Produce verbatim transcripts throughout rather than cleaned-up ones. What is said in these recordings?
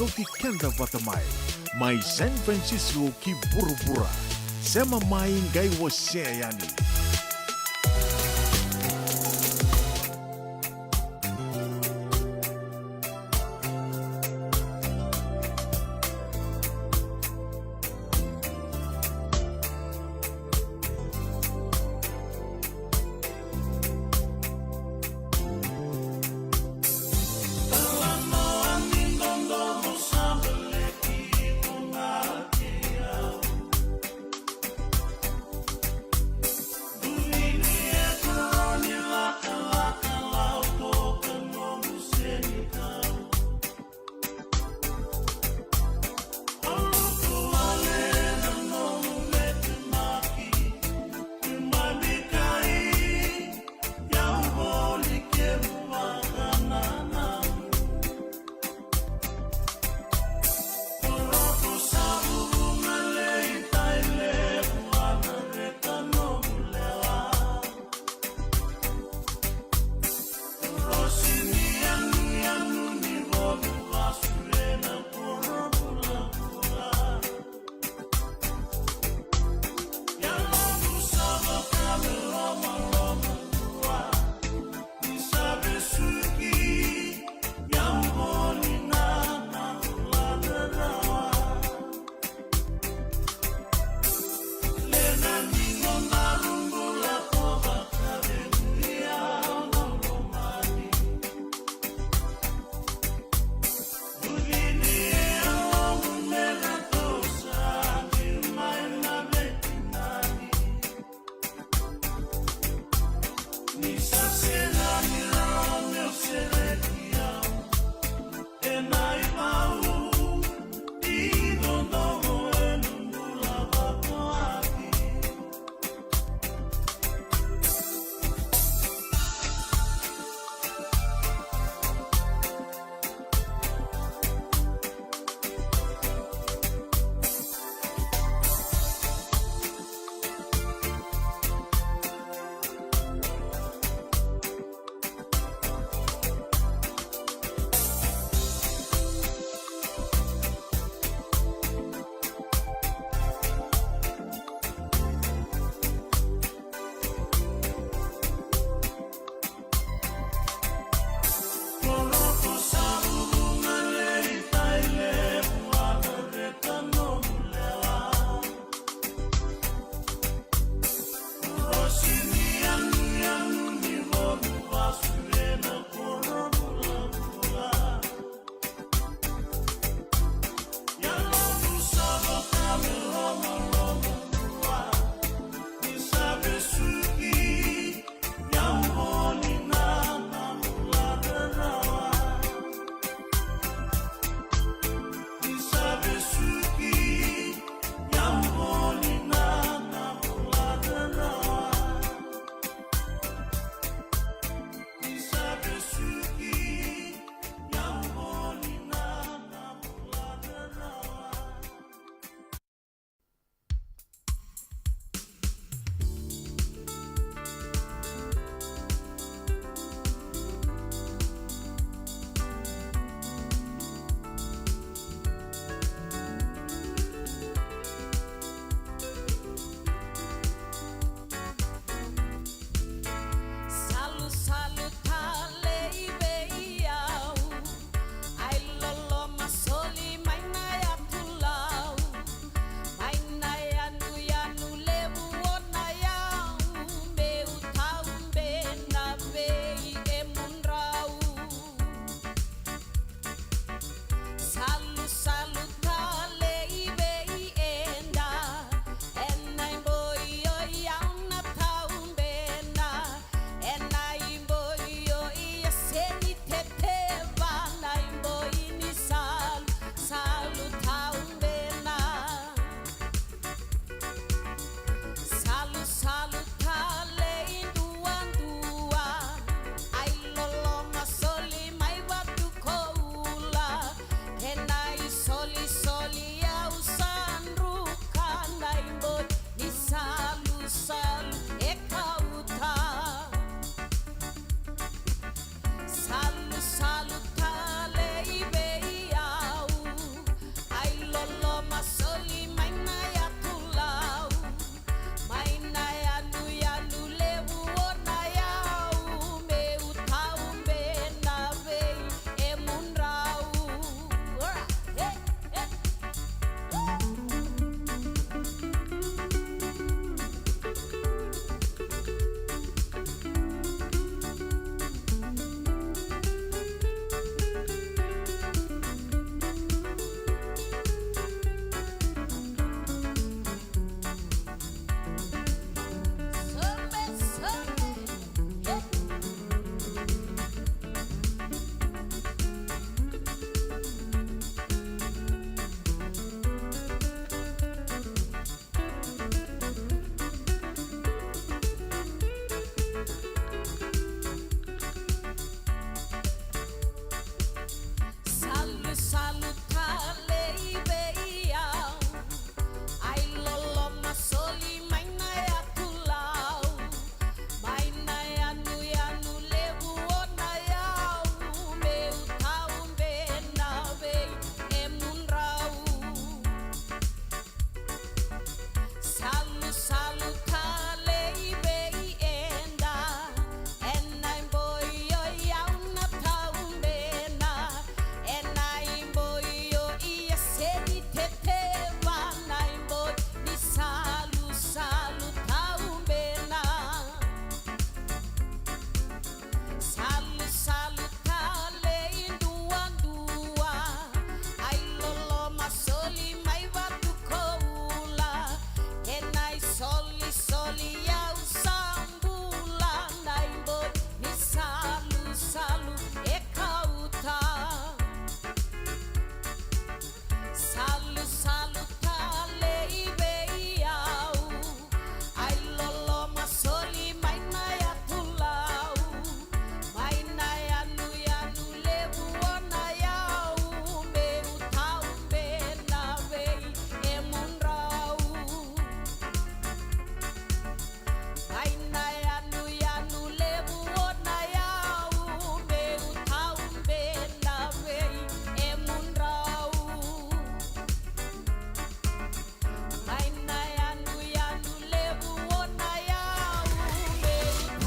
Kauti keda vata mai, mai San Francisco ki vuravura. Sema mai qai wasea yani.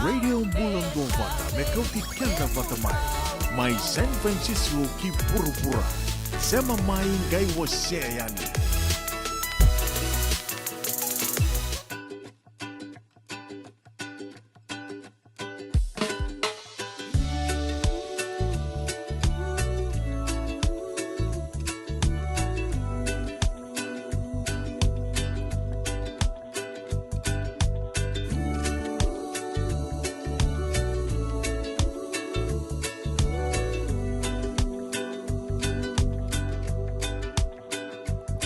Radio Bula Duavata, me kauti keda vata mai. Mai San Francisco ki vuravura. Sema mai, qai wasea yani.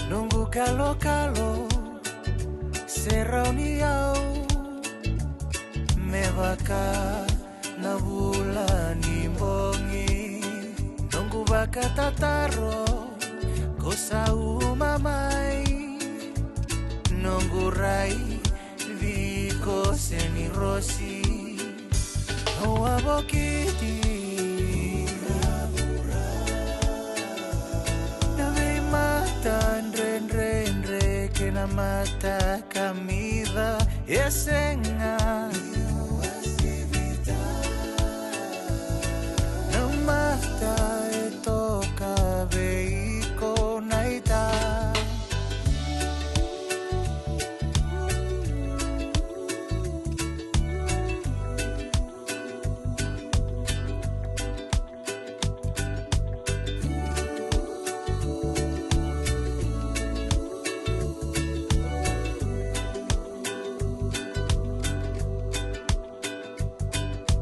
Noqu kalokalo se rauni au me vaka na vula ni bogi. Noqu vakatataro ko sauma mai, noqu rai viko se ni rosi. Au a vokiti na veimata dredredre kei na mata kamica e sega na mata e toka vei iko na ita.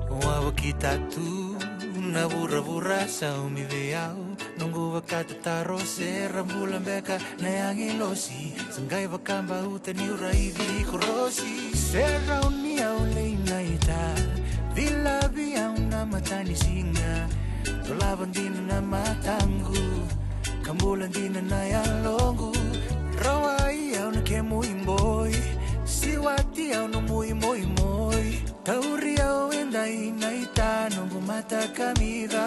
Au a vokita tu na vuravura saumi vei au. Noqu vakatataro se ra bula beka na agilosi. Sa qai vakabauta niu raici ko rosi. Se rauni au lei na ita. Cilavi au na matanisiga. Dolava dina na mataqu. Ka bula dina na yaloqu. Rawai au na kemu iboi. Siwati au na muimoimoi. Tauri au edai na ita noqu mata kamica.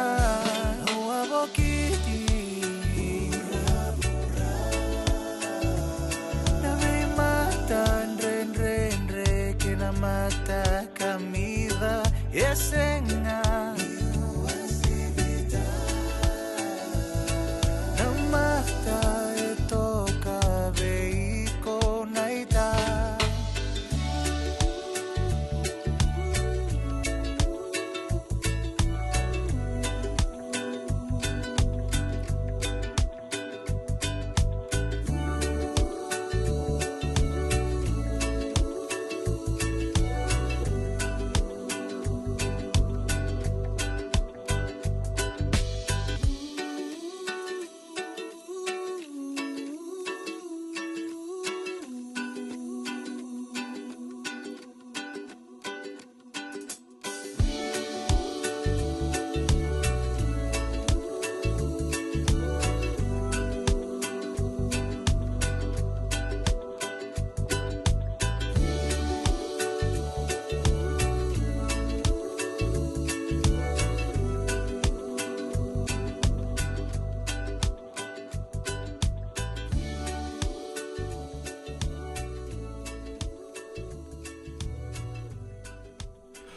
Au a vokiti na veimata dredredre kei na mata kamica e sega na mata e toka vei iko na ita.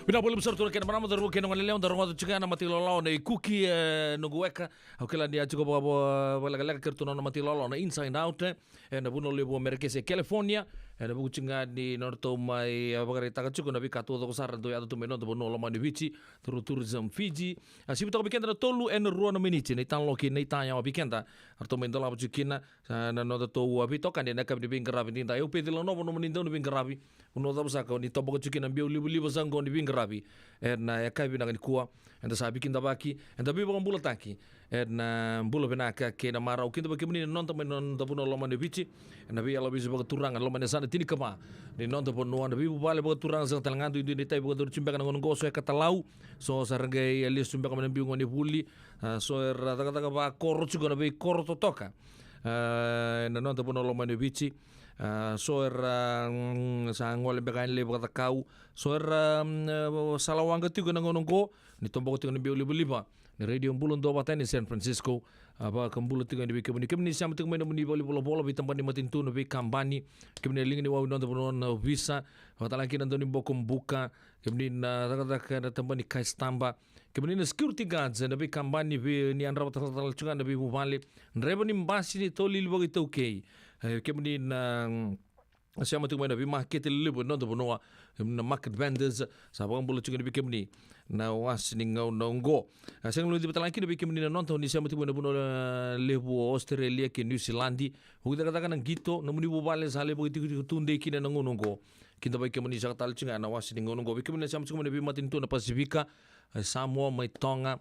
Vinaka vakalevu sara tu na kena marama, cauravou kei na goneyalewa, da rogoca tiko ga na mata ilawalawa na ikuki, e, noqu weka. Au kila ni a tiko vakalekaleka kei ratou na nona mata ilawalawa na Inside Out, e, ena vanua levu o Merekese e California, ena vuku tiko ga ni nodratou mai, e, vakaraitaka tiko na veika taucoko sara dau yaco tu mai noda vanua lomani o Viti, through Tourism Fiji. A sivi toka vei keda na tolu ena rua na miniti na italanoa kei na itayawa vei keda. Ratou mai dolava tiko kina, a, na nodatou, a, veitokani ena yakavi ni veiqaravi nidai. Au peci Lanova, nomuni dau ni veiqaravi. Vanua cava saka o ni toboka tiko kina, biau livaliva saka qo ni veiqaravi ena yakavi vinaka nikua. Eda sa veikidavaki, eda veivakabulataki ena bula vinaka kei na marau. Kidavaki kemuni na noda mai na noda vanua lomani o Viti, ena veiyalavisui vakaturaga lomani yasana tinikava ni noda vanua, na veivuvale vakaturaga saka tale ga, duidui na itavi vakayacori tiko beka na gauna oqo, so e katalau, so sa ra qai lesu beka mai na biu gone vuli, a, so era cakacaka vakoro tiko na veikoro totoka. A, ena noda vanua lomani o Viti, a, so era, mm, sa gole beka yani lai vakacakau, so era, mm, e, salawaqa tiko ena gauna oqo, ni toboka tiko na biau livaliva ni Radio Bula Duavata ena San Francisco. A vakabula tiko yani vei kemuni, kemuni sema tiko mai na nomuni valenivolavola, veitabana ni matanitu, na veikabani, kemuni na liga ni wau e noda vanua, na ovisa, vakatalega kina na dau ni bokobuka, kemuni na cakacaka na tabana ni kaisitaba, kemuni na security guards, na veikabani, vei ni yadrava talatala tiko ga na veivuvale, draiva ni basi, ni taulili vakaitaukei, e, kemuni na, mm, sema tiko mai na veimakete lelevu e noda vanua, na market vendors, sa vakabula tiko yani vei kemuni na wase ni gauna oqo. A, sega ni guilecavi talega kina vei kemuni na noda o ni sema tiko mai na vanua, e, levu o Australia kei New Zealand. Vuki cakacaka na qito, nomuni vuvale sa lai vakaitikotiko tudei kina na gauna oqo. Kidavaki kemuni saka tale tiko ga na wase ni gauna oqo. Vei kemuni na sema tiko mai na veimatanitu na Pasifika, e, Samoa, mai Toga,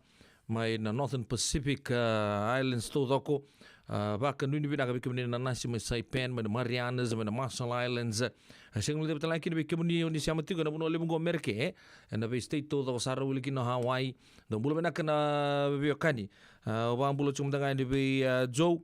mai na Northern Pacific, a, Islands taucoko. A, vakanuinui vinaka vei kemuni na nasi mai Saipan, mai na Marianas, mai na Marshall Islands. A, sega ni guilecavi talega kina vei kemuni o ni sema tiko na vanua levu oqo Merika, e, na vei state taucoko sara, wili kina Hawaii. Dou bula vinaka na veiwekani. A, au vakabula tiko mada ga yani vei, a, Joe.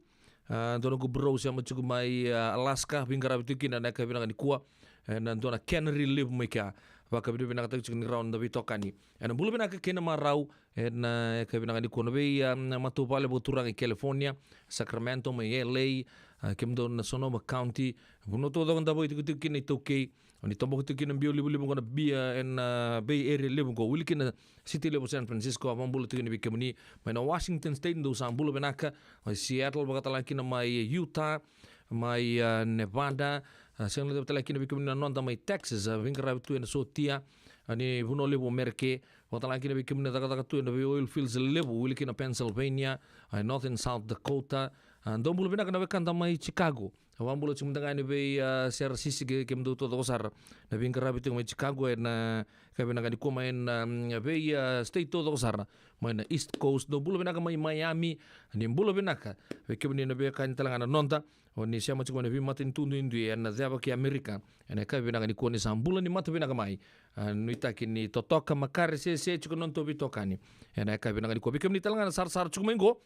A, dua noqu bro sema tiko mai, a, Alaska, veiqaravi tiko kina ena yakavi vinaka nikua. E, na dua na cannery levu mai kea. Vakavinavinakataki tiko ni rawa na veitokani. Ena bula vinaka kei na marau, ena yakavi vinaka nikua na vei, a, matavuvale vakaturaga i California, Sacramento, mai L A, a, kemudou na Sonoma County, vanua taucoko da vakaitikotiko kina iTaukei, o ni toboka tiko kina biau livaliva oqo na bia, ena, a, Bay Area levu oqo, wili kina city levu San Francisco, a vakabula tiko yani vei kemuni, mai na Washington State, dou sa bula vinaka, mai Seattle, vakatalega kina mai Utah, mai, a, Nevada, a, sega ni guilecavi talega kina vei kemuni na noda mai Texas, a, veiqaravi tu ena sotia, a, ni vanua levu o Merika, vakatalega kina vei kemuni na cakacaka tu ena vei oil fields levu, wili kina Pennsylvania, a, North and South Dakota, a, dou bula vinaka na wekada mai Chicago, a, vakabula tiko mada ga yani vei, a, Sera Sisi kei kemudou taucoko sara, na veiqaravi tiko mai Chicago, ena yakavi vinaka nikua mai na, mm, vei, a, state taucoko sara, mai na East Coast, dou bula vinaka mai Miami, ni bula vinaka vei kemuni na veiwekani talega na noda, o ni sema tiko mai na veimatanitu duidui ena ceva kei Amerika, ena yakavi vinaka nikua ni sa bula ni mata vinaka mai. A, nuitaki ni totoka, makare, sese tiko na nodatou veitokani ena yakavi vinaka nikua. Vei kemuni talega na sarasara tiko mai oqo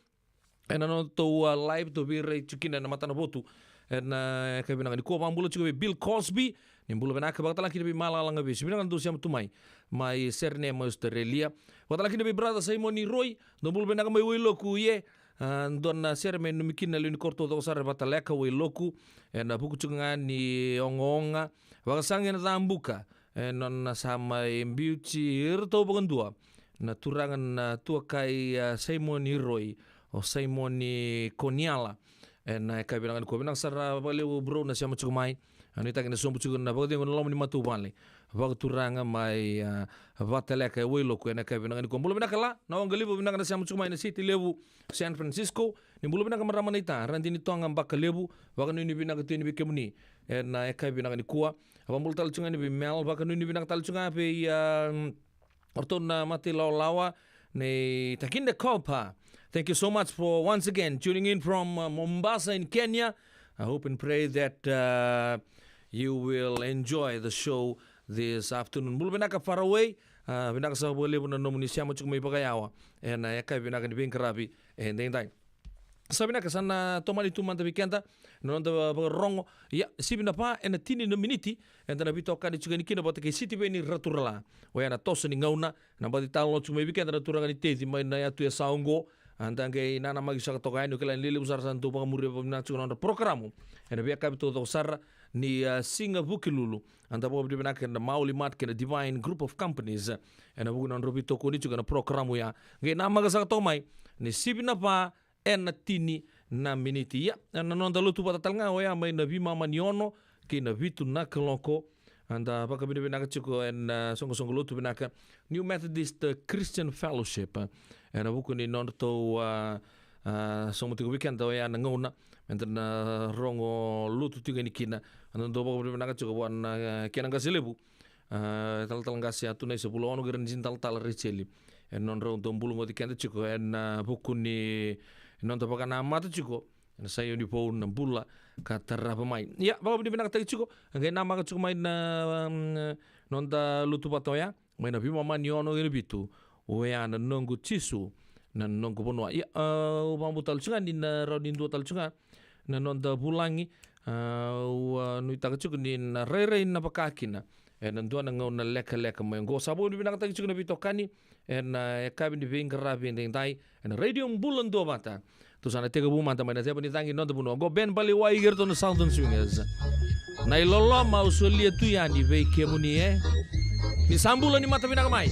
ena nodatou, a, live, tou veirai tiko kina ena matanavotu ena yakavi vinaka nikua, vakabula tiko vei Bill Cosby, ni bula vinaka, vakatalega kina vei Malala Gavesu, vinaka na dou sema tu mai, mai Sydney, mai Australia, vakatalega kina vei brother Simon Iroi, dou bula vinaka mai Wailoku, ie, a, dua na sere me nanumi kina na lewe ni koro taucoko sara e Vataleka, Wailoku, ena vuku tiko ga ni ogaoga, vakasaqa ena cabuka, e nona sa mai biuti iratou vakadua na turaga na tuakai, a, Simon Iroi, o Simon Koniala. Ena yakavi vinaka nikua, vinaka sara vakalevu bro na sema tiko mai. A, nuitaki na sobu tiko na vakacegu ena loma ni matavuvale vakaturaga mai, a, Vataleka e Wailoku ena yakavi vinaka nikua. Bula vinaka la na Waqaliva, vinaka na sema tiko mai na siti levu San Francisco. Ni bula vinaka marama naita, Radini Toga Bakalevu, vakanuinui vinaka tu yani vei kemuni ena yakavi vinaka nikua. A, vakabula tale tiko ga yani vei Mel, vakanuinui vinaka tale tiko ga vei, a, o ratou na mata ilawalawa nei Takinde Kopa. Thank you so much for once again tuning in from, uh, Mombasa in Kenya. I hope and pray that, uh, you will enjoy the show this afternoon. Bula vinaka far away. A, vinaka saka vakalevu na nomuni sema tiko mai vakayawa ena yakavi vinaka ni veiqaravi edaidai. Sa vinaka, sa na tomani tu mada vei keda na noda vakarorogo. Ia, sivi na va ena tini na miniti, eda na veitokani tiko yani kina vata kei Sitiveni Raturala. Oya na toso ni gauna, na baci talanoa tiko mai vei keda na turaga ni Teci mai na yatu e sa oqo. Eda qai nanamaki saka toka yani, o kila ni lelevu sara sa dau vakamuria vakavinaka tiko na nodra porokaramu ena veiyakavi taucoko sara ni, a, siga Vukelulu. Eda vakavinavinaka ena Maoli Mart kei na Divine Group of Companies ena vuku ni nodrau veitokoni tiko ena porokaramu ya. Qai namaka saka toka mai ni sivi na va ena tini na miniti. Ia, na noda lotu vata tale ga oya mai na veimama ni ono kei na vitu na kaloko. Eda vakavinavinaka tiko ena, a, soqosoqo lotu vinaka New Methodist, a, Christian Fellowship, a, ena vuku ni nodratou, a, a, sauma tiko vei keda oya na gauna meda na rogo lotu tiko yani kina. Eda dau vakavinavinaka tiko vua na, a, kena qase levu, a, talatala qase Atunai Savulaono kei ira na dina talatala Rejeli, ena nodrau dau bulugoci keda tiko ena, a, vuku ni noda vakanamata tiko ena Saioni vou, na bula ka tarava mai. Ia, vakavinavinakataki tiko, qai namaka tiko mai na, um, noda lotu vata oya mai na veimama ni ono kei na vitu, oya na noqu Jisu, na noqu vanua. Ia, a, au vakabauta tale tiko ga ni na rawa ni dua tale tiko ga na noda vulagi. A, au, a, nuitaka tiko ni na rairai na vaka kina ena dua na gauna lekaleka mai oqo. Sa vakavinavinakataki tiko na veitokani ena, a, yakavi ni veiqaravi edaidai ena Radio Bula Duavata. Tou sa na tekivu mada mai na ceva ni cagi ni noda vanua. Qo Ben Baliwai kei ratou na Southern Swingers. Na iloloma au solia tu yani vei kemuni, e. Ni sa bula, ni mata vinaka mai.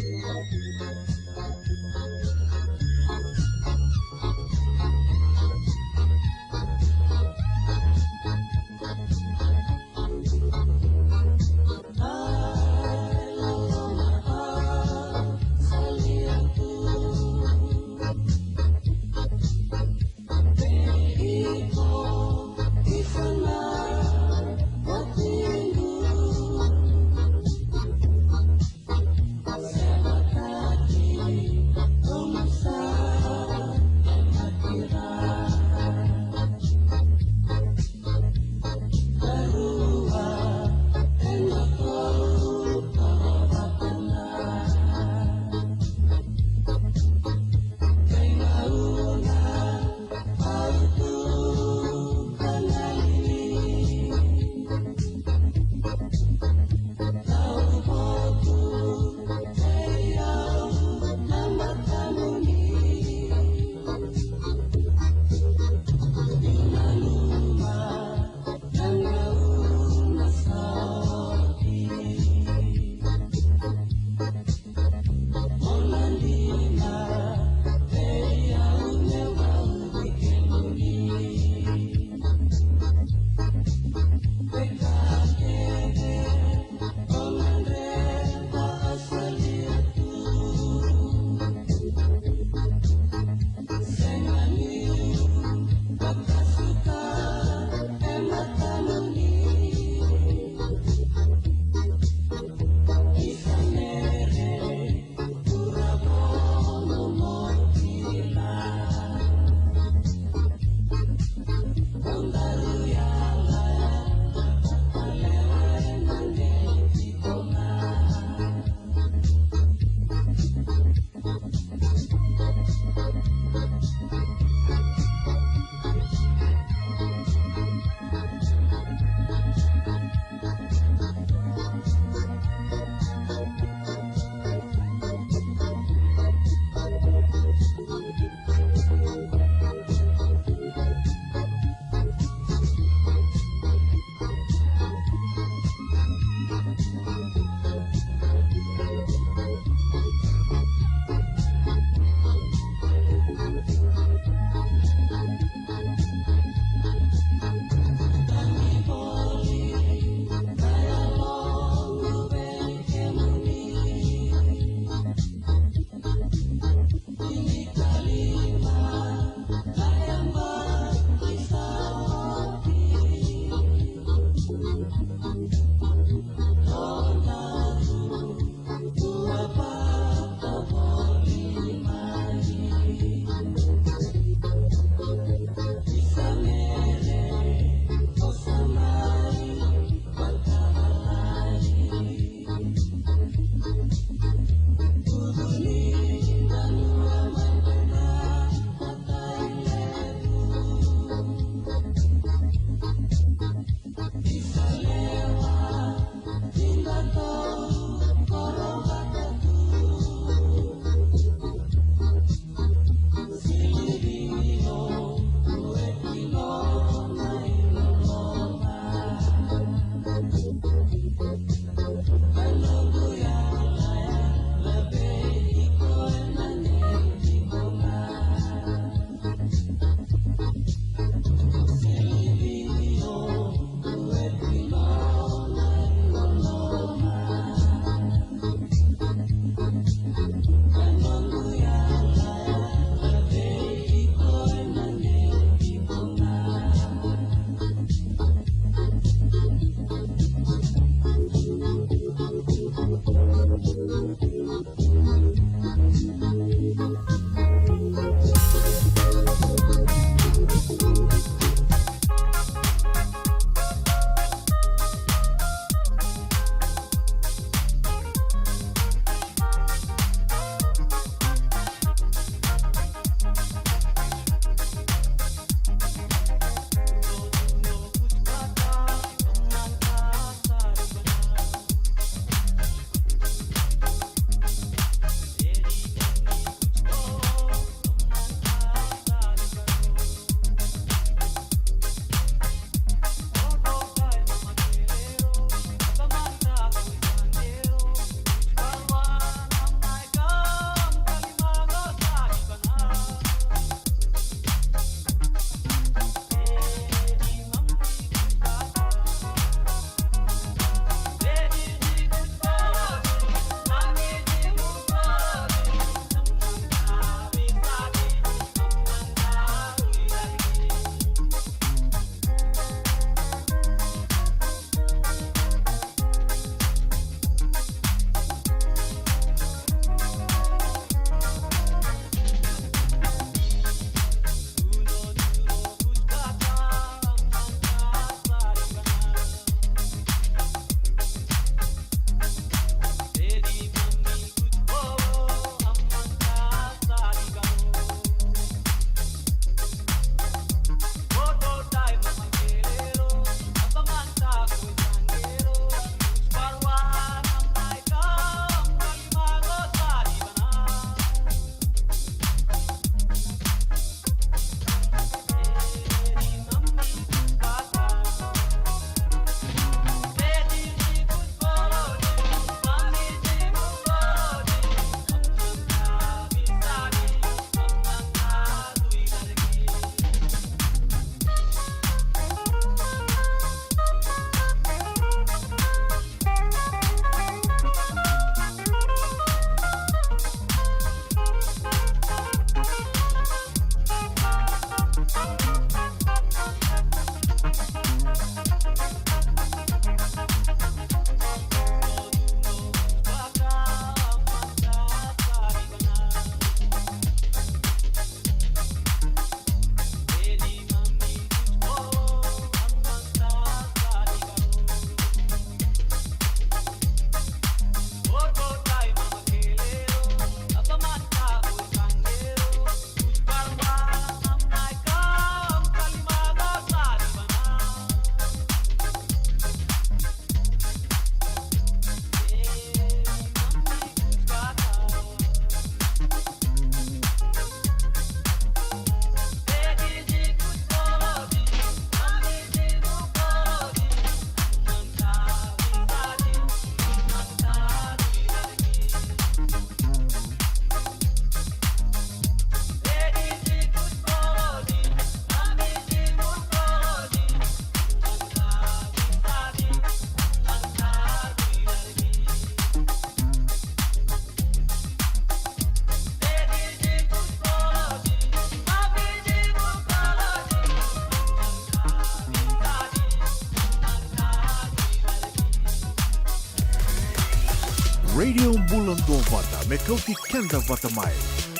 Radio Bula Duavata, me kauti keda vata mai.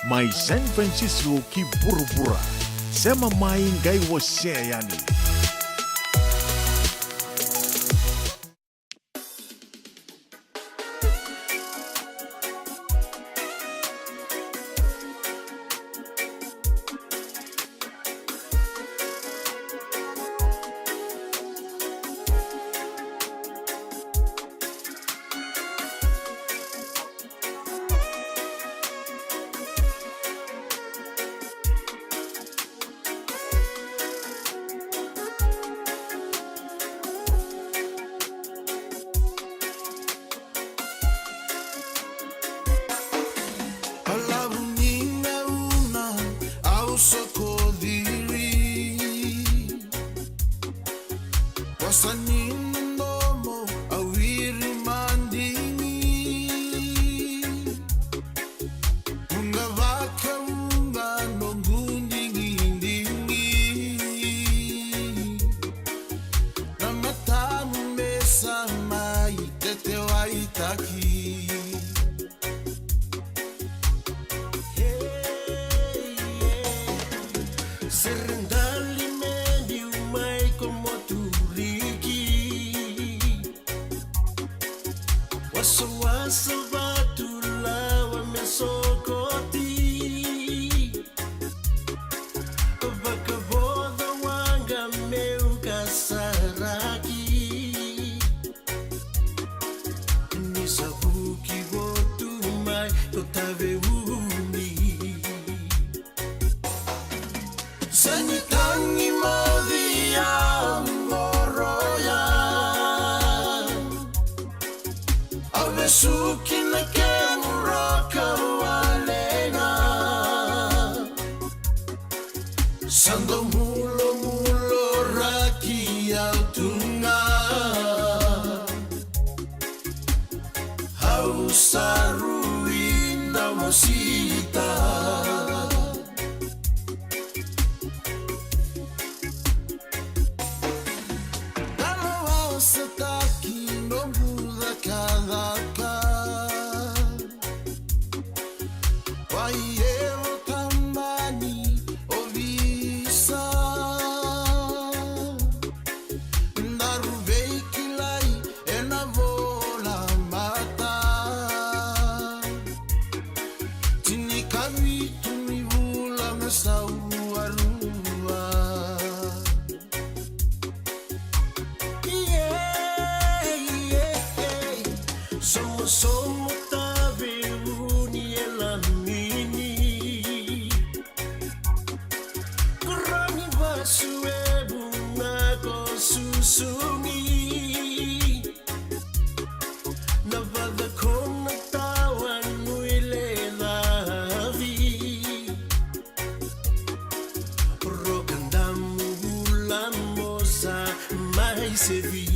Mai San Francisco ki vuravura. Sema mai, qai wasea yani. A lavu ni gauna au soko ciri. Wasa ni domo au wiri madigi. Vuqa vakavuqa noqu digidigi. Na matamu me sa mai tetewaitaki. Sere dali me biu mai ko Moturiki. Wasawasa vatu lawa me sokoti. Vakavoca waqa meu kasaraki. Ni sa vuki votu mai ko Taveuni. Sa ni tagi moci au qoroya. Au vesuki na kemu roka walega. Sa dau mulomuloraki au tu ga. Au sa rui da mosita. Kalovaosataki noqu cakacaka. Wai evo tamani ovisa. Daru veikilai ena vola mata. Tinikavitu ni vula me sau arua. Somosomo Taveuni e lamini. Koroni vasu e vuna ko susumi. Na vaca ko na tawa nui le lavi. Roka damu vula mosa mai sevi.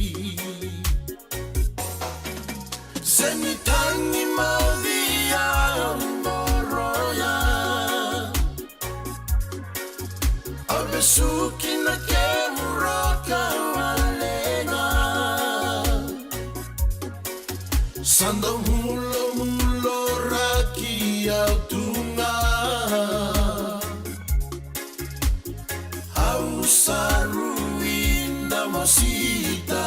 Seni tagi mauci au qoroya. Au vesuki na kemu roka walega. Sa dau mulomuloraki au tu ga. Au sa rui da mosita.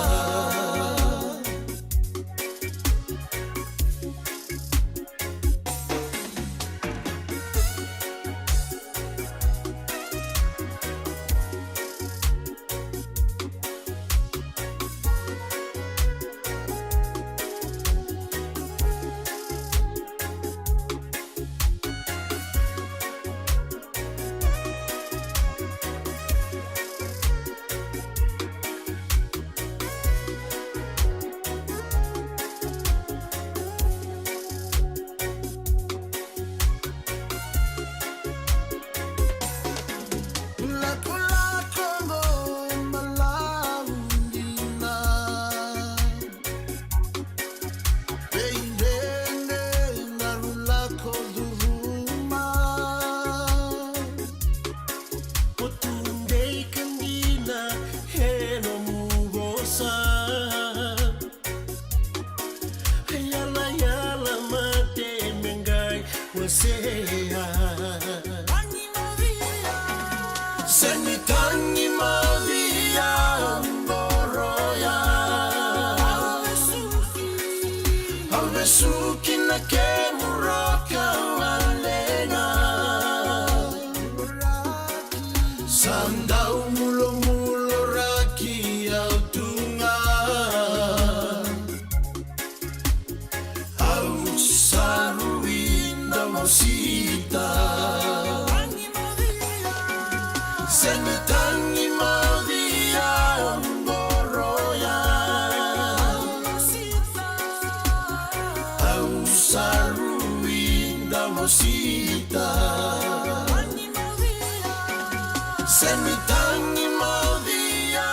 Sita. Semi tangi maudia.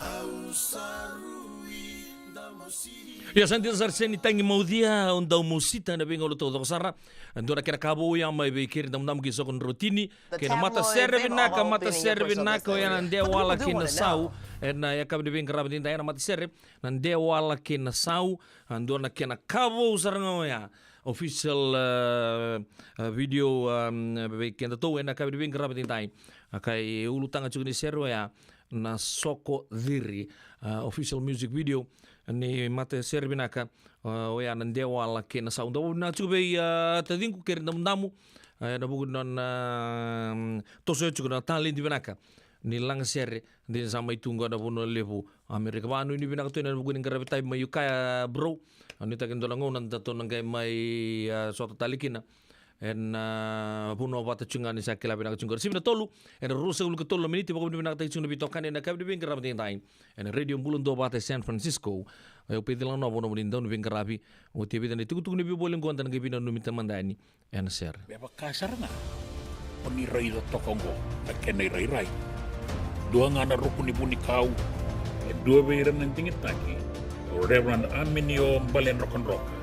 Au sa rui da mosita. Ia, sa dina sara, seni tagi maudia, au dau mosita ena veigauna taucoko sara. Dua na kena ka vou ya mai vei keri damudamu ki soko ni rotini. Kei na matasere vinaka, matasere vinaka, oya na Dewala kei na Sau. Ena yakavi ni veiqaravi daidai, ena matasere na Dewala kei na Sau. A, dua na kena ka vou sara ga oya. Official, a, a, video, a, vei kedatou ena yakavi ni veiqaravi daidai. A, ka e ulutaga tiko ni sere oya na Soko Ciri, a, official music video ni matasere vinaka, a, oya na Dewala kei na Sau. Dou vinaka tiko vei, a, taciqu keri damudamu, a, ena vuku ni nona, a, tosoya tiko na taledi vinaka ni lagasere, dina sa mai tu qo ena vanua levu Amerika. Vakanuinui vinaka tu ena vuku ni qaravi tavi mai Ukiah, bro. A, nuitaki e dua na gauna datou na qai mai, a, sota tale kina ena, a, vanua vata tiko ga ni sa kila vinaka tiko qori. Sivi na tolu, ena ruasagavulu ka tolu na miniti, vakanuinui vinakataki tiko na veitokani ena yakavi ni veiqaravi daidai ena Radio Bula Duavata e San Francisco. Au Pecilano, na vanua ni dau ni veiqaravi. Oti e vica na itukutuku ni veivoli qo, da na qai veinanumi mada yani ena sere. Me vaka sara ga o ni raica toka oqo na kena irairai. Dua ga na ruku ni vunikau, e dua vei ira na digitaki, o Reverend Aminio Baledrokadroka.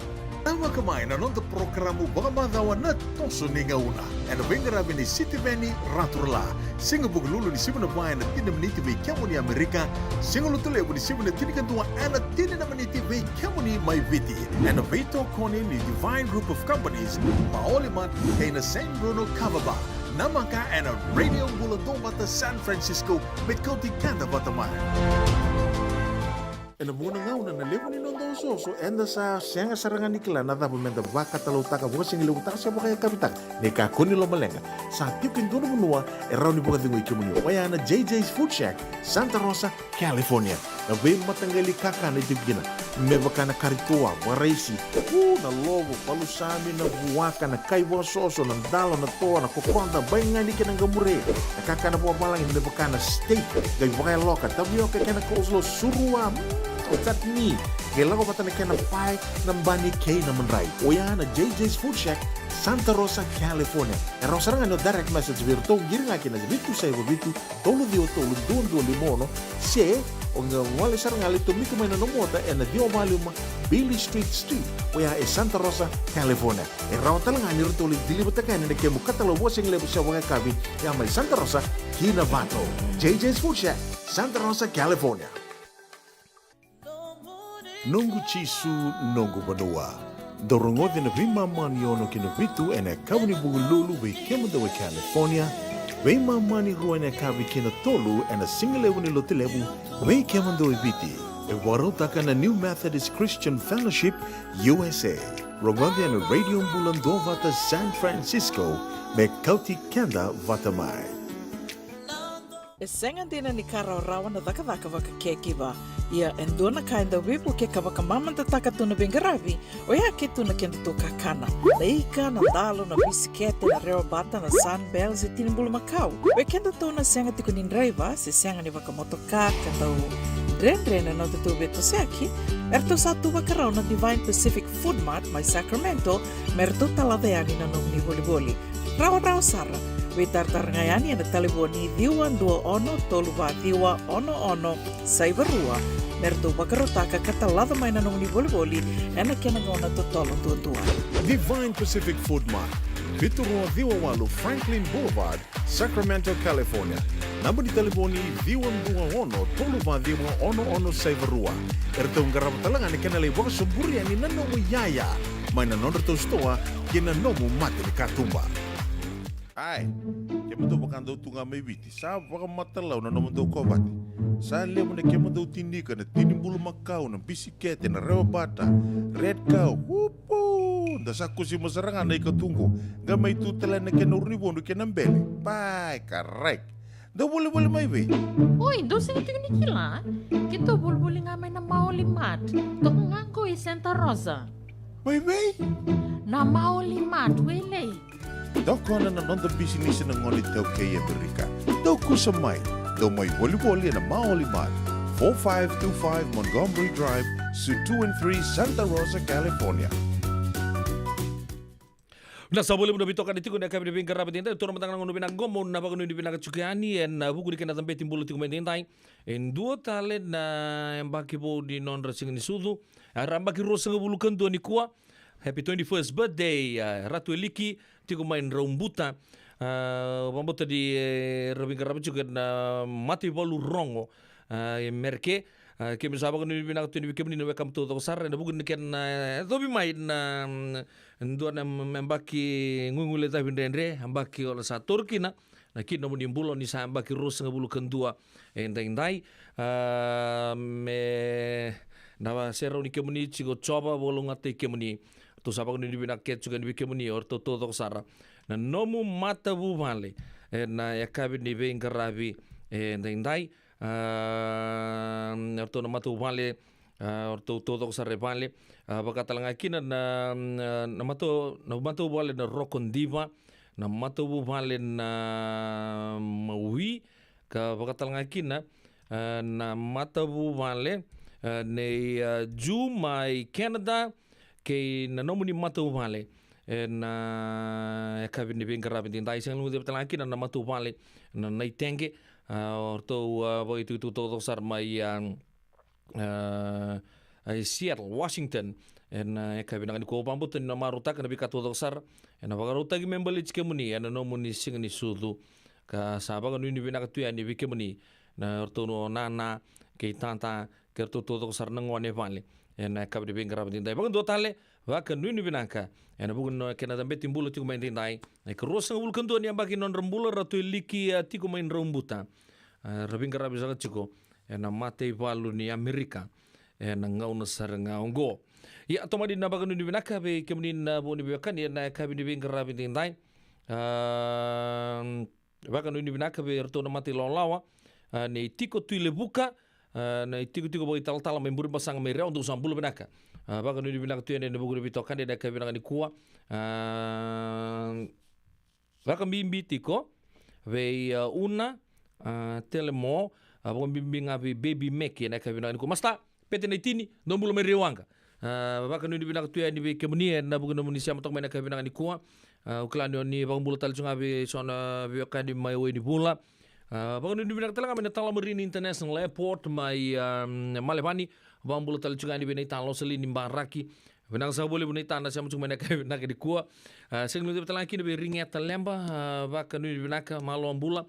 Cavaka mai na noda porokaramu vakamacawa na Toso ni Gauna, ena veiqaravi ni Sitiveni Raturala, siga Vukelulu ni sivi na va ena tini na miniti vei kemuni Amerika, siga Lotulevu ni sivi na tinikadua ena tini na miniti vei kemuni mai Viti, ena veitokoni ni Divine Group of Companies, Maoli Mart, kei na San Bruno Kava Bar. Namaka ena Radio Bula Duavata San Francisco, me kauti keda vata mai. Ena vuqa na gauna na levu ni noda osooso, eda sa sega sara ga ni kila na cava meda vakatalautaka, vakasigalevu taka se vakayakavi taka. Ni kakua ni lomaleqa, sa tiko e dua na vanua e rawa ni vakacegui kemuni. Oya na J J's Food Shack, Santa Rosa, California. Na veimataqali kakana e tiko kina, me vaka na kari toa, vakaraisi, u, na lovo, palusami, na vuaka, na kai vakasoso, na dalo, na toa, na kokoda, baigani kei na qamure. Na kakana vakavalagi me vaka na steak, qai vakayaloka, tavioka kei na coleslaw, surua, mm, chutney. Qai lako vata na kena pae, na bani kei na madrai. Oya na J J's Food Shack, Santa Rosa, California. E rawa sara ga ni o direct message vei iratou, qiri ga kina vitu saiva vitu, tolu ciwa tolu, dua dua lima ono, se o qai gole sara ga, lai tomika mai na nomu ota ena ciwa walu lima Beale Street Suite, oya e Santa Rosa, California. E rawa tale ga ni ratou lai deliver-taka yani na kemu katalau vakasigalevu se vakayakavi, ya mai Santa Rosa ki Novato. J J's Food Shack, Santa Rosa, California. Noqu Jisu, noqu vanua. Dou rogoci na veimama ni ono ki na vitu ena yakavi ni Vukelulu vei kemudou e California, veimama ni rua ena yakavi ki na tolu ena sigalevu ni Lotulevu vei kemudou e Viti. E vakarautaka na New Methodist Christian Fellowship U S A. Rogoci ena Radio Bula Duavata San Francisco, me kauti keda vata mai. E sega dina ni ka rawarawa na cakacaka vaka caregiver. Ia e dua na ka e dau veivuke ka vakamamadataka tu na veiqaravi, oya ke tu na kedatou kakana. Na ika, na dalo, na bisikete, na rewa bata, na Sunbell se tini bulumakau. Vei kedatou na sega tiko ni draiva se sega ni vakamotoka ka dau dredre na nodatou veitosoyaki, eratou sa tu vakarau na Divine Pacific Food Mart mai Sacramento me ratou talaca yani na nomuni volivoli. Rawarawa sara. Veitaratara ga yani ena talevoni ciwa dua ono tolu va ciwa ono ono saiva rua, me ratou vakarautaka ka talaca mai na nomuni volivoli ena kena gauna totolo duadua. Divine Pacific Food Mart, vitu rua ciwa walu Franklin Boulevard, Sacramento, California. Naba ni talevoni ciwa dua ono tolu va ciwa ono ono saiva rua. Eratou qarava tale ga na kena lai vakasoburi yani na nomu iyaya mai na nodratou sitoa kei na nomu mata ni katuba. Ai, kemudou vakadau tu ga mai Viti, sa vakamatalau na nomudou kovate. Sa levu na kemudou tini ika, na tini bulumakau, na bisikete, na rewa bata, Red Cow, upu! Da sa kusima sara ga na ika tu qo, qai mai tu tale na kena uru ni vodu kei na bele. Pai, karai. Dou volivoli mai vei? Oi, dou sega tiko ni kila? Keitou volivoli ga mai na Maoli Mart. Toka ga qo i Santa Rosa. Mai vei? Na Maoli Mart, Wailei. Tokona na noda bisinisi na gone iTaukei e Amerika. Dou kusa mai. Dou mai volivoli ena Maoli Mart, four five two five Montgomery Drive, Suite two and three, Santa Rosa, California. Na sa voli muna vitoka ni tiko na kavi ni veiqaravi tiko, toro mataka na gauna vinaka qo mo na vakanuinui vinaka tiko yani ena vuku ni kena cabeti bula tiko mai daidai. E dua tale na yabaki vou ni nodra siga ni sucu. A ra yabaki ruasagavulu ka dua nikua. Happy twenty-first birthday, a, Ratu Eliki, tiko mai Draubuta. A, vabota ni, e, ra veiqaravi tiko ena mataivalu Rogo, a, e Mereke. A, keimami sa vakanuinui vinaka tu yani vei kemuni na wekamu taucoko sara ena vuku ni kena, e, covi mai na, mm, dua na yabaki guiguile cavi dredre, yabaki o na sa toro kina na kina nomuni bula ni sa yabaki ruasagavulu ka dua e daidai. A, me na serau ni kemuni tiko Jiova, vakalougatataki kemuni. Ratou sa vakanuinui vinaka kece tiko yani vei kemuni o ratou taucoko sara na nomu matavuvale ena yakavi ni veiqaravi e daidai. A, o ratou na matavuvale, a, o ratou taucoko sara e vale. A, vaka tale ga kina na, na, na matau, na matavuvale na Roko Diva, na matavuvale na Maui, ka vaka tale ga kina, a, na matavuvale, a, nei, a, Ju mai Canada, kei na nomuni matavuvale ena yakavi ni veiqaravi daidai. Sega ni guilecavi tale ga kina na matavuvale na Naitege, a, o ratou, a, vakaitikotiko taucoko sara mai, a, a, a, i Seattle, Washington, ena yakavi vinaka nikua. Au vakabauta ni na marautaka na veika taucoko sara ena vakarautaki me baleti kemuni ena nomuni siga ni sucu. Ka sa vakanuinui vinaka tu yani vei kemuni na ratou na nana kei tata kei ratou taucoko sara na gone e vale ena yakavi ni veiqaravi daidai. Vakadua tale, vakanuinui vinaka ena vuku ni kena cabeti bula tiko mai daidai. Na ikaruasagavulu ka dua ni yabaki ni nodra bula, Ratu Eliki, a, tiko mai Draubuta. A, ra veiqaravi saka tiko ena mataivalu ni Amerika ena gauna sara ga oqo. Ia, tomani na vakanuinui vinaka vei kemuni na vo ni veiwekani ena yakavi ni veiqaravi daidai. A, vakanuinui vinaka vei iratou na mata ilawalawa, a, nei Tiko Tuilevuka, a, na itikotiko vakaitalatala mai Burebasaga mai Rewa, dou sa bula vinaka. A, vakanuinui vinaka tu yani ena vuku ni veitokani ena yakavi vinaka nikua. A, vakabibi tiko vei, a, Una, a, Telemo, a, vakabibi ga vei Baby Meki ena yakavi vinaka nikua. Masta, Pete na itini, dou bula mai Rewaqa. A, vakanuinui vinaka tu yani vei kemuni ena vuku ni nomuni sema toka mai ena yakavi vinaka nikua. A, au kila ni o ni vakabula tale tu ga vei so na veiwekani mai Wainivula. A, vakanuinui vinaka tale ga mai na Tullamarine International Airport mai, a, Melbourne. Vakabula tale tu ga yani vei na ita Losalini Baraki. Vinaka saka vakalevu na ita na sema tu mai ena yakavi vinaka nikua. A, sega ni guilecavi tale ga kina vei Rigeta Leba. A, vakanuinui vinaka, malo bula.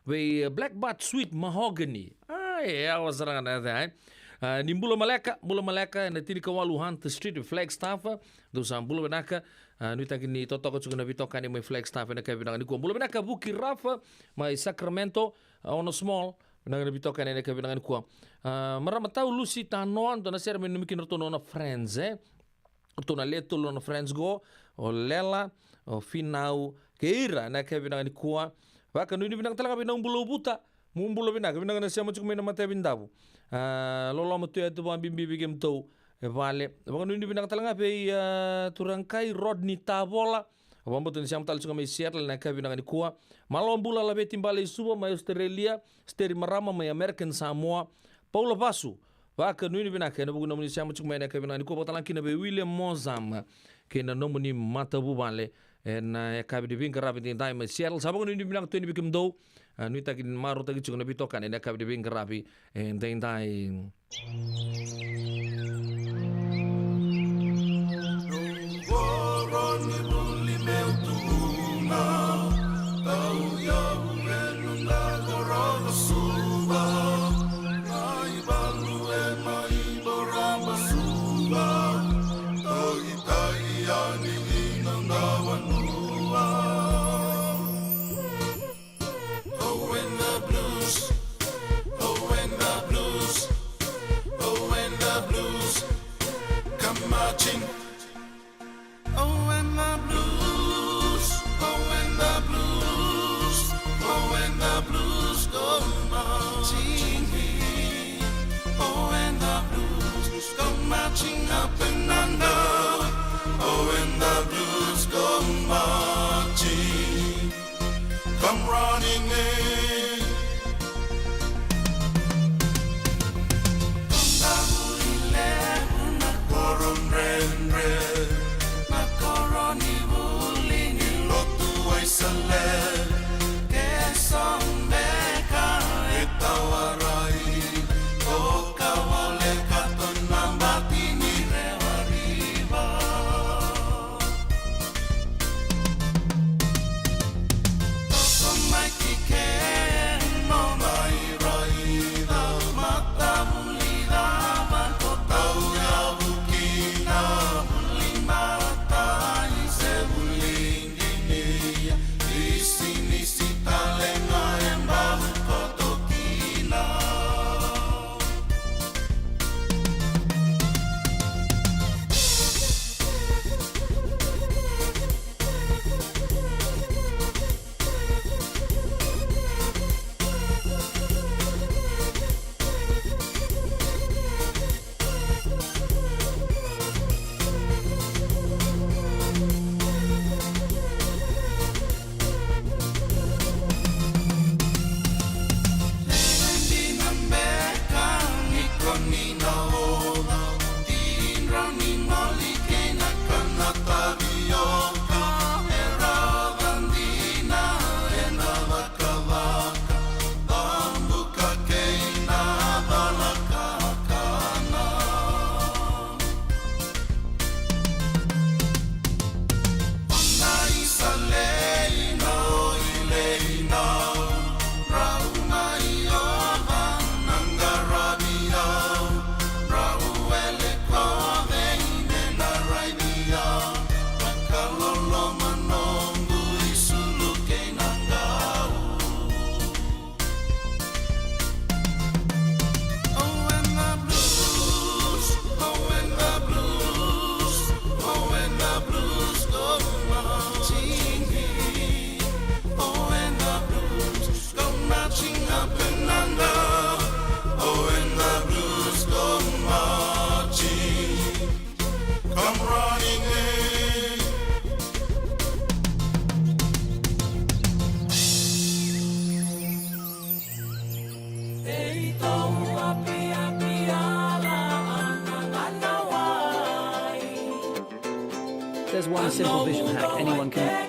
Vei, e, Black Butt Sweet Mahogany. A, e, yawa sara ga na yaca, e. A, ni bula maleka, bula maleka ena tinikawalu Hunter Street, Flagstaff. Dou sa bula vinaka. A, nuitaki ni totoka tiko na veitokani mai Flagstaff ena yakavi vinaka nikua. Bula vinaka Vuki Rafa mai Sacramento, a, Ono Small. Vinaka na veitokani ena yakavi vinaka nikua. A, marama tau Lucy Tanoa, dou na sere mai nanumi kina ratou na nona friends, e. Ratou na lewe tolu na nona friends qo, o Lela, o Finau, kei ira ena yakavi vinaka nikua. Vakanuinui vinaka tale ga vei Nau Bula Uvuta, mu bula vinaka, vinaka na sema tiko mai na matayavi Davu. A, loloma tu e tu vakabibi vei kemudou e vale. Vakanuinui vinaka tale ga vei, a, turaga kai Rodney Tavola. Au vakabauta ni sema tale tiko mai Seattle ena yakavi vinaka nikua. Malo bula Laveti Bale i Suva mai Australia, Steri Marama mai American Samoa, Paula Vasu, vakanuinui vinaka ena vuku ni nomuni sema tiko mai ena yakavi vinaka nikua, vakatalega kina vei William Mozama kei na nomuni matavuvale ena yakavi ni veiqaravi edaidai mai Seattle. Sa vakanuinui vinaka tu yani vei kemudou. A, nuitaki ni marautaki tiko na veitokani ena yakavi ni veiqaravi edaidai. Oh, when the blues, oh, when the blues, oh, when the blues come marching. Oh, when the blues, oh, when the blues, oh, when the blues go marching in. Oh, when the blues go marching up and down. Oh, when the blues go marching. Come running in. There's one simple vision hack anyone can.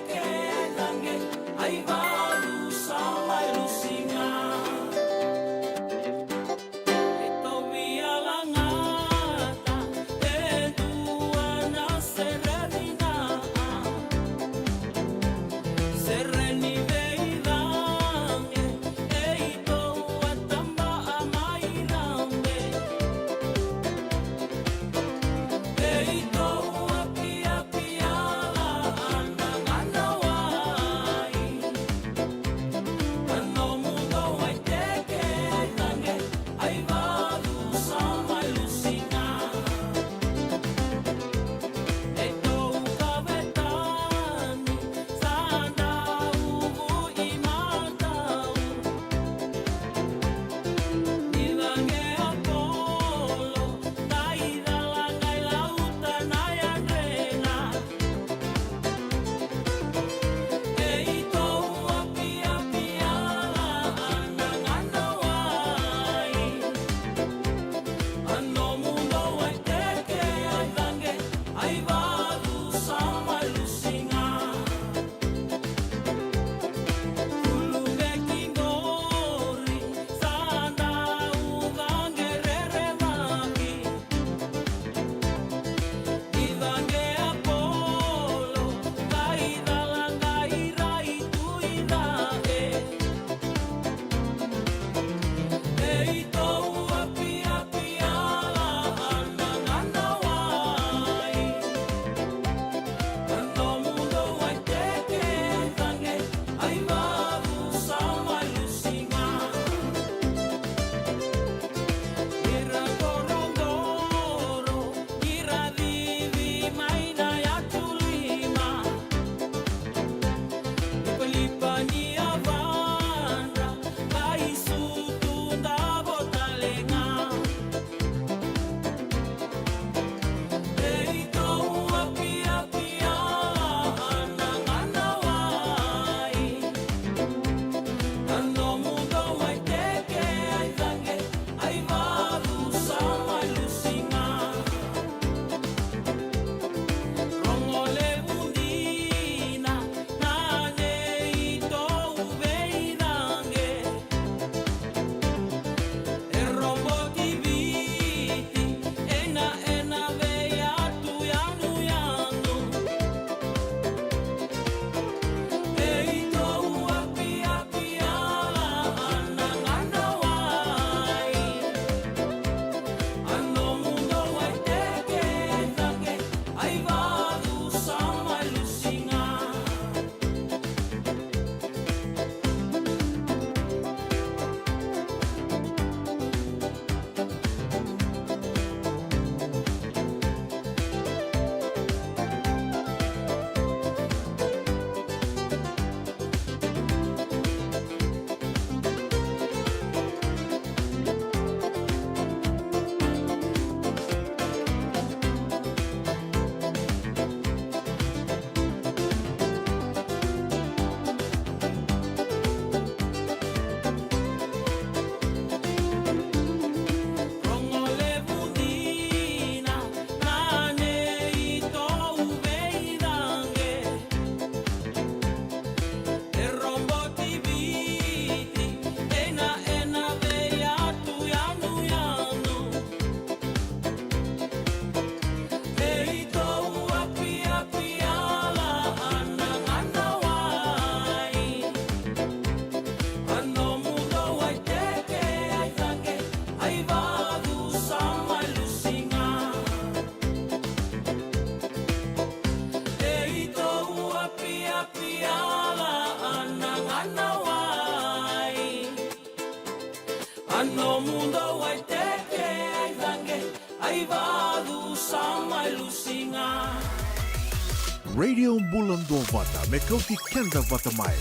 Radio Bula Duavata, me kauti keda vata mai.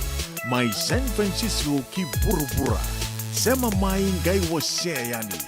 Mai San Francisco ki vuravura. Sema mai, qai wasea yani.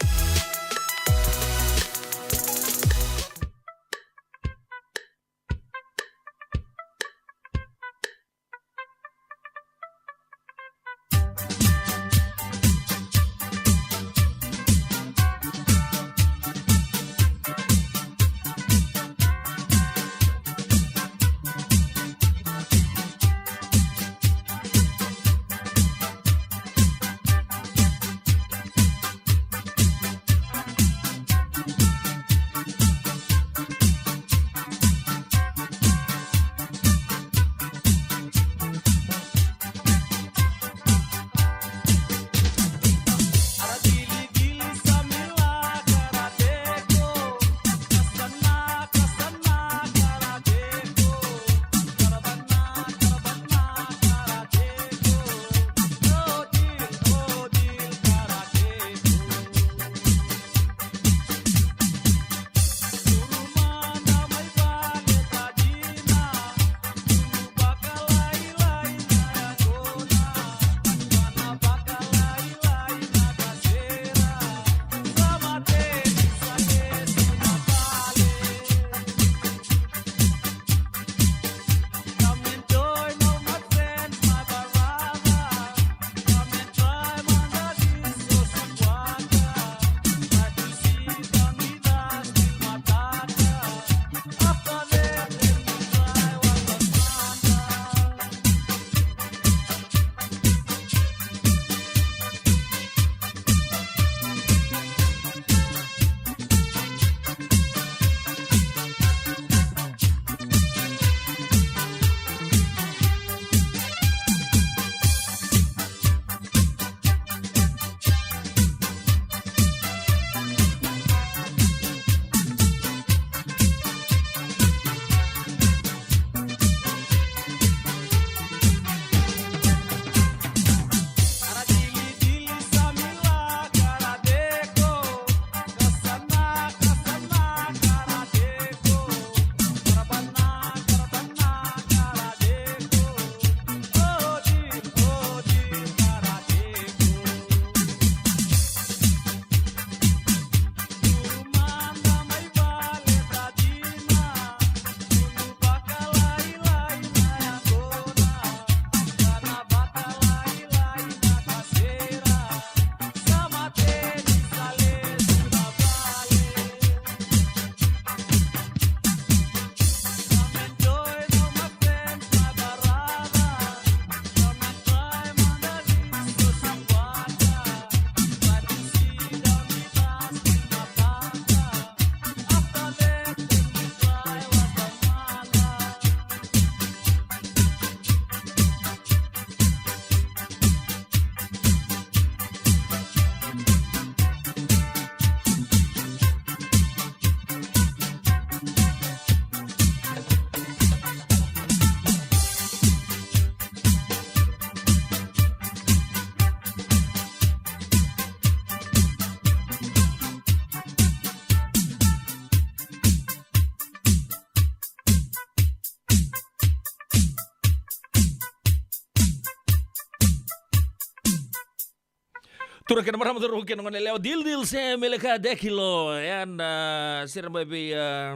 Turaga kei na marama, cauravou kei na goneyalewa, dildil se meleka dekilo. Ena sere mai vei, ah,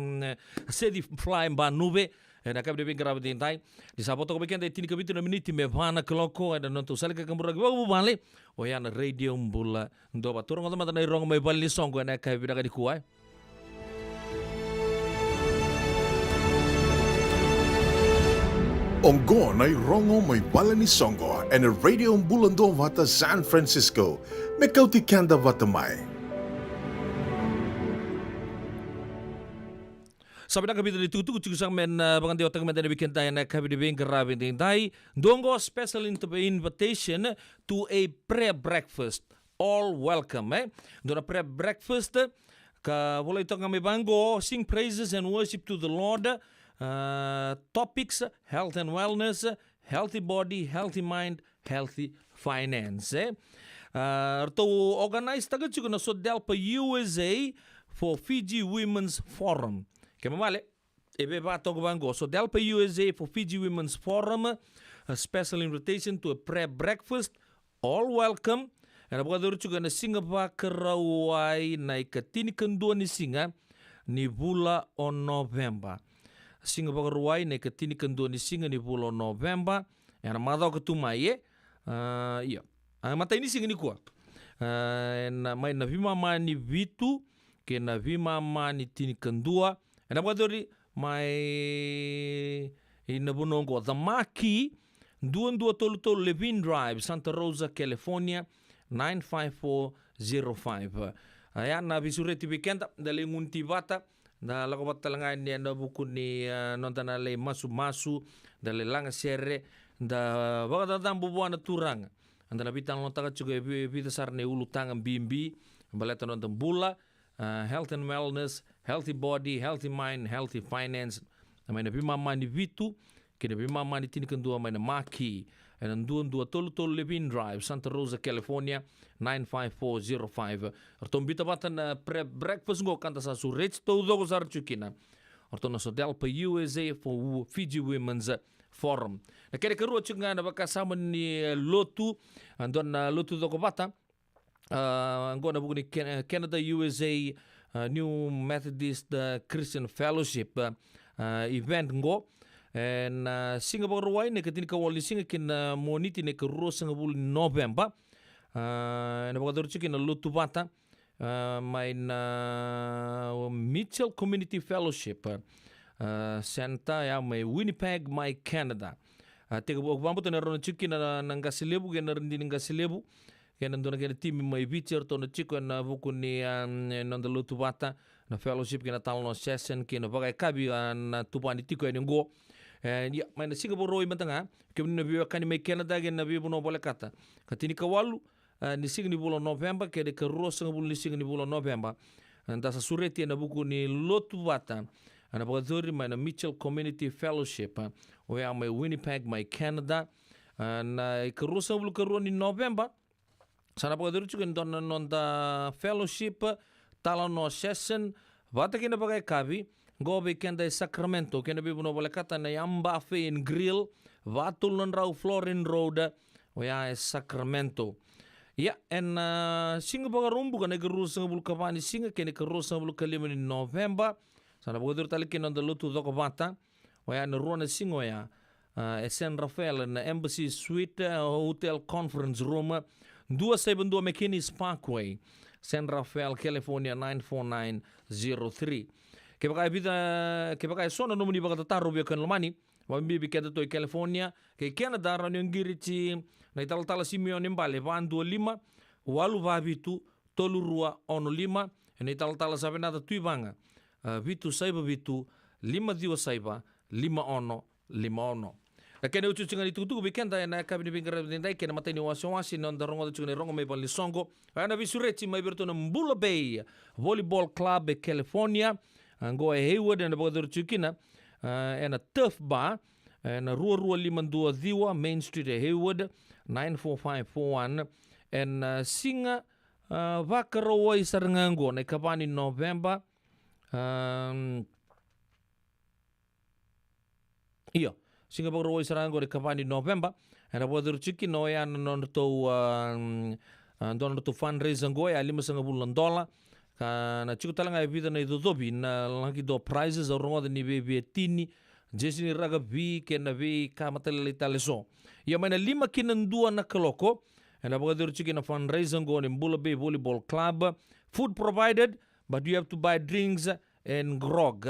Sedi Fly Banuve. Ena yakavi ni veiqaravi edaidai. Ni sa vo toka vei keda e tinikavitu na miniti me va na kaloko ena nodatou sala ni kakaburaki vakavuvale. Oya na Radio Bula Duavata. Tou rogoca mada na irogo mai valenisoqo ena yakavi vinaka nikua, e. Oqo na irogo mai valenisoqo ena Radio Bula Duavata San Francisco. Me kauti keda vata mai. Sa vinaka, vica na itukutuku tiko saka me na vakadewataki mada yani vei keda ena yakavi ni veiqaravi edaidai. Dua oqo special inv-, invitation to a prayer breakfast. All welcome, e? Dua na prayer breakfast ka volai toka ga mai vaqo: Sing praises and worship to the Lord. Uh, topics: health and wellness, healthy body, healthy mind, healthy finance, e? Uh, ratou organise taka tiko na Sodelpa U S A for Fiji Women's Forum. Kena ibalebale, e veiva toka vaqo: Sodelpa U S A for Fiji Women's Forum, a special invitation to a prayer breakfast, all welcome. Ena vakayacori tiko ena Siga Vakarauwai na ikatinikadua ni siga ni vula o Noveba. Siga Vakarauwai na ikatinikadua ni siga ni vula o Noveba. Ena macawa ka tu mai, e? Ah, io. A, matai ni siga nikua. Ah, ena, mai na veimama ni vitu kei na veimama ni tinikadua. Ena vakayacori mai na vanua oqo: The Marquee, dua dua tolu tolu Levine Drive, Santa Rosa, California, nine five four zero five. Oya na veisureti vei keda, da lai gunu vata, da lako vata tale ga yani ena vuku ni, ah, noda na lai masumasu, da lai lagasere, da vakacacabo vua na Turaga. Da na veitalanoataka tiko e vi-, vica sara na iulutaga bibi baleta noda bula, ah, health and wellness, healthy body, healthy mind, healthy finance. Mai na veimama ni vitu kei na veimama ni tinikadua mai na Marquee, ena dua dua tolu tolu Levine Drive, Santa Rosa, California, nine five four zero five. Ratou biuta vata na pre-, breakfast oqo ka da sa sureti taucoko sara tiko kina o ratou na Sodelpa U S A for Wo-, Fiji Women's Forum. Na kena ikarua tiko ga na vakasama ni, eh, lotu, ah, dua na lotu cokovata, ah, oqo ena vuku ni Can-, Canada U S A, ah, New Methodist, ah, Christian Fellowship, ah, ah, event oqo. Ena, ah, Siga Vakarauwai na ikatinikawalu ni siga kei na Moniti na ikaruasagavulu ni Noveba. Ah, ena vakayacori tiko kina na lotu vata, ah, mai na Mitchell Community Fellowship, ah, Center, ya mai Winnipeg, mai Canada. Ah, tekivu, au vakabauta ni rawa ni tiko kina na, na qase levu kei na radini qase levu kei na dua na kena timi mai Viti, eratou na tiko ena vuku ni, ah, noda lotu vata, na fellowship kei na talanoa session kei na vakayakavi, ah, na tuvani tiko yani oqo. Eh, ia, mai na Siga Vakarauwai mada ga, kemuni na veiwekani mai Canada kei na veivanua volekata. Ikatinikawalu, ah, ni siga ni vula o Noveba kei na ikaruasagavulu ni siga ni vula o Noveba. Ah, da sa sureti ena vuku ni lotu vata, ah, na vakayacori mai na Mitchell Community Fellowship, ah, oya mai Winnipeg, mai Canada. Ah, na ikaruasagavulu karua ni Noveba, sa na vakayacori tiko e dua na noda fellowship, talanoa session, vata kei na vakayakavi, oqo vei keda e Sacramento, kei na veivanua volekata, na Yum Buffet and Grill, va tolu na drau Florin Road, oya e Sacramento. Ia, ena, ah, Siga Vakaraubuka na ikaruasagavulu kava ni siga kei na ikaruasagavulu kalima ni Noveba, sa na vakayacori tale kina na noda lotu cokovata, oya ena rua na siga oya, ah, e San Rafael, na Embassy Suite, ah, Hotel Conference Room, dua saiva dua McKinney's Parkway, San Rafael, California, nine four nine zero three. Kevaka e vica, kevaka e so na nomuni vakatataro, veiwekani lomani, vakabibi keda tu e California kei Canada, rawa ni o qiriti na italatala Simione Bale, va dua lima, walu va vitu, tolu rua ono lima, ena italatala Savenaca Tuivaga, ah, vitu saiva vitu, lima ciwa saiva, lima ono lima ono. Na kena iotioti ga ni tukutuku vei keda ena yakavi ni veiqaravi edaidai kei na imatai ni wasewase ni noda rogoca tiko na irogo mai valenisoqo. Oya na veisureti mai vei iratou na Bula Bay Volleyball Club e California, ah, oqo e Hayward, ena vakayacori tiko kina, ah, ena Turf Bar, ena rua rua lima dua ciwa Main Street e Hayward, nine four five four one. Ena, ah, Siga, ah, Vakarauwai sara ga oqo, na ikava ni Noveba. Ahm, io, Siga Vakarauwai sara ga oqo, na ikava ni Noveba. Ena vakayacori tiko kina oya na nodratou, ahm, A, dua na nodratou fundraiser qo, e a limasagavulu na dola. Ka na tiko tale ga e vica na icocovi na lucky draw prizes, au rogoca ni vei, vei tini, jersey ni rakavi kei na veika matailalai tale eso. Ia mai na lima ki na dua na kaloko, ena vakayacori tiko kina na fundraiser qo ni Bula Bay Volleyball Club. Food provided, but you have to buy drinks and grog.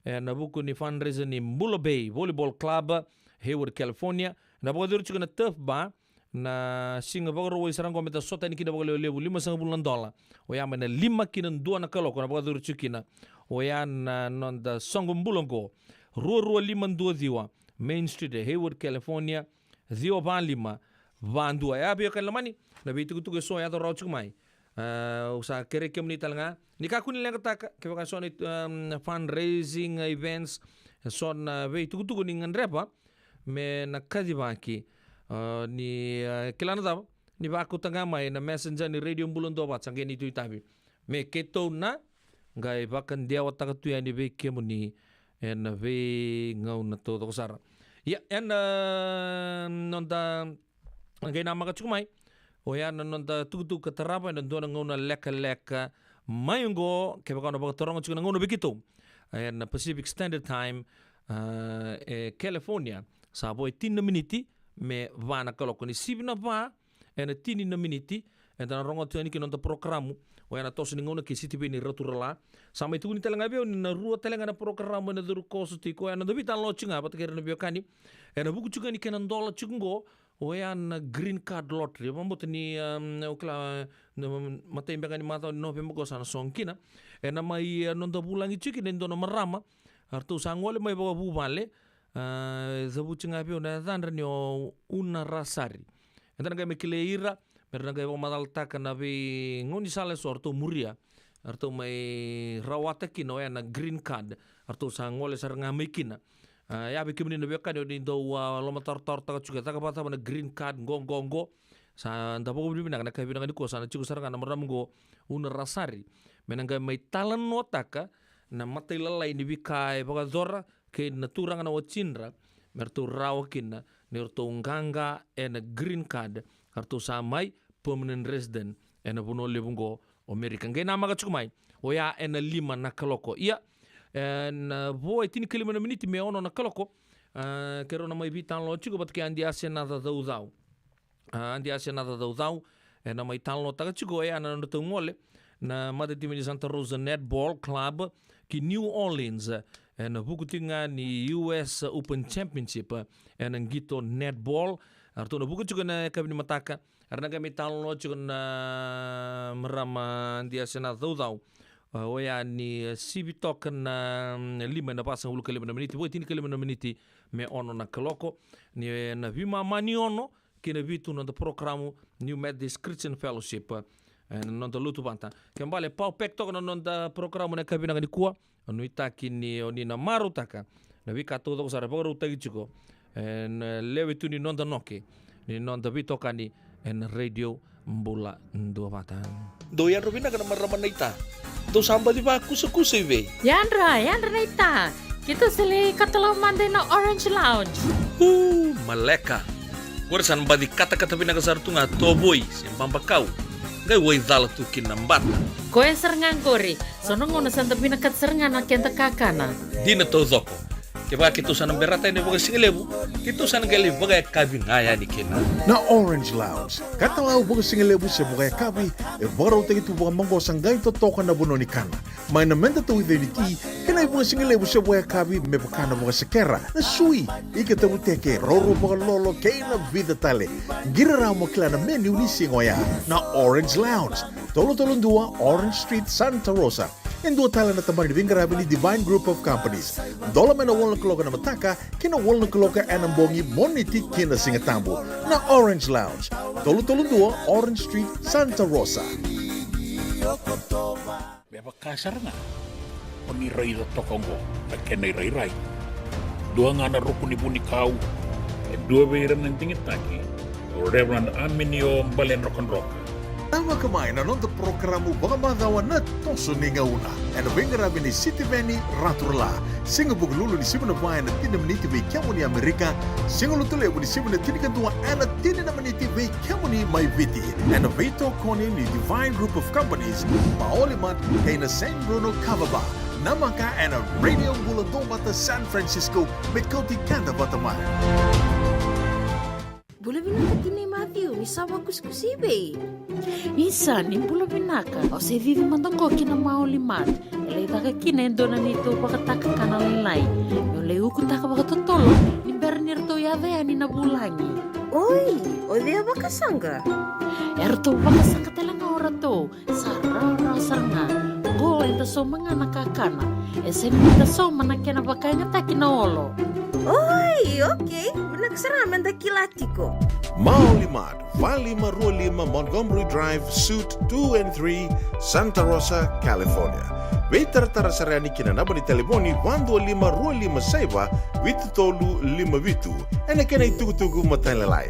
Ena vuku ni fundraiser ni Bula Bay Volleyball Club, Hayward, California. Ena vakayacori tiko na Turf Bar, na siga Vakarauwai sara qo me da sota yani kina vakalevulevu, limasagavulu na dola. Oya mai na lima ki na dua na kaloko na vakayacori tiko kina. Oya na noda soqo bula qo. Rua rua lima dua ciwa, Main Street, Hayward, California, ciwa va lima va dua. E a veiwekani lomani, na veitukutuku eso e yaco rawa tiko mai. A, au sa kerei kemuni tale ga ni kakua ni leqataka, kevaka eso na, um, fundraising events, eso na veitukutuku ni gadreva me na kacivaki. A, ni, a, kila na cava, ni vakauta ga mai na messenger ni Radio Bula Duavata, sa qai ni tu itavi me keitou na qai vakadewataka tu yani vei kemuni ena veigauna taucoko sara. Ia, ena noda qai namaka tiko mai, oya na noda tukutuku ka tarava ena dua na gauna lekaleka mai oqo, kevaka o na vakataroga tiko na gauna vei keitou ena Pacific Standard Time, a, e California, sa vo e tini na miniti me va na kaloko. Ni sivi na va ena tini na miniti, eda na rogoca tu yani kina noda porokaramu, oya na Toso ni Gauna kei Sitiveni Raturala. Sa mai tukuni tale ga vei au ni na rua tale ga na porokaramu ena curu koso tiko, oya na noda veitalanoa tiko ga vata kei ira na veiwekani ena vuku tiko yani kei na dola tiko qo, oya na green card lottery. Vakabauta ni, um, au kila, na matai beka ni macawa ni November qo sa na sogo kina. Ena mai, e, noda vulagi tiko kina e dua na marama, a ratou sa gole mai vakavuvale, a, e cavuti ga vei au na yacadra ni o Una Rasari. Eda na qai mai kilai ira me ra na qai vakamacalataka na veigaunisala eso a ratou muria, a ratou mai rawata kina oya na green card, a ratou sa gole sara ga mai kina. A, ia vei kemuni na veiwekani o ni dau, a, lomatarotarotaka tiko e caka vakacava na green card qo, qo, qo. Sa da vakavinavinaka na ka vinaka nikua sa na tiko sara ga na marama qo, Una Rasari, me na qai mai talanoataka na matailalai ni veika e vakayacora kei na turaga na watidra, me ratou rawa kina ni ratou qaqa ena green card, ka ratou sa mai permanent resident ena vanua levu qo o Amerika. Qai namaka tiko mai, oya ena lima na kaloko. Ia, ena vo e tinikalima na miniti me ono na kaloko, a, keirau na mai veitalanoa tiko vata kei Adi Asenaca Caucau. A, Adi Asenaca Caucau, ena mai talanoataka tiko oya na nodratou gole na matatimi ni Santa Rosa Netball Club ki New Orleans, ena vuku tiko ga ni U S Open Championship ena qito netball. A ratou na vuka tiko ena yakavi ni mataka, era na qai mai talanoa tiko na marama Adi Asenaca Caucau. A, oya ni, e, sivi toka na, mm, lima ena vasagavulu ka lima na miniti, vo e tinikalima na miniti me ono na kaloko. Ni, e, na veimama ni ono kei na vitu na noda porokaramu New Methodist Christian Fellowship, e, na noda lotu vata. Ke bale, power pack toka na noda porokaramu na yakavi vinaka nikua. Au nuitaki ni o ni na marautaka na veika taucoko sara e vakarautaki tiko ena lewe tu ni noda noke, ni noda veitokani ena Radio Bula Duavata. Dou yadra vinaka na marama naita. Dou sa baci vakusakusa i vei? Yadra, yadra naita. Keitou sa lai katalau mada ina Orange Lounge. U, maleka. Qori sa na baci katakata vinaka sara tu ga tovoi se babakau, qai waicala tu kina na bata. Koya sara ga qori, so na gauna sa da vinakata sara ga na keda kakana. Dina taucoko. Kevaka keitou sa na berata yani vakasigalevu, keitou sa na qai lai vakayakavi ga yani kina. Na Orange Lounge, katalau vakasigalevu se vakayakavi, e vakarautaki tu vakamaqosa qai totoka na vanua ni kana. Mai na meda tauica ni ti, kei na ivakasigalevu se vakayakavi me vaka na vakasekera, na sui, ika tavuteke, raurau vakalolo, kei na vica tale. Qiri rawa mo kila na menu ni siga oya. Na Orange Lounge, tolu tolu dua Orange Street, Santa Rosa. E dua tale na tabana ni veiqaravi ni Divine Group of Companies. Dola mai na walu na kaloko ena mataka ki na walu na kaloko ena bogi, Moniti ki na Sigatabu. Na Orange Lounge, tolu tolu dua Orange Street, Santa Rosa. Me vaka sara ga o ni raica toka oqo na kena irairai. Dua ga na ruku ni vunikau, e dua vei ira na digitaki, o Reverend Aminio Baledrokadroka. Namaka mai na noda porokaramu vakamacawa na Toso ni Gauna, ena veiqaravi ni Sitiveni Raturala. Siga Vukelulu ni sivi na va ena tini na miniti vei kemuni Amerika. Siga Lotulevu ni sivi na tinikadua ena tini na miniti vei kemuni mai Viti, ena veitokoni ni Divine Group of Companies, Maoli Mart kei na San Bruno Kava Bar. Namaka ena Radio Bula Duavata San Francisco, me kauti keda vata mai. Bula vinaka tinai Matthew, ni sa vakusikusi i vei? Isa, ni bula vinaka. Au se cici mada qo ki na Maoli Mart. E lai caka kina e dua na neitou vakatakakana lailai. Meu lai ukutaka vakatotolo ni bera ni ratou yaco yani na vulagi. Oi, o cei a vakasaqa? E ratou vakasaqa tale ga o ratou. Sa rawarawa sara ga. Qo eda sauma ga na kakana. E sega ni da sauma na kena vakayagataki na olo. Oi, okei. Vinaka sara ga meda kila tiko. Maoli Mart, va lima rua lima Montgomery Drive, Suite two and three, Santa Rosa, California. Veitaratara sara yani ki na naba ni talevoni va dua lima rua lima saiva vitu tolu lima vitu. Ena kena itukutuku matailalai.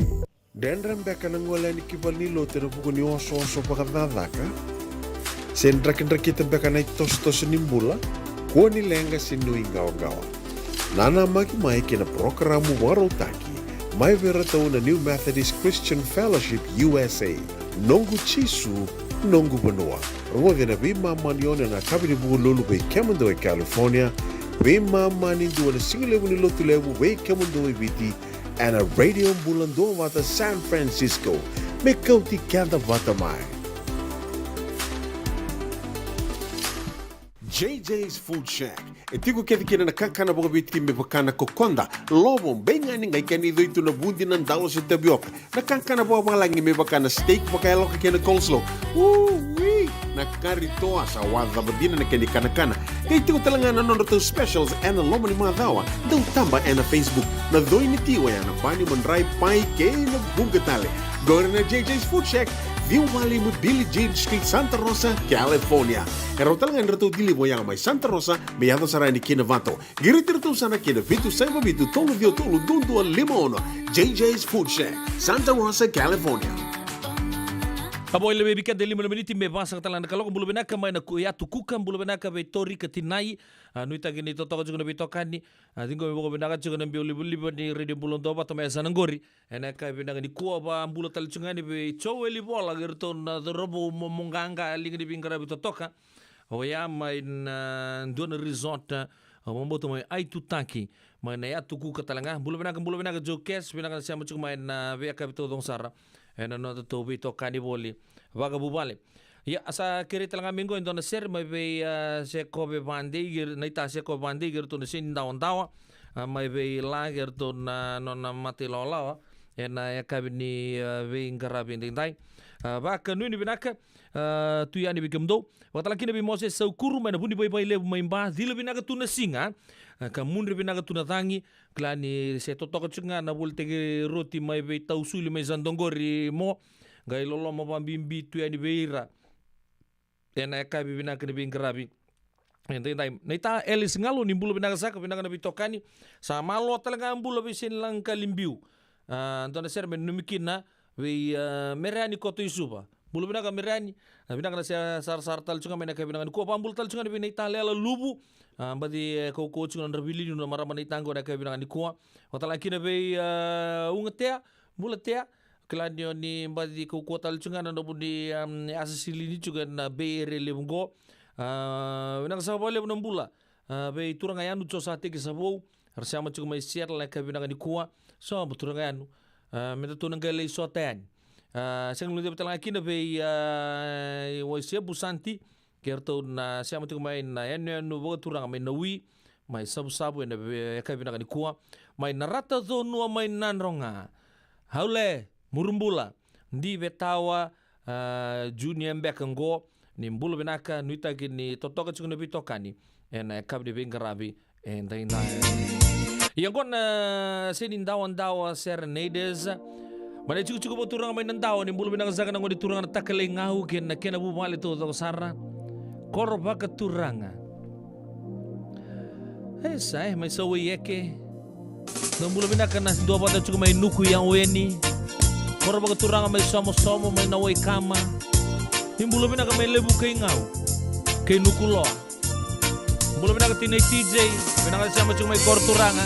Dredre beka na gole yani ki valenilotu ena vuku ni osooso vakacakacaka? Se drakidrakita beka na itosotoso ni bula? Kua ni leqa se nuiqawaqawa. Nanamaki mai ki na parokaramu vakarautaki mai vei iratou na New Methodist Christian Fellowship U S A, Noqu Jisu, Noqu Vanua. Rogoci ena veimama ni ono ena yakavi ni Vukelulu vei kemudou e California, veimama ni dua ena sigalevu ni Lotulevu vei kemudou e Viti, ena Radio Bula Duavata San Francisco, me kauti keda vata mai. J J's Food Shack. E tiko kece kina na kakana vakaviti me vaka na kokoda, lovo, beigani, qai kena icoi tu na vudi, na dalo se tavioka. Na kakana vakavalagi me vaka na steak vakayaloka kei na coleslaw. Ui! Na kari toa, sa wacava dina na kena ikanakana. Qai tiko tale ga na nodratou specials ena loma ni macawa. Dau taba ena Facebook. Na coi ni ti oya na bani, madrai, pai kei na vuqa tale. Qori na J J's Food Shack, ciwa walu lima Billie Jean Street, Santa Rosa, California. E rawa tale ga ni ratou deliver yaga mai Santa Rosa me yaco sara yani ki Novato. Qiriti iratou sara ki na vitu saiva vitu tolu ciwa tolu dua dua lima ono. J J's Food Shack, Santa Rosa, California. A vo e lewe vei keda e lima na miniti me vasaka tale na kaloko. Bula vinaka mai na Ku-, Yatu Kuka, bula vinaka vei Tori ka Tinai. A, nuitaki ni totoka tiko na veitokani. A, ciqomi vakavinaka tiko na biau livaliva ni Radio Bula Duavata mai yasana qori. Ena yakavi vinaka nikua, vakabula tale tiko ga yani vei Joeli Vola kei iratou na cauravou, mo, mo qaqa, liga ni veiqaravi totoka. Oya mai na dua na resort, a, vakabauta mai Aitutaki, mai na Yatu Kuka tale ga. Bula vinaka, bula vinaka Joe Cash, vinaka na sema tiko mai na veiyakavi taucoko sara. Ena nodatou veitokani voli vakavuvale. Ia, a sa kerei tale ga mai qo e dua na sere mai vei, a, Sekove Vadei, kei, naita Sekove Vadei kei iratou na Senidawa Dawa, a, mai vei La kei iratou na nona mata ilawalawa ena yakavi ni, a, veiqaravi edaidai. A, vakanuinui vinaka, a, tu yani vei kemudou. Vakatale kina vei Mose Saukuru mai na Vunivaivai Levu mai Ba, cila vinaka tu na siga, a, ka mudre vinaka tu na cagi, kila ni se totoka tiko ga na volitaki roti mai vei Tausuli mai Sadogori mo, qai loloma vakabibi tu yani vei ira ena yakavi vinaka ni veiqaravi edaidai. Naita Alice Galu, ni bula vinaka saka, vinaka na veitokani. Sa malo tale ga bula vei Senilaga Kalibiu. A, dua na sere me nanumi kina vei, a, Mereani Koto i Suva. Bula vinaka Mereani. A, vinaka na se-, sarasara tale tiko ga mai na yakavi vinaka nikua. Vakabula tale tiko ga yani vei naita Lela Luvu. A, baci, e, kaukauwa tiko na nodra veiliutaki na marama naita qo ena yakavi vinaka nikua. Vakatale kina vei, a, Ugatea, bula Tea. Kila ni o ni baci kaukauwa tale tiko ga na nomuni, am, yasa silini tiko ena Bay Area levu qo. A, vinaka saka vakalevu na bula. A, vei turaga Yanu Josateki Savou, ra sema tiko mai Seattle ena yakavi vinaka nikua. Sobu turaga Yanu. A, me datou na qai lai sota yani. A, sega ni guilecavi tale ga kina vei, a, Waisebu Santi, kei ratou na sema tiko mai na yanuyanu vakaturaga mai Naui, mai Savusavu ena ve-, yakavi vinaka nikua. Mai Narata Conua mai Nadroga. Haule, Murubula, Di Vetawa, a, Junior beka qo, ni bula vinaka, nuitaki ni totoka tiko na veitokani ena yakavi ni veiqaravi edaidai. Ia qo na Senidawa Dawa Serenaders. Mai na itikotiko vakaturaga mai Nadawa, ni bula vinaka saka na gone turaga na Takalei Gau kei na kena vuvale taucoko sara. Koro vakaturaga. E sa e, mai Sauai Eke. Dou bula vinaka na Duavata tiko mai Nuku i Aweni. Koro vakaturaga mai Somosomo, mai Nawai Kama. Ni bula vinaka mai Levu kei Gau kei Nukuloa. Bula vinaka tinai T J. Vinaka na sema tiko mai koro turaga.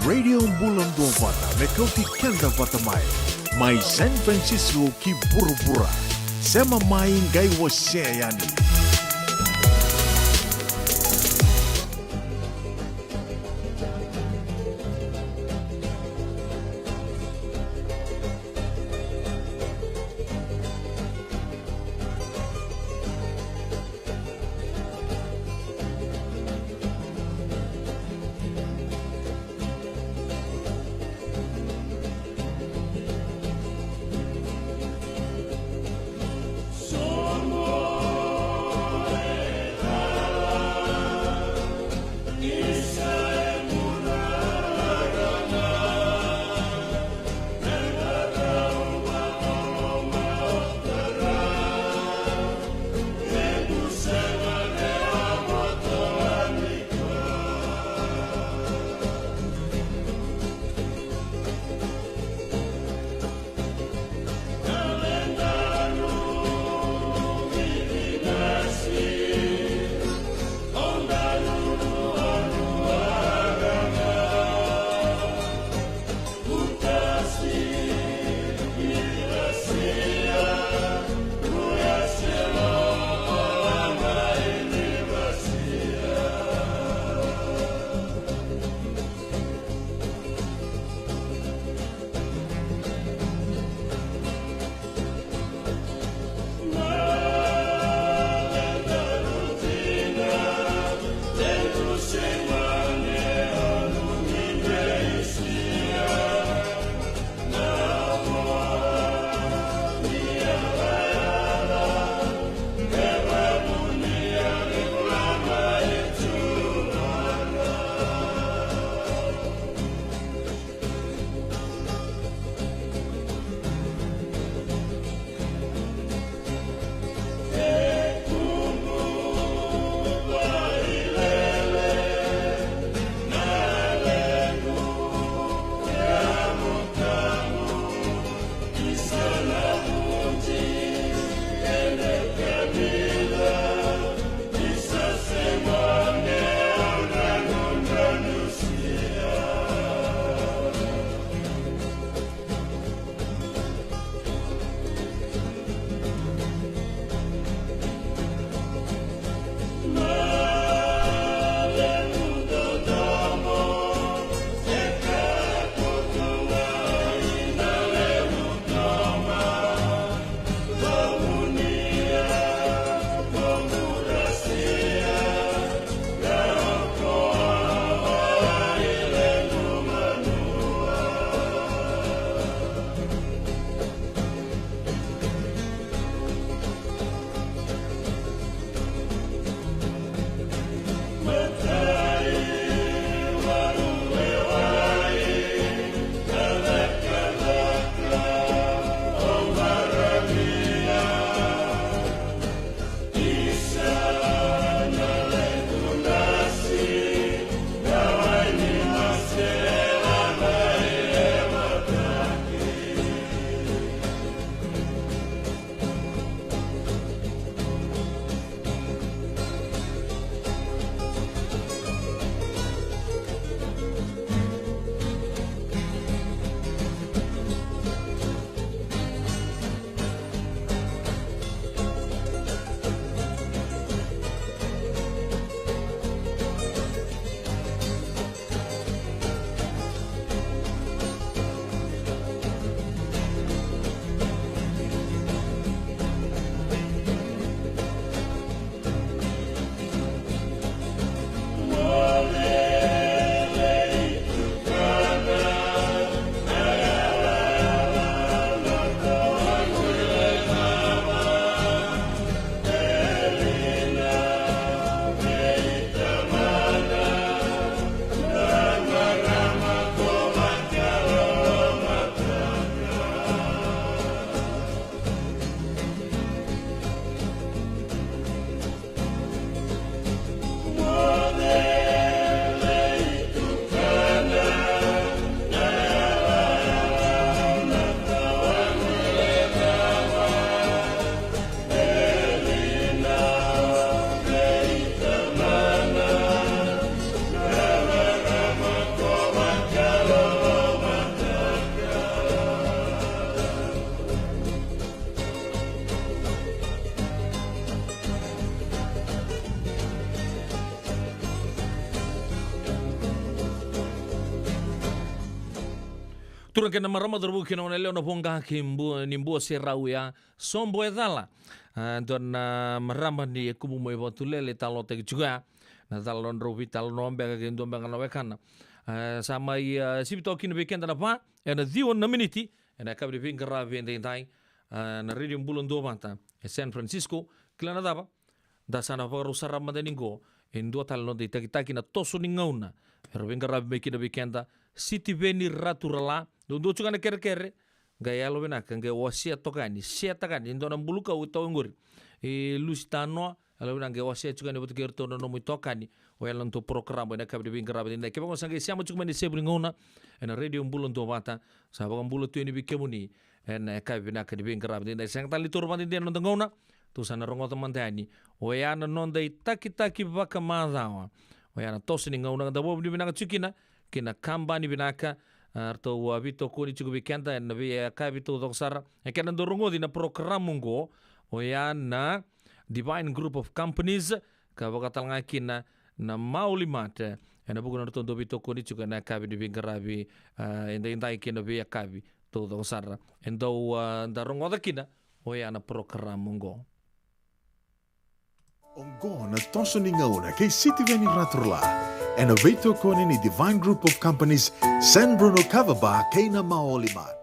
Radio Bula Duavata me kauti keda vata mai, mai San Francisco ki vuravura. Sema mai qai wasea yani. Turaga kei na marama, cauravou kei na goneyalewa, na voqa kei bu-, ni bua se rau ya. Sobo e cala. A, dua na marama ni Ekumu mai Vatulele, talanoataki tiko ya na cala nodrau veitalanoa beka kei dua beka na wekana. A, sa mai, a, sivi toka kina vei keda na va ena ciwa na miniti ena yakavi ni veiqaravi edaidai, a, na Radio Bula Duavata e San Francisco. Kila na cava? Da sa na vakarau sara mada yani qo e dua tale na noda itakitaki na toso ni gauna. Era veiqaravi mai kina vei keda Sitiveni Raturala. Duadua tiko ga na kerekere, qai yalo vinaka qai wasea toka yani, seataka yani e dua na bulukau e toka qori. E Lusi Tanoa, yalo vinaka qai wasea tiko yani vata kei iratou na nomu itokani. O yalo na nodatou porokaramu ena yakavi ni veiqaravi edaidai. Kevaka o sa qai sema tiko mai na isevu ni gauna ena Radio Bula Duavata, sa vakabula tu yani vei kemuni ena yakavi vinaka ni veiqaravi edaidai. Sega tale ni taura vakadede na noda gauna, tou sa na rogoca mada yani oya na noda itakitaki vakamacawa. Oya na toso ni gauna, da vakavinavinaka tiko kina kei na kabani vinaka, a, ratou a veitokoni tiko vei keda ena veiyakavi taucoko sara. E kena dau rogoci na porokaramu oqo, oya na Divine Group of Companies, ka vakatalega kina na Maoli Mart, ena vuku ni nodratou dau veitokoni tiko ena yakavi ni veiqaravi, a, edaidai kei na veiyakavi taucoko sara. E dau, a, da rogoca kina oya na porokaramu oqo. Oqo na toso ni gauna kei Sitiveni Raturala ena veitokoni ni Divine Group of Companies, San Bruno Kava Bar kei na Maoli Mart.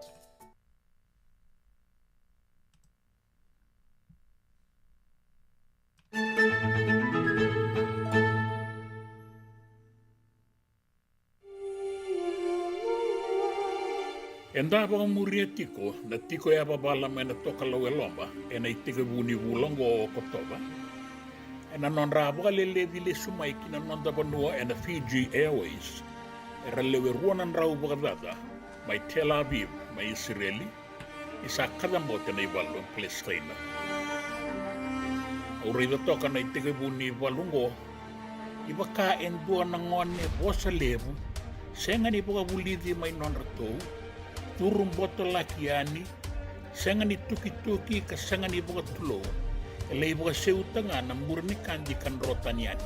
Eda vakamuria tiko na tiko yavavala mai na Tokalau e Loma ena itekivu ni vula oqo o Okotova, ena nodra a vakaleleci lesu mai ki na noda vanua ena Fiji Airways era lewe rua na drau vakacaca mai Tel Aviv mai Isireli, ni sa kacabote na ivalu o Palesitaina. Au raica toka na itekivu ni valu oqo, e vaka e dua na gone vosa levu, sega ni vakavulici mai nodratou, curu botolaki yani, sega ni tukituki ka sega ni vakatulou, e lai vakaseuta ga na bure ni kadi ka dro tani yani.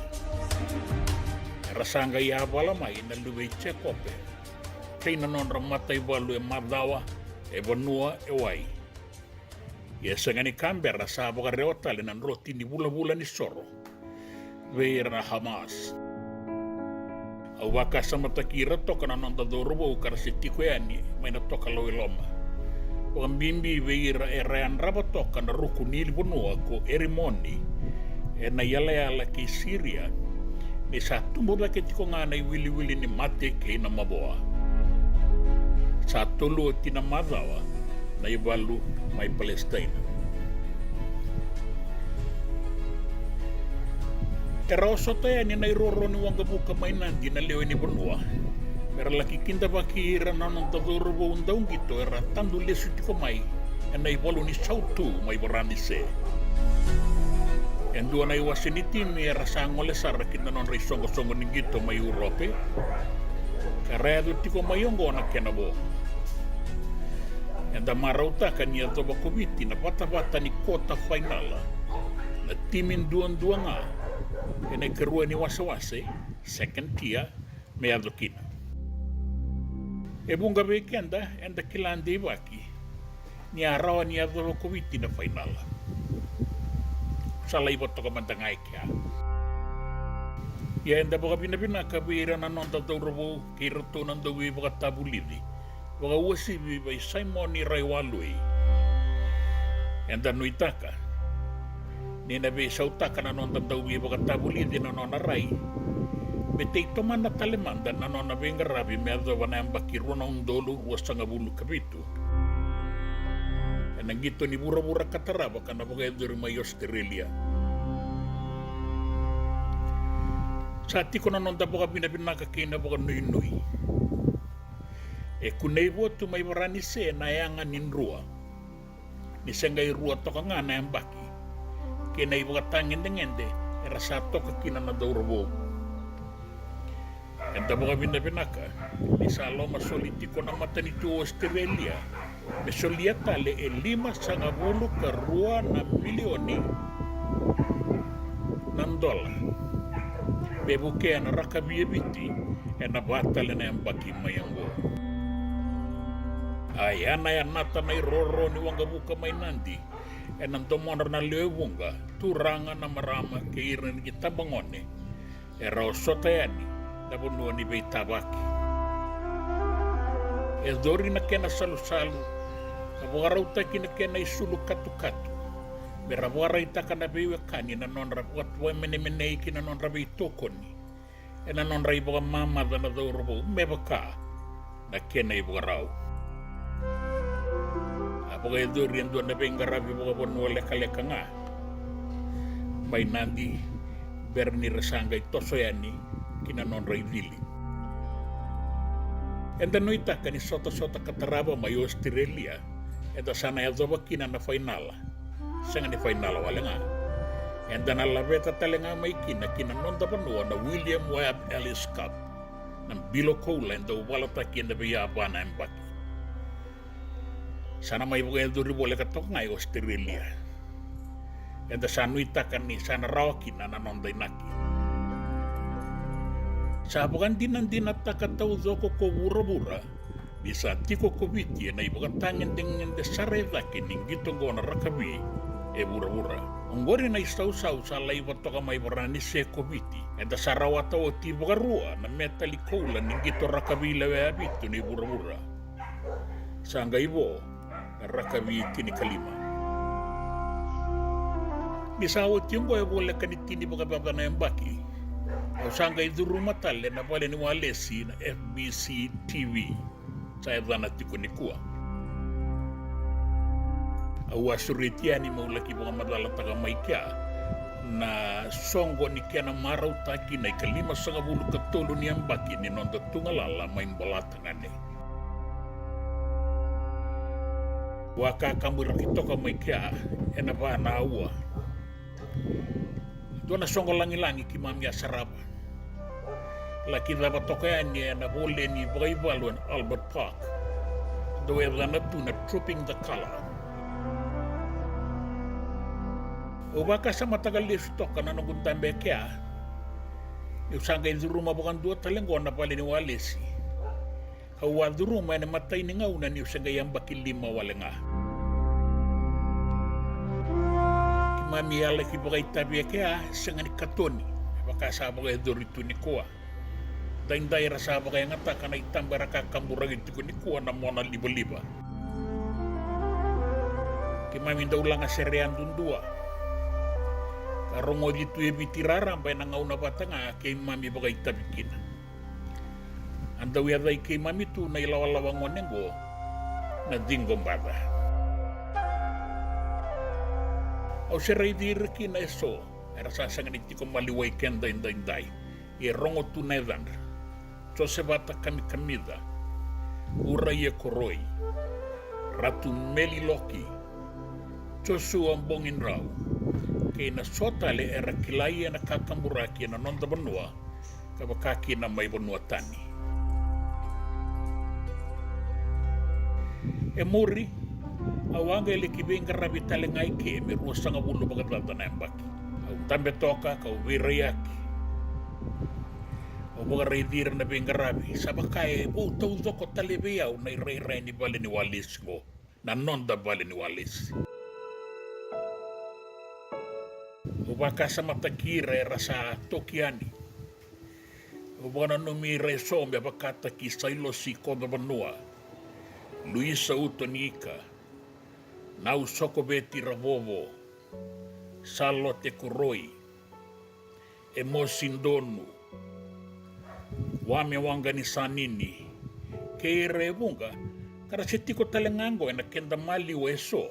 Era sa qai yavala mai na luve i Jekope kei na nodra mataivalu e macawa, e vanua, e wai. Ia e sega ni ka bera, sa vakarewa tale na droti ni vulavula ni soro vei ira na Hamas. Au vakasamataki ira toka na noda cauravou ka ra se tiko yani mai na Tokalau e Loma, vakabibi vei ira era yadrava toka na ruku ni vanua ko Erimoni ena iyalayala kei Siria, ni sa tubu cake tiko ga na iwiliwili ni mate kei na mavoa. Sa tolu oti na macawa na ivalu mai Palesitaina. Era osota yani na iroro ni waqavuka mai Nadi na lewe ni vanua, me ra laki kidavaki ira na noda cauravou dauqito era tadu lesu tiko mai ena ivalu ni sautu mai Varanise. E dua na iwase ni timi era sa gole sara ki na nodra isoqosoqo ni qito mai Urope, ka ra yaco tiko mai oqo na kena vo. Eda marautaka ni yacova ko Viti na vatavata ni kota fainala, na timi duadua ga ena ikarua ni wasewase, second tier, me yaco kina. E vuqa vei keda eda kila deivaki ni a rawa ni yacova ko Viti na fainala. Sa laiva toka mada ga e kea. Ia eda vakavinavinaka vei ira na noda cauravou kei iratou na dauveivakatavulici, vakauasivi vei Saimoni Raiwalui. Eda nuitaka ni na veisautaka na noda dauveivakatavulici na nona rai, me tei tomana tale mada na nona veiqaravi me yacova na yabaki rua na udolu ruasagavulu ka vitu ena qito ni vuravura ka tarava ka na vakayacori mai Ositerelia. Sa tiko na noda vakavinavinaka kei na vakanuinui. E kunei votu mai Varanise na yaga ni drua, ni se qai rua toka ga na yabaki kei na ivakatagedegede era sa toka kina na cauravou. Eda vakavinavinaka ni sa loma soli tiko na matanitu o Ositerelia me solia tale e limasagavulu ka rua na milioni na dola me vukea na rakavi e Viti ena va tale na yabaki mai oqo. A yanayanata na iroro ni waqavuka mai Nadi ena domodra na lewe vuqa, turaga, na marama kei ira na itabagone era osota yani na vanua ni veitavaki. E cori na kena salusalu, ka vakarautaki na kena isulu katukatu me ra vakaraitaka na veiwekani na nodra vakatuwai menemenei ki na nodra veitokoni ena nodra ivakamamaca na cauravou me vaka na kena ivakarau. A vakayacori e dua na veiqaravi vakavanua lekaleka ga mai Nadi bera ni ra sa qai toso yani ki na nodra icili. Eda nuitaka ni sotasota ka tarava mai Ositerelia eda sa na yacova kina na fainala. Sega ni fainala wale ga, eda na laveta tale ga mai kina ki na noda vanua na William Webb Ellis Cup, na bilo koula e dau valataki ena veiyava na yabaki. Sa na mai vakayacori voleka toka ga e Ositerelia. Eda sa nuitaka ni sa na rawa kina na noda inaki. Sa vakadinadinataka taucoko ko vuravura ni sa tiko ko Viti ena ivakatagedegede sara e cake ni qito oqo na rakavi e vuravura. Oqori na isausau sa laiva toka mai Varanise ko Viti. Eda sa rawata oti vakarua na metali koula ni qito rakavi lewe vitu ni vuravura. Sa qai vo na rakavi tinikalima. Ni sa oti oqo e voleka ni tini vakacaca na yabaki, au sa qai curuma tale na vale ni walesi na F B C T V, sa yacana tiko nikua. Au a sureti yani meu laki vakamacalataka mai kea na soqo ni kena marautaki na ikalimasagavulu ka tolu ni yabaki ni noda tugalala mai Bolatagane. Au a kakaburaki toka mai kea ena va na aua. Dua na soqo lagilagi keimami a sarava. Laki cava toka yani ena voleni vakaivalu ena Albert Park, dau yacana tu na Trooping the Colour. Au vakasamataka lesu toka na noqu dabe kea, niu sa qai curuma vakadua tale oqo na vale ni walesi. Kau a curuma ena imatai ni gauna niu se qai yabaki lima wale ga. Keimami a laki vakaitavi e kea e sega ni katoni, me vaka sa vakayacori tu nikua. Daidai era sa vakayagataka na itaba era kakaburaki tiko nikua na mona livaliva. Keimami dau laga sere yadudua ka rogoci tu e Viti raraba ena gauna vata ga keimami vakaitavi kina. A dau yacai keimami tu na ilawalawa gone oqo na ciqo baca. Au se raici ira kina eso era sa sega ni tiko maliwai keda edaidai, ia e rogo tu na yacadra: Josevata Kamikamica, Uraia Koroi, Ratu Meli Loki, Josua Bogidrau, kei na so tale era kilai ena kakaburaki ena noda vanua, ka vaka kina mai vanua tani. E muri, au a qai laki veiqaravi tale ga i ke me ruasagavulu vakacaca na yabaki. Au dabe toka kau veiraiyaki. Au vakaraici ira na veiqaravi, sa vaka e vou taucoko tale vei au na irairai ni vale ni walesi oqo, na noda vale ni walesi. Au vakasamataki ira era sa toki yani. Au vakananumi ira eso me vakataki Sailosi Kocavanua, Luisa Utonika, Nau Sokoveti Ravovo, Salote Koroi, Emosi Donu, Wame Waqanisanini, kei ira e vuqa ka ra se tiko tale ga oqo ena keda maliwa eso,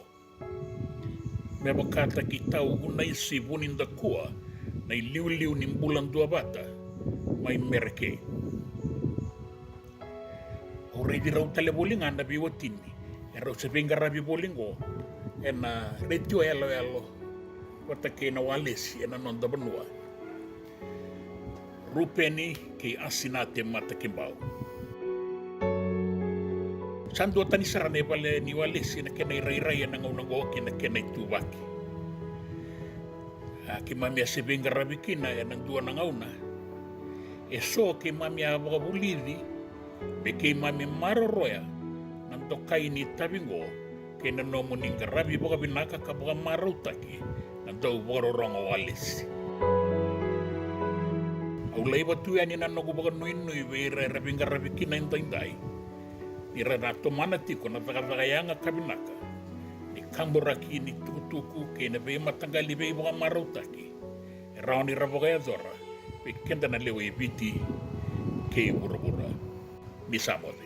me vakataki Tau Unaisi Vunidakua, na iliuliu ni bula duavata mai Mereke. Au raici rau tale voli ga na veiwatini, e rau se veiqaravi voli oqo ena retio yaloyalo vata kei na walesi ena noda vanua, Rupeni kei Asinate Matakibau. Sa duatani sara na ivale ni walesi ena kena irairai ena gauna oqo kei na kena ituvaki. A, keimami a se veiqaravi kina ena dua na gauna. Eso keimami a vakavulici me keimami maroroya na Tokai ni tavi qo kei na nomuni qaravi vakavinaka ka vakamarautaki na dau vakarorogo walesi. Au laiva tu yani na noqu vakanuinui vei ira era veiqaravi kina edaidai, ni ra na tomana tiko na cakacaka yaga ka vinaka ni kaburaki ni tukutuku kei na veimataqali veivakamarautaki e rawa ni ra vakayacora vei keda na lewe i Viti kei vuravura. Ni sa moce.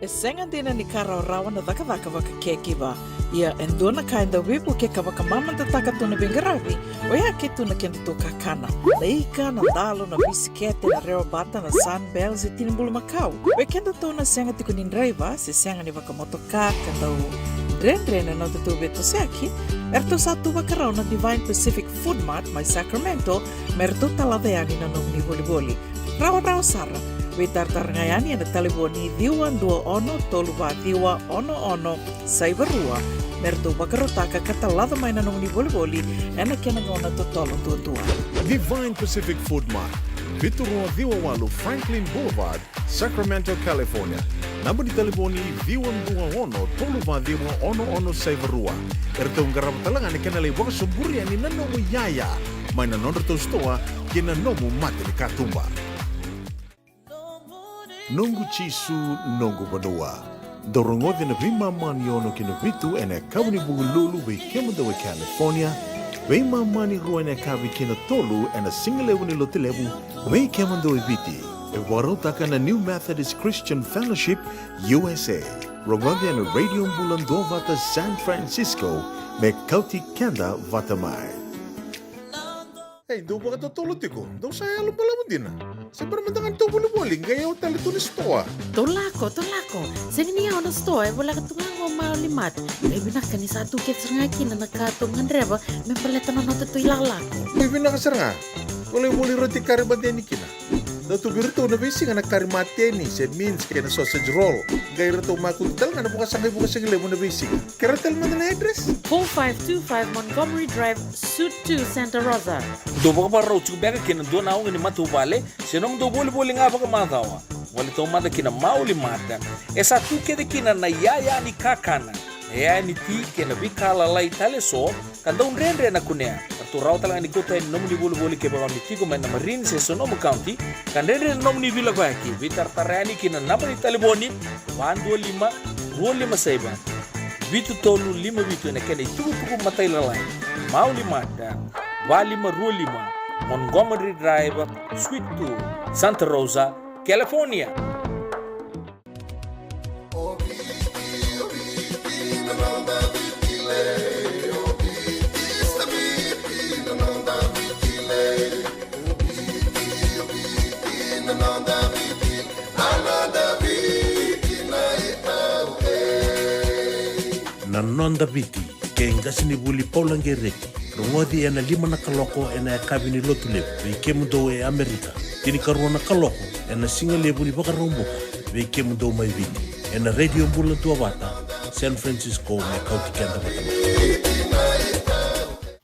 E sega dina ni ka rawarawa na cakacaka vaka caregiver. Ia e dua na ka e dau veivuke ka vakamamadataka tu na veiqaravi, oya ke tu na kedatou kakana. Na ika, na dalo, na bisikete, na rewa bata, na Sunbell se tini bulumakau. Vei kedatou na sega tiko ni draiva se sega ni vakamotoka ka dau dredre na nodatou veitosoyaki, eratou sa tu vakarau na Divine Pacific Food Mart mai Sacramento me ratou talaca yani na nomuni volivoli. Rawarawa sara. Veitaratara ga yani ena talevoni ciwa dua ono tolu va ciwa ono ono saiva rua me ratou vakarautaka ka talaca mai na nomuni volivoli ena kena gauna totolo duadua. Divine Pacific Food Mart, vitu rua ciwa walu Franklin Boulevard, Sacramento, California. Naba ni talevoni ciwa dua ono tolu va ciwa ono ono saiva rua. Eratou qarava tale ga na kena lai vakasoburi yani na nomu iyaya mai na nodratou sitoa kei na nomu mata ni katuba. Noqu Jisu, noqu vanua. Dou rogoci na veimama ni ono ki na vitu ena yakavi ni Vukelulu vei kemudou e California, veimama ni rua ena yakavi ki na tolu ena sigalevu ni Lotulevu vei kemudou e Viti. E vakarautaka na New Methodist Christian Fellowship U S A. Rogoci ena Radio Bula Duavata San Francisco me kauti keda vata mai. Ei, dou vakatotolo tiko, dou sa yalo balavu dina. Se bera mada ga ni tou volivoli, qai yawa tale tu ni sitoa. Tou lako, tou lako. Sega ni yawa na sitoa, e voleka tu ga qo Maoli Mart. Qai vinaka ni sa tu kece sara ga kina na ka tou gadreva me baleta na nodatou ilakolako. Qai vinaka sara ga. Volivoli roti kari madeni kina. Dau tu vei iratou na veisiga na kari mateni se mince kei na sausage roll. Qai ratou makutu tale ga na vakasaqa ivuka sigalevu na veisiga. Kerea tale mada na address. Four five two five Montgomery Drive, Suite two, Santa Rosa. Dou vakavakarau tiko beka kei na dua na auga ni matavuvale se nomudou volivoli ga vakamacawa? Gole taumada ki na Maoli Mart. E sa tu kece kina na iyaya ni kakana, na iyaya ni ti kei na veika lalai tale eso ka dau dredre na kunea. Ratou rawa tale ga ni kauta yani nomuni volivoli kevaka o ni tiko mai na Marin se Sonoma County ka dredre na nomuni veilakoyaki. Veitaratara yani ki na naba ni talevoni va dua lima rua lima saiva vitu tolu lima vitu ena kena itukutuku matailalai. Maoli Mart, va lima rua lima Montgomery Drive, Suite two, Santa Rosa, California. Na Noda Viti, kei qasenivuli Paula Qereti. Rogoci ena lima na kaloko ena yakavi ni Lotulevu vei kemudou e Amerika, tinikarua na kaloko ena sigalevu ni Vakaraubuka vei kemudou mai Viti, ena Radio Bula Duavata San Francisco, me kauti keda vata mai.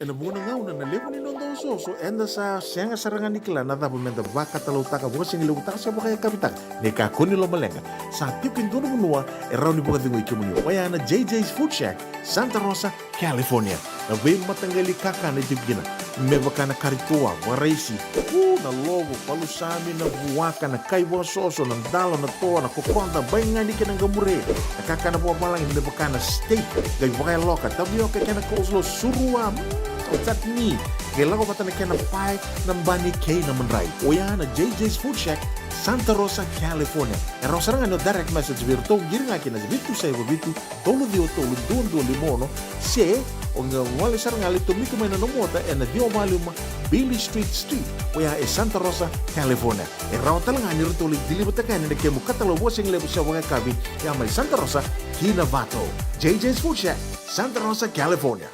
Ena vuqa na gauna na levu ni noda osooso eda sa sega sara ga ni kila na cava meda vakatalautaka, vakasigalevu taka se vakayakavi taka. Ni kakua ni lomaleqa, sa tiko e dua na vanua e rawa ni vakacegui kemuni, oya na J J's Food Shack, Santa Rosa, California. Na veimataqali kakana e tiko kina, me vaka na kari toa, vakaraisi, u, na lovo, palusami, na vuaka, na kai vakasoso, na dalo, na toa, na kokoda, baigani kei na qamure. Na kakana vakavalagi me vaka na steak, qai vakayaloka, tavioka kei na coleslaw, surua, mm, chutney, qai lako vata na kena pae, na bani kei na madrai. Oya na J J's Food Shack, Santa Rosa, California. E rawa sara ga ni o direct message vei iratou, qiri ga ki na vitu saiva vitu, tolu ciwa tolu, dua dua lima ono, se o qai gole sara ga, lai tomika mai na nomu ota ena ciwa va lima Beale Street Suite, oya e Santa Rosa, California. E rawa tale ga ni ratou lai deliver-taka yani na kemu katalau vakasigalevu se vakayakavi, ya mai Santa Rosa ki Novato. J J's Food Shack, Santa Rosa, California.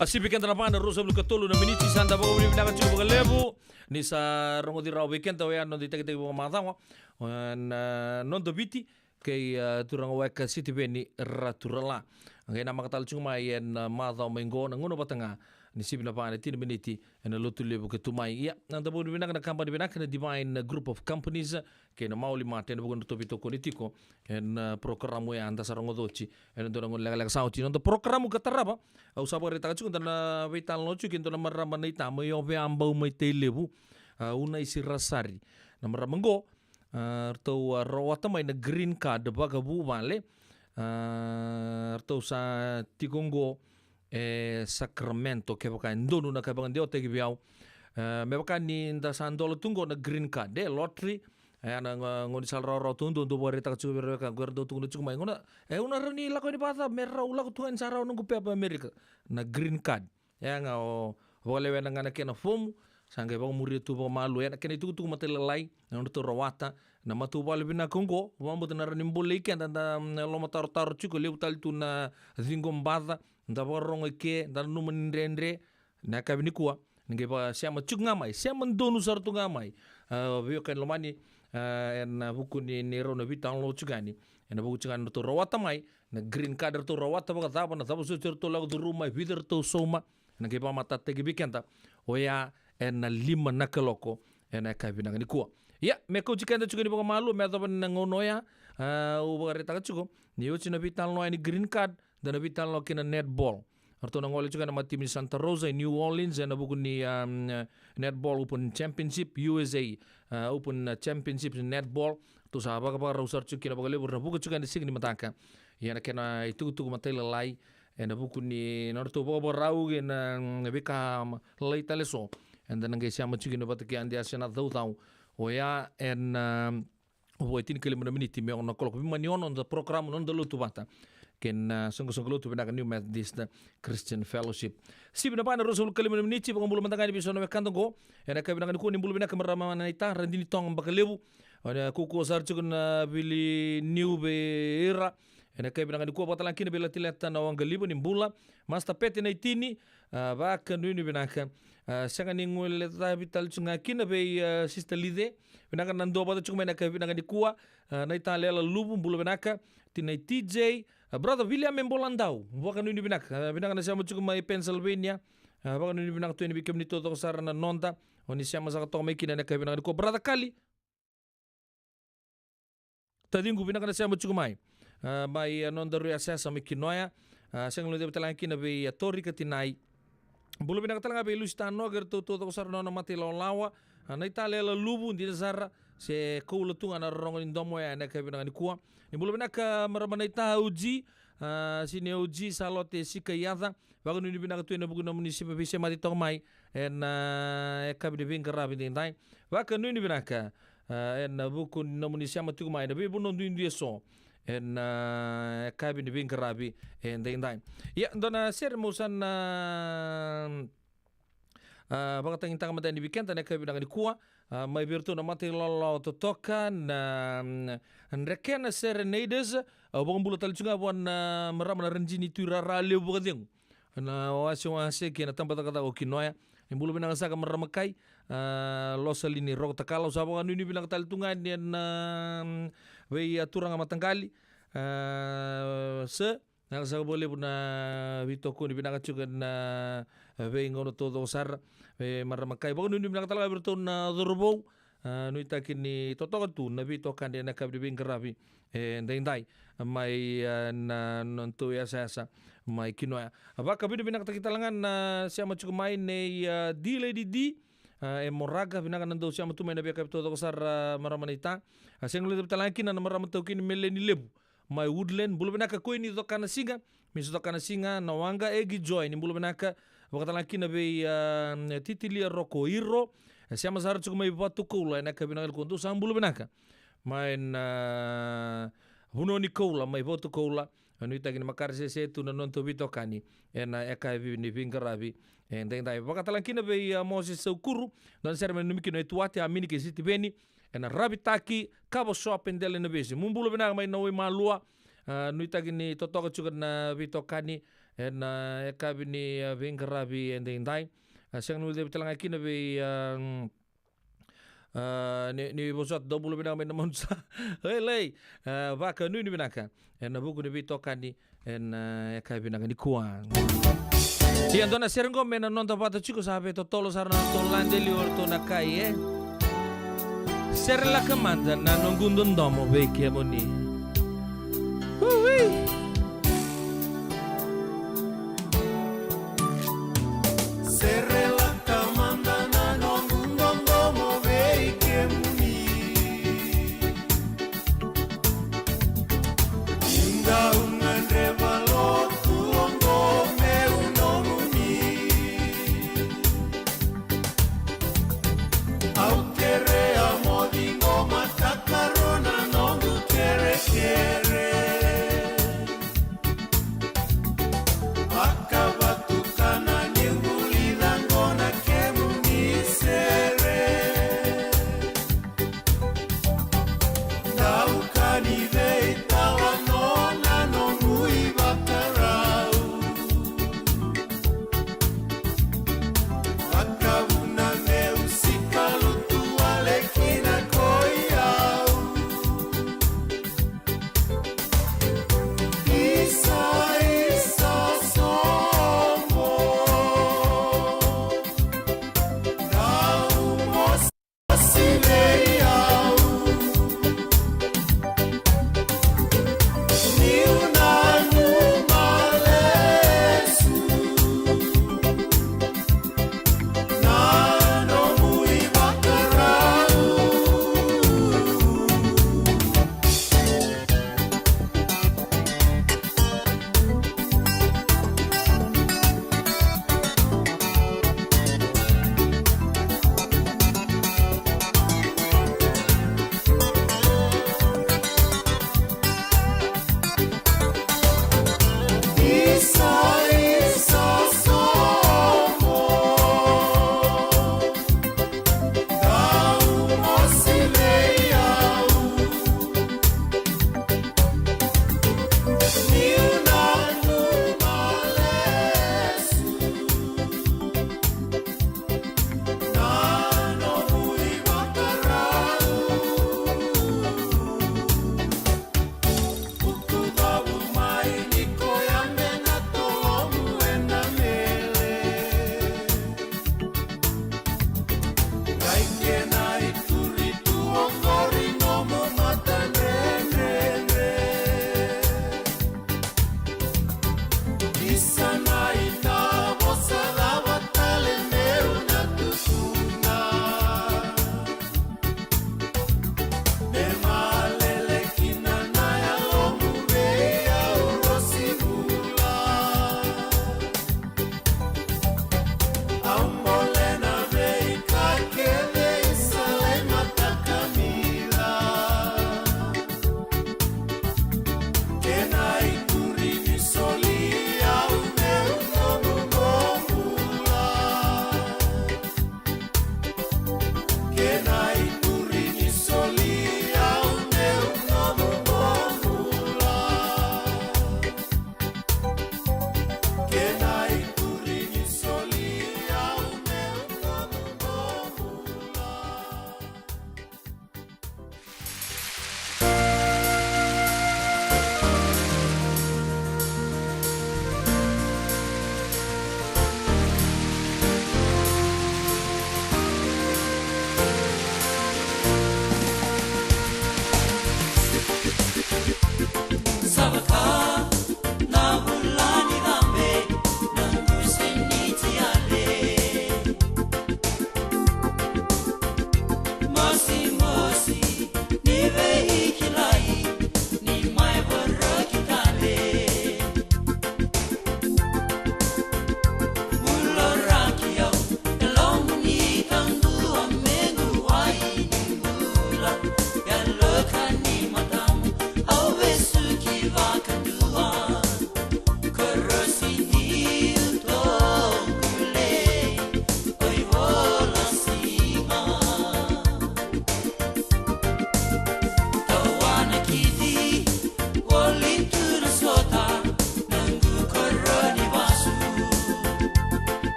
A sivi keda na va na ruasagavulu ka tolu na miniti, sa da vakavinavinaka tiko vakalevu ni sa rogoci rawa vei keda oya na noda itakitaki vakamacawa, e, na Noda Viti, kei, a, turaga Weka Sitiveni Raturala. Qai namaka tale tiko mai ena, a, macawa mai qo na gauna vata ga, ni sivi na va na tini na miniti ena Lotulevu ke tu mai. Ia, na da vakavinavinaka na kabani vinaka na Divine Group of Companies kei na Maoli Mart ena vuku ni ratou veitokoni tiko ena, a, porokaramu ya da sa rogoca oti ena dua na gauna lekaleka sa oti. Na noda porokaramu ka tarava, au sa vakaraitaka tiko da na veitalanoa tiko kei dua na marama naita mai Ovea, Bau, mai Tailevu, a, Unaisi Rasari. Na marama qo, a, ratou, a, rawata mai na green card vakavuvale. A, ratou sa tiko qo e Sacramento, kevaka e donu na ka e vakadewataki vei au. E, me vaka ni da sa dola tu qo na green card, e lottery. E, na ga-, gaunisala rawarawa taudua, dou vakaraitaka tiko vei ira na wekaqu era dau tukuna tiko mai. Gauna, e, au na rawa ni lako yani vakacava me rau lako tu ga ni sa rawa noqu pepa Amerika. Na green card. E, ga o vakalewena ga na kena fomu, sa qai vakamuria tu vakamalua. E, na kena itukutuku matailalai na nodratou rawata na matavuvale vinaka oqo, vakabauta na rawa ni bolei keda, da, mm, lomatarotaro tiko, levu tale tu na ciqo baca da vakarorogo i ke, da nanuma ni dredre. Na yakavi nikua ni qai vakasema tiko ga mai, sema donu sara tu ga mai, a, veiwekani lomani, a, ena vuku ni, ni rau na veitalanoa tiko yani ena vuku tiko ga ni ratou rawata mai na green card, ratou rawata vakacava, na cava soti ratou lako curuma, e vica ratou sauma. Ena qai vakamatatataki vei keda oya ena lima na kaloko ena yakavi vinaka nikua. Ia, me kauti keda tiko ni vakamalua me yacova na gauna oya, a, au vakaraitaka tiko ni oti na veitalanoa ni green card, da na veitalanoa kina na netball. Ratou na gole tiko ena matimi ni Santa Rosa e New Orleans ena vuku ni, um, Netball Open Championship, U S A, a, Open, a, Championship Netball. Ratou sa vakavakarau sara tiko kina vakalevu, ra na vuka tiko ena siga ni mataka. Ia na kena itukutuku matailalai ena vuku ni nodratou vakavakarau kei na, mm, veika, mm, lalai tale eso, eda na qai sema tiko kina vata kei Adi Ase Nacaucau. Oya ena, um, vo e tinikalima na miniti me ono na kaloko. Veimama ni ono na noda porokaramu, na noda lotu vata kei na, a, soqosoqo lotu vinaka New Methodist Christian Fellowship. Sivi na va ena ruasagavulu ka lima na miniti. Vakabula mada ga yani vei so na wekada oqo ena yakavi vinaka nikua. Ni bula vinaka marama naita, Radini Toga Vakalevu. Ena kaukauwa sara tiko na vili niu vei ira ena yakavi vinaka nikua. Vakatalega kina vei Latileta Nawaqaliva, ni bula. Master Pete Naitini, a, vakanuinui vinaka. A, sega ni guilecavi tale tu ga kina vei, a, Sister Lice. Vinaka na dua vata tiko mai ena yakavi vinaka nikua. A, Naita Lela Luvu, bula vinaka. Tinai T J, a, brother Viliame Boladau, vakanuinui vinaka. A, vinaka na sema tiko mai Pennsylvania. A, vakanuinui vinaka tu yani vei kemuni taucoko sara na noda o ni sema saka toka mai kina ena yakavi vinaka nikua. Brother Kali, taciqu, vinaka na sema tiko mai. A, mai, a, nodaru yasayasa mai Kinoya. A, sega ni guilecavi tale ga kina vei, a, Tori ka Tinai. Bula vinaka tale ga vei Lusi Tanoa kei iratou taucoko sara na nona mata ilawalawa. A, Naita Lela Luvu, dina sara, se koula tu ga na rorogo ni domo ya ena yakavi vinaka nikua. Ni bula vinaka marama Naita, O G, a, senior O G Salote Sikaiyaca. Vakanuinui vinaka tu ena vuku ni nomuni sema veisemati toka mai ena, a, yakavi ni veiqaravi edaidai. Vakanuinui vinaka, a, ena vuku ni nomuni sema tiko mai ena veivanua duidui eso ena, a, yakavi ni veiqaravi edaidai. Ia, dua na sere meu sa na, a, vakatagitaka mada yani vei keda ena yakavi vinaka nikua, a, mai vei iratou na mata ilawalawa totoka na, mm, Drekena Serenaders. Au vakabula tale tu ga vua na marama na Radini Tuirara Levu Vakacegu, na wasewase kei na tabacakacaka o Kinoya. Ni bula vinaka saka marama kai, a, Losalini Rokotakala. Au sa vakanuinui vinaka tale tu ga yani ena, mm, vei, a, turaga mataqali, a, se Vinaka saka vakalevu na veitokoni vinaka tiko ena veigauna taucoko sara. Vei marama kai, vakanuinui vinaka tale ga vei iratou na cauravou. A, nuitaki ni totoka tu na veitokani ena yakavi ni veiqaravi edaidai mai, a, na nodatou yasayasa mai Kinoya. Vakavinavinakataki tale ga na sema tiko mai nei, a, D Lady D, a, e Moraga. Vinaka na dau sema tu mai na veiyakavi taucoko sara, a, marama naita. A, sega ni guilecavi tale ga kina na marama taukei ni Meleni Levu mai Woodland. Bula vinaka Koini Cokanasiga, Misi Cokanasiga, na waqa Egi Joy, ni bula vinaka. Vakatalega kina vei, a, Titilia Roko Iro, e sema sara tiko mai Vatukoula ena yakavi vinaka nikua, dou sa bula vinaka. Mai na, a, vanua ni koula mai Vatukoula, e nuitaki ni makare sese tu na nodatou veitokani ena yakavi ni veiqaravi edaidai. Vakatalega kina vei, a, Moses Saukuru, dua na sere me nanumi kina o Etuate, Amini kei Sitiveni, ena Ravitaki Kava Shop e Delainavesi. Mo bula vinaka mai na Waimalua. A, nuitaki ni totoka tiko na veitokani ena yakavi ni, a, veiqaravi edaidai. A, sega ni guilecavi tale ga kina vei, a, mm, a, ni, ni vosota, dou bula vinaka mai na Mount Sa. Oi, lei. A, vakanuinui vinaka ena vuku ni veitokani ena, a, yakavi vinaka nikua. Ia dua na sere qo me na noda vata tiko, sa vei totolo sara na noda lade liu o ratou na kai, e. Sere laka mada na noqu dodomo vei kemuni. Ui. Sere laka mada na noqu dodomo vei kemuni. Ni dau gadreva lotu oqo meu nomuni. Au kerea mo ciqomataka na noqu kereke.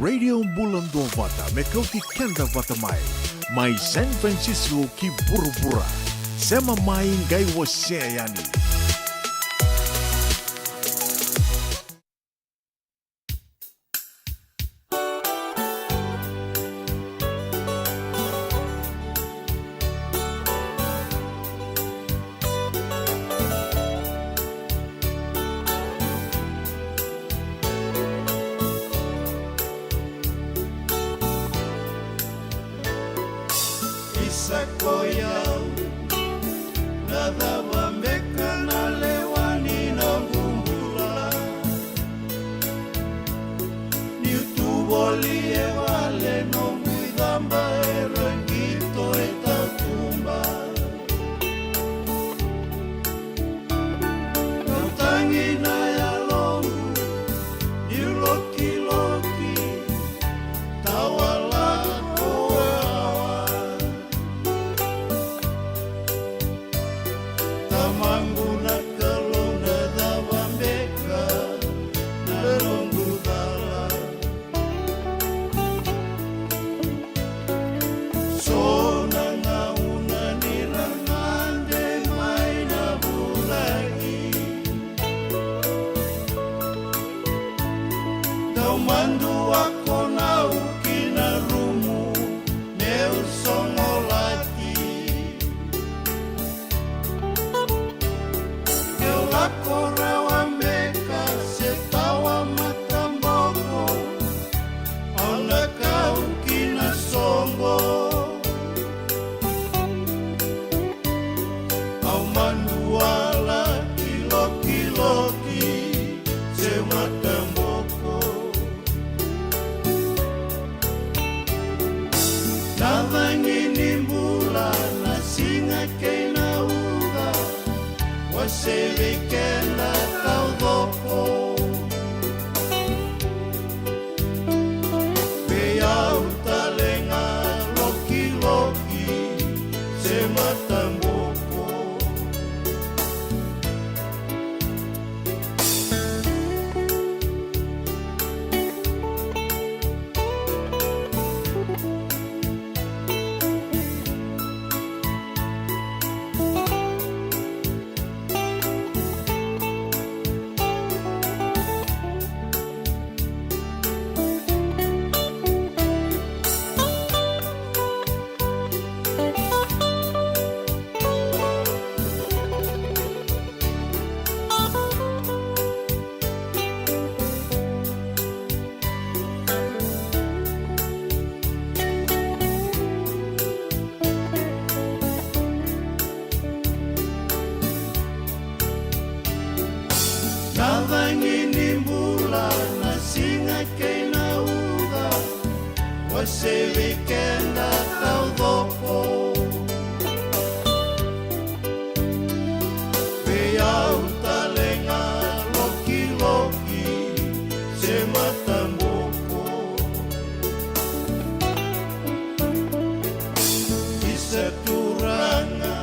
Radio Bula Duavata me kauti keda vata mai. Mai San Francisco ki vuravura. Sema mai qai wasea yani. Isa ko i au, na cava beka na lewa ni noqu bula? Niu tu voli e vale, noqu icaba e rau qito e tautuba. Dau tagi na yaloqu niu lokiloki, tawa lako wawa. Tamaqu na Kalou, na cava beka na noqu cala? So na gauna ni ra gade mai na vulagi, dau madua ko na u ki na rumu meu sogolati. Keu lako rawa beka se tawa mataboko, au na kau ki na soqo. Au madua laki lokiloki se mataboko. Na cagi ni bula, na siga kei na uca, wasei vei keda taucoko. Vei au tale ga lokiloki se mataboko. Na cagi ni bula, na siga kei na uca, wasei vei keda taucoko. Vei au tale ga lokiloki se mataboko. Isa Turaga,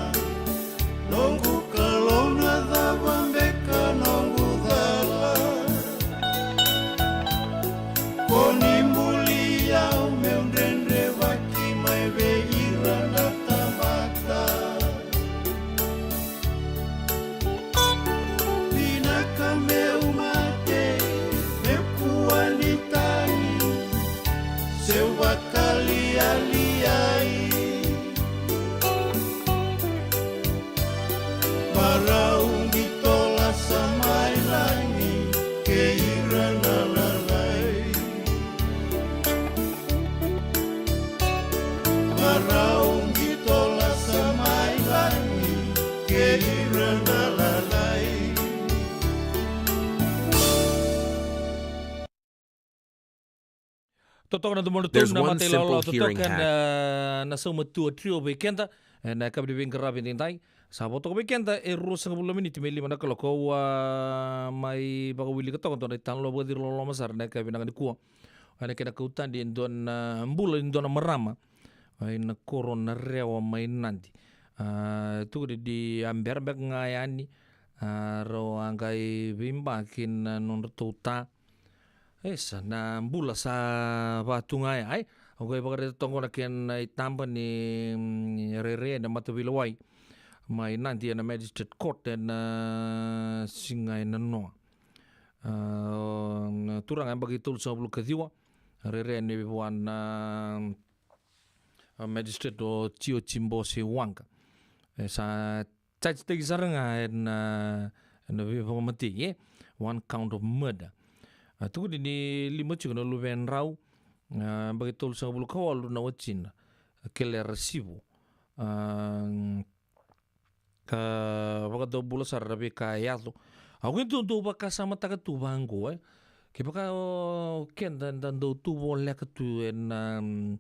noqu Kalou, na cava beka noqu cala? Ko ni buli au meu dredrevaki mai vei ira na tamata. Vinaka meu mate, meu kua ni tagi, seu vakalialiai. Marau qito lasa mai lagi kei ira na lalai. Marau qito lasa mai lagi kei ira na lalai. Totoka na domodratou na mata ilawalawa totoka na, na Sauma Tua Trio vei keda ena yakavi ni veiqaravi edaidai. Sa vo toka vei keda e ruasagavulu na miniti me lima na kaloko. Au mai vakawilika toka dua na italanoa vakaciri loloma sara ena yakavi vinaka nikua. Ena kena kau tani e dua na bula ni dua na marama ena koro o Narewa mai Nadi. A tukuni ni a bera beka ga yani, a rau a qai veibaki na nodratou ta. E sa na bula sa vatu ga ya, e. O koya e vakaraica toka na kena itaba ni, mm, rairai ena mataveilewai mai Nadi ena Magistrate Court ena siga e nanoa. A, na turaga e yabaki tolusagavulu ka ciwa, rairai ni vua na, a, Magistrate o Tio Tibo Seiwaqa. E sa charge-taki sara ga ena, ena veivakamatei, e, one count of murder. A, tukuni ni lima tiko na luvedrau, a, yabaki tolusagavulu ka walu na watina, Kelera Sivo. A, ka vakadobula sara na veika e yaco. Au qai dau, dau vakasamataka tu vaqo, e. Kevaka o keda da dau tu voleka tu ena, mm,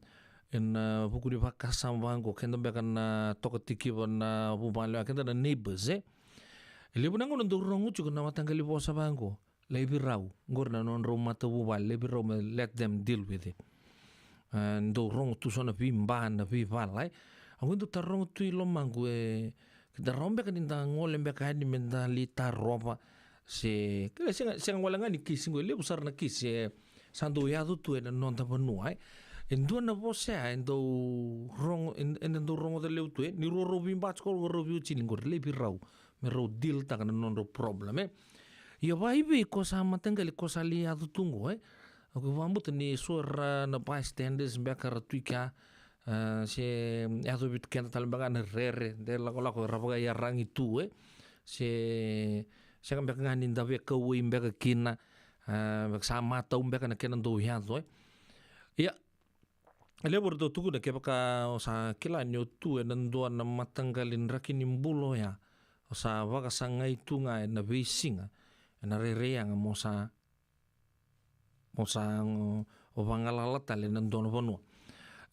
ena vuku ni vakasama vaqo, keda beka na toka tikiva na vuvale, a, keda na neighbors, e. E levu na gauna dau rogo tiko na mataqali vosa vaqo, laivi rau, qori na nodrau matavuvale, laivi rau me let them deal with it. A, dau rogo tu so na veiba, na veivala, e. Au qai dau taroga tu i lomaqu, e, keda rawa beka ni da gole beka yani me da lai tarova, se, ke sega, sega wale ga ni kisi qo, e levu sara na kisi, e, sa dau yaco tu ena noda vanua, e. E dua na vosa ya, e dau rogo, e, e dau rogoca levu tu, e, ni rau veiba tiko, rau veiwatini qori, laivi rau me rau deal-taka na nodrau problem, e. Ia vakaivei ko sa mataqali, ko sa lai yaco tu qo, e. Au vakabauta ni so era na bystanders beka ra tu i kea, a, se yaco vei keda tale beka na rere, de lakolako era vakaiyaragi tu, e. Se, sega beka ga ni da veikauwai beka kina, a, beka sa matau beka na kena dau yaco, e. Ia, e levu eratou tukuna kevaka o sa kila ni o tu ena dua na mataqali draki ni bula oya, o sa vakasagai tu ga ena veisiga, ena rairai yaga mo sa, mo sa, o, o vagalala tale ena dua na vanua.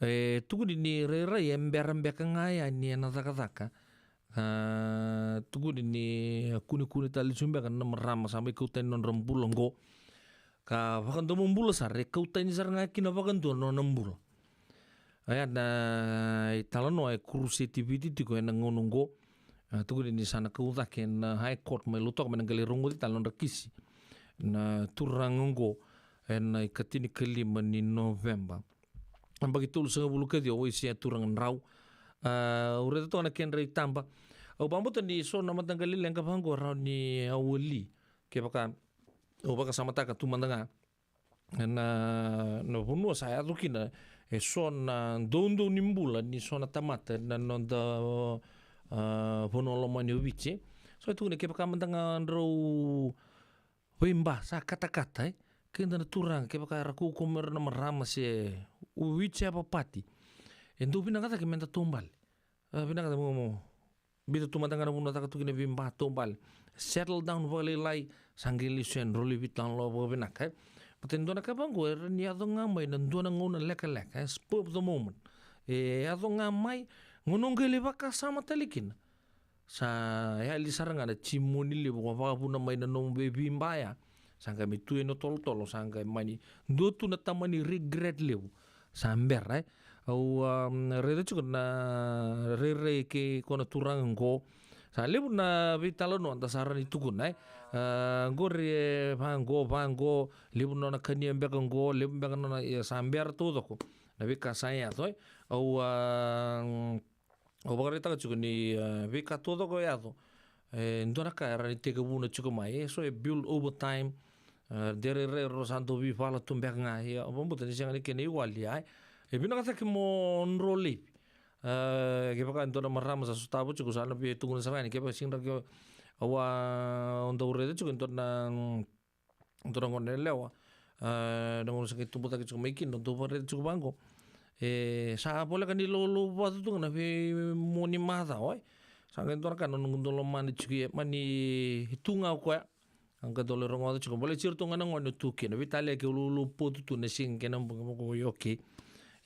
E tukuni ni rairai e bera beka ga yani ena cakacaka. A, tukuni ni kunekune tale tiko beka na marama sa mai kau tani nodra bula qo. Ka vakadomobula sara, e kau tani sara ga kina vakadua na nona bula. Oya na italanoa e kuruseti Viti tiko ena gauna oqo. A, tukuni ni sa na kau cake ena High Court mai Lautoka me na qai lai rogoci tale nodra kisi na turaga oqo ena ikatinikalima ni Noveba. Yabaki tolusagavulu ka ciwa, waisea turaga drau. A, au raica toka na kedra itaba. Au vakabauta ni so na mataqali leqa vaqo rawa ni au wali. Kevaka au vakasamataka tu mada ga na, na vanua sa yaco kina e so na doudou ni bula ni so na tamata na noda, a, vanua lomani o Viti. So e tukuna kevaka mada ga drau veiba sa katakata, e. Keda na turaga, kevaka era kaukaua mai ira na marama se whichever party, e dau vinaka cake me da taubale. A, vinaka cake mo, mo biuta tu mada ga na vanua caka tu kina veiba, taubale. Settle down vakalailai, sa qai lesu yani, drau lai veitalanoa vakavinaka, e. Baleta e dua na ka vaqo e rawa ni yaco ga mai na dua na gauna lekaleka, e, spur of the moment. E yaco ga mai, gauna o qai lai vakasama tale kina, sa yali sara ga na timoni levu ko vakavuna mai na nomu veiveiba ya. Sa qai mai tu ena tolotolo, sa qai mani dua tu na tamani regret levu. Sa bera, e. Au, um, raica tiko na rairai kei ko na turaga qo. Sa levu na veitalanoa da sa rawa ni tukuna, e. A, qori e vaqo, vaqo, levu nona kania beka qo, levu beka nona, ia sa bera taucoko na veika sa yaco, e. Au, a, Au vakaraitaka tiko ni, e, veika taucoko e yaco, e dua na ka e rawa ni tekivuna tiko mai, e so e build over time. E, de rairai rau sa dau veivala tu beka ga, ia au vakabauta ni sega ni kena iwali, ai. E vinaka cake mo dro laivi. E, kevaka e dua na marama sa sotava tiko, sa na via tukuna sara ga ni kevaka sega ni, au a dau raica tiko e dua na, mm, dua na gone yalewa, a, na gauna sa qai tubu cake tiko mai kina, dau vakaraica tiko vaqo. E sa voleka ni laulau vatu tu ga na veimua ni macawa, e. Sa qai dua na ka na noqu dau lomana tiko, ia mani tu ga o koya. A qai dau lai rogoca tiko, baleta iratou ga na gone tu kina, veitalia ke laulau potu tu na siga kei na bogi, mo ko, io, okay.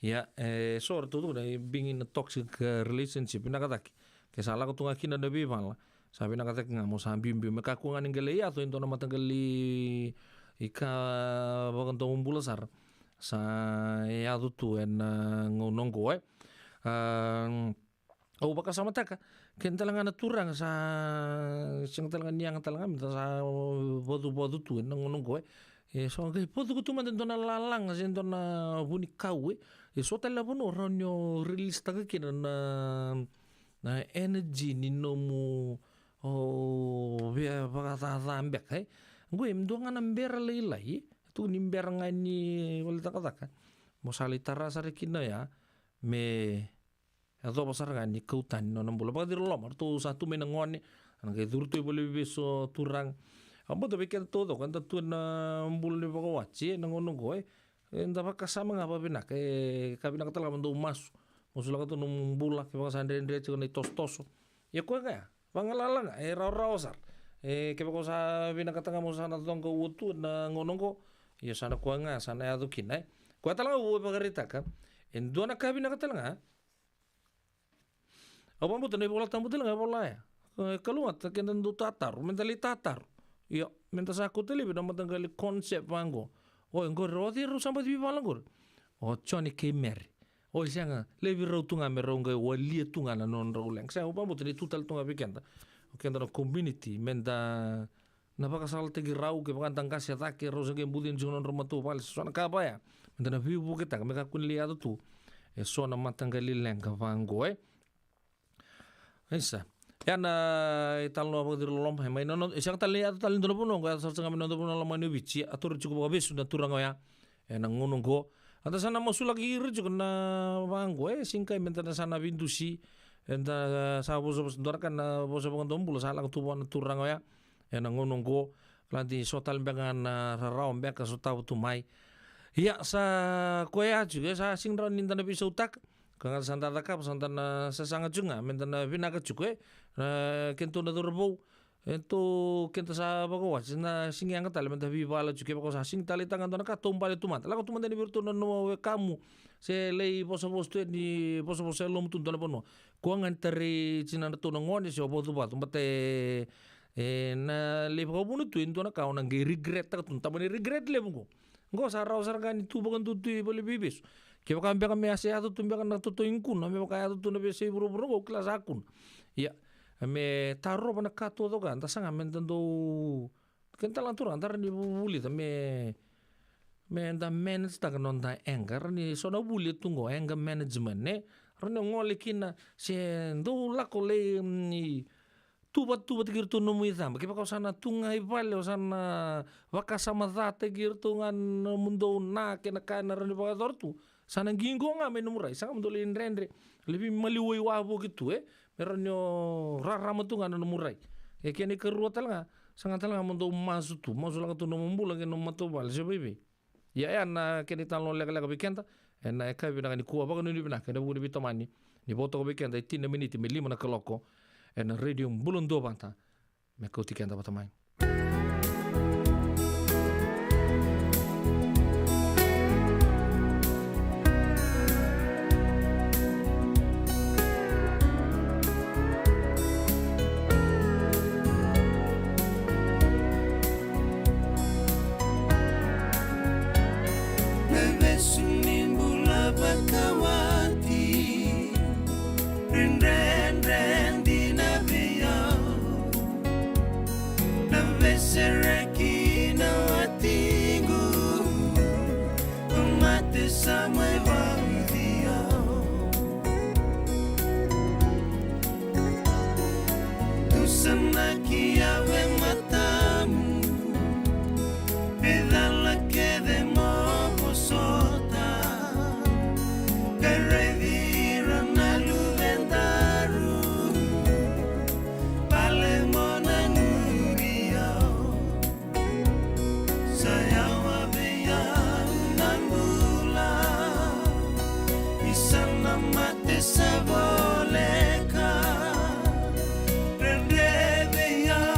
Ia, e so ratou tukuna, e, being in a toxic, e, relationship, vinaka cake ke sa lako tu ga kina na veivala. Sa vinaka cake ga mo sa biubiu me kakua ga ni qai lai yaco e dua na mataqali ika vakadomobula sara sa yaco tu ena gauna oqo, e. A, au vakasamataka, keda tale ga na turaga sa sega tale ga ni yaga tale ga me da sa vacuvacu tu ena gauna oqo, e. E so qai potuka tu mada e dua na lalaga se dua na vunikau, e. E so tale na vanua rawa ni o release-taka kina na, na energy ni nomu, o, via vakacaca beka, e. Qo e dua ga na bera lailai, e. Tukuni bera ga ni vale ni cakacaka. Mo sa lai tara sara kina oya, me yacova sara ga ni kau tani na nona bula. Vakaciriloloma, ratou sa tu mai na gone, na qai curu tu i valeniveivesu o turaga. Au vakabauta vei keda taucoko eda tu ena bula ni vakawati ena gauna oqo, e. Eda vakasama ga vakavinaka, e, ka vinaka tale ga mo dou masu. Masulaka tu nomu bula, kevaka sa dredre tiko na itosotoso. Ia koya ga ya, vagalala ga, e rawarawa sara. E, kevaka o sa vinakata ga mo sa na coqa ua tu ena gauna oqo, ia sa na koya ga sa na yaco kina, e. Koya tale ga au vakaraitaka, e dua na ka vinaka tale ga. Au vakabauta na iVola Tabu tale ga e vola ya. E, kalougata keda dau tataro, meda lai tataro. Io, meda sa kauta laivi na mataqali concept vaqo. Oi, qori, o cei rau sa baci veivala qori? O Johnny kei Mary. Oi, sega, laivi rau tu ga me rau qai walia tu ga na nodrau leqa. Sega, au vakabauta ni tu tale tu ga vei keda, o keda na community, meda na vakasalataki rau, kevaka da qase cake, rau se qai bucini tiko na nodra matavuvale, se so na ka vaya. Meda na veivuketaka me kakua ni lai yaco tu e so na mataqali leqa vaqo, e. Isa. Ia na italanoa vakaciriloloma, e mai na noda, e sega tale ni yaco tale ni dua na vanua oqo, e yaco sara ga mai na noda vanua lomani o Viti, a taura tiko vakavesu na turaga oya. Ena gauna oqo, eda sa na masulaki ira tiko na vaqo, e, siga qai meda na sa na veidusi, eda sa vosavosa, dua na ka na vosa vakadomobula sa lako tu vua na turaga oya. Ena gauna oqo, ladi so tale beka na rarawa beka sotava tu mai. Ia, sa koya tiko, e, sa sega ni rawa ni da na veisautaka. Ka ga sa da cakava, sa da na sasaga tiko ga, meda na vinaka tiko, e. Na, kedatou na cauravou, e, tou keda sa vakawati, na sega ni yaga tale meda veivala tiko, kevaka o sa sega ni taleitaka ga dua na ka, taubale tu mada. Lako tu mada yani vei iratou na nomu wekamu, se lai vosavosa tu yani, vosavosa e loma tu dua na vanua. Koya ga ni tarai tinadratou na gone, se o vacuvacu, baleta e, e na lai vakavuna tu e dua na ka o na qai regret-taka tu, na tabana ni regret levu qo. Qo sa rawa sara ga ni tu vakadua tu i valeniveivesu. Kevaka beka me a se yaco tu beka na toto i kuna, me vaka yaco tu na veiyasai vuravura qo, au kila sa kuna. Ia, me tarova na ka taucoko ya, da saga meda dau, keda tale na turaga, da rawa ni vu-, vulica me, meda manage-taka na noda anger, rawa ni so na vuli e tu qo, anger management, ne? Rawa ni o gole kina, se dau lako lai, mm, tuvatuvata kei iratou nomu icaba. Kevaka o sa na tu ga i vale, o sa na vakasamacataki iratou ga na nomudou na kena ka ena rawa ni vakayacora tu, sa na qiqo ga mai nomu rai, sa ga mo dou lai dredre, lai veimaliwai wavoki tu, e, me rawa ni o rarama tu ga na nomu rai. E kena ikarua tale ga, sa ga tale ga mo dou masu tu, masulaka tu nomu bula kei nomu matavuvale, se vaivei. Ia, e, na kena italanoa lekaleka vei keda ena yakavi vinaka nikua, vakanuinui vinaka ena vuku ni veitomani ni vo toka vei keda e tini na miniti me lima na kaloko ena Radio Bula Duavata, me kauti keda vata mai. Na vesu ni bula vakawati, dredre dina vei au. Na veisereki na watiqu, mate sa mai vauci au. Tusanaki au e matamu, e cala kece mo vosota. Qai raici ira na luvedaru, vale mo nanumi au. Sa yawa vei au na bula, isa na mate sa voleka. Dredre vei au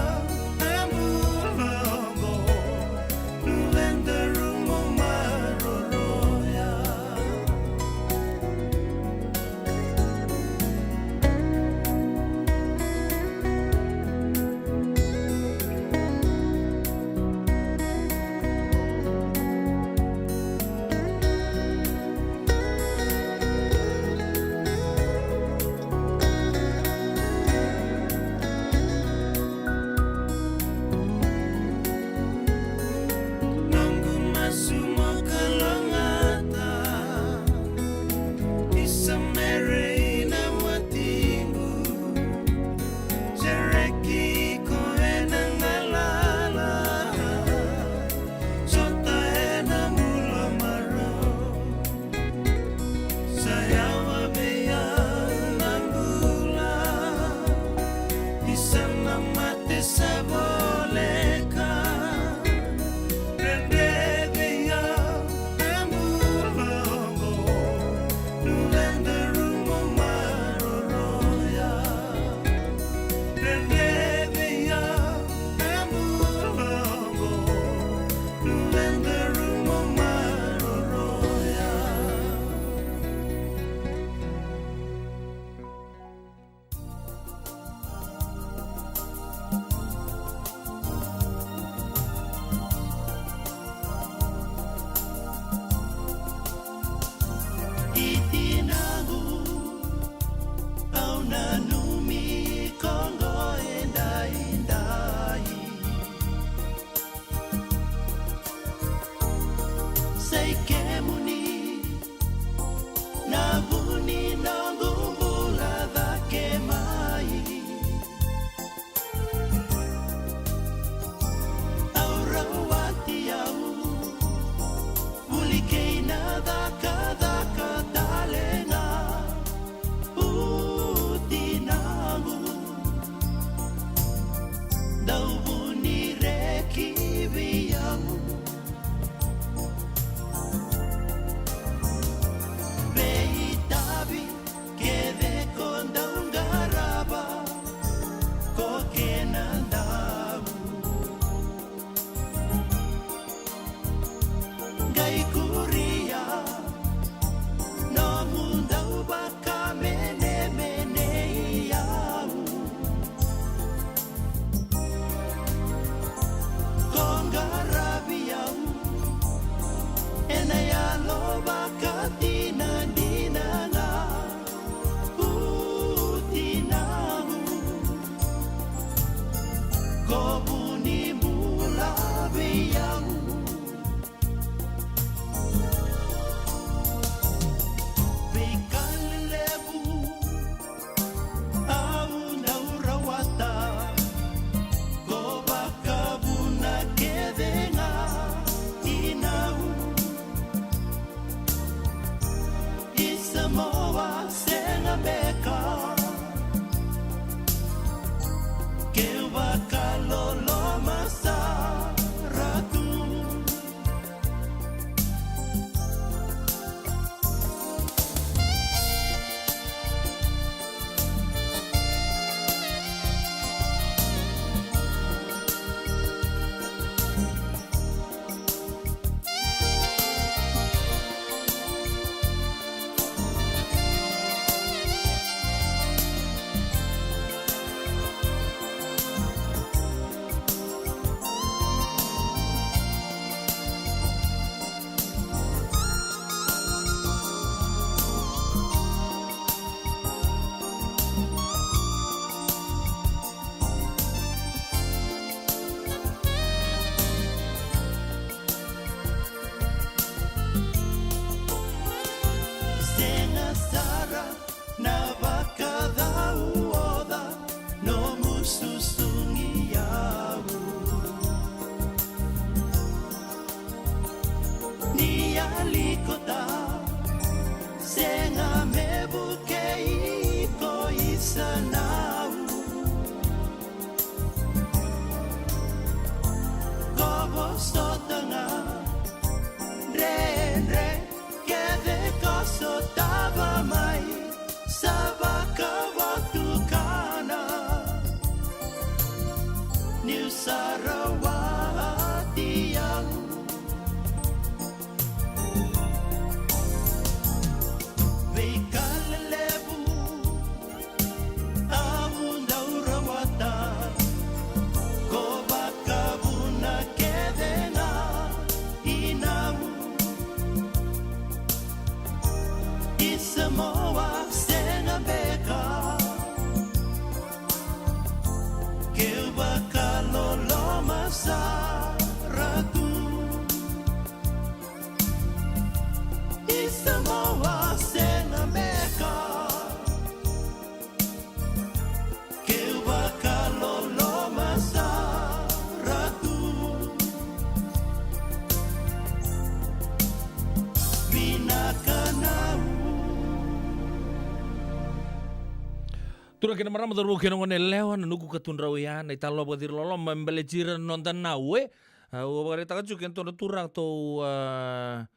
Turaga kei na marama, cauravou kei na gone yalewa, na nuku ka tudrau ya, na italanoa vakaciriloloma me baleti ira na noda nau e. A, au vakaraitaka tiko kei na tou na turaga tou, a,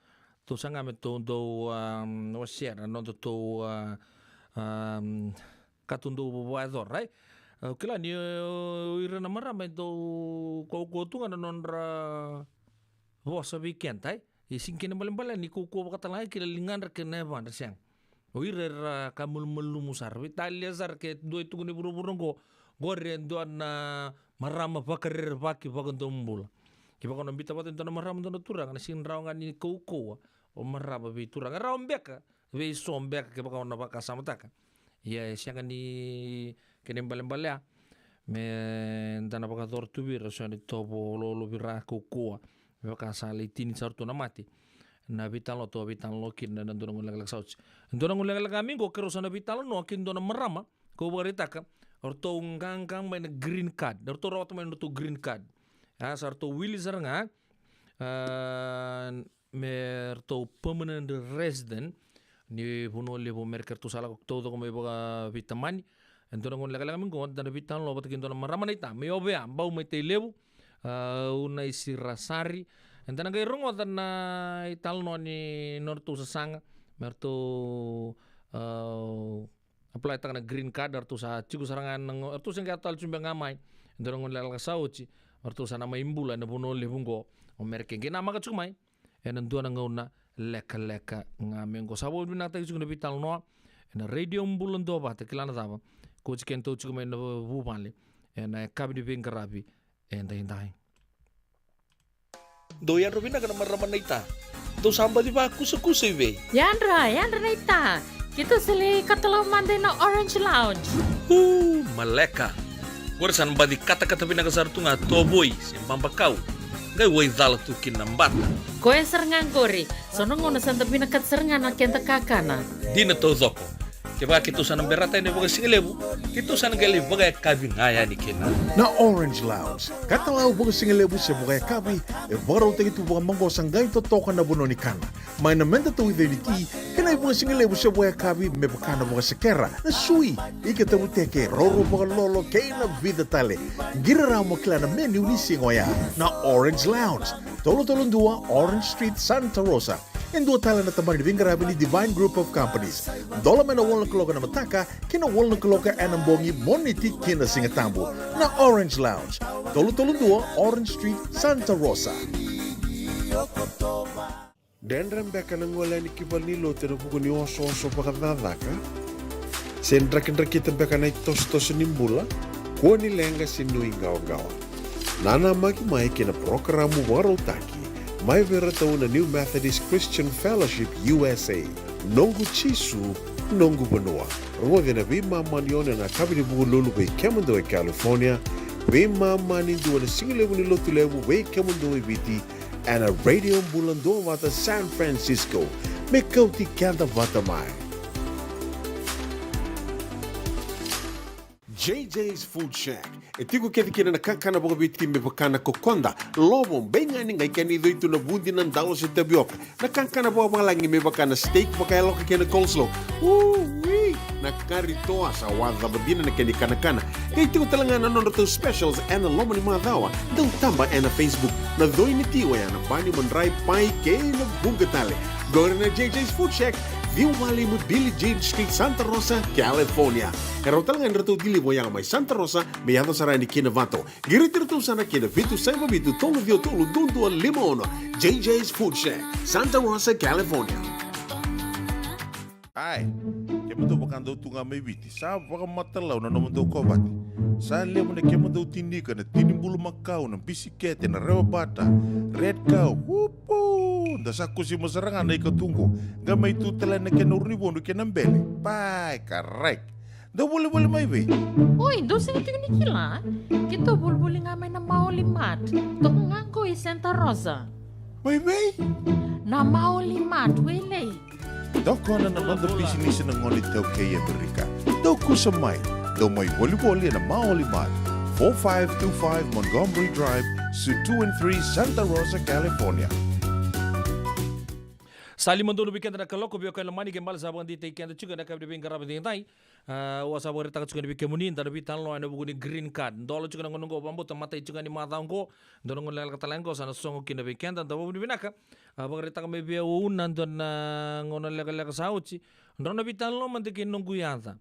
tou saga me tou dou, a, wasea na noda tou, a, a, ka tou dou vakayacora, e. Au kila ni, o ira na marama e dou kaukauwa tu ga na nodra vosa vei keda, e. E sega ni kena ibalebale ni kaukauwa vakatalega kina ligadra kei na yavadra, sega. O ira era ka malumalumu sara, veitalia sara ke dua e tukuna e vuravura oqo, oqori e dua na marama vakarerevaki vakadomobula. Kevaka o na biuta vata e dua na marama, dua na turaga, na sega ni rawa ga ni kaukauwa o marama vei turaga. E rawa beka vei so beka kevaka o na vakasamataka. Ia e sega ni kena ibalebale ya me da na vakayacora tu vei ira so na itovo lolovira kaukauwa. Me vaka sa lai tini sara tu na mate. Na veitalanoa tou a veitalanoa kina ena dua na gauna lekaleka sa oti. Dua na gauna lekaleka mai qo keirau sa na veitalanoa kei dua na marama kau vakaraitaka. O ratou qaqa mai na green card, o ratou rawata mai na ratou green card. A, sa ratou wili sara ga, a, me ratou permanent resident ni vanua levu o Merika, ratou sa lako taucoko mai vakaveitamani. E dua na gauna lekaleka mai qo da na veitalanoa vata kei dua na marama naita mai Ovea, Bau mai Tailevu, a, Unaisi Rasari. Eda na qai rogoca na italanoa ni nodratou sasaga me ratou, a, apply taka na green card, ratou sa tiko sara ga na go-, ratou se qai yaco tale tiko beka ga mai. E dua na gauna lekaleka sa oti, ratou sa na mai bula ena vanua levu oqo o Merika. Qai namaka tiko mai ena dua na gauna lekaleka ga mai qo. Sa vakavinavinakataki tiko na veitalanoa ena Radio Bula Duavata, kila na cava, ko oti kena tou tiko mai na vuvale ena yakavi ni veiqaravi edaidai. Dou yadra vinaka na marama naita. Dou sa baci vakusakusa i vei? Yadra, yadra naita. Keitou sa lai katalau mada ina Orange Lounge. U, maleka. Qori sa na baci katakata vinaka sara tu ga tovoi se babakau. Qai waicala tu kina na bata. Koya sara ga qori. So na gauna sa da vinakata sara ga na keda kakana. Dina taucoko. Kevaka keitou sa na berata yani vakasigalevu, keitou sa na qai lai vakayakavi ga yani kina. Na Orange Lounge, katalau vakasigalevu se vakayakavi, e vakarautaki tu vakamaqosa qai totoka na vanua ni kana. Mai na meda tauica ni ti, kei na ivakasigalevu se vakayakavi me vaka na vakasekera, na sui, ika tavuteke, roro vakalolo, kei na vica tale. Qiri rawa mo kila na menu ni siga oya. Na Orange Lounge, tolu tolu dua Orange Street, Santa Rosa. E dua tale na tabana ni veiqaravi ni Divine Group of Companies. Dola mai na walu na kaloko ena mataka ki na walu na kaloko ena bogi, Moniti ki na Sigatabu. Na Orange Lounge, tolu tolu dua Orange Street, Santa Rosa. Dredre beka na gole yani ki valenilotu ena vuku ni osooso vakacakacaka? Se drakidrakita beka na itosotoso ni bula? Kua ni leqa se nuiqawaqawa. Nanamaki mai ki na parokaramu vakarautaki mai vei iratou na New Methodist Christian Fellowship U S A, Noqu Jisu, Noqu Vanua. Rogoci ena veimama ni ono ena yakavi ni Vukelulu vei kemudou e California, veimama ni dua ena sigalevu ni Lotulevu vei kemudou e Viti, ena Radio Bula Duavata San Francisco. Me kauti keda vata mai. J J's Food Shack. E tiko kece kina na kakana vakaviti me vaka na kokoda, lovo, beigani, qai kena icoi tu na vudi, na dalo se tavioka. Na kakana vakavalagi me vaka na steak vakayaloka kei na coleslaw. Ui! Na kari toa, sa wacava dina na kena ikanakana. Qai tiko tale ga na nodratou specials ena loma ni macawa. Dou taba ena Facebook. Na coi ni ti oya na bani, madrai, pai kei na vuqa tale. Qori na J J's Food Shack, ciwa walu lima Billie Jean Street, Santa Rosa, California. E rawa tale ga ni ratou deliver oya mai Santa Rosa me yaco sara yani ki Novato. Qiriti iratou sara ki na vitu saiva vitu tolu ciwa tolu dua dua lima ono. J J's Food Shack, Santa Rosa, California. Ai, kemudou vakadau tu ga mai Viti, sa vakamatalau na nomudou kovate. Sa levu na kemudou tinika, na tini bulumakau, na bisikete, na rewa bata, red cow, upu! Da sa kusima sara ga na ika tu qo, qai mai tu tale na kena urunivonu kei na bele. Pai, karai. Dou volivoli mai vei? Oi, dou sega tiko ni kila? Keitou volivoli ga mai na Maoli Mart. Toka ga qo i Santa Rosa. Mai vei? Na Maoli Mart, Wailei. Tokona na noda bisinisi na gone iTaukei e Amerika. Dou kusa mai. Dou mai volivoli ena Maoli Mart, four five two five Montgomery Drive, Suite two and three, Santa Rosa, California. Sa lima donu vei keda na kaloko, vei o koya na mani ke bale sa vakadeitaki keda tiko ena yakavi ni veiqaravi edaidai. A, au sa vakaraitaka tiko yani vei kemuni, da na veitalanoa ena vuku ni green card. Dola tiko na gauna oqo, vakabauta matai tiko ga ni macawa oqo, dua na gauna lekaleka tale ga oqo sa na sogo kina vei keda, da vakavinavinaka. A, vakaraitaka mai vei au na dua na gauna lekaleka sa oti, drau na veitalanoa mada kei noqu yaca.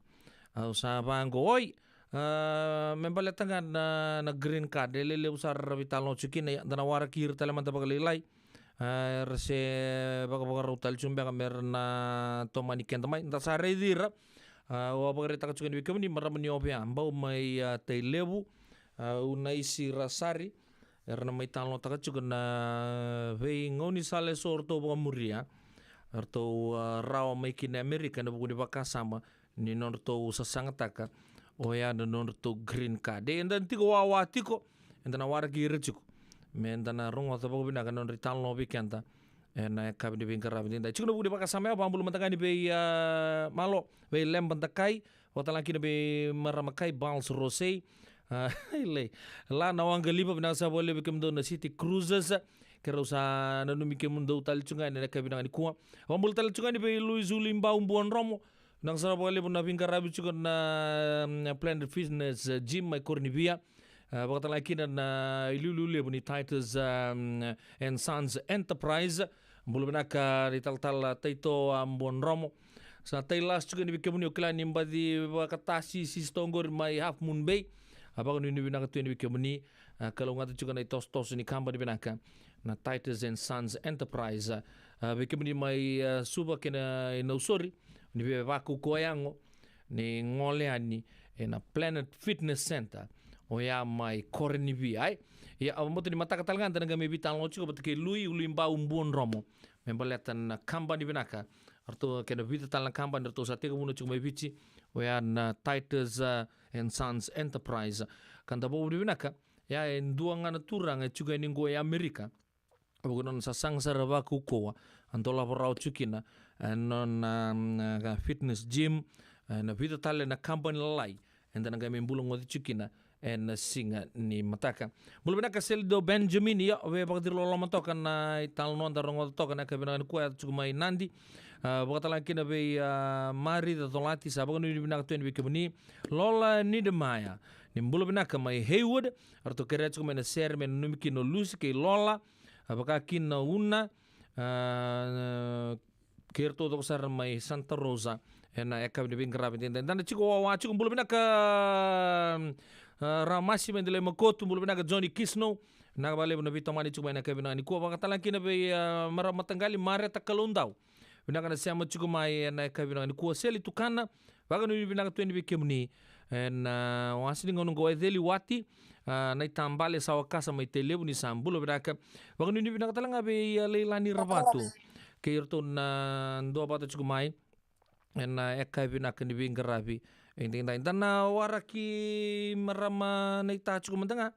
Au sa vaqo, oi, a, me baleta ga na, na green card, e lelevu sara era veitalanoa tiko kina, ia, da na waraki ira tale mada vakalailai. A, era se vakavakarau tale tiko beka me ra na tomani keda mai. Da sa raici ira. A, au a vakaraitaka tiko yani vei kemuni, marama ni Ovea, bau mai, a, Tailevu, a, Unaisi Rasari. Era na mai talanoataka tiko na veigaunisala eso ratou vakamuria. Ratou, a, rawa mai ki na Amerika ena vuku ni vakasama ni nodratou sasagataka oya na nodratou green card. E, eda tiko wawa tiko, eda na waraki ira tiko me da na rogoca vakavinaka na nodra italanoa vei keda ena yakavi ni veiqaravi edaidai. Tiko na vuku ni vakasama ya, vakabula mada ga yani vei, a, Malo, vei Leba Dakai, vakatalega kina vei marama kai Bals Rosei. A, lei. La na Waqaliva, vinaka sara vakalevu vei kemudou na City Cruisers. Keirau sa nanumi kemudou tale tiko ga ena yakavi vinaka nikua. Vakabula tale tiko ga yani vei Luis Ulibau Buadromo. Vinaka sara vakalevu na veiqaravi tiko na, mm, Planet Fitness, eh, Gym mai Koronivia. A, vakatalega kina na iliuliu levu ni Titus, um, and Sons Enterprise. Bula vinaka na italatala Taito, a, Buadromo. Sa tai lasu tiko yani vei kemuni, au kila ni baci vakatasi sisito oqori mai Half Moon Bay. A, vakanuinui vinaka tu yani vei kemuni. A, kalougata tiko na itosotoso ni kabani vinaka na Titus and Sons Enterprise. A, vei kemuni mai, a, Suva kei na i Nausori, ni via vakaukauwa yago ni gole yani ena Planet Fitness Center, oya mai Koronivia, ai. Ia, au vakabauta ni mataka tale ga da na qai mai veitalanoa tiko vata kei Lui, Ulibau Buadromo, me baleta na kabani vinaka, ratou kei na vica tale na kabani ratou sa tekivuna tiko mai Viti, oya na Titus, uh, and Sons Enterprise. Ka da vakavinavinaka, ia, e dua ga na turaga e tiko yani qo e Amerika, vuku ni nona sasaga sara vakaukauwa, a dolava rawa tiko kina, e, nona, mm, ka fitness gym, e, na vica tale na kabani lalai eda na qai mai bula goci tiko kina ena siga ni mataka. Bula vinaka Selido Benjamin, ia, via vakaciri loloma toka na italanoa da rogoca toka ena yakavi vinaka nikua, yaco tiko mai Nadi. A, vakatalega kina vei, a, Marica Colati, sa vakanuinui vinaka tu yani vei kemuni. Lola Niedermayer, ni bula vinaka mai Hayward, eratou kerea tiko mai na sere me nanumi kina o Lusi kei Lola, a, vaka kina Una, a, kei iratou taucoko sara mai Santa Rosa, ena yakavi ni veiqaravi edaidai. Da na tiko wawa tiko, bula vinaka, a, Ramasi mai Delaimakotu, bula vinaka Johnny Kisno, vinaka vakalevu na veitomani tiko mai ena yakavi vinaka nikua, vakatalega kina vei, a, marama mataqali Mareta Kaloudau. Vinaka na sema tiko mai ena yakavi vinaka nikua, Seli Tukana, vakanuinui vinaka tu yani vei kemuni. Ena, a, wase ni gauna oqo, Eceli Wati, a, na itabale sa wakasa mai Tailevu, ni sa bula vinaka. Vakanuinui vinaka tale ga vei, a, Leilani Ravatu. Kei iratou na duavata tiko mai ena yakavi vinaka ni veiqaravi edaidai. Da na waraki marama na ita tiko mada ga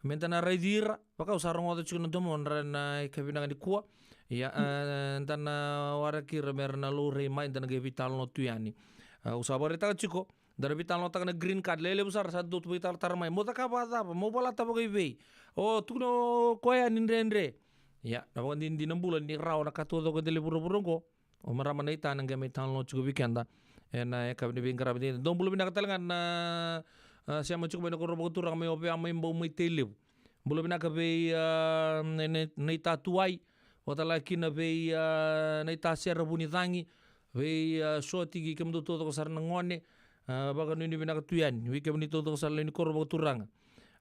me da na raici ira, vaka au sa rogoca tiko na domodra ena yakavi vinaka nikua. Ia, e, da na waraki ira me ra na laurai mai, da na qai veitalanoa tu yani. E, au sa vakaraitaka tiko, da na veitalanoataka na green card, lelevu sara sa dou tu veitaratara mai. Mo cakava cava, mo valata vakaivei. O, tukuna o koya ni dredre. Ia, na vakadinadina bula ni rawa na ka taucoko e dela i vuravura oqo. O marama na ita na qai mai talanoa tiko vei keda ena yakavi ni veiqaravi edaidai. Dou bula vinaka tale ga na, a, sema tiko mai na koro vakaturaga mai Ovea, mai Bau, mai Tailevu. Bula vinaka vei, a, na, na, na ita Tuwai, vakatalega kina vei, a, na ita Sera Vunicagi, vei, a, Soti kei kemudou taucoko sara na gone, a, vakanuinui vinaka tu yani vei kemuni taucoko sara na lewe ni koro vakaturaga.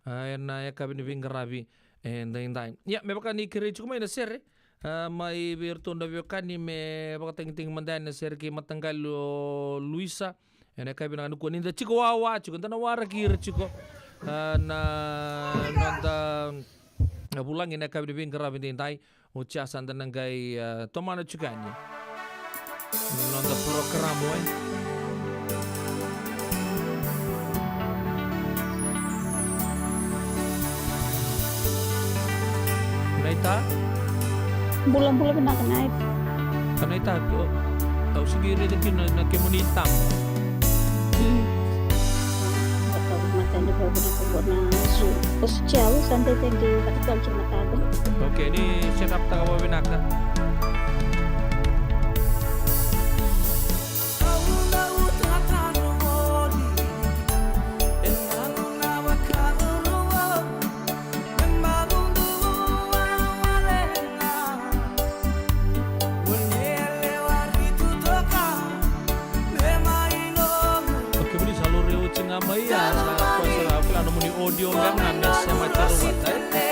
A, ena yakavi ni veiqaravi edaidai. Ia, me vaka ni kerei tiko mai na sere, a, mai vei iratou na veiwekani me vakatagitagi mada yani na sere kei mataqali o Luisa. Ena yakavi vinaka nikua, ni da tiko wawa tiko, da na waraki ira tiko. A, na noda, a, vulagi ena yakavi ni veiqaravi edaidai. Oti ya sa da na qai, a, tomana tiko yani na noda porokaramu, e. Naita? Bulabula vinaka Naita. Naita, au sega ni raica kina na kemuni tama. Mm. Vakamatani vakavinaka qo na Zoom. O Sichel, sa dede qai vakatali tu na taba. Okay, ni set up taka vakavinaka. Ia, sa koya sara, au kila nomuni audio ga na me sema taro vata, e.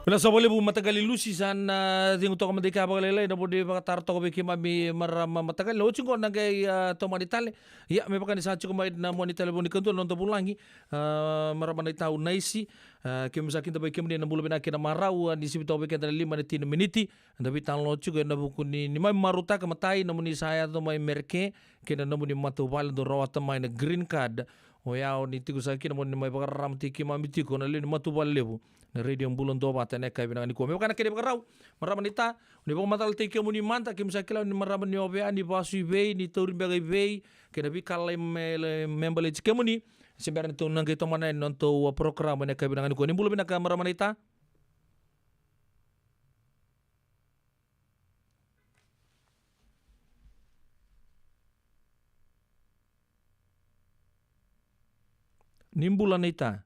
Vinaka saka vakalevu mataqali Lucy, sa na cegu toka mada i kea vakalailai na vo ni vakatara toka vei keimami marama mataqali. Na oti qo na qai, a, tomani tale. Ia, me vaka ni sa tiko mai na mua ni talevoni kadua na noda vulagi, a, marama naita Naisi, a, keimami sa kidavaki kemuni ena bula vinaka kei na marau, a, ni sivi toka vei keda na lima na tini na miniti. Eda veitalanoa tiko ena vuku ni, ni mai marautaka matai, nomuni sa yaco mai Mereke, kei na nomuni matavuvale dou rawata mai na green card. O ya o ni tiko saka kina mo ni mai vakararamataki keimami tiko na lewe ni matavuvale levu na Radio Bula Duavata ena yakavi vinaka nikua. Me vaka na kena ivakarau, marama naita, ni vakamacalataki kemuni mada, keimami sa kila ni marama ni ovea, ni vasu i vei, ni tauri beka i vei, kei na veika lalai me, me baleti kemuni. Se bera ni tou na qai tomana yani na nodatou, a, porokaramu ena yakavi vinaka nikua. Ni bula vinaka marama naita. Ni bula naita.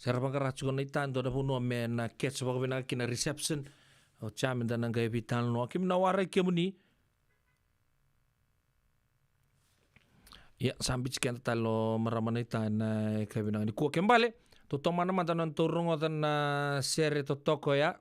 Sa ra vaqara tiko naita e dua na vanua me na catch vakavinaka kina reception. Oti ya me da na qai veitalanoa. Keimami na warai kemuni. Ia, sa biuti keda tale o marama naita ena yakavi vinaka nikua. Ke bale, tou tomana mada na nodatou rogoca na sere totoka oya.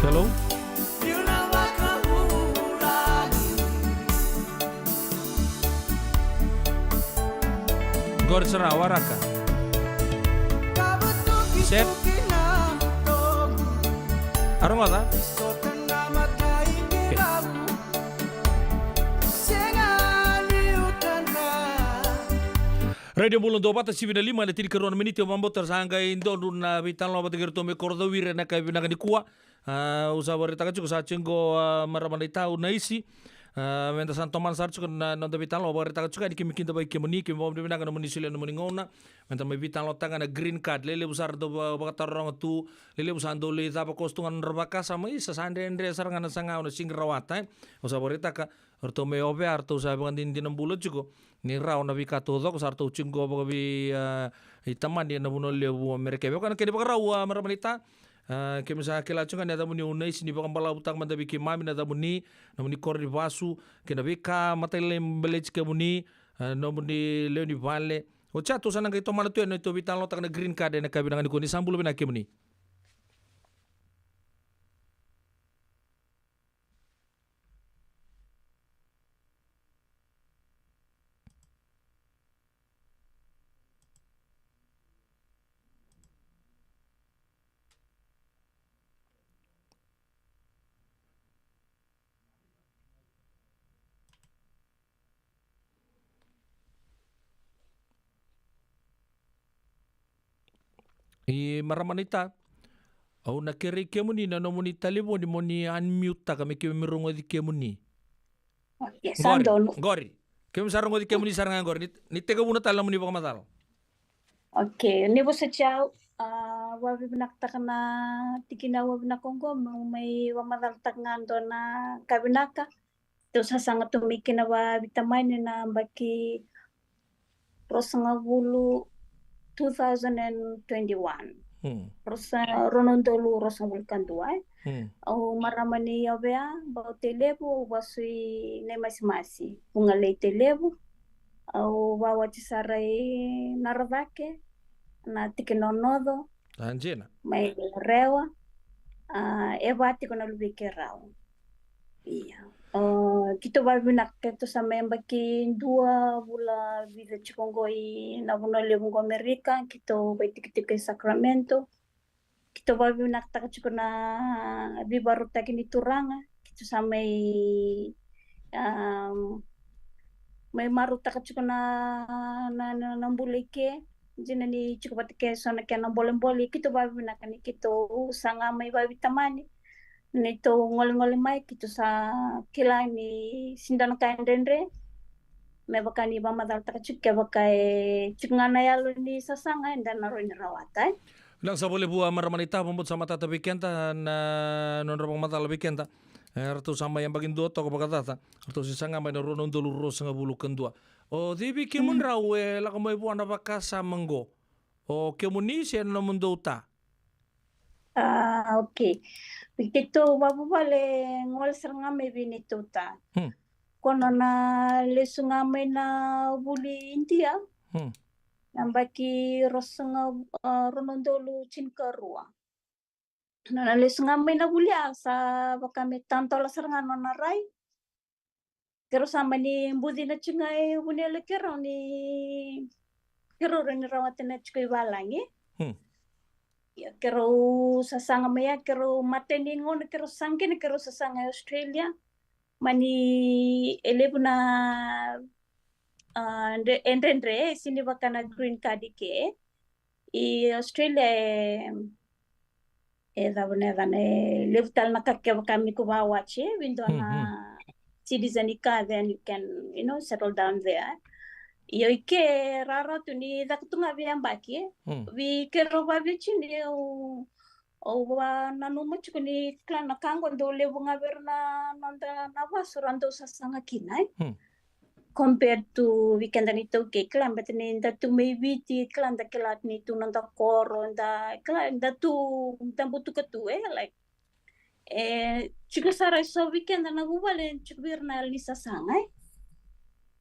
Hello? Qori sara, waraka. Set. A rogoca? Okay. Radio Bula Duavata, sivi na lima, ena tinikarua na miniti, au vakabauta sa qai donu na veitalanoa vata kei iratou mai Korocauvire ena yakavi vinaka nikua. A, au sa vakaraitaka tiko, sa tiko qo, a, marama naita, o Naisi. A, meda sa tomana sara tiko na noda veitalanoa, vakaraitaka tiko yani, keimami kidavaki kemuni, keimami vakavinavinaka nomuni solia nomuni gauna. Meda mai veitalanoataka na green card, lelevu sara dau va-, vakataroga tu, lelevu sa dau lai cava koso tu ga na nodra vakasama, isa, sa dredre sara ga na saga au na sega ni rawata, e. Au sa vakaraitaka, ratou mai Ovea, ratou sa vakadinadina bula tiko ni rawa na veika taucoko, sa ratou tiko qo vakavei, a, itamani ena vanua levu o Amerika. Vei koya na kena ivakarau, a, marama naita, a, keimami sa kila tiko ga na yacamuni o Naisi, ni vakabalavutaka mada vei keimami na yacamuni, nomuni koro ni vasu, kei na veika matailalai baleti kemuni, a, nomuni lewe ni vale. Oti ya tou sa na qai tomana tu yani na neitou veitalanoataka na green card ena yakavi vinaka nikua, ni sa bula vinaka kemuni. I marama naita, au na kerei kemuni na nomuni talevoni mo ni unmute-taka me keimami rogoci kemuni. Okay, sa donu. Qori. Keimami sa rogoci kemuni sara ga qori. Ni, ni tekivuna tale na nomuni vakamacala. Okay, ni vosoti au, a, vakavinavinakataka na tikina au vinaka oqo, meu mai vakamacalataka ga dua na ka vinaka. Tou sasaga tu mai kina vakaveitamani na yabaki ruasagavulu, two thousand and twenty-one. Hmm. Ruasa-, rua na udolu ruasagavulu ka dua, e. Hmm. Au marama ni Ovea, Bau-tei-Levu, au vasu i Naimasimasi, Vugalei-tei-Levu. Au vakawati sara i Narocake, na tiki Nonoco. A, dina. Mai Rewa, a, e va tiko na luvei keirau. Ia. A, keitou vakavinavinaka, keitou sa mai yabaki dua vula vica tiko qo i na vanua levu qo Amerika, keitou vaitikotiko i Sacramento. Keitou vakavinavinakataka tiko na veivakarautaki ni Turaga, keitou sa mai, a, mai marautaka tiko na, na, na, na bula i ke. Dina ni tiko vata kei so na kena bolebole, keitou vakavinavinaka ni keitou saga mai vakaveitamani. Ni tou golegole mai, keitou sa kila ni sega ni dua na ka e dredre. Me vaka ni vakamacalataka tiko, kevaka e tiko ga na yalo ni sasaga, eda na rawa ni rawata, e. Vinaka sara vakalevu, a, marama naita, vakabauta sa matata vei keda na nodra vakamacala vei keda. E, ratou sa mai yabaki dua toka vakacaca, ratou se saga mai na rua na udolu ruasagavulu ka dua. O cei vei kemudrau e lako mai vua na vakasama qo? O kemuni se na nomudou ta? A, okay. Keitou vavuvale gole sara ga mai vei neitou ta. Hmm. Ko nona lesu ga mai na vuli Idia. Hmm. Na yabaki ruasaga, a, rua na udolu tinikarua. Nona lesu ga mai na vuli ya sa vaka me tadola sara ga nona rai. Keirau sa mani bucina tiko ga e vu ni yalo keirau ni keirau rawa ni rawata na tiko i valagi. Hmm. Ia keirau sasaga mai ya, keirau matai ni gauna keirau sasaga kina, keirau sasaga e Australia. Mani e levu na, a, dre-, e dredre, e sega ni vaka na green card i ke. I Australia e, e cava na yacana, e levu tale na ka kevaka me ko vakawati, e, vei dua na, mhm, citizen i ka, then you can, you know, settle down there. Io, i ke rara tu ni caka tu ga veiyabaki, e. Mm. Vei keirau vaveiwatini, au, au nanuma tiko ni kila na ka qo dau levu ga vei ira na, na, na, na vasu ra dau sasaga kina, e. Mm. Compared to vei keda na iTaukei, kila, baleta ni da tu mai Viti, kila, da kila ni tu noda koro, da kila, da tu, da butuka tu, e, like, e, tiko sara e so vei keda na vuvale, tiko vei ira na yalo ni sasaga, e.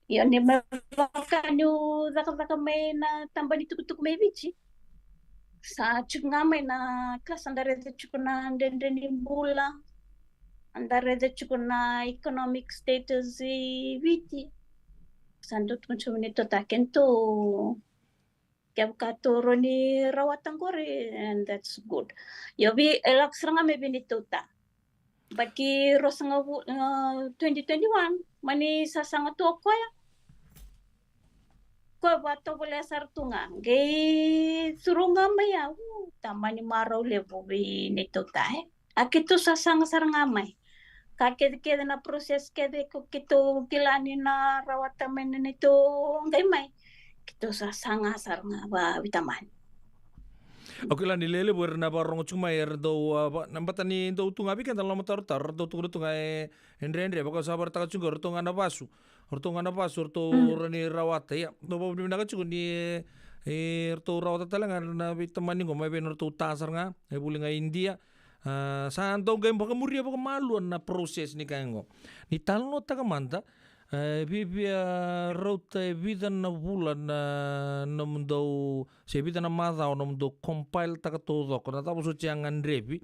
Io, ni me vaka niu cakacaka mai na tabana ni tukutuku mai Viti. Sa tiko ga mai na ka sa da raica tiko na dredre ni bula, da raica tiko na economic status i Viti. Sa dau tukuna tiko ni tota kena tu kevaka tu rau ni rawata qori, and that's good. Io, vei e lako sara ga mai vei ni tota. But ki rosagavulu, uh, twenty twenty-one, mani sasaga tu o koya. Koya vatovolea sara tu ga. Qai curu ga mai a, u, tamani marau levu vei ni tota, e. A keitou sasaga sara ga mai. Ka kece kece na process kece ko keitou kila ni na rawata mai na neitou qai mai. Keitou sasaga sara ga va vitamani. Au kila ni lelevu era na vakarorogo tiko mai era dau, a, va, na bata ni dau tu ga vei keda na lomatarotaro, era dau tukuna tu ga e, e dredre, vaka sa varataka tiko, eratou ga na vasu. Eratou ga na vasu, eratou ra ni rawata. Ia, dau vakavinavinaka tiko ni, e, eratou rawata tale ga na veitamani qo, mai vei na ratou ta sara ga, e vuli ga i Idia. A, sa dau qai vakamuria vakamalua na process ni ka qo. Ni talanoataka mada, e, vivia rauta e vica na vula na nomudou, se vica na macawa nomudou compile taka taucoko, na cava soti a gadrevi,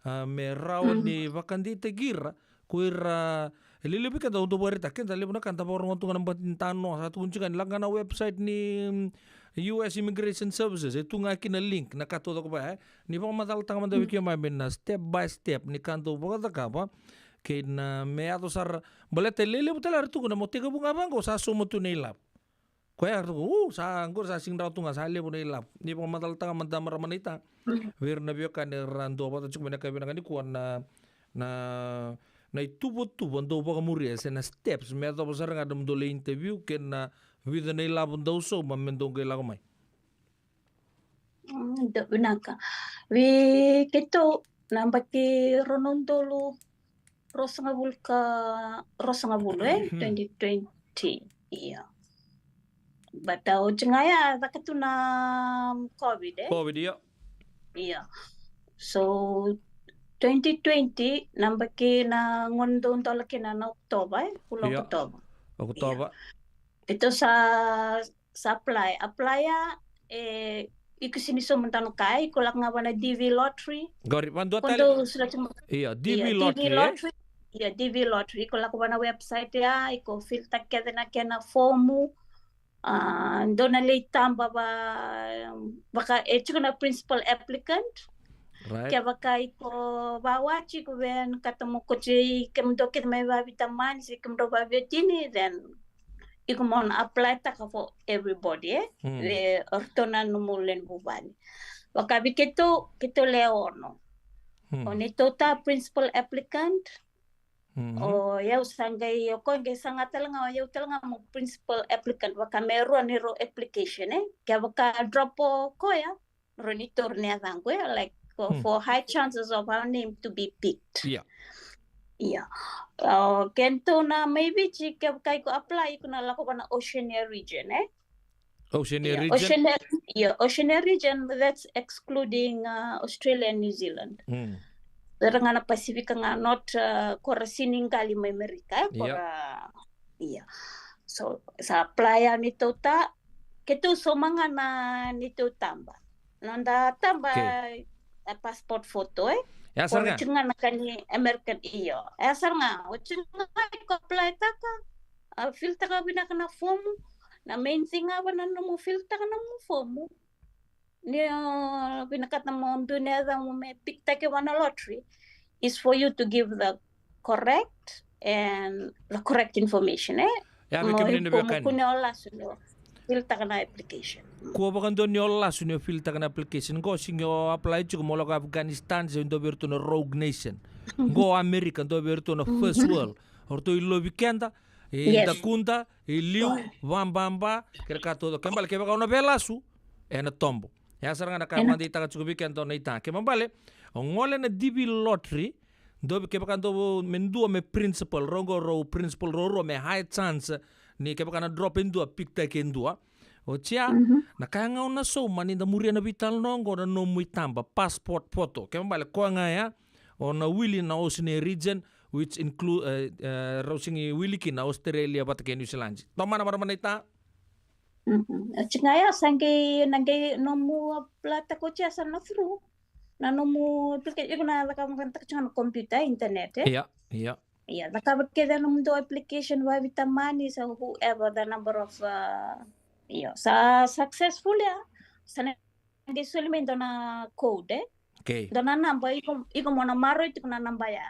a, me rawa ni vakadeitaki ira, ko ira, e lelevu vei keda dau vakaraitaka, keda levu na ka da vakarogo tu ga na bati ni tanoa, sa tukuni tiko ga ni lako ga na website ni, mm, U S Immigration Services, e tu ga kina link, na ka taucoko va, e. Ni vakamacalataka mada vei keimami na step by step ni ka dau vakacakava, kei na me yaco sara, baleta e lelevu tale era tukuna mo tekivu ga vaqo sa sauma tu na ilavo. Koya era tukuna, u, sa qori sa sega ni rawa tu ga, sa levu na ilavo. Ni vakamacalataka mada marama naita vei ira na veiwekani era dau vata tiko mai na ka vinaka nikua na, na, na ituvatuva dau vakamuria se na steps me yacova sara ga na nomudou lai interview kei na vica na ilavo dau sauma me dou qai lako mai. Mm, dau vinaka. Vei keitou na yabaki rua na udolu ruasagavulu ka, ruasagavulu, e, twenty twenty. Ia. But, a, oti ga ya, caka tu na COVID, e? COVID, ia. Ia. So, twenty twenty, na yabaki na gauna dau dola kina na Okotova, e? Vula Okotova. Okotova. Ia. Keitou sa sa apply, apply ya, e, iko sini sauma dua na ka, iko lako ga va na D V lottery. Qori, vadua tale. Io, D V lottery, e? Ia, D V lottery, iko lako va na website ya, iko fill taka kece na kena fomu. A, dua na lai taba va, vaka, e tiko na principal applicant. Right. Kevaka iko vawati, iko via kata mo koti, kemudou kece mai vavitamani, se kemudou vaviotini, then iko mo na apply taka for everybody, e? Mm. Le, o ratou na nomu lewe ni vuvale. Vaka vei keitou, keitou le ono. Mm. O neitou ta principal applicant. Mm. O yau sa qai, o koya qai saga tale ga, o yau tale ga mo principal applicant, vaka me rua ni rau application, e? Kevaka drop o koya, rau ni tauri na yacaqu, e? Like, for, for high chances of our name to be picked. Ia. Ia. O keitou na mai Viti, kevaka iko apply, iko na lako va na Oceania region, e? Oceania region? Oceania, ia, Oceania region, that's excluding, uh, Australia and New Zealand. Mm. Era ga na Pasifika ga, not, uh, ko ra sini qali mai Amerika, e? Ko ra, ia. So, sa apply ya neitou ta, keitou sauma ga na neitou taba. Noda taba, okay, e passport photo, e? Ya sara ga. Ko na tiko ga na ka ni American, io. Ya sara ga, o tiko ga iko apply taka, a, fill taka vinaka na fomu. Na main thing ga va na nomu fill taka na nomu fomu. Ni o vinakata mo dua na yacamu me pick taki va na lottery is for you to give the correct and the correct information, e? Ya, vei kemuni na veiwekani. Kua ni o lasu ni o fill taka na application. Kua vakadua ni o lasu ni o fill taka na application. Qo sega ni o apply tiko mo lako Afghanistan, se dua vei iratou na rogue nation. Qo America, dua vei iratou na first world. O ratou i lovi keda, i dakuda, i liu, vababa, kei na ka taucoko. Kena ibalebale kevaka o na veilasu, ena tobo. Ya sara ga na ka vakadeitaka tiko vei keda o na ita. Kena ibalebale, o gole na D V lottery, dua vei, kevaka dua me dua me principal, rau qo rau principal, rau rua me high chance, ni kevaka na drop e dua, pick taki e dua. Oti ya, na ka ga o na sauma ni da muria na veitalanoa qo na nomu itaba, passport photo. Kena ibalebale, koya ga ya, o na wili na Oceania region, which include, e, e, rau sega ni wili kina Australia vata kei New Zealand. Tomana marama naita. Mhm. Oti ga ya sa qai, na qai nomu apply-taka oti ya sa na through na nomu application, iko na cakava ga taka tiko ga na computer, internet, e? Ia, ia. Ia, cakava kece na nomudou application vakaveitamani, sa whoever the number of, uh, io, sa successful ya. Sa na qai soli mai dua na code, e? Okay. Dua na naba, iko, iko mo na maroroi tiko na naba ya.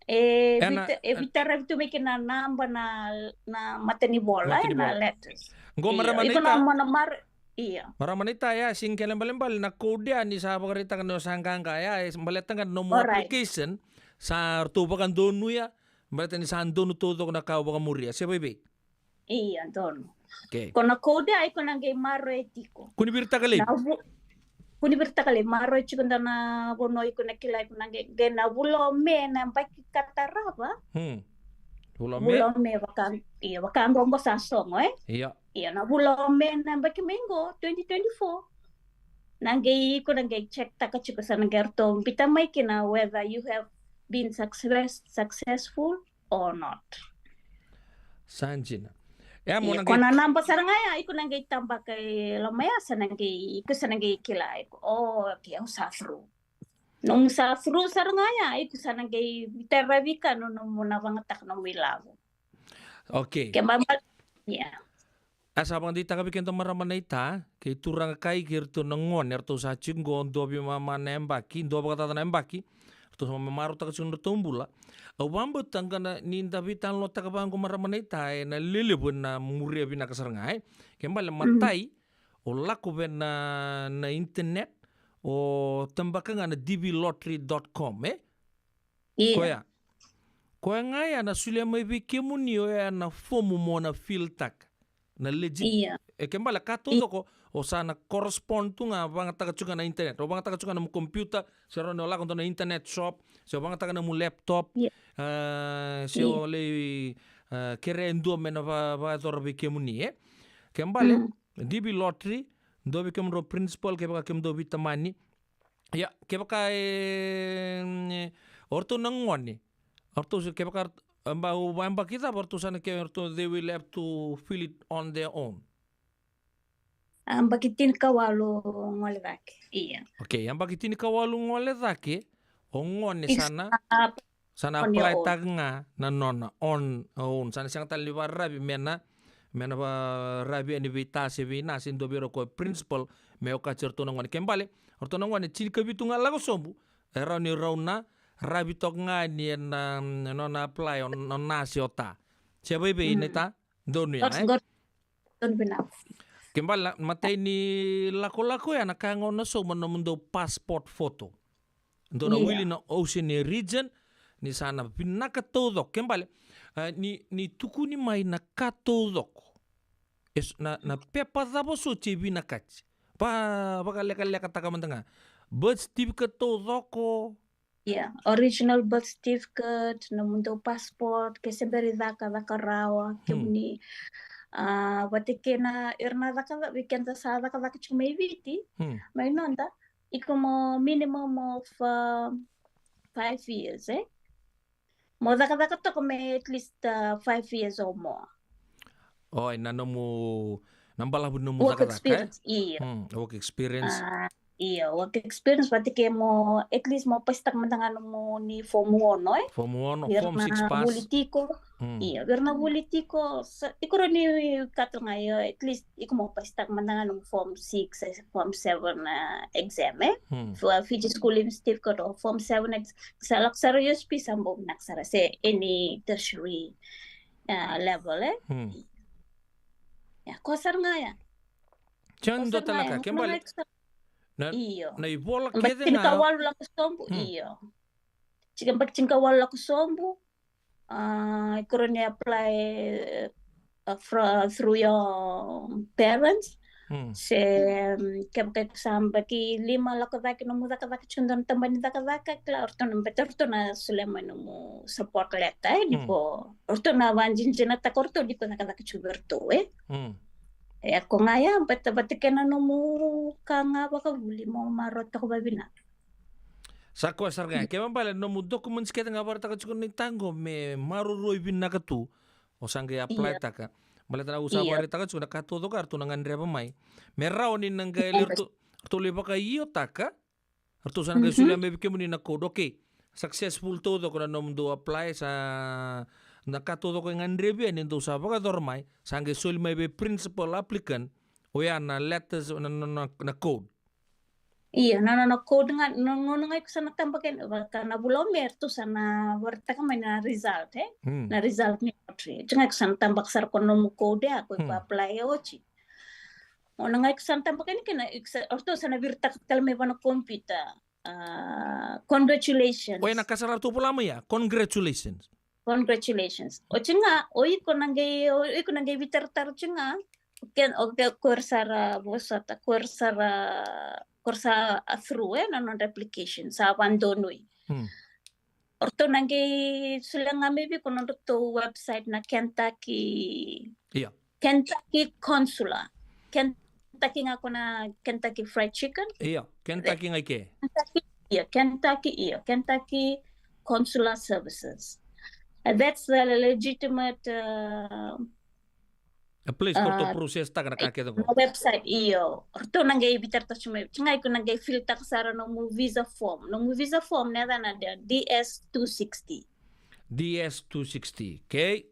E, e na, vita, e veitaravi tu mai kina na naba na, na matanivola, e, na letters. Qo marama na ita. Iko na mo na mar-, io. Marama na ita ya, sega ni kena ibalebale na code ya ni sa vakaraitaka ni o sa qaqa ya, e baleta ga na nomu application, sa ratou vakadonuya, baleta ni sa donu taucoko na ka o vakamuria. Se vei vei? Ia, donu. Okay. Ko na code ya, iko na qai maroroi tiko. Kua ni viritaka laivi. Na vu-, kua ni viritaka laivi, maroroi tiko dua na vanua iko na kila, iko na qai, qai na vula o Me na yabaki ka tarava. Hmm. Vula o Me. Vula o Me vaka, ia, vaka qo qo sa sogo, e? Ia. Ia, na vula o Me na yabaki mai qo, twenty twenty-four. Na qai, iko na qai check-taka tiko, sa na qai ratou biuta mai kina whether you have been success-, successful or not. Sa dina. E, mo na qai, ko na naba sara ga ya, iko na qai tabaka e loma ya, sa na qai, iko sa na qai kila iko, o, okay, au sa through. Nomu sa through sara ga ya, iko sa na qai veitaravi ka na nomu na vagataka nomu ilavo. Okay. Ke ba, ba, ia. A sa vakadeitaka vei keda marama na ita, kei turaga kai kei ratou na gone, ratou sa tiko qo, dua veimama na yabaki, dua vakacaca na yabaki, ratou sa marautaka tiko na ratou bula. Au vakabauta ga na ni da veitalanoataka vaqo marama na ita, e na lelevu e na muria vinaka sara ga, e. Ke bale matai, o lako vei na, na internet, o tabaka ga na D V lottery dot com, e? Ia. Koya. Koya ga ya na solia mai vei kemuni, oya na fomu mo na fill-taka. Na legit. Ia. E ke bale ka taucoko, o sa na correspond tu ga, vagataka tu ga na internet. O vagataka tu ga na nomu computer, se rawa ni o lako dua na internet shop, se o vagataka na nomu laptop, ia, e, se, ia, o lai, e, kerea e dua me na va-, vakayacora vei kemuni, e? Ke bale, mm, D V lottery, dua vei kemudrau principal, kevaka kemudou veitamani, ia, kevaka e, e, o ratou na gone, o ratou se kevaka, e, ba, o vakayabaki cava o ratou sa na, ke o ratou, they will have to fill it on their own. A, yabaki tinikawalu gole cake. Ia. Okay, yabaki tinikawalu gole cake, o gone sa na, sa na apply-taka ga na nona on own. Sa na sega tale ni vakararavi me na, me na vakararavi yani vei ta se vei na se dua vei ira ko principal me okati iratou na gone. Ke bale, o ratou na gone tinikavitu ga lako sobu, e rawa ni rau na ravi toka ga ni e na, na nona apply o na se o ta. Se vaivei na ita? Donu ya, e? Donu vinaka. Ke bale, matai ni lakolako ya na ka ga o na sauma na nomudou passport photo. Dou na wili na Oceania region, ni sa na vinaka taucoko. Ke bale, e, ni, ni tukuni mai na ka taucoko. E s-, na, na pepa cava soti e vinakati. Pa vakalekalekataka mada ga. Birth certificate taucoko. Ia, original birth certificate, nomudou passport, ke se bera ni caka, caka rawa, kemuni, a, vata kei na, ira na caka, vei keda sa cakacaka tiko mai Viti, mai noda, iko mo minimum of, uh, five years, e? Mo cakacaka toka me at least, uh, five years or more. Oi, na nomu, na balavu ni nomu cakacaka, e? Work experience, io. Hmm, work experience. Ah, io, work experience, vata ke mo, at least mo pasitaka mada ga nomu ni form ono, e? Form ono, form six pass. Vuli tiko. Hmm. Io, vei ira na vuli tiko, sa, iko rawa ni kata ga, io, at least iko mo pasitaka mada ga nomu form six, e, form seven, uh, exam, e? Hmm. For Fiji School Leaving Certificate or form seven ex-, sa lako sara U S P sa bau vinaka sara, se any tertiary, uh, level, e? Hmm. Ia, ko sara ga ya. Ko sara ga ya. Ke bale. Na, io, na ivola kece ga. Tinikawalu lako sobu, io. Tika, yabaki tinikawalu lako sobu. Ah, iko rawa ni apply, ah, fro-, through your parents. Hmm. Se, mm, kevaka iko sa yabaki lima lako cake nomu cakacaka tiko dua na tabana ni cakacaka, kila o ratou na, beta o ratou na solia mai nomu support letter, e, ni ko, o ratou na vakadinadinataka o ratou ni ko cakacaka tiko vei ratou, e. Hmm. E, ko ga ya, beta, beta kei na nomu ka ga vakavuli mo marautaka vavinaka. Sa koya sara ga ya. Kena ibalebale nomu documents kece ga vakaraitaka tiko na ita qo me maroroi vinaka tu. O sa qai apply-taka. Baleta na au sa vakaraitaka tiko na ka taucoko ya ratou na gadreva mai. Me rawa ni na qai ratou lai vakaiotaka. Ratou sa na qai solia mai vei kemuni na code. Okay. Successful taucoko na nomudou apply, sa na ka taucoko e gadrevi yani dou sa vakayacora mai, sa qai soli mai vei principal applicant. Oya na letters, na, na, na, na code. Io, na nona code ga, na gauna ga iko sa na tabaka yani, vaka na vula o Me ratou sa na vakaraitaka mai na result, e? Hmm. Na result ni lottery. Oti ga iko sa na tabaka sara ko nomu code ya, ko iko apply oti. Gauna ga iko sa na tabaka yani kina, iko sa, o ratou sa na viritaka tale mai vua na computer. Ah, congratulations. Oya na ka sara ratou vola mai ya. Congratulations. Congratulations. Oti ga, o iko na qai, o iko na qai veitaratara oti ga. Ke, o ke, ko ira sara vosota, ko ira sara, ko ira sa a through, e, na nodra application, sa vadonui. Hmm. O ratou na qai solia ga mai vei iko nodratou website na Kentucky. Io. Kentucky Consular. Kentucky ga ko na Kentucky Fried Chicken. Io, Kentucky ga i ke. Kentucky, io, Kentucky, io, Kentucky Consular Services. And that's the legitimate, uh, a place ko ratou process taka na ka kece qo. Website, io. O ratou na qai veitaratara mai. Oti ga iko na qai fill taka sara nomu visa form. Nomu visa form na yacana D S two sixty. D S two sixty, okay?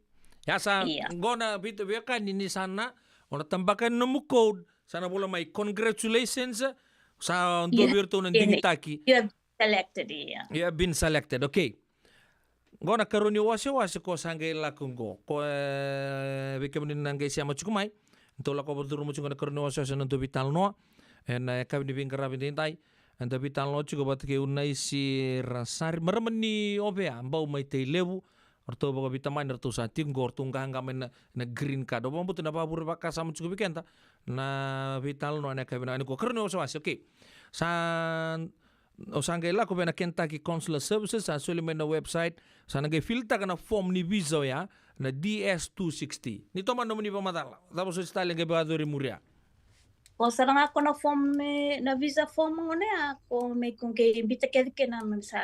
Ya sa qo na veiwekani ni sa na, o na tabaka nomu code, sa na vola mai congratulations, sa dua vei iratou na digitaki. You have selected, yeah. You have been selected, okay. Qo na karua ni wasewase ko sa qai lako qo. Ko, e, vei kemuni na qai sema tiko mai. Tou lako vakacuruma tiko na karua ni wasewase na dua veitalanoa. Ena yakavi ni veiqaravi daidai. Eda veitalanoa tiko vata kei Unaisi Rasari. Marama ni Ovea, bau mai Tailevu. O ratou vakaveitamani, ratou sa tiko qo, o ratou qaqa mai na, na green card. O vakabauta na vakavure vakasama tiko vei keda. Na veitalanoa ena yakavi na nikua. Karua ni wasewase, okay. Sa O sa qai lako vei na Kentucky Consular Services, sa soli mai na website, sa na qai fill taka na form ni visa oya, na D S two sixty. Ni tomana nomuni vakamacala, cava soti tale qai vakayacori muria? Ko sara ga ko na form ni, na visa form gona ya, ko me ko qai bita kece kina me sa,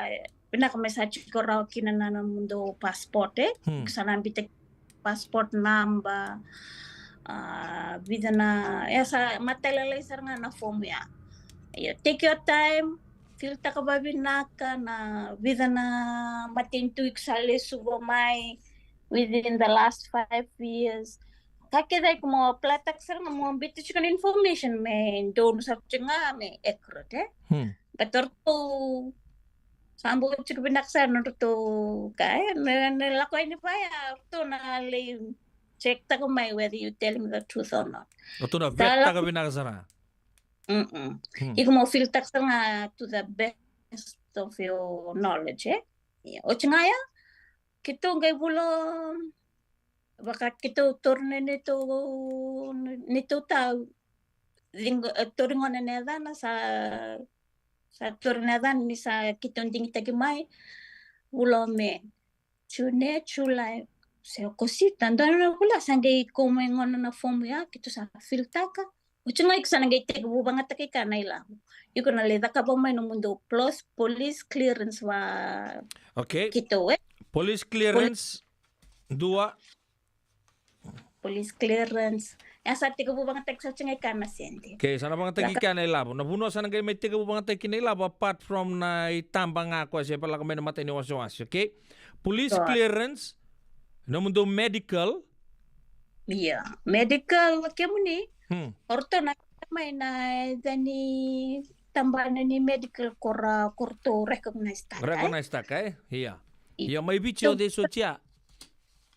vinaka me sa tiko rawa kina na nomudou passport, e? Hmm. Ko sa na bita passport number, a, vica na, e sa matailalai sara ga na form ya. Io, take your time, fill taka vavinaka na vica na matanitu iko sa lesuva mai within the last five years. Ka kece iko mo apply taka sara ga mo bita tiko na information me donu sara tiko ga me accurate, e? Hmm. But o ratou sa bau tiko vinaka sara nodratou ka, e, me, me lako yani vaya, o ratou na lai check taka mai whether you telling the truth or not. O ratou na vet taka vinaka sara. Mm-mm. Hmm. Iko mo fill taka sara ga to the best of your knowledge, e? Ia, oti ga ya, keitou qai vula, vaka keitou taura na neitou, neitou tau, ciqo, e, taura gona na yacana, sa, sa taura na yacana ni sa keitou digitaki mai, vula o Me, June, July, se Okosita, dua na vula sa qai kau mai gona na form ya, keitou sa fill taka. Oti ga iko sa na qai tekivu vagataki kina na ilavo. Iko na lai cakava mai nomudou plus police clearance va. Okay. Keitou, e? Police clearance, dua. Police clearance. Ya sa tekivu vagataki sa oti ga kina na sede. Okay, sa na vagataki kina na ilavo. Na vanua sa na qai mai tekivu vagataki kina na ilavo, apart from na itaba ga koya se lako mai na matai ni wasewase, okay? Police clearance, nomudou medical. Ia, medical kemuni. Hmm. O ratou na mai na, e, ni tabana ni medical ko ra, ko ratou recognize taka, e? Recognize taka, e? Ia. Ia, mai Viti o cei soti ya?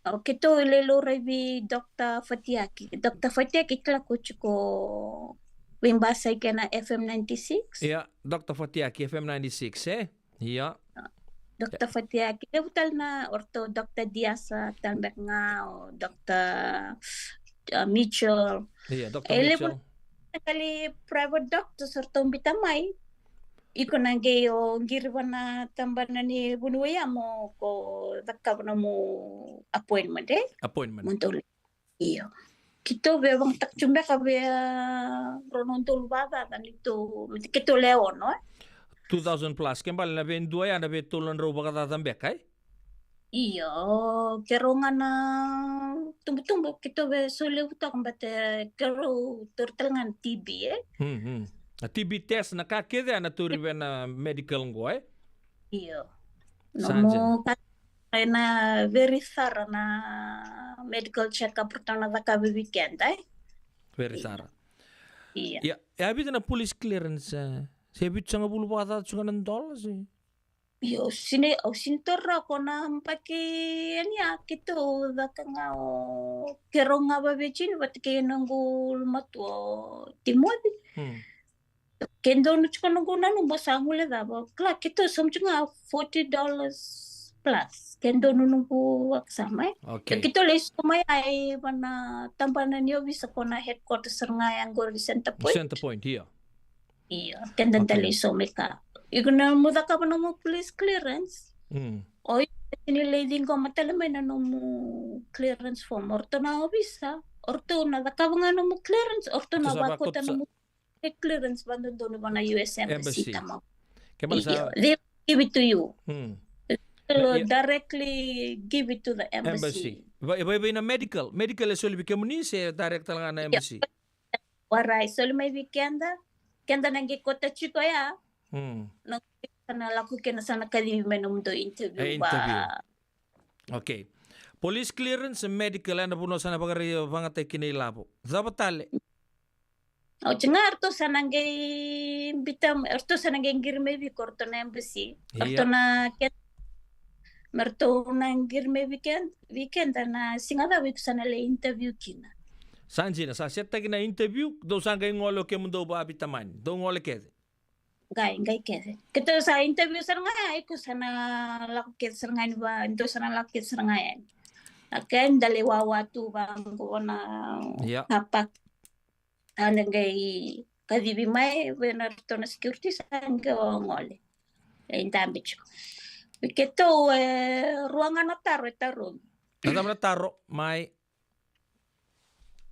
O keitou lai laurai vei Doctor Fatiaki. Doctor Fatiaki kila ko tiko veibasai kei na F M ninety-six. Ia, Doctor Fatiaki, F M ninety-six, e? Ia. Doctor Fatiaki, levu tale na, o ratou Doctor Diasa tale beka ga, o Doctor, uh, Mitchell. Ia, Doctor Mitchell. E levu tale private doctors o ratou bita mai. Iko na qai o qiri vua na tabana ni vanua ya mo ko cakava nomu appointment, e? Appointment. Mo dou Io. Keitou via vagataka tu beka vei, a, rua na udolu vakacaca neitou, keitou lewe ono, e? Two thousand plus, ke bale na vei dua ya na vei tolu na drau vakacaca beka, e? Io, keirau ga na tubutubu, keitou via solia toka, but, e, keirau tauri tale ga na T B, e? Hmm, hmm. A T B test, na ka kece ya na tauri vei na medical qo, e? Io. Sa nomu dina. Ka, ena very thorough na medical check-up ratou na cakava vei keda, e? Very thorough. Io. Ia, e a vica na police clearance, e? Se vitusagavulu vakacaca tu ga na dola, se? Io, sini, au sini taura ko na baki yani a keitou caka ga o keirau ga vavejini vata kei noqu ulumatua o Timoci. Hmm. Ke donu tiko noqu nanuma sa gole cava. Kila keitou sauma tiko ga forty dollars plus. Ke donu noqu vakasama, e. Okay. Keitou lai sauma ya e va na tabana ni ovisa ko na headquarters sara ga ya qori Centrepoint. Centrepoint, io. Io, keda da lai sauma i ka. Iko na nomu cakava nomu police clearance. Mm. O iko sini lai ciqoma tale mai na nomu clearance form. O ratou na ovisa, o ratou na cakava ga nomu clearance, o ratou na vakauta nomu clearance vakadodonu va na U S Embassy. Embassy. Tamau. Ke bale sa. Io, they give it to you. Mm. They'll directly give it to the embassy. Embassy. Vai, vai, vai na medical. Medical e soli vei kemuni se direct tale ga na embassy? Warai, soli mai vei keda. Keda na qai kauta tiko ya. Hmm. Na, sa na lako kina sa na kacivi mai nomudou interview. E, va interview. Okay. Police clearance, medical, ena vanua sa na vakarai vakayagataki kina ilavo. Cava tale? Oti ga, eratou sa na qai biuta, eratou sa na qai qiri mai vei iko, eratou na embassy. Ia. Eratou na ke-, me ratou na qiri mai vei ke-, vei keda na siga cava iko sa na lai interview kina. Sa dina, sa set-taki na interview, dou sa qai gole o kemudou vaveitamani, dou gole kece. Qai, qai kece. Keitou sa interview sara ga ya, iko sa na lako kece sara ga yani va, dou sa na lako kece sara ga yani. Okay, da lai wawa tu vaqo na car park. Ia. Sa na qai kacivi mai vei na ratou na security, sa qai gole. E dabe tiko. Vei keitou, e, rua ga na taro e tarogi. Na cava na taro, mai?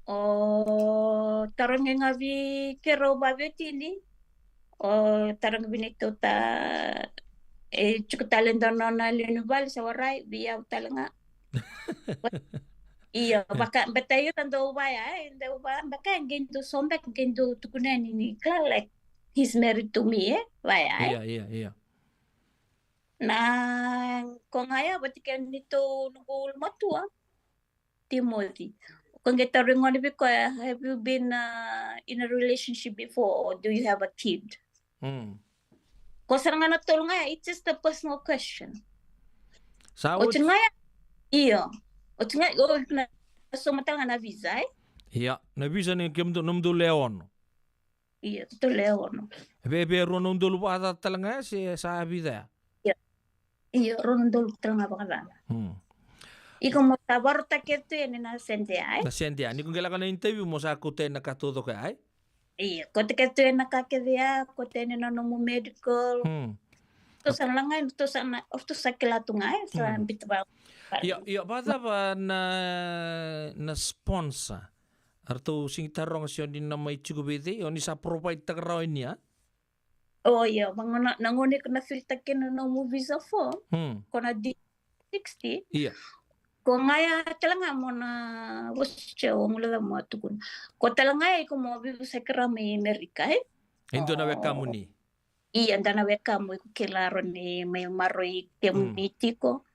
O tarogi ga vei keirau vaveiwatini. O tarogi vei neitou ta, e tiko tale dua na nona lewe ni vale, sa warai, vei au tale ga. Io, vaka, baleta io na dau vaya, e, dau va, beka e qai dau so beka, qai dau tukuna yani ni kila, like, he's married to me, e, vaya, e. Ia, ia, ia. Na, ko ga ya, vata kei neitou noqu ulumatua, Timoci. Ko qai tarogi gona vei koya, have you been, uh, in a relationship before or do you have a kid? Mm. Ko sara ga na tolu ga ya, it's just a personal question. Sa oti ga ya, io. Oti ga, o, na, sauma tale ga na visa, e? Ia, na visa ni kemudou, nomudou lewe ono. Io, keitou lewe ono. Vei, vei rua na udolu vakacaca tale ga ya se sa vica ya? Io. Io, rua na udolu tale ga vakacaca. Hmm. Iko mo sa vakarautaka kece tu yani na sede ya, e? Na sede ya. Ni ko qai lako na interview mo sa kauta yani na ka taucoko ya, e? Io, kauta kece tu yani na ka kece ya, kauta yani na nomu medical. Hmm. Ratou sa na laga yani, ratou sa na, ratou sa kila tu ga, e, sa biuta va. Io, io, vakacava na, na sponsor? Eratou sega ni taroga se o ni na mai tiko vei cei, o ni sa provide-taka rawa yani, a? O, io, vaqo na, na gauna iko na fill-taka kina na nomu visa form, hmm, ko na D sixty. Ia. Ko ga ya tale ga mo na vosa, o gole cava mo a tukuna. Ko tale ga ya iko mo veivosaki rawa mai Amerika, e? E dua na wekamuni. Ia, dua na wekamu iko kila rawa ni mai maroroi kemuni tiko.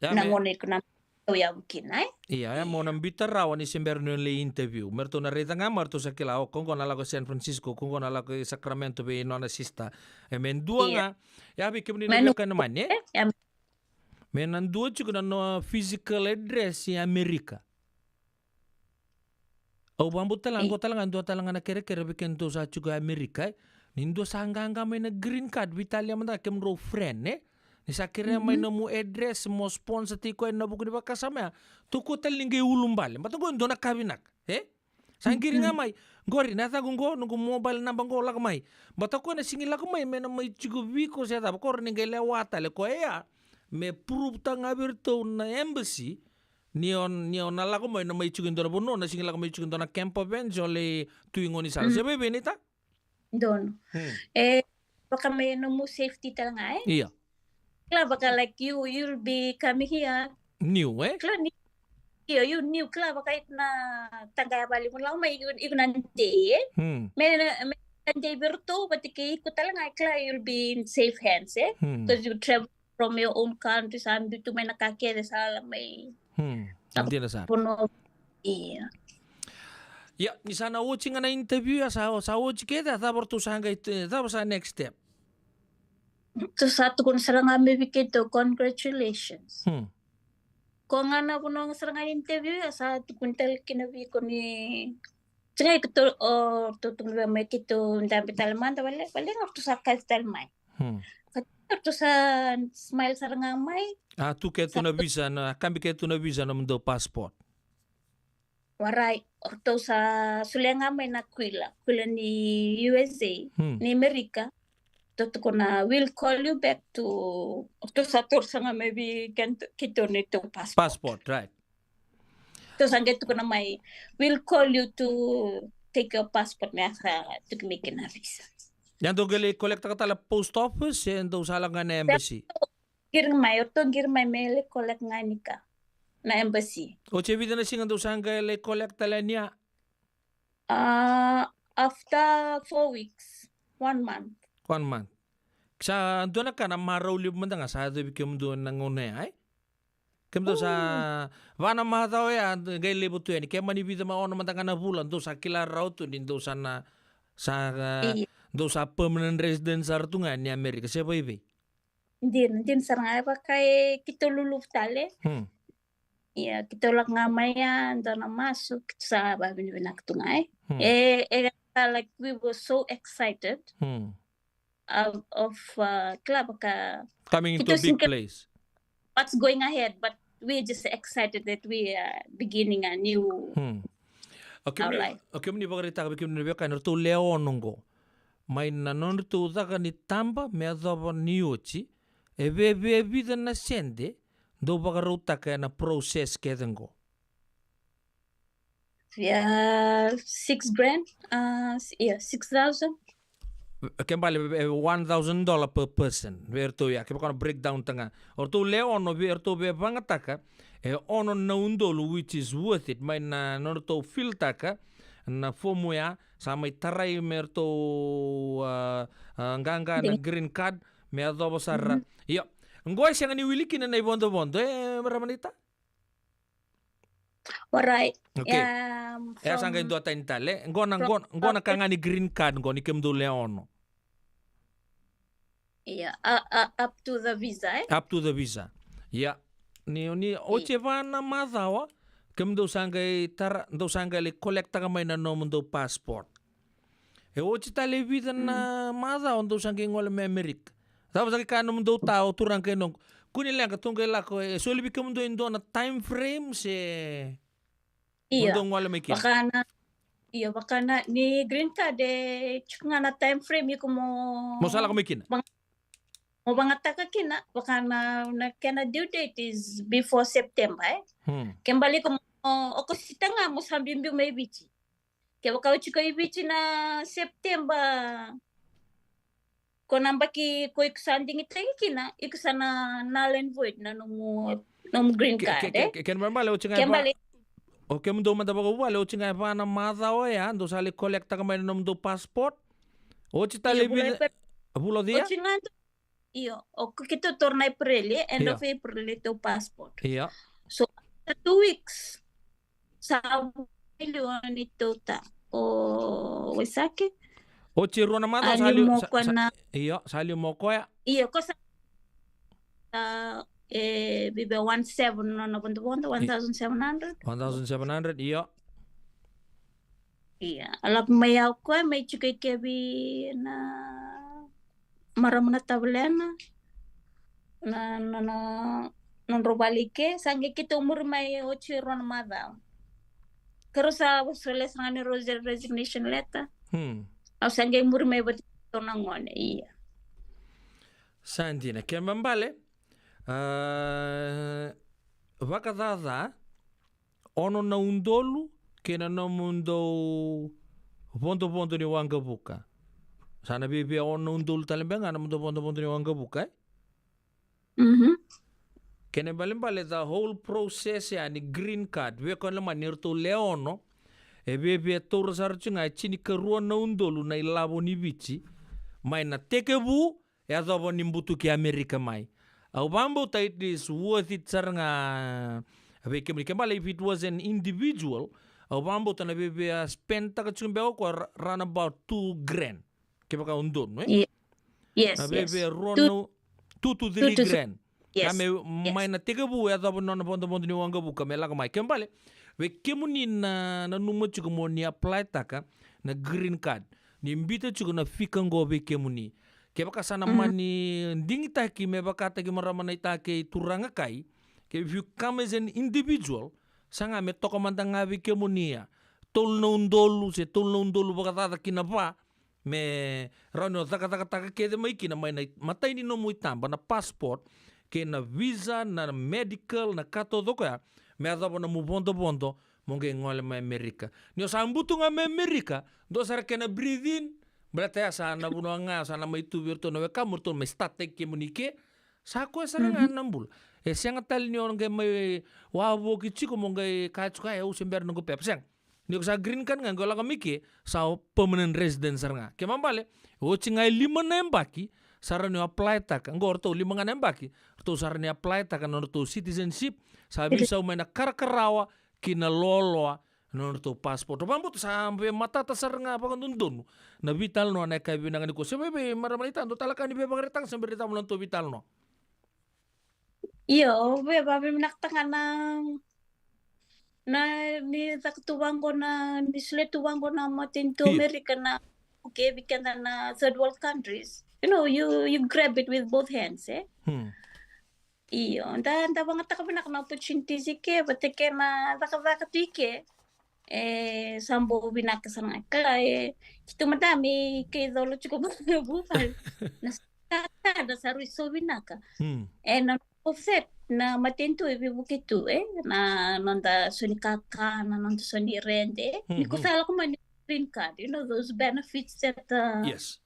Ia, na gauna iko na tauyavu kina, e? Ia, e, mo na biuta rawa ni se bera ni o lai interview. Me ratou na raica ga mai, ratou sa kila, o, ko qo na lako i San Francisco, ko qo na lako i Sacramento vei nona sister. E, me dua ga, ia, vei kemuni na weka na mani, e? Me na dua tiko na nomu physical address i Amerika. Au vakabauta tale ga, qo tale ga, dua tale ga na kerekere vei kedatou sa tiko i Amerika, e. Ni dua sa qaqa mai na green card, veitalia mada ga kemudrau friend, e. Ni sa kerea mai nomu address, mo sponsor-taki koya ena vuku ni vakasama ya. Toka tale ni qai ulubale. Baleta qo e dua na ka vinaka, e? Sa qiri ga mai. Qori, na yacaqu qo, noqu mobile number qo, lako mai. Baleta koya na sega ni lako mai, me na mai tiko vei iko se cava, ko rawa ni qai lewa tale koya ya. Me prove-taka ga vei iratou na embassy, ni o, ni o na lako mai, na mai tiko e dua na vanua, na sega ni lako mai tiko e dua na camper van, se o lai tu i gaunisala. Se vei, vei na ita? Donu. Hmm. E, vaka me nomu safety tale ga, e? Ia. Kila vaka, like, you, you'll be coming here. New, e? Kila ni, Io, you knew, kila, vaka iko na taqaya vale, mo lako mai, iko, iko na dei, e? Hmm. Me, me dei vei ratou, vata kei iko tale ga, kila, you'll be in safe hands, e? Hmm. Because you travel from your own country, sa biu tu mai na ka kece, sa la mai. Hmm. Sa dina sara. Pono. Io. Ia, ni sa na oti ga na interview, ia sa, sa oti kece, a cava ratou sa qai, cava sa next step? Ratou sa tukuna sara ga mai vei keitou, congratulations. Hmm. Ko ga na vanua ga sara ga interview, ia sa tukuna tale kina vei iko ni, sa qai keitou, o, ratou tukuna vei mai keitou dabe tale mada, vale, vale ga ratou sa kaci tale mai. Hmm. Ka ratou sa smile sara ga mai. A tu keitou na visa, na kabi keitou na visa, nomudou passport. Warai, o ratou sa solia ga mai na kuila, kuila ni U S A, hmm, ni Amerika. Ratou tukuna, we'll call you back to, o ratou sa taura sara ga mai vei keitou, keitou neitou passport. Passport, right. Ratou sa qai tukuna mai, we'll call you to take your passport, me sa tuki mai kina visa. Ia dou qai lai collect-taka tale post office, e dou sa lako ga na embassy? Qiri mai, o ratou qiri mai me lai collect ga ni ka na embassy. Oti e vica na siga dou sa qai lai collect tale yani? Ah, after four weeks, one month. One month. Sa dua na ka na marau levu mada ga sa yacovi kemudou na gauna ya, e? Kemudou sa, oh, va na macawa ya qai levu tu yani, ke mani vica, ma ono mada ga na vula, dou sa kila rawa tu ni dou sa na, sa, ah, io, dou sa permanent resident sara tu ga ni Amerika, se vaivei? Dina, dina sara ga, e vaka e keitou luluvu tale. Hmm. Ia, keitou lako ga mai ya, dua na masu, keitou sa vavinavinaka tu ga, e. Hmm. E, e, like, we were so excited, hmm, of, of, uh, kila vaka, coming into a big place, what's going ahead, but we're just excited that we are beginning a new, hmm, okay, our life. Okay, mani vakaraitaka vei kemuni na veiwekani, ratou lewe ono qo. Mai na nodratou caka ni taba me yacova ni oti, e via, via vica na sede dou vakarautaka ena process kece qo? Ia, six grand, ah, s-, ia, six thousand. Ke bale, e, one thousand dollar per person vei ratou ya, kevaka o na breakdown-taka ga. O ratou lewe ono, vei ratou via vagataka e ono na udolu, which is worth it, mai na nodratou fill-taka na fomu ya, sa mai tarai me ratou, ah, ah, qaqa na green card, me yacova sara. Mhm. Io. Qo e sega ni wili kina na ivodovodo, e, marama naita? Warai. Okay. Ia, e sa qai dua tani tale. Qo na, qo, qo na ka ga ni green card qo ni kemudou lewe ono. Ia, a, a, up to the visa, e? Up to the visa. Ia. Ni, ni oti e va na macawa, kemudou sa qai tara, dou sa qai lai collect-taka mai na nomudou passport. E oti tale e vica na macawa dou sa qai gole mai Amerika. Cava sa qai kaya nomudou ta, o turaga kei noqu? Kua ni leqa, tou qai lako, e soli vei kemudou e dua na time frame se mo dou gole mai kina? Io, vaka na, io, vaka na, ni green card e tiko ga na time frame iko mo, mo sa lako mai kina. Mo vagataka kina, vaka na, na kena due date is before September, e? Hmm. Ke bale iko mo, o, okosita ga mo sa biubiu mai Viti. Kevaka o tiko i Viti na September, ko na yabaki ko iko sa digitaki kina, iko sa na null and void na nomu, nomu green card, e? Ke, ke, ke, kena ibalebale, oti ga e va, o kemudou mada vakavuvale, oti ga e va na macawa oya dou sa lai collect-taka mai na nomudou passport. Oti tale e vica, vula o cei? Oti ga, io, o keitou taura na April, e, end of April e tou passport. Io. So, after two weeks, sa liu o neitou ta, o Waisake. Oti e rua na macawa sa liu, sa, sa, io, sa liu mai o koya. Io, ko sa, sa, e, vica one seven na nona vodovodo, one thousand seven hundred. One thousand seven hundred, io. Ia, a lako mai o koya, mai tiko i ke vei na marama na tavalena, na, na, na, nodrau vale i ke, sa qai keitou muri mai oti e rua na macawa. Keirau sa solia sara ga ni rose-, resignation letter. Hmm. Au sa qai muri mai vata kei ratou na gone, ia. Sa dina, kena ibalebale, ah, vakacaca, ono na udolu kei na nomudou vodovodo ni waqavuka. Sa na viavia ono na udolu tale beka ga na nomudou vodovodo ni waqavuka, e? Mhm. Kena ibalebale the whole process ya ni green card, vei koya na lomani eratou lewe ono, e viavia taura sara tiko ga e tinikarua na udolu na ilavo ni Viti mai na tekivu e yacova ni butuki Amerika mai. Au vakabauta it is worth it sara ga vei kemuni. Ke bale, if it was an individual, au vakabauta na viavia spend taka tiko beka o koya ra-, run about two grand. Kevaka au donu, e? Ye- Yes, Na yes. viavia rua Two, na two to two three to three. grand. Ka Yes, me yes. mai na tekivu e yacova na nona vodovodo ni waqavuka me lako mai. Ke bale, vei kemuni na nanuma tiko mo ni apply taka na green card, ni bita tiko na fika qo vei kemuni. Kevaka sa na Mhm. mani digitaki me vakataki marama naita kei turaga kai, ke if you come as an individual, sa ga me toka mada ga vei kemuni ya tolu na udolu se tolu na udolu vakacaca ki na va, me rawa ni o cakacakataka kece mai kina mai na i-, matai ni nomu itaba na passport, kei na visa, na medical, na ka taucoko ya, me yacova nomu vodovodo mo qai gole mai Amerika. Ni o sa butu ga mai Amerika, dua sara kena breathe in, baleta ya sa na vanua ga sa na mai tu vei iratou na wekamu, ratou mai start taki kemuni ke, sa koya sara ga Mhm. na bula. E sega tale ni o qai mai wavoki tiko mo qai kaya tiko, "Ai, au se bera noqu pepa." Sega. Ni ko sa green card ga, qo lako mai ke, sa o permanent resident sara ga. Ke bale, oti ga e lima na yabaki, sa rawa ni o apply taka. Qo ratou lima ga na yabaki, ratou sa rawa ni apply taka na nodratou citizenship, sa veisau mai na karakarawa ki na loaloa na nodratou passport. Au vakabauta sa veimatata sara ga vakadodonu na veitalanoa na yakavi vinaka nikua. Se vei, vei marama naita, dua tale ka ni veivakaraitaka se bera ni cava na nodratou veitalanoa. Io, vei, vavinavinakataka na, na ni caka tu vaqo na, ni solia tu vaqo na matanitu Io. Amerika na, okay, vei keda na third world countries. You know, you, you grab it with both hands, e? Hmm. Io, da, da vagataka vinaka na opportunities i ke, vata kei na cakacaka tu i ke. E, sa bau vinaka sara ga. Ka, e, keitou mada me kei colo tiko vale. Na sa, sa, da sa rui so vinaka. Hmm. E, na offset, na matanitu e veivuke tu, e, na noda so ni kakana, na noda so ni rent, e. Ni ko Mhm. sa lako mai ni green card, you know, those benefits that, uh, Yes.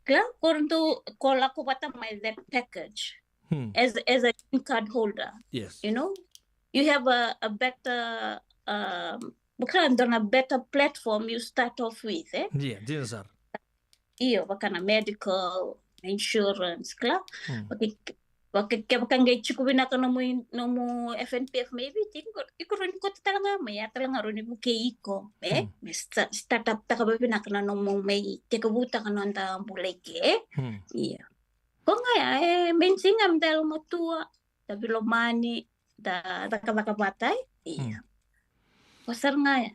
kila, ko ratou, ko lako vata mai that package Hmm. as, as a green card holder, Yes. you know, you have a, a better, um, vaka dua na better platform you start off with, e? Yeah, dina sara. Io, vaka na medical, insurance, kila. Hmm. Vaka, vaka, kevaka qai tiko vinaka nomu, nomu F N P F mai Viti, iko, iko rawa ni kauta tale ga mai, ya tale ga rawa ni vukei iko, e? Hmm. Me sta-, start up taka vavinaka na nomu mai tekivutaka noda bula i ke, e? Hmm. Io. Ko ga ya, e, main thing ga me da yalomatua, da veilomani, da cakacaka vata, e? Io. Hmm. Ko sara ga ya.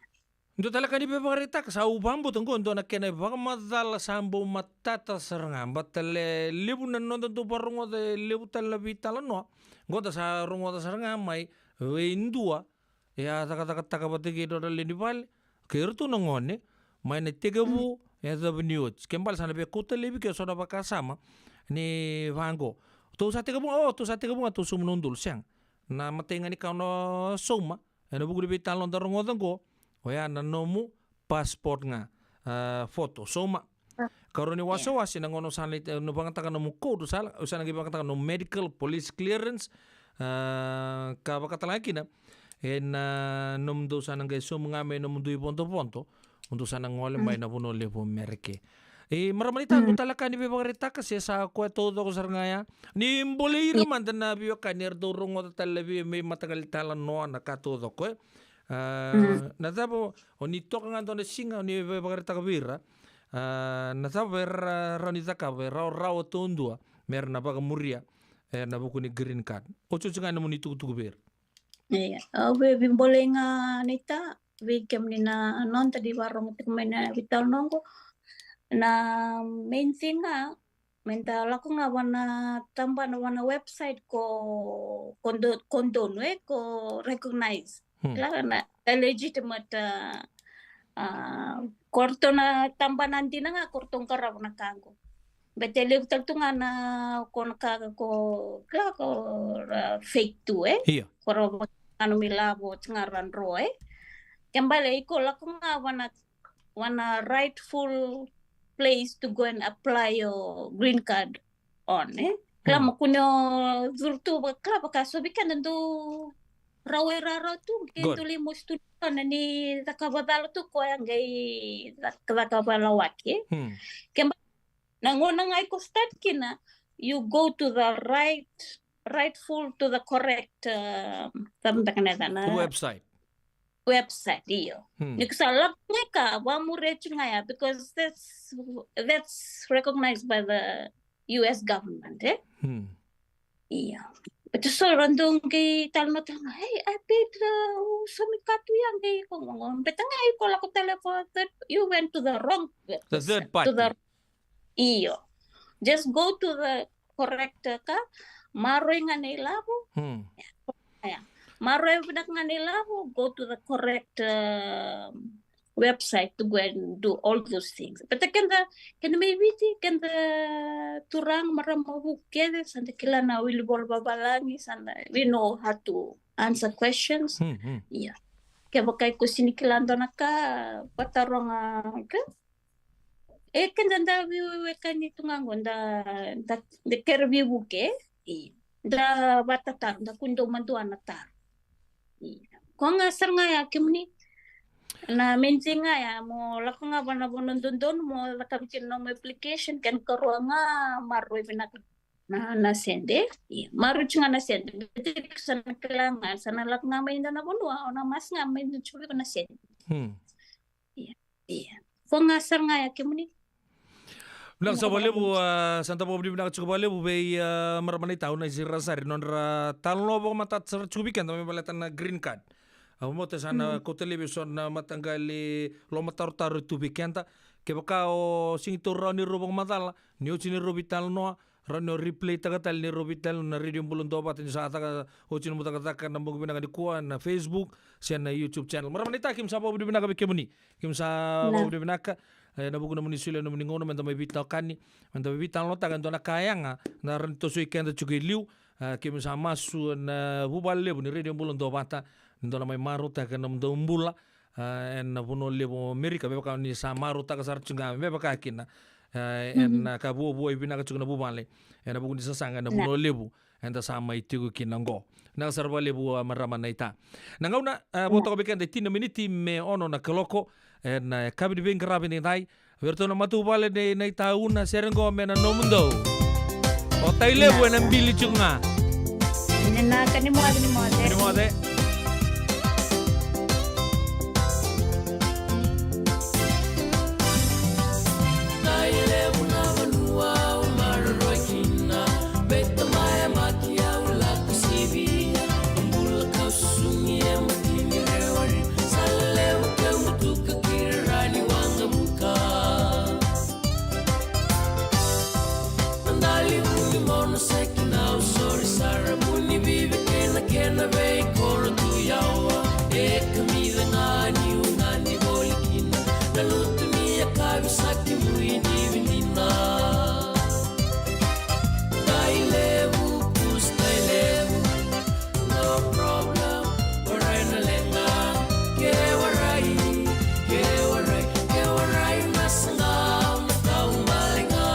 Dua tale ka ni veivakaraitaka, sa au vakabauta qo dua na kena ivakamacala sa bau matata sara ga, baleta le levu na noda dau vakarogoca, e levu tale na veitalanoa. Qo da sa rogoca sara ga mai vei dua e a cakacakataka vata kei nodra lewe ni vale kei iratou na gone mai na tekivu e yacova ni oti. Ke bale sa na via kauta laivi ke so na vakasama ni vaqo. Tou sa tekivu ga, o, tou sa tekivu ga, tou sauma na udolu, sega. Na matai ga ni ka o na sauma ena vuku ni veitalanoa da rogoca qo, oya na nomu passport ga, a, photo, sauma. Ka rawa ni wasewase na gauna o sa na, e, na vakayagataka nomu code, sa la, o sa na qai vakayagataka nomu medical, police clearance, a, ka vaka tale ga kina ena nomudou sa na qai sauma ga mai nomudou ivodovodo, mo dou sa na gole mai na vanua levu o Merika. E, marama naita, dua tale ka ni veivakaraitaka se sa koya taucoko sara ga ya? Ni bolei ira mada na veiwekani era dau rogoca tale vei, me mataqali talanoa na ka taucoko, e. A, na cava, o ni toka ga dua na siga o ni veivakaraitaka vei ira, a, na cava era rawa ni cakava e rawarawa taudua me ra na vakamuria ena vuku ni green card? Otioti ga na nomuni tukutuku vei ira. Ia, au via veibolei ga naita vei kemuni na noda ni varogo tiko mai na veitalanoa qo. Na main thing ga, me da lako ga vua na tabana, vua na website ko, ko do-, ko donu, e, ko recognize. Hmm. Kila na, a legitimate, a, a, ko ratou na tabana dina ga ko ratou qarava na ka qo. Baleta e levu tale tu ga na, ko na ka ko, kila ko ra fake tu, e? Io. Ko ra vakayagataka nomu ilavo, oti ga ra dro, e? Ke bale iko lako ga vua na, vua na rightful place to go and apply your green card on, e? Kila, hmm, mo kune o curu tu vaka, vaka so vei keda dau rawa e rarau tu, ke dau lai mosi tu na ni cakava cala tu koya, qai cakava lawaki. Hmm. Ke ba, na gauna ga iko start kina, you go to the right, rightful, to the correct, um, cava beka na yacana? Website. Website, io. Hmm. Ni ko sa lako ga i ka, vamuria tiko ga ya, because that's, that's recognized by the U S government, eh? Hmm. Io. But so ra dau qai talanoa tale ga, "Hey, I paid, uh, u saumi ka tu ya qai ko, ko, ko." Beta ga iko lako tale for that, you went to the wrong website. The third party. To the, io. Just go to the correct, uh, ka, maroroi ga na ilavo. Hmm. Io. Maroroi vinaka ga na ilavo, go to the correct, uh, website to go and do all those things. But keda, keda mai Viti, keda turaga, marama vuku kece, sa da kila na wili vola vavalagi, sa da, we know how to answer questions. Hmm, hmm. Io. Kevaka iko sega ni kila dua na ka, vataroga, ke? E, keda da veiwekani tu ga qo, da, da, da kere veivuke, e, da vatataro, da kua ni dau madua na taro. E, koya ga sara ga ya kemuni. Na main thing ga ya, mo lako ga vua na vanua dodonu, mo cakavi kina nomu application, kena ikarua ga, maroroi vinaka na, na sede. E, maroroi tiko ga na sede. Beta iko sa na kila ga, sa na lako ga mai dua na vanua, o na masu ga mai dua tiko vei iko na sede. Hmm. Ia, ia. Ko ga sara ga ya kemuni. Vinaka sara vakalevu, a, sa da vakavinavinaka tiko vakalevu vei, a, marama naita, au na Isi Rasari, nodra talanoa vakamatata sara tiko vei keda me baleta na green card. Au vakabauta sa na kauta laivi eso na mataqali lomatarotaro tu vei keda. Kevaka o sega ni taura rawa ni rau vakamacala, ni oti ni rau veitalanoa, rawa ni o replay taka tale ni rau veitalanoa na Radio Bula Duavata ni sa caka oti nomu cakacaka na bogi vinaka nikua na Facebook se na YouTube channel. Marama naita, keimami sa vakavinavinaka vei kemuni. Keimami sa vakavinavinaka. E, na vuku nomuni solia nomuni gauna me da mai veitokani, me da mai veitalanoataka e dua na ka yaga na rawa ni tosoi keda tiko e liu. A, keimami sa masu na vuvale levu ni Radio Bula Duavata, ni dou na mai marautaka na nomudou bula, a, ena vanua levu o Amerika, me vaka ni sa marautaka sara tiko ga, me vaka kina, a, ena ka vuavuai vinaka tiko na vuvale, ena vuku ni sasaga ena vanua levu eda sa mai tiko kina qo. Vinaka sara vakalevu, a, marama naita. Na gauna, a, vo toka vei keda e tini na miniti me ono na kaloko, ena, e, yakavi ni veiqaravi edaidai, vei iratou na matavuvale nei, naita, au na sere qo me na nomudou. O Tailevu ena bili tiko ga. Vinaka, ni moce, ni moce. Ni moce. Tailevu na vanua au maroroi kina, beta mai yamaki au lako sivia, bula kau susugi e mutini rewari, sa levu keu mutuka kira rani waqamuka. Madali vuni mono seki na usori sara, vuni vivi kena kena vei koro tu yawa. E kamica ga ni ugani voli kina, na lutu ni yakavi saki mui ni vinina. Tailevu, kus Tailevu. No problem, warai na leqa. Ke warai, ke warai, ke warai na saqa, na kau bale ga.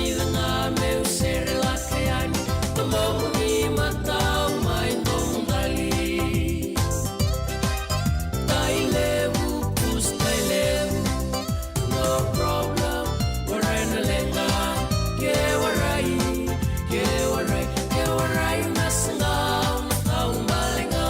Ida ga meu sere lako yani, na bogi ni matau mai domodali. Tai levu, pusi tai levu, no problem. Warai na leqa, ke warai, ke warai, ke warai na sagau, na kau bale ga.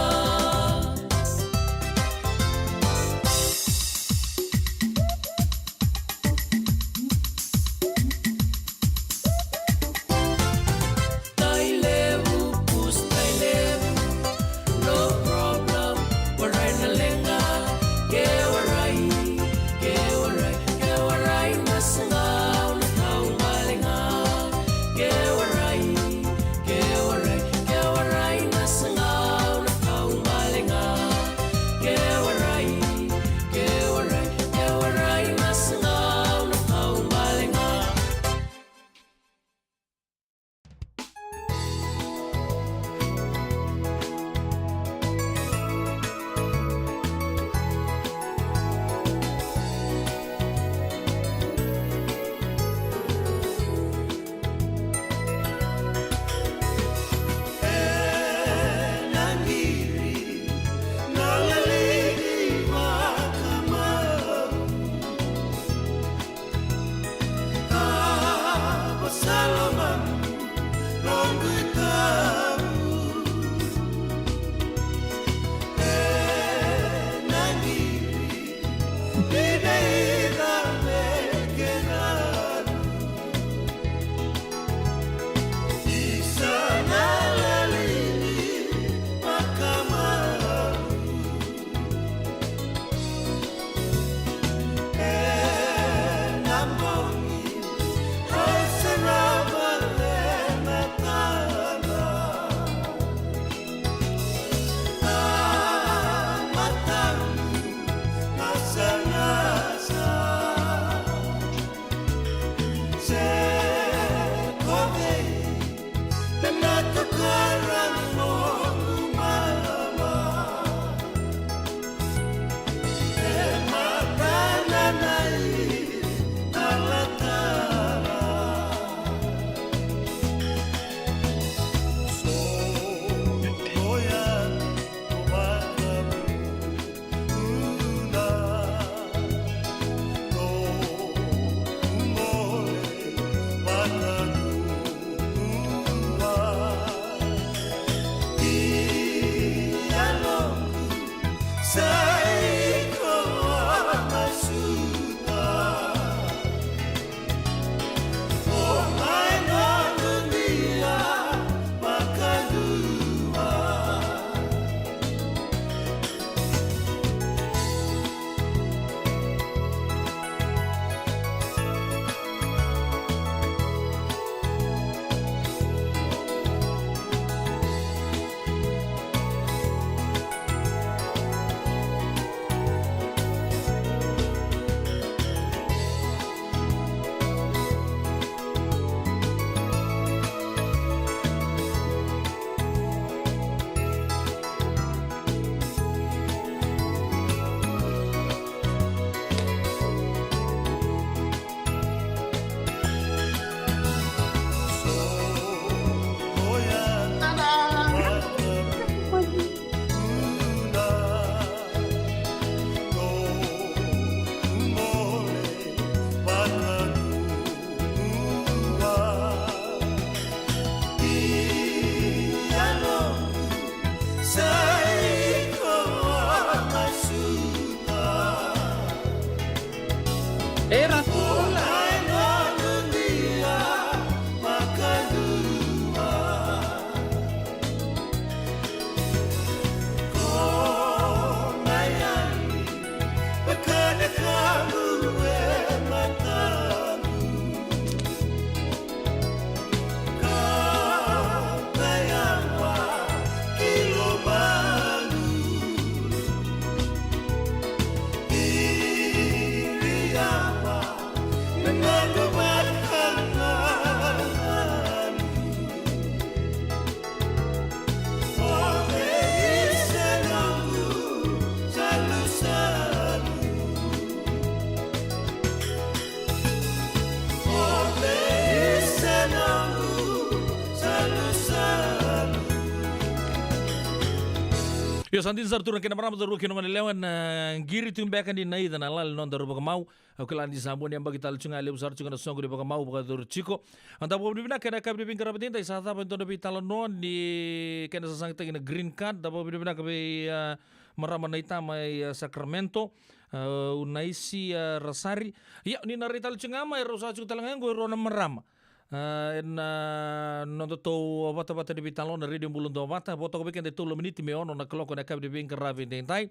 Io, sa dina sara, turaga kei na marama, cauravou kei na goneyalewa, na qiri tu beka ni na ica na lali noda rau vakamau. Au kila ni sa bau ni yabaki tale tu ga, levu sara tu ga na soqo ni vakamau vakayacori tiko. Eda vakavinavinaka ena yakavi ni veiqaravi edaidai, sa cava e dua na veitalanoa ni kena sasagataki na green card. Da vakavinavinaka vei, a, marama naita mai, a, Sacramento, a, Unaisi, a, Rasari. Ia, ni na rai tale tu ga mai, rau sa tiko tale ga qo e rua na marama. A, ena noda tou vatavata ni veitalanoa na Radio Bula Duavata, vo toka vei keda e tolu na miniti me ono na kaloko ena yakavi ni veiqaravi edaidai.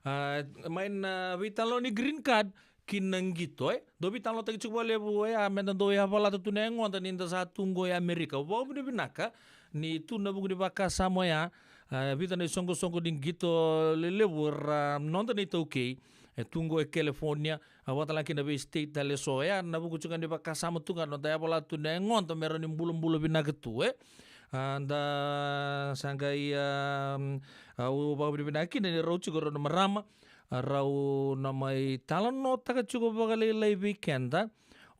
A, mai na veitalanoa ni green card ki na qito, e? Dau veitalanoataki tiko vakalevu, e, a, meda dau yavalata tu na yagoda ni da sa tu qo e Amerika. Au vakavinavinaka ni tu na vuku ni vakasama oya, a, vica na isoqosoqo ni qito lelevu era noda na iTaukei e tu qo e California, a, vaka tale ga kina vei state tale eso. Ia, na vuku tiko ga ni vakasama tu ga, noda yavalata tu na yagoda me rawa ni bulabula vinaka tu, e. A, da sa qai, a, au vakavinavinaka kina ni rau tiko rau na marama, a, rau na mai talanoataka tiko vakalailai vei keda.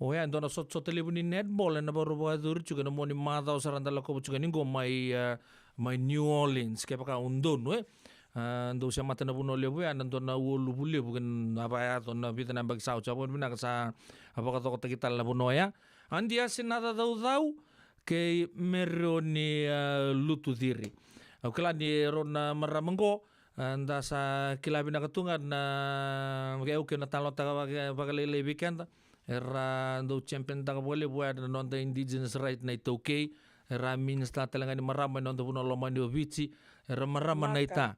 Oya e dua na sotasota levu ni netball ena vakarau vakayacori tiko ena mua ni macawa sara da lakova tiko yani qo mai, a, mai New Orleans, kevaka au donu, e. A, dou semata na vanua levu ya, na dua na ualuvu levu, kena vakayaco na vica na yabaki sa oti. Au vakavinavinaka sa vakacokotaki tale na vanua ya. Adi Asenaca Caucau kei Merioni, a, Lutuciri. Au kila ni rau na marama qo, a, da sa kila vinaka tu ga na, ke au kei na talanoataka vaka, vakalailai vei keda. Era dau champion taka vakalevu ya na noda indigenous right na iTaukei. Era minister tale ga ni marama ena noda vanua lomani o Viti. Era marama naita.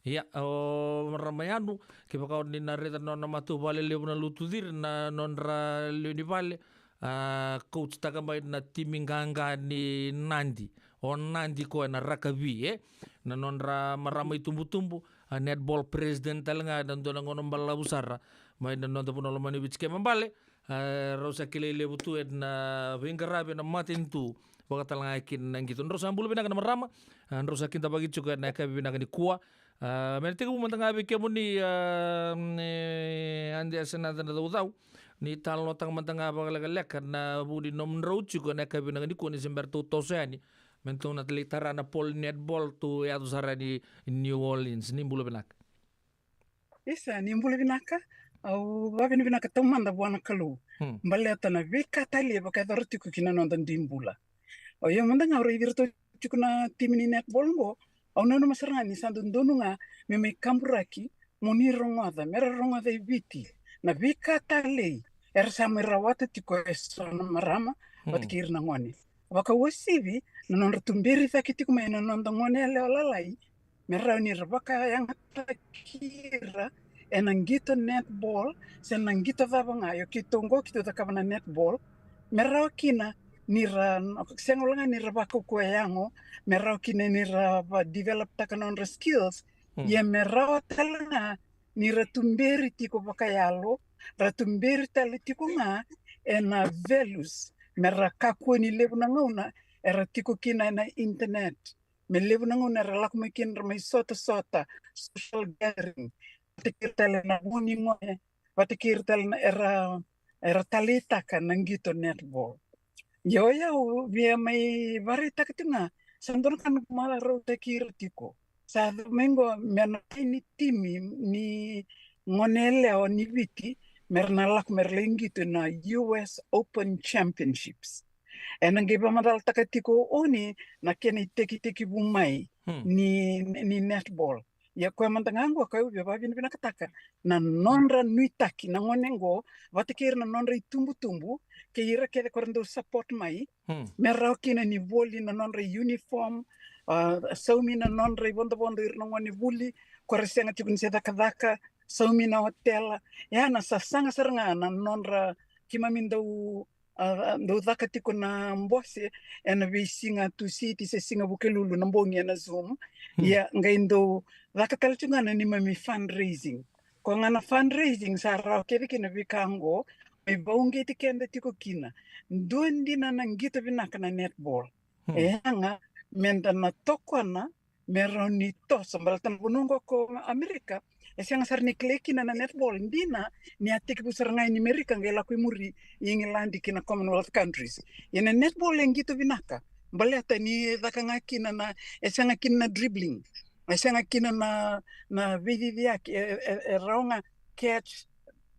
Ia, o marama Yanu, kevaka o ni na raica na nona matavuvale levu na Lutuciri, na nodra lewe ni vale, a, coach taka mai na timi qaqa ni Nadi. O Nadi ko ena rakavi, e? Na nodra marama itubutubu, a, netball president tale ga ena dua na gauna balavu sara mai na noda vanua lomani o Viti. Kena ibalebale, a, rau sa kilai levu tu ena veiqaravi ena matanitu vaka tale ga kina na qito. Drau sa bula vinaka na marama, a, drau sa kidavaki tiko ena yakavi vinaka nikua. A, me na tekivu mada ga vei kemuni, a, e, Adi Asenaca Caucau, ni talanoataka mada ga vakalekaleka na vu ni nomudrau tiko ena yakavi vinaka nikua ni se bera tou toso yani, me tou na lai tara na polo netball tou yaco sara yani New Orleans. Ni bula vinaka. Isa, ni bula vinaka. Au vakavinavinaka taumada vua na Kalou. Hmm. Baleta na veika talei e vakayacora tiko ki na noda dui bula. O yau mada ga au raici iratou tiko na timi ni netball qo, au nanuma sara ga ni sa dodonu ga me mai kaburaki mo ni rogoca, me ra rogoca e Viti na veika talei era sa mai rawata tiko e so na marama, hmm, vata kei ira na gone. Vakauasivi na nodra tuberi cake tiko mai na noda gone yalewa lalai, me rawa ni ra vakayagataki ira ena qito netball, se na qito cava ga, io keitou qo keitou cakava na netball, me rawa kina ni ra, sega wale ga ni ra vakaukauwa yago, me rawa kina ni ra va develop taka na nodra skills, hmm, ia me rawa tale ga ni ra tuberi tiko vakayalo, ra tuberi tale tiko ga ena values, me ra kakua ni levu na gauna era tiko kina ena internet. Me levu na gauna era lako mai kina ra mai sotasota, social gathering, vata kei ira tale na vu ni gone, vata kei ira tale na era, era taleitaka na qito netball. Io, o yau via mai varaitaka tiko ga, sa dua na ka noqu marau taki ira tiko. Sa yaco mai qo me na kai ni timi ni gone yalewa ni Viti, me ra na lako me ra lai qito na U S Open Championships. Ena qai vakamacalataka tiko o ni na kena itekitekivu mai, hmm, ni, ni netball. Ia koya mada ga qo koya au via vakavinavinakataka na nodra nuitaki na gone qo, vata kei ira na nodra itubutubu, kei ira kece ko ra dau support mai, hmm, me rawa kina ni voli na nodra uniform, a, saumi na nodra ivodovodo ira na gone vuli, ko ra sega tiko ni se cakacaka, saumi na otela. Ia na sasaga sara ga na nodra, keimami dau, a, dau caka tiko na bose ena veisiga Tusiti se siga Vukelulu na bogi ena Zoom. Hmm. Ia qai dau caka tale tiko ga na neimami fundraising. Ko ga na fundraising sa rawa kece kina veika qo, me vauqeti keda tiko kina. Dua dina na qito vinaka na netball. Hmm. E yaga me da na tokona me rawa ni toso, baleta na vanua qo ko Amerika e sega sara ni kilai kina na netball. Dina ni a tekivu sara ga i Amerika qai lako i muri i Igiladi kei na Commonwealth countries. Ia na netball e qito vinaka baleta ni caka ga kina na, e sega kina na dribbling. E sega kina na, na veiciciyaki, e, e, e rawa ga catch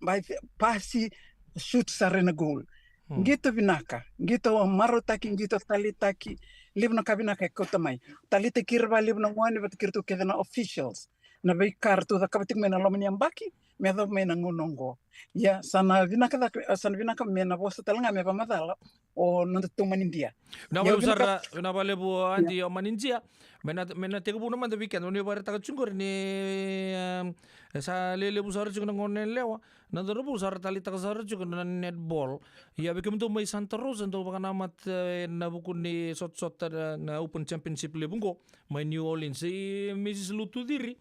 by the, pasi, shoot sara ena goal. Qito vinaka, qito marautaki, qito taleitaki. Levu na ka vinaka e kauta mai. Taleitaki ira vakalevu na gone vata kei iratou kece na officials, na veika ratou cakava tiko mai na loma ni yabaki me yacova mai na gauna oqo. Ia sa na vinaka cake, sa na vinaka me na vosa tale ga me vakamacala o nodatou manidia. Na vakalevu sara, na vakalevu Adi, o manidia. Me na, me na tekivu na mada weekend, o ni vakaraitaka tiko qori ni, em, e sa lelevu sara tiko na gone yalewa, na cauravou sa ra taleitaka sara tiko na netball. Ia vei kemudou mai Santa Rosa, dou vakanamata ena vuku ni sotasota na, na Open Championship levu qo mai New Orleans. I Mrs Lutuciri,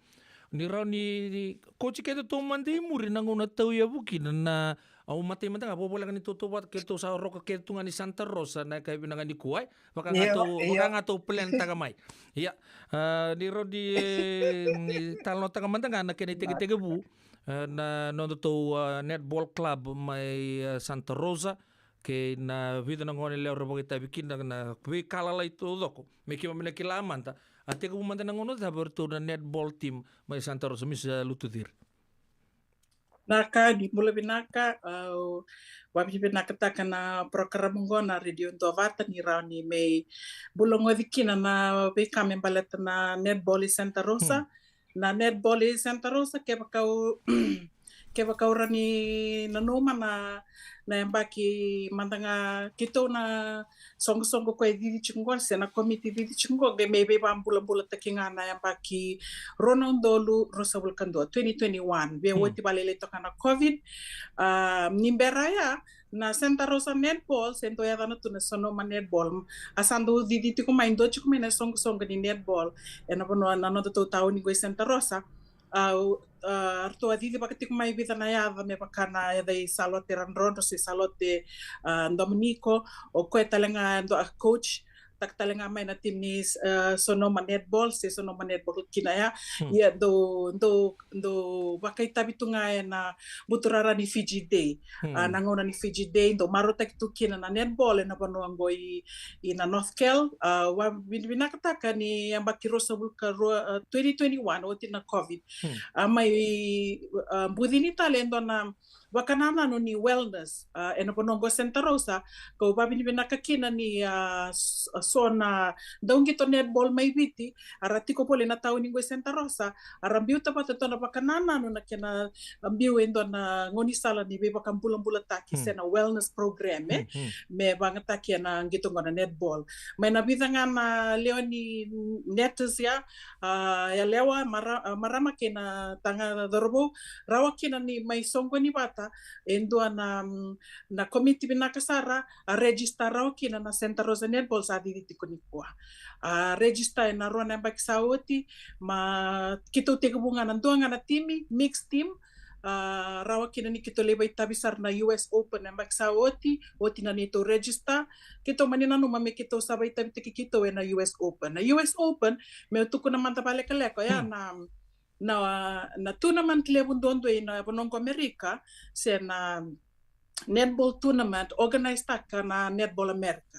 ni rawa ni coach kedatou mada i muri na gauna tauyavu kina na, au matai mada ga, vakavoleka ni tautauvata keitou sa roka kece tu ga ni Santa Rosa na yakavi vinaka nikua, e. Vaka ga tou, vaka ga tou plan taka mai. Ia, a, ni rawa ni, e, ni talanoataka mada ga na kena itekitekivu, e, na nodatou, a, netball club mai, e, Santa Rosa, kei na vica na gone yalewa ra vakaitavi kina na veika lalai taucoko. Me keimami na kila mada, a tekivu mada na gauna cava o iratou na netball team mai Santa Rosa, Mrs Lutuciri? Vinaka, ni bula vinaka, au vakavinavinakataka na program qo na Radio Duavata ni rawa ni mai bula goci kina na veika me baleta na netball i Santa Rosa. Na netball i Santa Rosa, kevaka au, kevaka au rawa ni nanuma na, na yabaki mada ga keitou na soqosoqo koya e cici tiko qo, se na komiti cici tiko qo, qai mai veivakabulabulataki ga na yabaki rua na udolu ruasagavulu ka dua, twenty twenty-one. Via oti vakalailai toka na COVID. A, ni bera ya, na Santa Rosa netball se dau yacana tu na Sonoma netball. A sa dau cici tiko mai, dua tiko mai na soqosoqo ni netball ena vanua na nodatou tauni qo i Santa Rosa. A, a, ratou a cicivaka tiko mai vica na yaca, me vaka na yaca i Salote Radrodro se Salote, a, Dominiko, o koya tale ga e dua a coach taka tale ga mai na team ni, a, Sonoma netball se Sonoma netball kina ya. Ia dau, dau, dau vakaitavi tu ga ena buturara ni Fiji Day. A, na gauna ni Fiji Day dau marautaki tu kina na netball ena vanua qo i, i na North Cal. A, vakavinavinakataka ni yabaki ruasagavulu ka rua, a, twenty twenty-one, oti na COVID. A, mai, a, bucini tale e dua na vakanananu ni wellness, a, ena vanua qo Santa Rosa, kau vakavinavinaka kina ni, a, s-, a, so na dauqito netball mai Viti, a ra tiko voli na tauni qo i Santa Rosa, a ra biuta vata e dua na vakanananu na kena, a, biu e dua na gaunisala ni veivakabulabulataki se na wellness program, e, me vagataki ena qito qo na netball. Mai na vica ga na lewe ni netas ya, a, yalewa, mara-, a, marama kei na taga cauravou, rawa kina ni mai soqoni vata e dua na, mm, na komiti vinaka sara, a register rawa kina na Santa Rosa netball sa cici tiko nikua. A register ena rua na yabaki sa oti, ma keitou tekivu ga na dua ga na timi, mixed team, a, rawa kina ni keitou lai vakaitavi sara na U S Open na yabaki sa oti, oti na neitou register, keitou mani nanuma me keitou sa vakaitavitaki keitou ena U S Open. Na U S Open, meu tukuna mada vakalekaleka, oya na, na, na tournament levu duadua ena vanua qo Amerika, se na netball tournament organize taka na Netball America.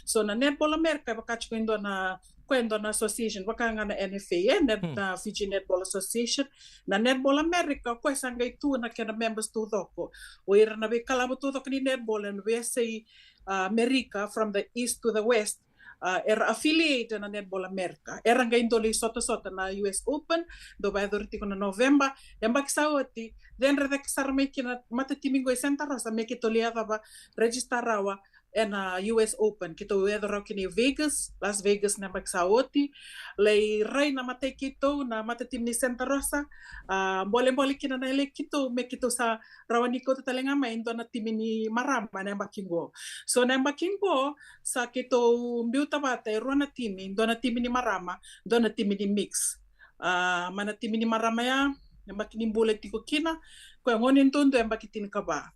So na Netball America e vaka tiko e dua na, koya e dua na association, vaka ga na N F A, e, Net-, na Fiji Netball Association. Na Netball America, koya sa qai tu na kena members taucoko. O ira na veikalavo taucoko ni netball ena veiyasai, a, America, from the east to the west, a, era affiliate na Netball America. Era qai dau lai sotasota na U S Open, dau vakayacori tiko na November. Yabaki sa oti, cedre cake sara mai kina na matatimi qo i Santa Rosa me keitou lai yacova, register rawa ena U S Open. Keitou yaco rawa kina i Vegas, Las Vegas na yabaki sa oti. Lai rai na matai keitou, na matatimi ni Santa Rosa. A, bolebole kina na yaloi keitou me keitou sa rawa ni kauta tale ga mai e dua na timi ni marama na yabaki qo. So na yabaki qo sa keitou biuta vata e rua na timi, dua na timi ni marama, dua na timi ni mix. A, mai na timi ni marama ya, yabaki ni bula e tiko kina, koya gone duadua yabaki tinikava.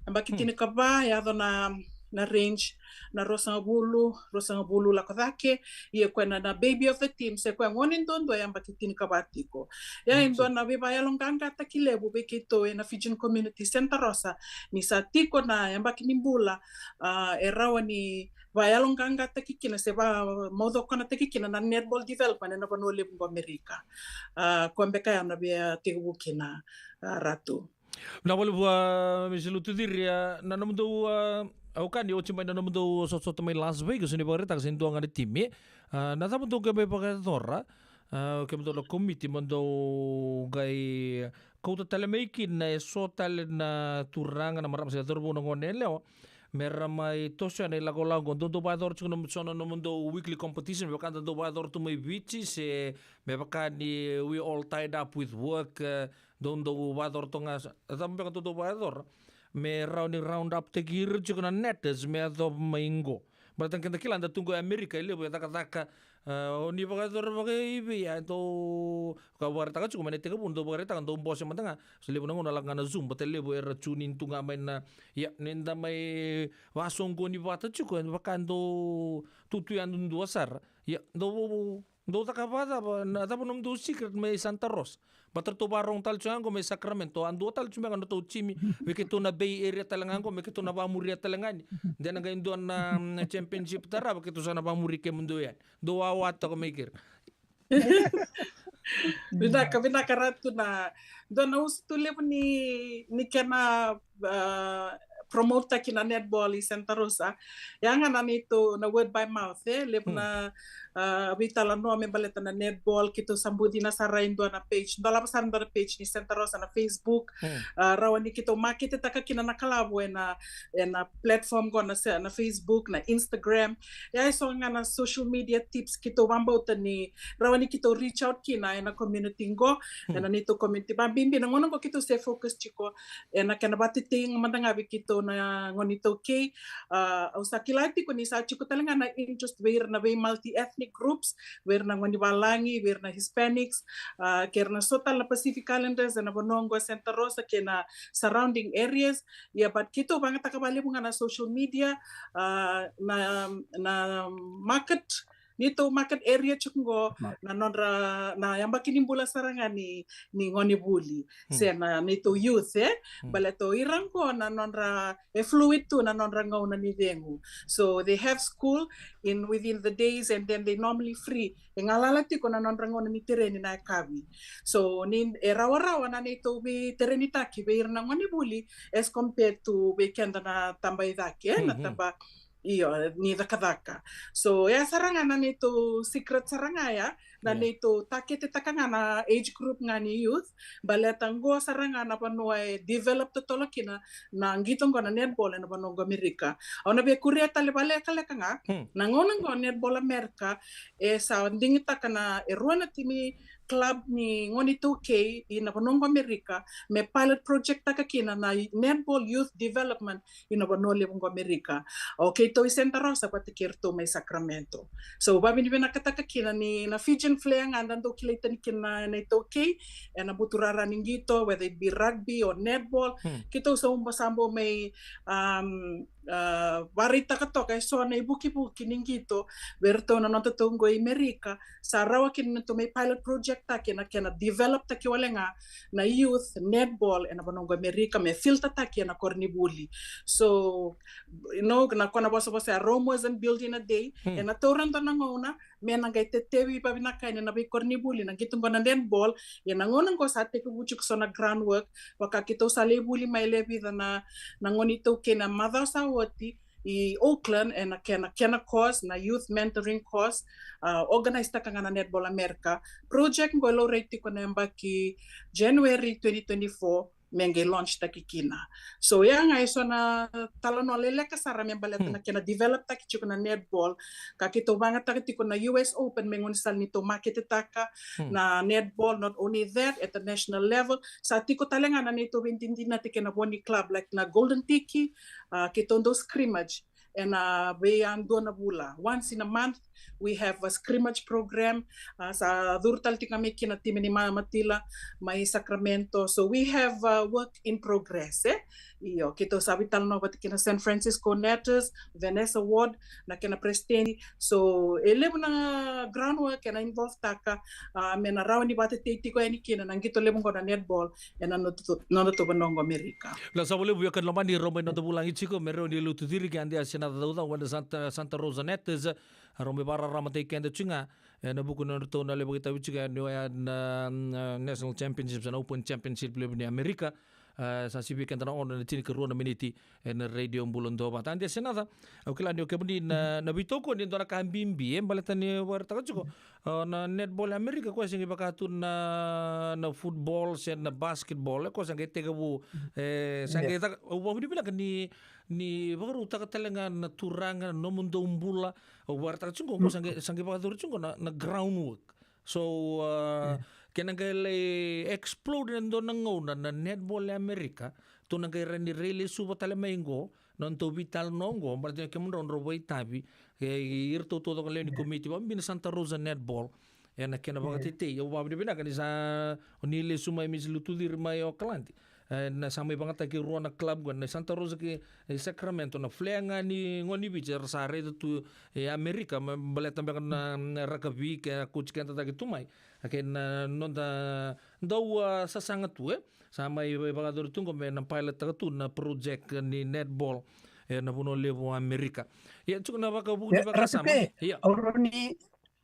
Yabaki tinikava, yaco na, na range na ruasagavulu, ruasagavulu lako cake, ia koya na, na baby of the team, se koya gone duadua yabaki tinikava tiko. Ia e dua na veivakayaloqaqataki levu vei keitou ena Fijian community Santa Rosa, ni sa tiko na yabaki ni bula, a, e rawa ni vayaloqaqataki kina se vamaucokonataki kina na netball development ena vanua levu qo Amerika. A, koya beka ya na via tekivu kina, a, Ratu. Na vale vua, Misi Lutuciri, a, na nomudou, a, au kaya ni oti mai na nomudou sotasota mai Las Vegas, ni vakaraitaka se dua ga na timi. A, na cava dou qai mai vakayacora, a, kemudou na komiti mo dou qai kauta tale mai kina e so tale na turaga, na marama se cauravou, na goneyalewa, me ra mai toso yani na ilakolako qo. Dou, dou vakayacora tiko na so na nomudou weekly competition, me vaka da dou vakayacora tu mai Viti, se me vaka ni we all tied up with work, e, dou, dou vakayacora tu ga, sa, cava beka dou, dou vakayacora me rawa ni round up taki ira tiko na netters me yacova mai qo? Baleta keda kila da tu qo e Amerika, e levu e cakacaka, e, o ni vakayacora vakaivei, e dou, ka vakaraitaka tiko mai na itekivu, dou vakaraitaka, dou bose mada ga, se levu na gauna lako ga na Zoom, baleta levu era tune in tu ga mai na, ia, ni da mai vasoqoni vata tiko, e vaka dou tu tu yadudua sara. Ia, dou, dou caka vakacava, na cava nomudou secret mai Santa Rosa? Baleta ratou vakarogo tale tiko ga qo mai Sacramento, a dua tale tiko beka nodratou timi, vei keitou na Bay Area tale ga qo, me keitou na vakamuria tale ga ni de na qai dua na, mm, championship tarava, keitou sa na vakamuri kemudou yani. Dou wawa toka mai keri. Vinaka, vinaka Ratu. Na dua na usutu levu ni, ni kena, a, promote taki na netball i Santa Rosa, ya ga na neitou na word by mouth, e levu, hmm, na, a, veitalanoa me baleta na netball. Keitou sa bucina sara e dua na page, dolava sara e dua na page ni Santa Rosa na Facebook. Hmm. A, rawa ni keitou maketetaka kina na kalavo ena, ena platform qo na se-, na Facebook, na Instagram. Ya e so ga na social media tips keitou vakabauta ni rawa ni keitou reach out kina ena community qo, hmm, ena neitou community. Vakabibi na gauna qo keitou se focus tiko ena kena vakatetei mada ga vei keitou na gone iTaukei. A, au sa kila tiko ni sa tiko tale ga na interest vei ira na vei multi-ethnic groups, vei ira na gone valagi, vei ira na Hispanics, a, kei ira na so tale na Pacific Islanders ena vanua qo Santa Rosa kei na surrounding areas. Ia, but keitou vakayagataka vakalevu ga na social media, a, na, na market, neitou market area tiko qo, na nodra, na yabaki ni bula sara ga ni, ni gone vuli, hmm, se na neitou youth, e? Hmm. Baleta o ira qo na nodra, e fluid tu na nodra gauna ni cegu. So they have school in within the days and then they normally free. E galala tiko na nodra gauna ni tereni na yakavi. So ni e rawarawa na neitou veiterenitaki vei ira na gone vuli as compared to vei keda na taba i cake, e? Na, mhm, taba, io, ni cakacaka. So ya sara ga na neitou secret sara ga ya, na, yeah, neitou targetetaka ga na age group ga ni youth, baleta qo sara ga na vanua e develop totolo kina na qito qo na netball ena vanua qo Amerika. Au na via kuria tale vakalekaleka ga, hmm, na gauna qo netball Amerika e sa digitaka na e rua na timi club ni gone iTaukei ina vanua qo Amerika me pilot project taka kina na netball youth development ina vanua levu qo Amerika. O keitou i Santa Rosa vata kei iratou mai Sacramento. So, vavinavinakataka kina ni na Fijian flair ga da dau kilai tani kina na iTaukei ena buturara ni qito, whether it be rugby or netball. Hmm. Keitou sa uba sa bau mai, um, a, varaitaka toka e so na ivukivuki ni qito vei iratou na nodatou qo i Amerika, sa rawa kina na tou mai pilot project taki na kena develop taki wale ga na youth netball ena vanua qo Amerika me filter taki ena koronivuli. So, you know, na kena vosavosa ya, Rome wasn't built in a day. Hmm. Ena taura dua na gauna me na qai tetevi vavinaka yani ena veikoronivuli na qito qo na netball. Ia na gauna qo sa tekivu tiko so na groundwork, vaka keitou sa lai vuli mai e levu vica na, na gone iTaukei na macawa sa oti i Oakland, ena kena, kena course, na youth mentoring course, a, organize taka ga na Netball America. Project qo e laurai tiko na yabaki January twenty twenty-four, me qai launch taki kina. So, ya ga e so na talanoa leleka sara me baleta, hmm, na kena develop taki tiko na netball. Ka keitou vagataka tiko na U S Open me gaunisala ni tou maketetaka, hmm, na netball, not only that, at the national level. Sa tiko tale ga na neitou veidinadinati kei na vo ni club, like na Golden Tiki, a, keitou dau scrimmage ena veiyadua na vula. Once in a month, we have a scrimmage program. A, sa curu tale tiko ga mai kina timi ni Mama Matila mai Sacramento. So we have a work in progress, e? Io, keitou sa veitalanoa vata kei na San Francisco Netters, Vanessa Ward, na kena president. So e levu na groundwork ena involve taka, a, me na rawa ni vakatetei tiko yani kina na qito levu qo na netball ena nodatou, nodatou vanua qo Amerika. Na sa valevu ia ka lomani rau mai noda vulagi tiko me rau ni lutu ciri ke Adia Senada Caucau ena Santa, Santa Rosa Netters. A rau mai vakararamataki keda tiko ga ena vuku ni nodratou na levu vakaitavi tiko yani oya na, na National Championships, na Open Championship levu ni Amerika. A, sa sivi keda na ono na tinikarua na miniti ena Radio Bula Duavata. Adia Senada, au kila ni o kemuni na, na veitokoni e dua na ka bibi e baleta ni vakaraitaka tiko, a, na netball e Amerika koya se qai vaka tu na, na football se na basketball, e koya sa qai tekivu, e, sa qai caka, au vakavinavinaka ni, ni vakarautaka tale ga na turaga, na nomudou bula, au vakaraitaka tiko qo, sa qai, sa qai vakayacori tiko qo na, na groundwork. So, a, ke na qai lai explode ena dua na gauna na netball e Amerika, tou na qai rawa ni rai lesuva tale mai qo, na nodatou veitalanoa qo, baleta ni kemudrau drau vakaitavi, e, iratou taucoko lewe ni komiti, vakabibi na Santa Rosa Netball, ena kena vakatetei, au vakavinavinaka ni sa, ni lesu mai Misi Lutuciri mai Okaladi. E, na sa mai vagataki rua na club qo, na Santa Rosa kei, e, Sacramento, na flea ga ni gone ni Viti era sa raica tu e Amerika, me baleta beka na, na rakavi ke a coach keda cake tu mai. A kei na noda dau, a, sasaga tu, e. Sa mai vakayacori tu qo me na pilot-taka tu na project ni netball ena vanua levu o Amerika. Ia, tiko na vakavuku ni vakasama. Ia. Au rawa ni,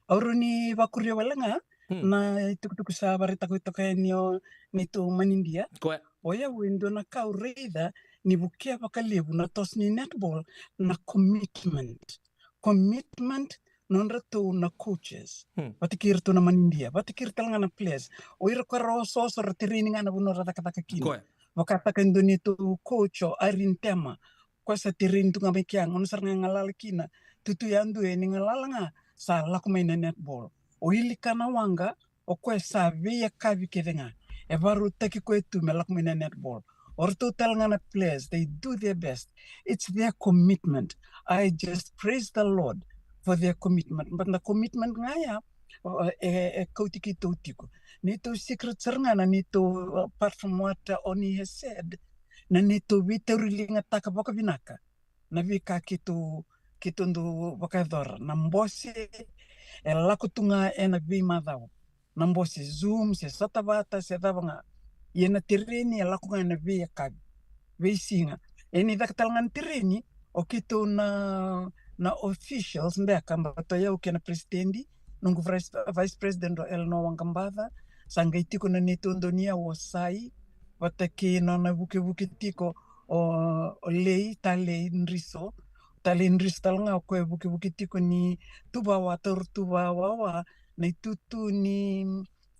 au rawa ni vakuria wale ga na itukutuku sa vakaraitaka toka yani o neitou manidia. Koya. O yau e dua na ka au raica ni vukea vakalevu na toso ni netball na commitment. Commitment nodratou na coaches. Vata kei iratou na manidia, vata kei ira tale ga na players. O ira ko ra osooso ra tereni ga na vanua ra cakacaka kina. Koya. Vakataka e dua neitou coach o Irene Tema. Koya sa tereni tu ga mai kea, gauna sara ga e galala kina. Tutu yadua e ni galala ga sa lako mai na netball. O Ilikana Waqa, o koya sa veiyakavi kece ga. E vakarautaki koya tu me lako mai na netball. O ratou tale ga na players, they do their best. It's their commitment. I just praise the Lord for their commitment. But na commitment ga ya, o, e, e kauti keitou tiko. Neitou secret sara ga na neitou, apart from what, uh, Oni has said, na neitou veitauriligataka vakavinaka na veika keitou, keitou dau vakayacora. Na bose e lako tu ga ena veimacawa. Na bose Zoom se sota vata se cava ga. Ia na tereni e lako ga ena veiyakavi, veisiga. E ni caka tale ga na tereni, o keitou na, na officials beka, baleta o yau kei na president, noqu vice, vice president o Eleanor Waqabaca, sa qai tiko na neitou dau ni yau o Sai, vata kei na nona vukevuke tiko o, o Lei, Talei Driso. Talei Driso tale ga o koya e vukevuke tiko ni tuvawa, taura tuvawa, na itutu ni,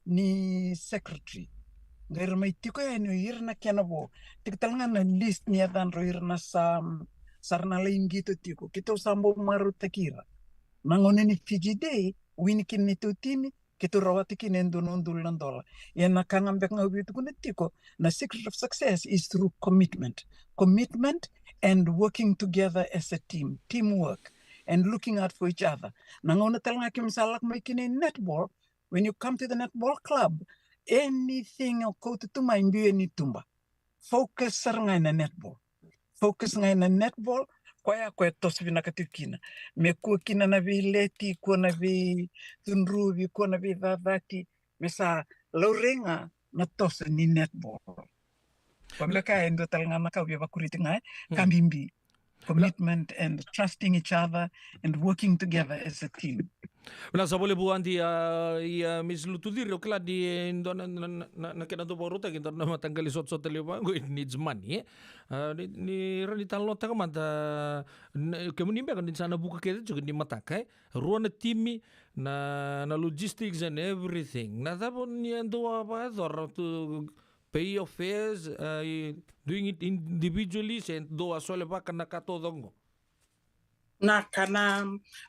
ni secretary. Qai ra mai tiko yani o ira na kena vo. Tiko tale ga na list ni yacadrau ira na sa, sa ra na lai qito tiko. Keitou sa bau marautaki ira. Na gauna ni Fiji Day, wini kina neitou timi, keitou rawata kina e dua na udolu na dola. Ia na ka ga beka ga au via tukuna tiko, na secret of success is through commitment. Commitment and working together as a team, teamwork, and looking out for each other. Na gauna tale ga keimami sa lako mai kina i netball, when you come to the netball club, anything o kauta tu mai biu yani i tuba. Focus sara ga ena netball. Focus ga ena netball, koya, koya toso vinaka tiko kina. Me kua kina na veileti, kua na veicudruvi, kua na veicacati, me sa laurai ga na toso ni netball. Koya beka e dua tale ga na ka au via vakuriti ga, e, ka bibi. Commitment and trusting each other and working together as a team. Vinaka saka vakalevu Adi, a, ia Miss Lutuciri, au kila ni, e, dua na, na, na, na kena dau vakarautaki, dua na mataqali sotasota levu vaqo, it needs money, e? A, ni, ni rawa ni talanoataka mada, na, kemuni beka ni sa na vuku kece tiko ni mataka, e? Rua na timi, na, na logistics and everything. Na cava ni a dau a vakayacora tu, pay your fares, uh, doing it individually, se dou a solevaka na ka taucoko qo? Na ka na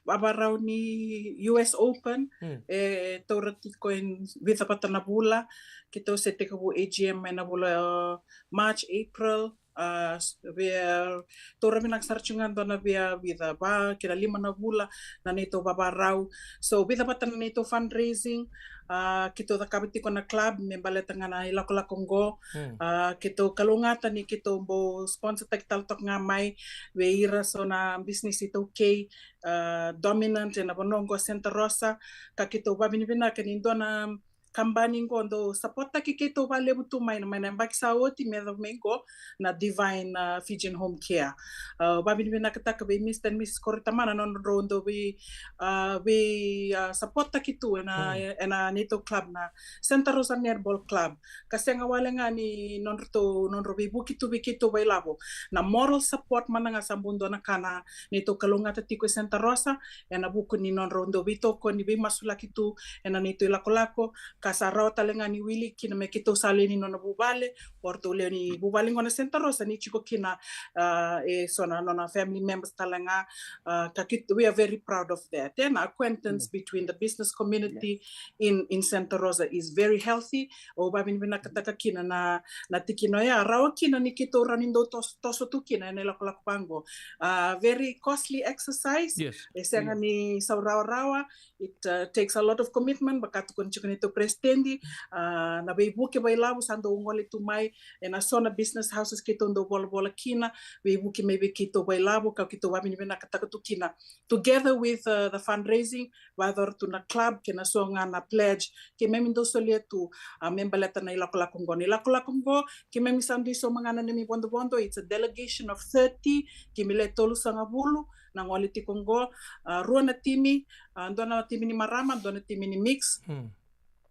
vavarau ni U S Open, e taura tiko e vica vata na vula, keitou se tekivu A G M ena vula, uh, March, April, a, via, taura vinaka sara tiko ga dua na via vica va kei na lima na vula na neitou vavarau. So vica vata na neitou fundraising, a, keitou cakava tiko na club me baleta ga na ilakolako qo. A, keitou kalougata ni keitou bau sponsor taki tale toka ga mai vei ira so na business iTaukei, a, dominant ena vanua qo Santa Rosa, ka keitou vavinavinaka ni dua na kabani qo dau support taki keitou valevu tu mai na, mai na yabaki sa oti me yacova mai qo na Divine, a, Fijian Home Care. A, vavinavinakataka vei Mister and Missus Koroitamana na nodrau dau vei, a, vei, a, support taki tu ena, ena neitou club na Santa Rosa Netball Club. Ka sega wale ga ni nodratou, nodrau veivuke tu vei keitou vakailavo, na moral support mada ga sa bau dua na ka na neitou kalougata tiko e Santa Rosa ena vuku ni nodrau dau veitokoni, veimasulaki tu ena neitou ilakolako, ka sa rawa tale ga ni wili kina me keitou sa lewe ni nona vuvale, o ratou lewe ni vuvale qo na Santa Rosa ni tiko kina, a, e so na nona family members tale ga, a, ka keitou, we are very proud of that. Ena acquaintance between the business community in, in Santa Rosa is very healthy. Au vavinavinakataka kina na, na tikina oya, rawa kina ni keitou rawa ni dau toso, toso tu kina ena ilakolako vaqo. A, very costly exercise. E sega ni sau rawarawa. It, uh, takes a lot of commitment, vaka tukuna tiko neitou president. A, na veivuke vakailavo sa dau gole tu mai ena so na business houses keitou dau volavola kina, veivuke mai vei keitou vakailavo, ka keitou vavinavinakataka tu kina. Together with, uh, the fundraising, vakayacora tu na club kei na so ga na pledge keimami dau solia tu, a, me baleta na ilakolako qo. Na ilakolako qo keimami sa dui sauma ga na neimami vodovodo, it's a delegation of thirty, keimami le tolusagavulu na gole tiko qo, a, rua na timi, a, dua na timi ni marama, dua na timi ni mix.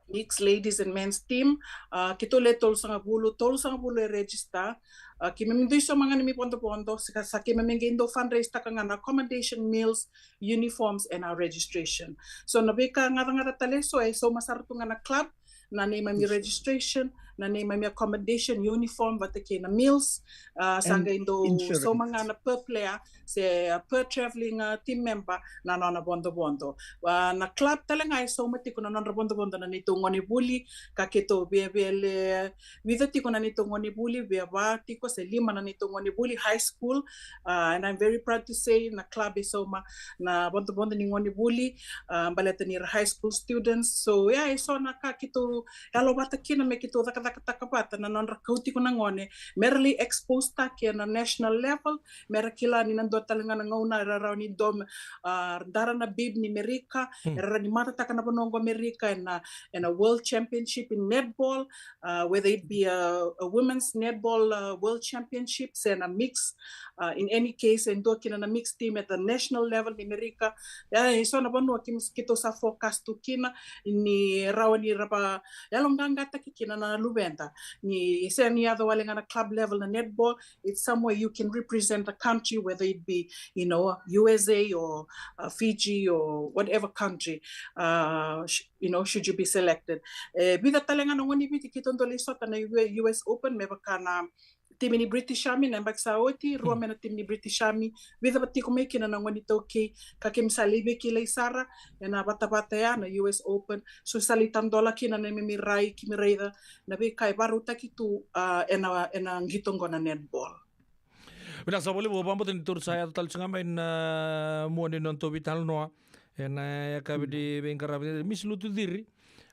Mix ladies and men's team, a, keitou le tolusagavulu, tolusagavulu e register. A, keimami dui sauma ga neimami vodovodo, sa, sa keimami qai dau fundraise taka ga na accommodation, meals, uniforms and our registration. So na veika gacagaca tale so e sauma sara tu ga na club, na neimami registration, na neimami accommodation, uniform vata kei na meals. A, sa qai dau sauma ga na per player se, a, per traveling, a, team member na nona vodovodo. A, na club tale ga e sauma tiko na nodra vodovodo na neitou gonevuli, ka keitou via, via le vica tiko na neitou gonevuli, via va tiko se lima na neitou gonevuli high school. A, and I'm very proud to say na club e sauma na vodovodo ni gonevuli, a, baleta ni ra high school students. So yeah, e so na ka keitou yalovata kina me keitou cakacakataka vata na nodra kau tiko na gone, me ra lai expose taki ena national level, me ra kila ni na dua tale ga na gauna era rawa ni dom, a, dara na bib ni Merika, era rawa ni matataka na vanua qo Merika ena, ena World Championship in netball, uh, whether it be a, a women's netball, uh, world championships and a mix. Uh, in any case, e dua kina na mix team at the national level ni Merika. Ia, e so na vanua keitou sa focus tu kina ni rawa ni ra vakayaloqaqataki kina na luveda. Ni sega ni yaco wale ga na club level na netball, it's somewhere you can represent the country, whether it be, you know, U S A or, uh, Fiji or whatever country, uh, sh-, you know, should you be selected. E vica tale ga na gone ni Viti keitou dau lai sota na U-, U S Open, me vaka na timi ni British Army na yabaki sa oti, rua mai na timi ni British Army, vica vata tiko mai kina na gone iTaukei, ka keimami sa lai veikilai sara ena vatavata ya na U S Open. So sa lai tadola kina na neimami rai, keimami raica na veika e vakarautaki tu, a, ena, ena qito qo na netball. Vinaka saka vakalevu. Au vakabauta ni datou sa yaco tale tiko ga mai na mua ni nodatou veitalanoa ena yakavi ni veiqaravi. Miss Lutuciri,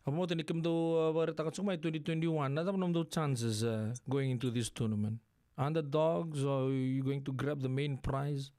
au vakabauta ni kemudou, a, vakaraitaka tiko mai twenty twenty-one, na cava nomudou chances, a, going into this tournament? Underdogs, or you going to grab the main prize?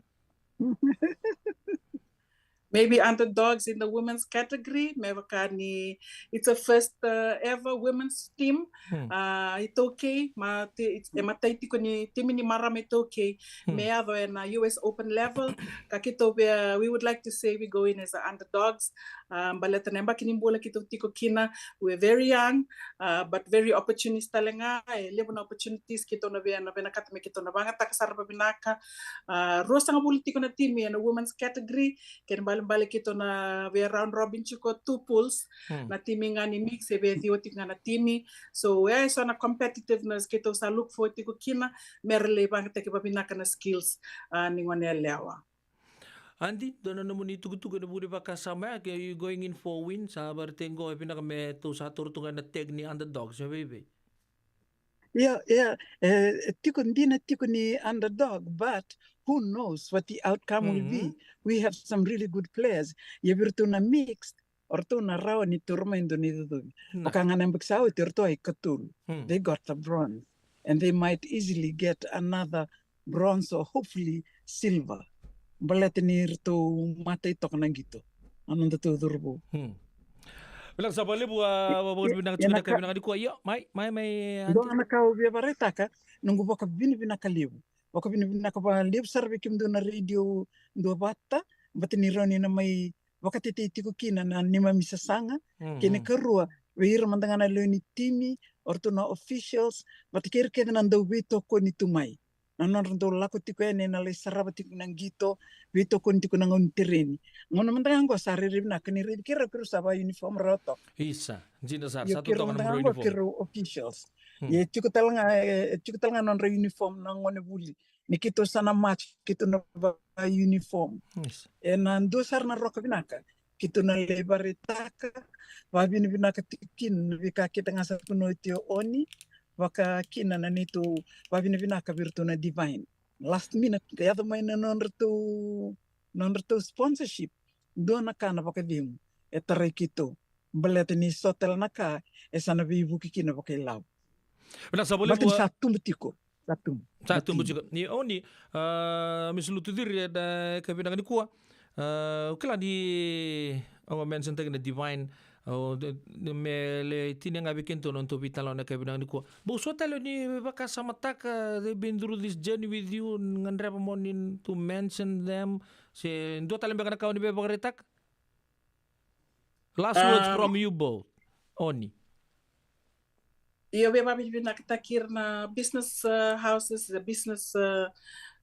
Maybe underdogs in the women's category, me vaka ni it's a first, uh, ever women's team, uh, iTaukei, ma ti-, it's, e matai tiko ni timi ni marama iTaukei me yaco ena U S Open level. Ka keitou via, we would like to say we go in as a underdogs. Uh, baleta na yabaki ni bula keitou tiko kina, we're very young, uh, but very opportunist tale ga, e levu na opportunities keitou na via, na vinakata me keitou na vagataka sara vavinaka. Uh, ruasagavulu tiko na timi ena women's category, kena ibalebale keitou na via round robin tiko two pools, na timi ga ni mix e via ciwa tiko ga na timi. So e so na competitiveness keitou sa look forward tiko kina, me ra lai vagataki vavinaka na skills, a, ni gone yalewa. Adi, dua na nomuni tukutuku ena vuku ni vakasama ya, ke you going in for a win, sa vakaraitaka qo e vinaka me tou sa taura tu ga na tag ni underdogs, e vei vei? Yeah, yeah. E, e tiko dina, tiko ni underdog, but who knows what the outcome will be? We have some really good players. Ia vei iratou na mixed, o ratou na rawa ni taura mai e dua na icocovi. Vaka ga na yabaki sa oti, o ratou a ikatolu. They got the bronze. And they might easily get another bronze or hopefully silver. Baleta ni ratou matai toka na qito. A nodatou cauravou. Vinaka sa vakalevu, a, vakavinavinaka tiko na ka vinaka nikua. Io, mai, mai, mai, dua na ka au via vakaraitaka, noqu vakavinavinaka levu. Vakavinavinaka vakalevu sara vei kemudou na Radio Duavata, baleta ni rawa ni na mai vakatetei tiko kina na neimami sasaga, kei na karua, vei ira mada ga na lewe ni timi, o ratou na officials, vata kei ira kece na dau veitokoni tu mai. Na nodra dau lako tiko yani na lai sarava tiko na qito, veitokoni tiko na gauna ni tereni. Gauna mada ga qo sa rairai vinaka ni raici keirau, keirau sa vaka uniform rawa toka. Isa, dina sara, sa totoka na uniform. Keirau officials. E tiko tale ga, e tiko tale ga nodra uniform na gone vuli. Ni keitou sa na match, keitou na vaka uniform. Ena dua sara na roka vinaka. Keitou na lai vakaraitaka, vakavinavinaka tiko kina na veika kece ga sa tukuna oti o Oni, vaka kina na neitou vakavinavinaka vei iratou na Divine. Last minute, ka yaco mai na nodratou, nodratou sponsorship. Dua na ka na vakacegu e tarai keitou. Baleta ni so tale na ka e sa na veivuke kina vakailavo. Vinaka sa vakalevu. Baleta ni sa tubu tiko. Sa tubu. Sa tubu tiko. Ni Oni, a, Miss Lutuciri, ena ka vinaka nikua. A, au kila ni au mention taki na Divine. Au, de, de, me lai tinia ga vei kedatou na nodatou veitalanoa ena ka vinaka nikua. Bau so tale ni vakasamataka, they've been through this journey with you, gadreva mo ni to mention them. Se dua tale beka na ka o ni via vakaraitaka? Last words from you both. Oni. Io, via vakavinavinakataki ira na business, uh, houses, the business, uh,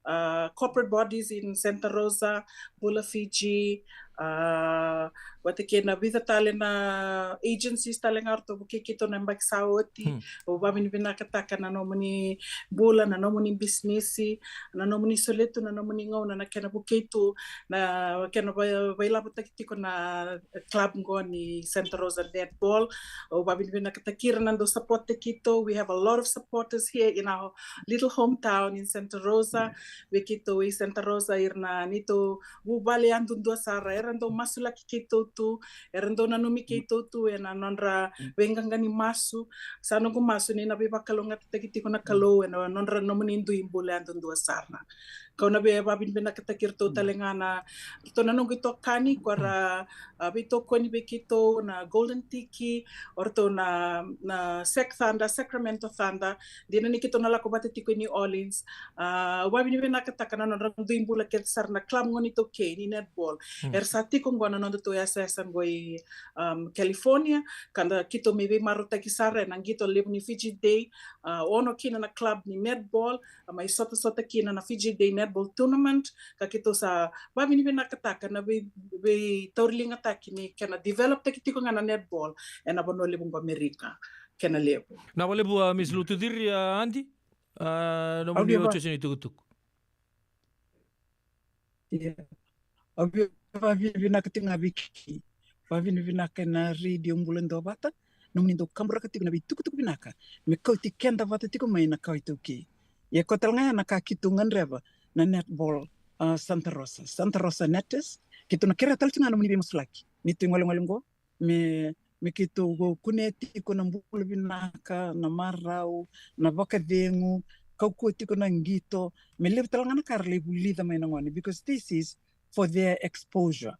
uh, corporate bodies in Santa Rosa, Bula Fiji, uh, vata kei na vica tale na agencies tale ga eratou vukei keitou na yabaki sa oti. Au vakavinavinakataka na nomuni bula, na nomuni bisinisi, na nomuni solia tu na nomuni gauna na kena vukei tu, na kena vai-, vailavotaki tiko na club qo ni Santa Rosa Netball. Au vakavinavinakataki ira na dau support-taki keitou. We have a lot of supporters here in our little hometown in Santa Rosa. Vei keitou e Santa Rosa, ira na neitou vuvale yadudua sara, era dau masulaki keitou tu, era dau nanumi keitou tu ena nodra veiqaqa ni masu. Sa noqu masu ni na veivakalougatataki tiko na Kalou ena nodra, nomuni dui bula yadudua sara. Kau na via vakavinavinakataki iratou tale ga na, ratou na noqu itokani, ko ra, a, veitokoni vei keitou na Golden Tiki, o ratou na, na Sac Thunder, Sacramento Thunder, dina ni keitou na lako vata tiko i New Orleans. A, au vakavinavinakataka na nodra dui bula kece sara na club qo ni iTaukei ni netball. Era sa tiko qo na nodatou yasayasa qo i, um, California, ka da keitou mai veimarautaki sara ena qito levu ni Fiji Day, a, ono kina na club ni netball, a mai sotasota kina na Fiji Day Netball Tournament, ka keitou sa vakavinavinakataka na vei, veitauriligataki ni kena develop-taki tiko ga na netball ena vanua levu qo Amerika, kena levu. Na vakalevu, a, Miss Lutuciri, a, Adi, a, nomuni otioti ni tukutuku. Ia. Au via vakavinavinaka tiko ga vei kemuni. Vakavinavinaka ena Radio Bula Duavata. Nomuni dau kaburaka tiko na veitukutuku vinaka me kauti keda vata tiko mai na kawa iTaukei. Ia ko tale ga ya na ka keitou gadreva na netball, a, Santa Rosa. Santa Rosa Netters. Keitou na kerea tale tiko ga nomuni veimasulaki. Ni tu i golegole qo. Me, me keitou kunea tiko na bula vinaka, na marau, na vakacegu, kaukauwa tiko na qito, me levu tale ga na ka ra lai vulica mai na gone, because this is for their exposure.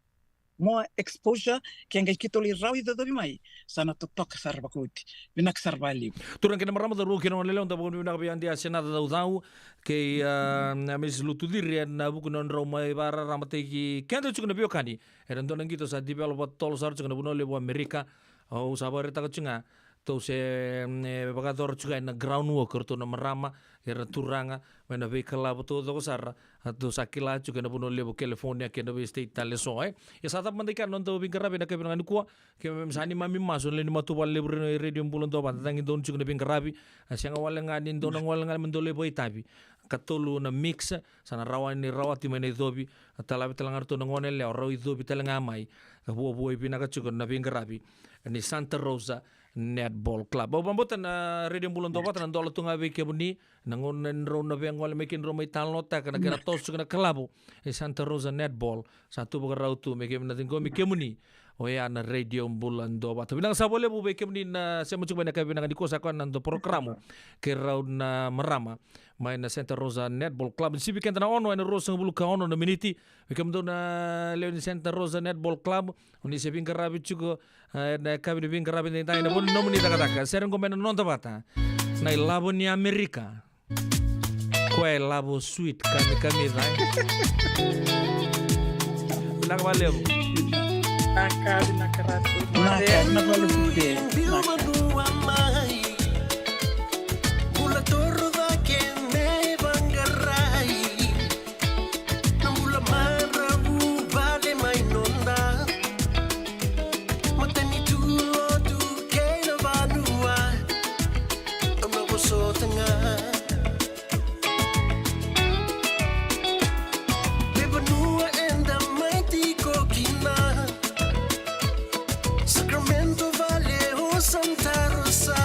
More exposure, ke qai keitou lai rawa icocovi mai, sa na totoka sara vakaoti. Vinaka sara vakalevu. Turaga kei na marama, cauravou kei na goneyalewa, da vakavinavinaka vei Adi Asenaca Caucau kei, a, na Miss Lutuciri ena vuku ni nodrau mai vakararamataki keda tiko na veiwekani. Era dua na qito sa develop totolo sara tiko na vanua levu o Amerika. Au sa vakaraitaka tiko ga, tou se, mm, e, vakayacora tiko ga na ground work, eratou na marama, era turaga, mai na veikalavo taucoko sara, a tou sa kila tiko ena vanua levu California kei na vei state tale eso, e. Ia sa cava mada i ke na noda veiqaravi ena yakavi vinaka nikua, keimami sa neimami masu, na lewe ni matavuvale levu ni Radio Bula Duavata, cagi donu tiko na veiqaravi, a sega wale ga ni dua na gole ga me dua lai vakaitavi. Katolu na mix, sa na rawa ni rawati mai na icovi, a talavi tale ga ratou na goneyalewa, rau icovi tale ga mai. Ka vuavuai vinaka tiko na veiqaravi ni Santa Rosa Netball Club. Au vakabauta na Radio Bula Duavata na dola tu ga vei kemuni na gauna ni rau na via gole mai kina, rau mai talanoataka na kena toso kina kalavu e Santa Rosa Netball. Sa tu vakarau tu me kemuni na ciqomi kemuni. Oya na Radio Bula Duavata. Vinaka sa vakalevu vei kemuni na sema tiko mai na ka vinaka ni kosa koya na noda porokaramu kei rau na marama mai na Santa Rosa Netball Club. Ni sivi keda na ono ena ruasagavulu ka ono na miniti. Vei kemudou na lewe ni Santa Rosa Netball Club, o ni se veiqaravi tiko, eh, na yakavi ni veiqaravi edaidai, na vanua ni nomuni cakacaka. Sere qo mai na noda vata na ilavo ni Amerika. Koya e lavo sweet, kamikamica, e. Vinaka vakalevu. Vinaka, vinaka Ratu. Vinaka, vinaka vakalevu. Vinaka. Bula toro cake me vaqarai. Na bula maravu vale mai noda. Matanitu, lotu kei na vanua. Au na vosota ga. Veivanua eda mai tiko kina. Sacramento vale o Santa Rosa.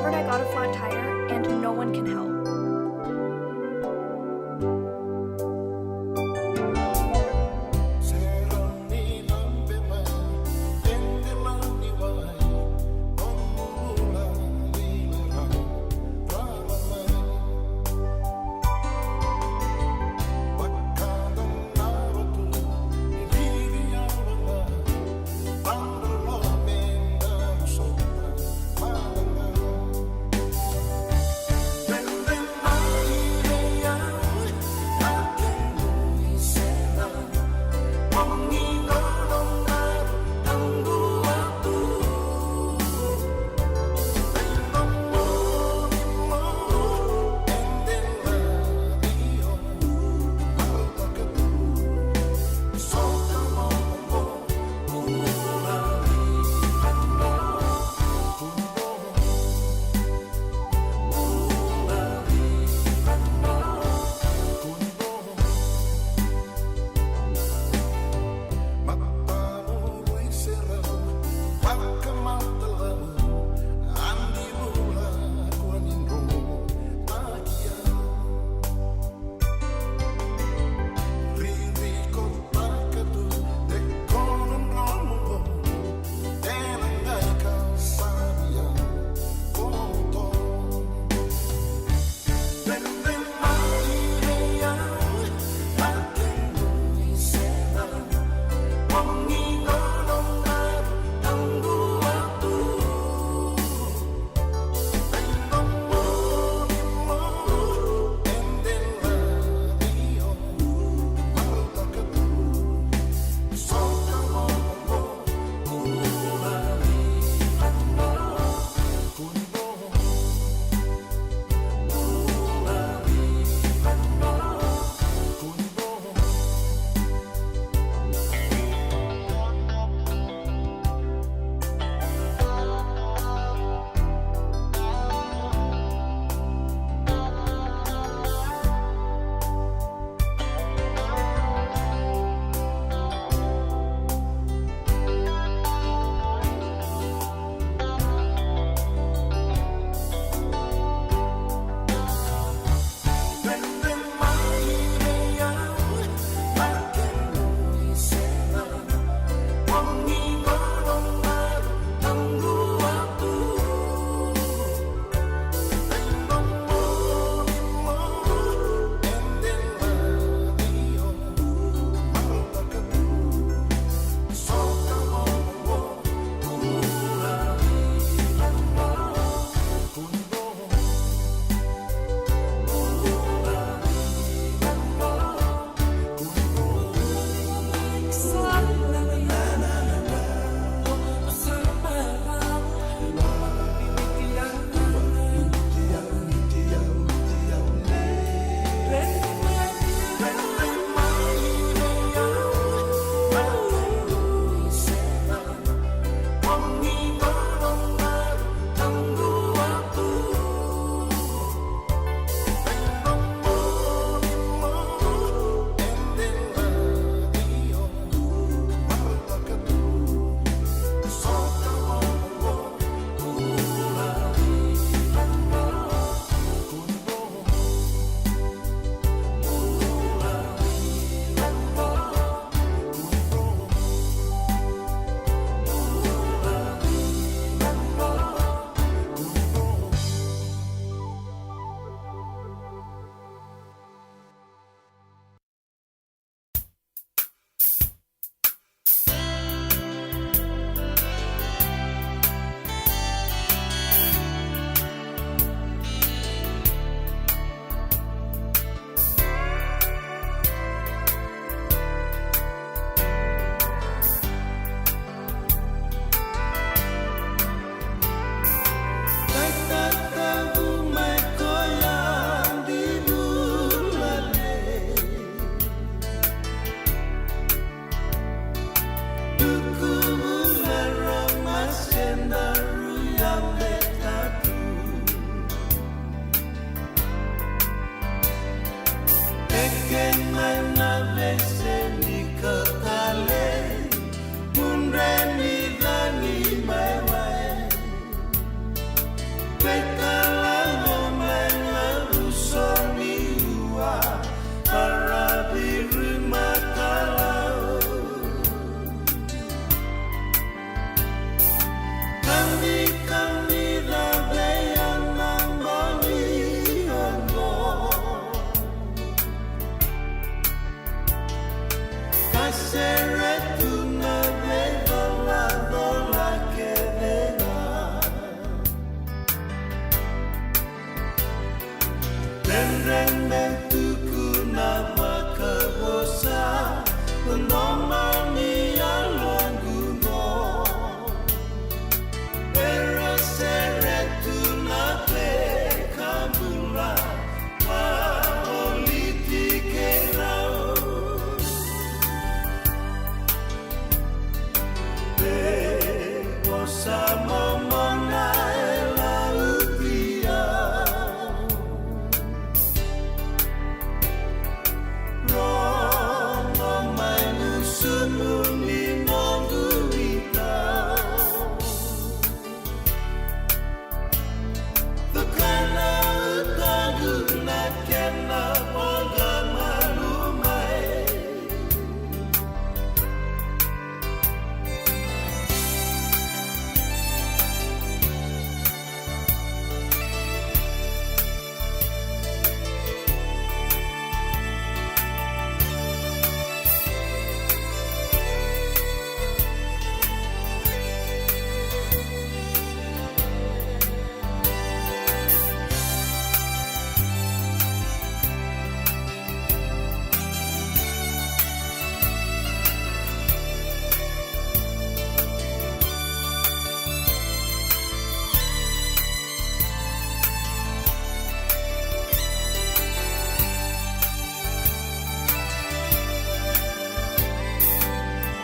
But I got a flat tire and no one can help. Sa momona e lautia. Rogo mai gusunu ni noqu ika. Tukana utoqu na kena voqa malumae.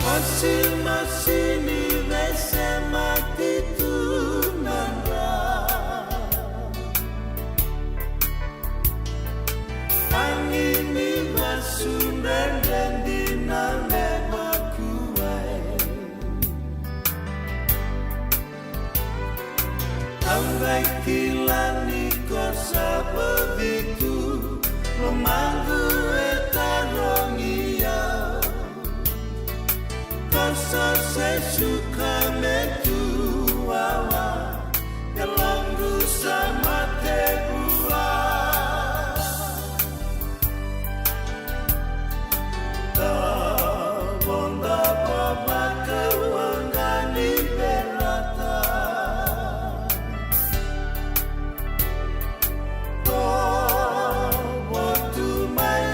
Masi, masi ni vesemati tu na dra. Tagi ni vasu dredre dina me vakuai. Au qai kila ni ko sa bogi tu, lomaqu e tarogi au. Ko sa se suka me tu wawa, yaloqu sa mate vua. Sa vodo vavaka waqa ni berata. Ko votu mai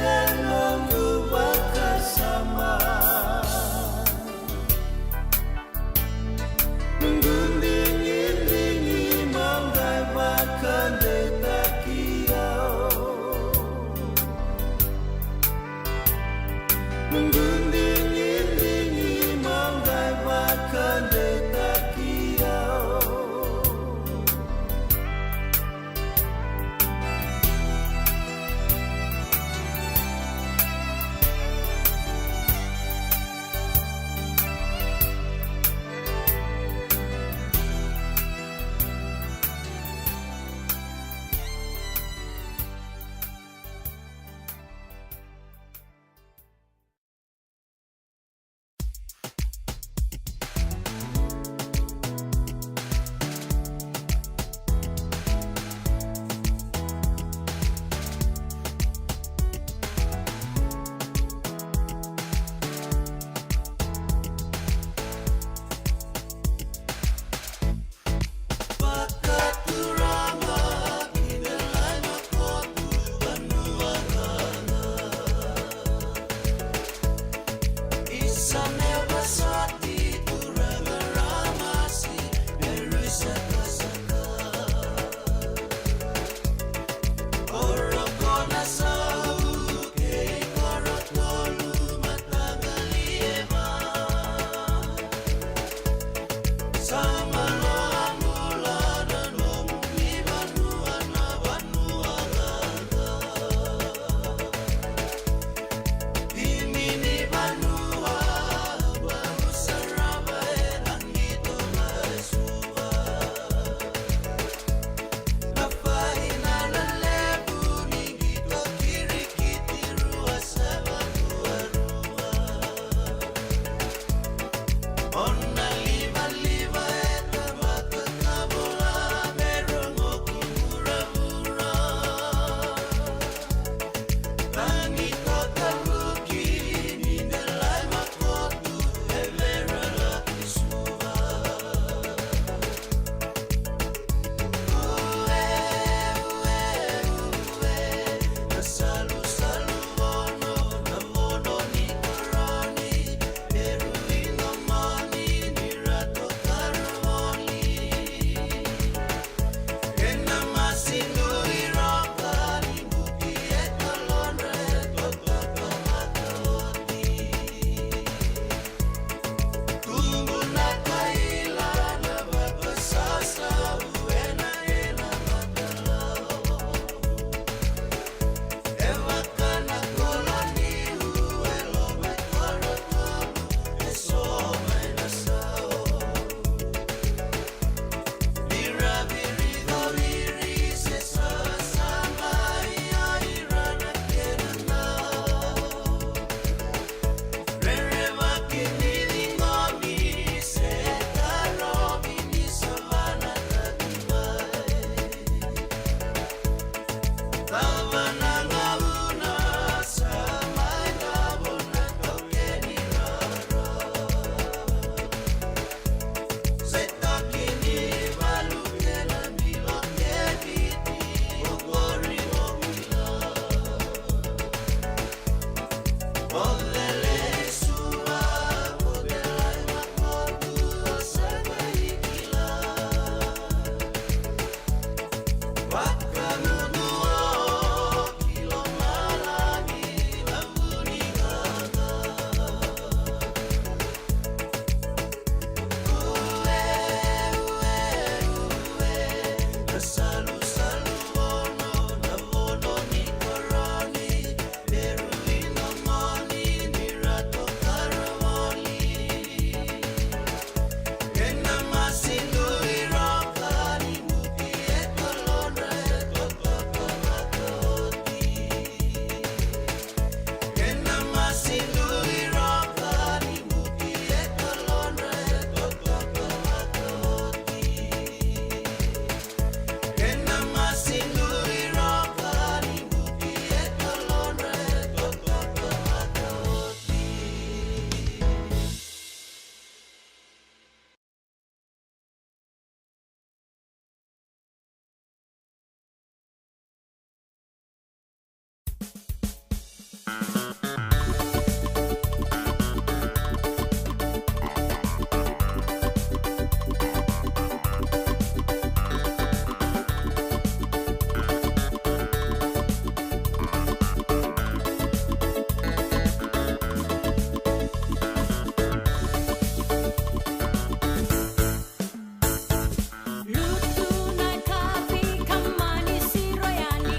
Lutu na kavi ka mani siro yani,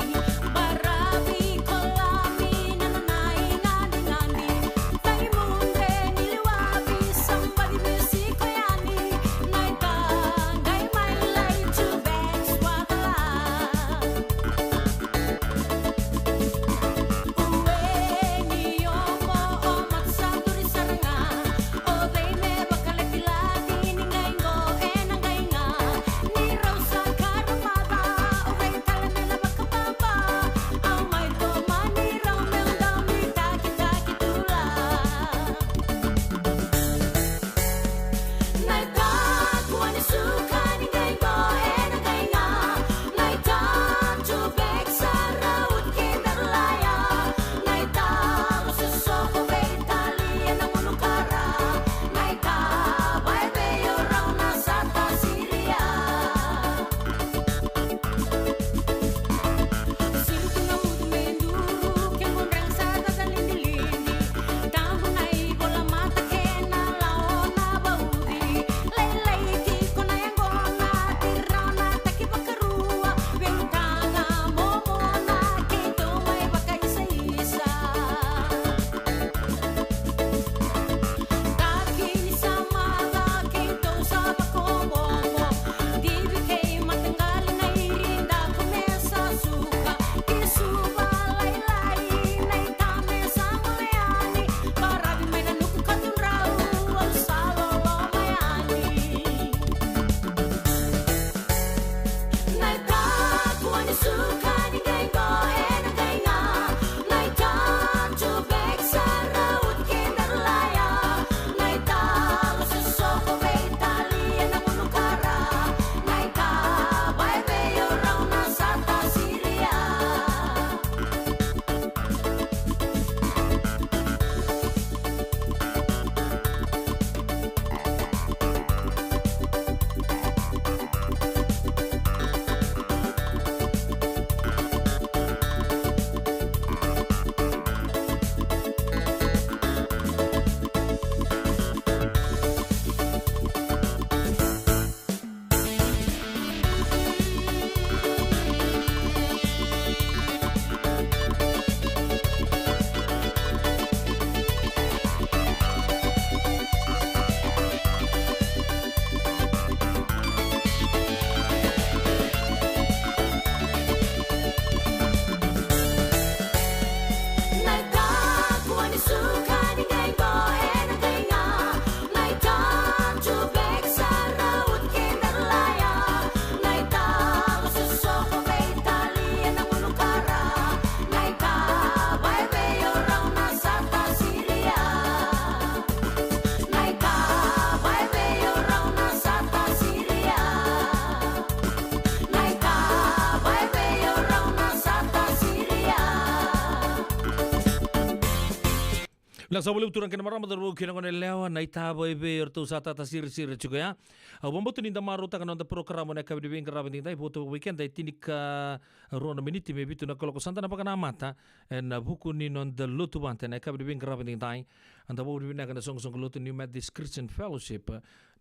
baravi ko lami na nona iganigani. Vaimude ni liwavi, somebody musiko yani, na ita qai mai lai tu bek swatala. Ue ni omo o matasaturi sara ga, o cei me vakalakilaci ni qai qo ena qai ga. Ni rau sa karamaca, o cei tale me na vakababa, au mai tomani rau meu dau ni takitaki tula. Na itakuwa ni suka ni qai qo ena qai ga. Na ita tu bek sara uti kei Darlaya. Na ita loso soko vei Itali ena gunu kara. Na ita bai vei au rau na sata Siria. Siritu na mudu me duru, ke qodrega sa caca lidilidi. Tabu na ivola mata kei na lawa na vauci. Lailai tiko na yaqona, tira na taki vakarua. Veitaga momona, keitou mai vakaisaisa. Taki ni samaca, keitou sa vakaoqoqo. Divi kei mataqali na iri daku me sa suka. Ki Suva lailai na ita me sa gole yani. Baravi mai na nuku ka tudrau, au sa loloma yani. Na itakuwa ni suka ni qai qo ena qai ga. Na ita tu bek sara uti kei Darlaya. Na ita loso soko vei Itali ena gunu kara. Na ita bai vei au rau na sata Siria. Na itakuwa ni suka ni qai qo ena qai ga. Na ita tu bek sara uti kei Darlaya. Na ita loso soko vei Itali ena gunu kara. Na ita bai vei au rau na sata Siria. Na ita bai vei au rau na sata Siria. Na ita bai vei au rau na sata Siria. Vinaka saka vakalevu turaga kei na marama, cauravou kei na goneyalewa, na ita bai vei au ratou sa tata sirisiri tiko ya. Au vakabauta ni da marautaka na noda porokaramu ena yakavi ni veiqaravi edaidai, vo tu vei keda e tinikarua na miniti me vitu na kaloko, sa da na vakanamata ena vuku ni noda lotu vata ena yakavi ni veiqaravi edaidai. Eda vakavinavinaka na soqosoqo lotu New Methodist Christian Fellowship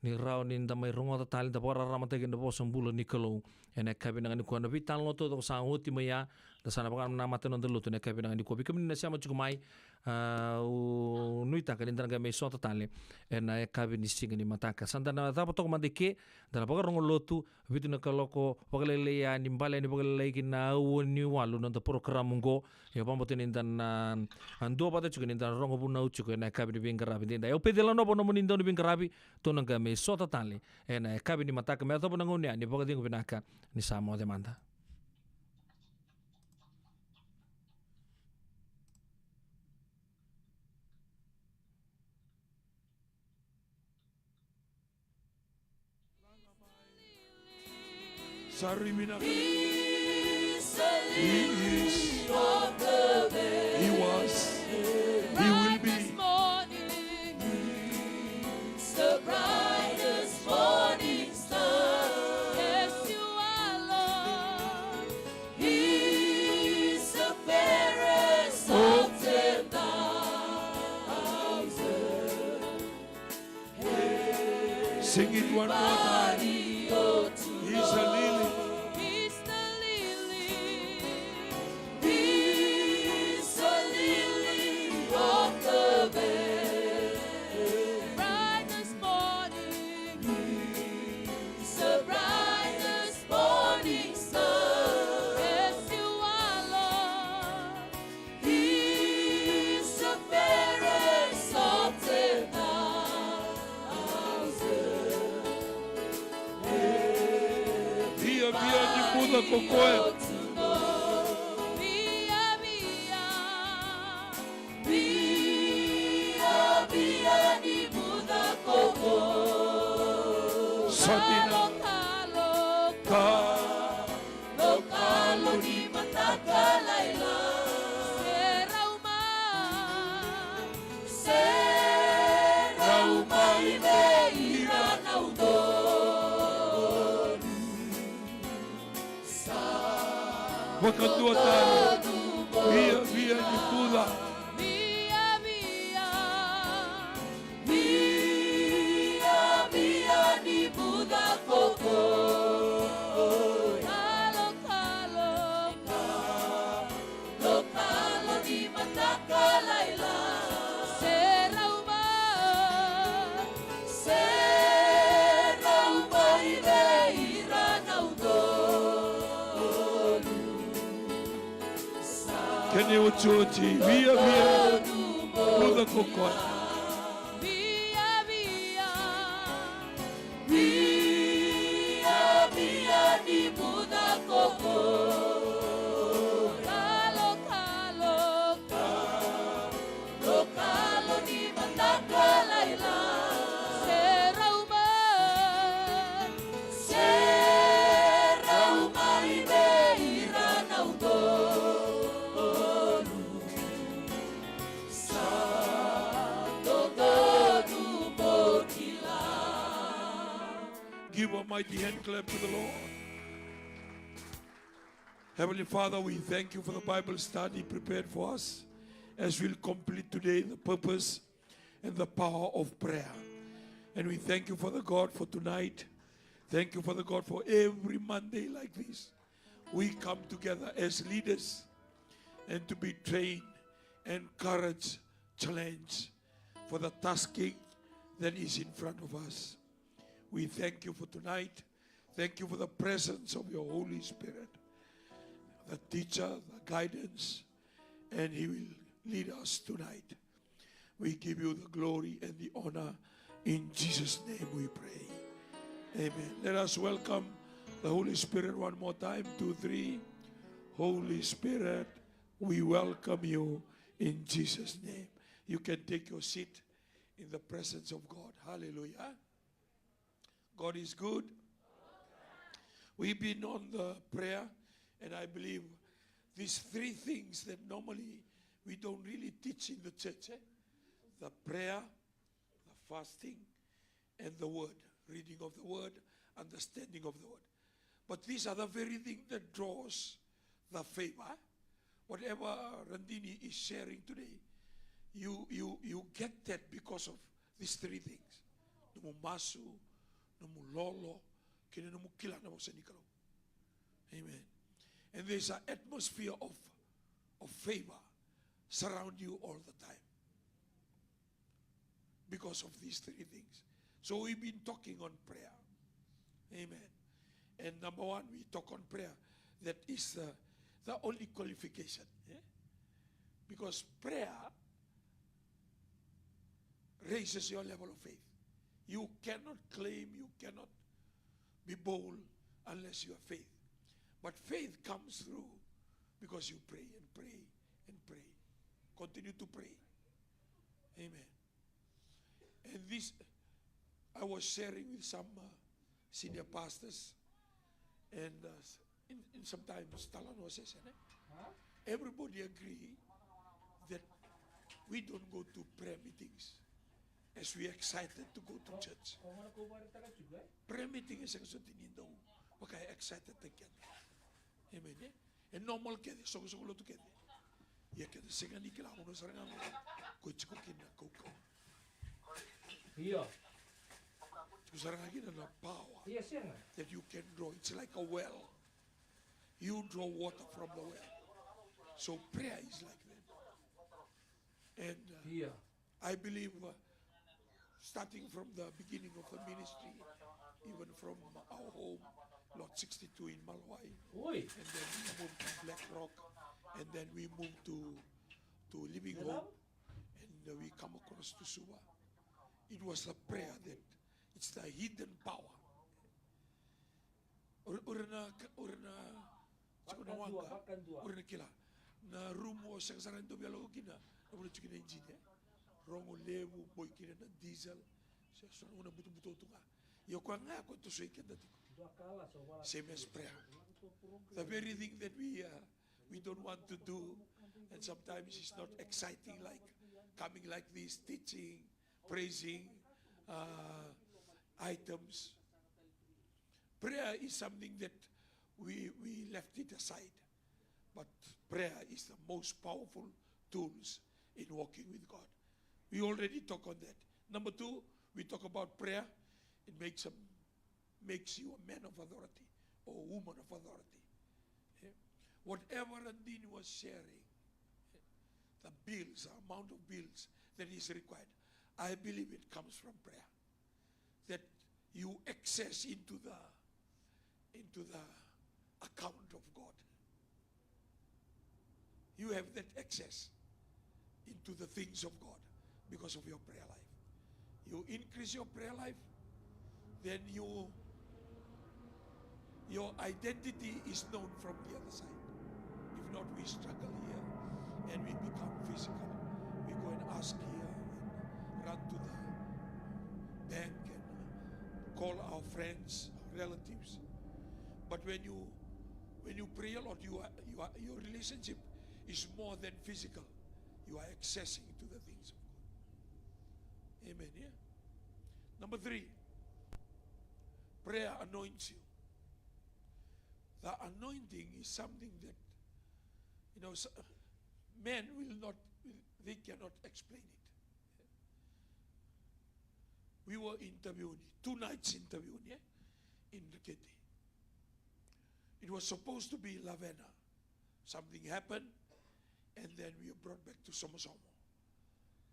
ni rawa ni da mai rogoca tale, da vakararamataki na vosa bula ni Kalou ena yakavi vinaka nikua. Na veitalanoa taucoko sa oti mai ya, da sa na vakanamata na noda lotu ena yakavi vinaka nikua. Vei kemuni na sema tiko mai, a, au nuitaka ni da na qai mai sota tale ena yakavi ni siga ni mataka. Sa da na cava toka mada i ke, da na vakarogo lotu, vitu na kaloko, vakalailai yani, bale yani vakalailai ki na aua ni walu na noda porokaramu oqo. Ia vakabauta ni da na, a, duavata tiko ni da na rogo vunau tiko ena yakavi ni veiqaravi edaidai. Au Peceli Lanova, nomuni dauniveiqaravi, tou na qai mai sota tale ena yakavi ni mataka me yacova na gauna ya. Ni vakacegu vinaka, ni sa moce mada. Sa rui vinaka. He is. He was. Sing it one more time. He's a lily. He's the lily. He's the lily of the valley. Brightest morning. He's the brightest morning star. Yes, you are, Lord. He's the fairest of ten thousand. Viavia ni bula ko koya. Viavia. Viavia ni bula ko koya. Sa dina. Kalo, kalo, kalo, kalo ni mataka lailai. Se rau mai. Se rau mai vei ira na udolu. Sa vakadua tale. Viavia ni bula. Viavia. Viavia ni bula ko koya. Kalo, kalo, kalo, kalo ni mataka lailai. Se rau mai. Se rau mai vei ira na udolu. Kena iotioti, viavia ni bula ko koya. Viavia, viavia ni bula ko koya. Kalo, kalo, kalo, kalo ni mataka lailai. Se rau mai. Se rau mai vei ira na udolu. Sa dodonu mo kila. Give a mighty hand clap to the Lord. Heavenly Father, we thank you for the Bible study prepared for us as we'll complete today the purpose and the power of prayer. And we thank you, Father God, for tonight. Thank you, Father God, for every Monday like this. We come together as leaders and to be trained, encouraged, challenged for the tasking that is in front of us. We thank you for tonight. Thank you for the presence of your Holy Spirit, the teacher, the guidance, and he will lead us tonight. We give you the glory and the honor. In Jesus' name we pray. Amen. Let us welcome the Holy Spirit one more time. Two, three. Holy Spirit, we welcome you in Jesus' name. You can take your seat in the presence of God. Hallelujah. God is good. We've been on the prayer, and I believe these three things that normally we don't really teach in the church, eh? The prayer, the fasting, and the word, reading of the word, understanding of the word. But these are the very thing that draws the favor. Whatever Randini is sharing today, you, you, you get that because of these three things. Nomu masu, nomu lolo, kei na nomu kila na vosa ni Kalou. Amen. And there's an atmosphere of, of favor surround you all the time because of these three things. So we've been talking on prayer. Amen. And number one, we talk on prayer. That is the, the only qualification. Eh? Because prayer raises your level of faith. You cannot claim, you cannot be bold unless you have faith. But faith comes through because you pray and pray and pray. Continue to pray. Amen. And this, I was sharing with some, uh, senior pastors, and, uh, s-, in, in sometimes talanoa session, eh? Everybody agree that we don't go to prayer meetings as we excited to go to church. Prayer meeting e sega soti ni dau vaka excited-taki keda. Amen, eh? E normal kece, soqosoqo lotu kece. Ia keda sega ni kila, gauna sara ga ko tiko kina na kaukauwa. Io. Kusaraga kina na power that you can draw. It's like a well. You draw water from the well. So prayer is like that. And uh, I believe, uh, starting from the beginning of the ministry, even from our home, Lot sixty-two in Malwai, and then we moved to Black Rock, and then we moved to, to Living Hope, and uh, we come across to Suva. It was the prayer that, it's the hidden power. O ira na, o ira na tiko na waqa, o ira na kila. Na rumu o sega sara ni dau via lako kina, na vanua tiko na ijini, e rogo levu, boi kina na diesel. Se so na gauna butobuto tu ga. Ia o koya ga e koya e tosoi keda tiko. Same as prayer. The very thing that we, uh, we don't want to do, and sometimes it's not exciting, like coming like this, teaching, praising, uh, items. Prayer is something that we, we left it aside. But prayer is the most powerful tools in walking with God. We already talk on that. Number two, we talk about prayer. It makes a, makes you a man of authority or woman of authority. Eh? Whatever Randini was sharing, eh, the bills, the amount of bills that is required, I believe it comes from prayer. That you access into the, into the account of God. You have that access into the things of God because of your prayer life. You increase your prayer life, then you, your identity is known from the other side. If not, we struggle here and we become physical. We go and ask here and run to the bank and call our friends, our relatives. But when you, when you pray a lot, you are, you are, your relationship is more than physical. You are accessing to the things of God. Amen. Yeah. Number three, prayer anoints you. The anointing is something that, you know, s-, men will not, they cannot explain it. We were in Taveuni, two nights in Taveuni, eh, in Rakete. It was supposed to be Lavena. Something happened, and then we were brought back to Somosomo.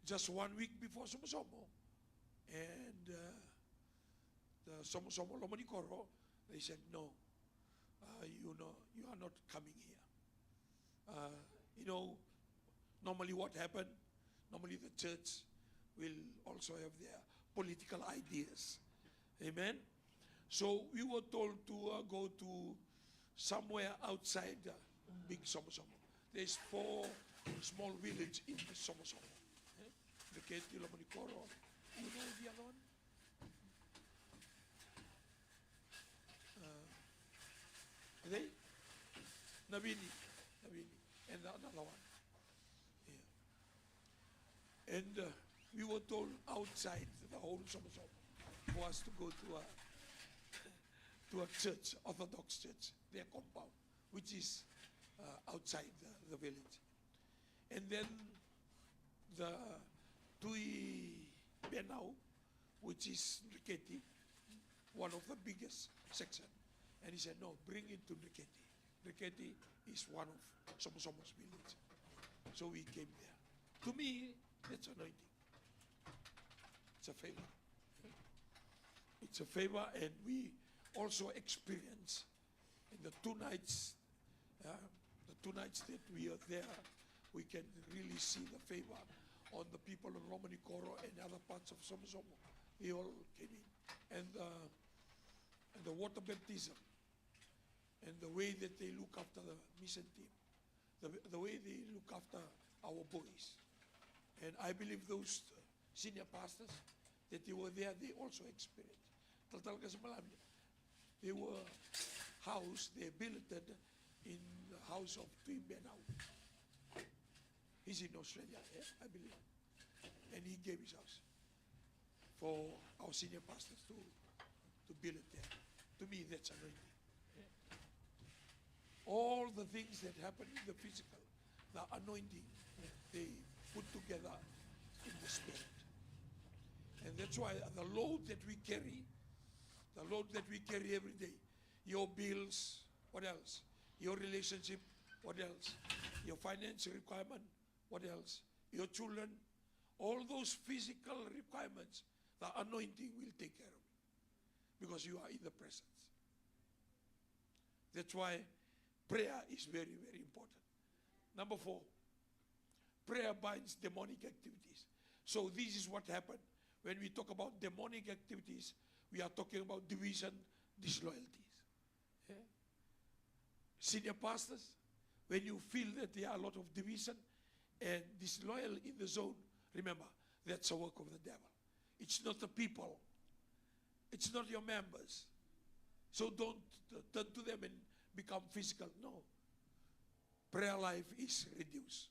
Just one week before Somosomo, and uh, the Somosomo Lomanikoro, they said, "No, uh, you know, you are not coming here." Uh, you know, normally what happened? Normally the church will also have their political ideas. Amen? So we were told to uh, go to somewhere outside uh, Big Somosomo. There's four small village in Somosomo. Eh? Rakete, Lomanikoro. You know the other one? Uh, are they? Navini. Navini. And another one. Yeah. And uh, we were told outside the whole Somosomo for us to go to a, to a church, Orthodox church, their compound, which is uh, outside the, the village. And then the Tui Benau, which is Rakete, one of the biggest section. And he said, "No, bring it to Rakete. Rakete is one of Somosomo's village." So we came there. To me, that's anointing. It's a favor. It's a favor, and we also experience in the two nights, uh, the two nights that we are there, we can really see the favor on the people of Lomanikoro and other parts of Somosomo. They all came in. And, uh, and the water baptism and the way that they look after the mission team, the, the way they look after our boys. And I believe those senior pastors that they were there, they also experienced. Talatala Qase Malame, they were housed, they billeted in the house of Tui Benau. He's in Australia, eh, I believe. And he gave his house for our senior pastors to, to build it there. To me, that's anointing. All the things that happen in the physical, the anointing, they put together in the spirit. And that's why the load that we carry The load that we carry every day. Your bills, what else? Your relationship, what else? Your finance requirement, what else? Your children, all those physical requirements, the anointing will take care of it because you are in the presence. That's why prayer is very, very important. Number four, prayer binds demonic activities. So this is what happened. When we talk about demonic activities, we are talking about division, disloyalties. Yeah? Senior pastors, when you feel that there are a lot of division and disloyal in the zone, remember, that's a work of the devil. It's not the people. It's not your members. So don't, uh, turn to them and become physical. No. Prayer life is reduced.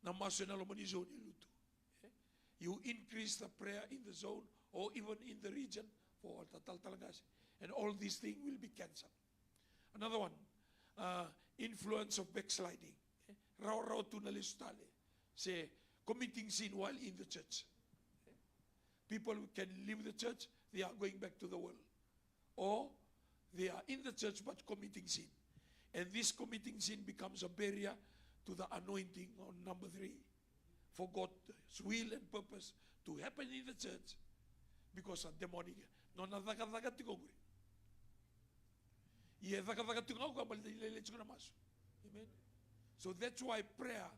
Na masu ena loma ni zone e lutu. Eh? You increase the prayer in the zone or even in the region for all the talatala qase. And all these things will be cancelled. Another one, uh, influence of backsliding. Eh? Rawarawa tu na lesu tale. Se committing sin while in the church. Eh? People can leave the church, they are going back to the world. Or they are in the church but committing sin. And this committing sin becomes a barrier to the anointing on number three. For God's will and purpose to happen in the church because of demonic. Nona cakacaka tiko qori. Ia e cakacaka tiko ga o koya baleta ni lailai tiko na masu. Amen. So that's why prayer.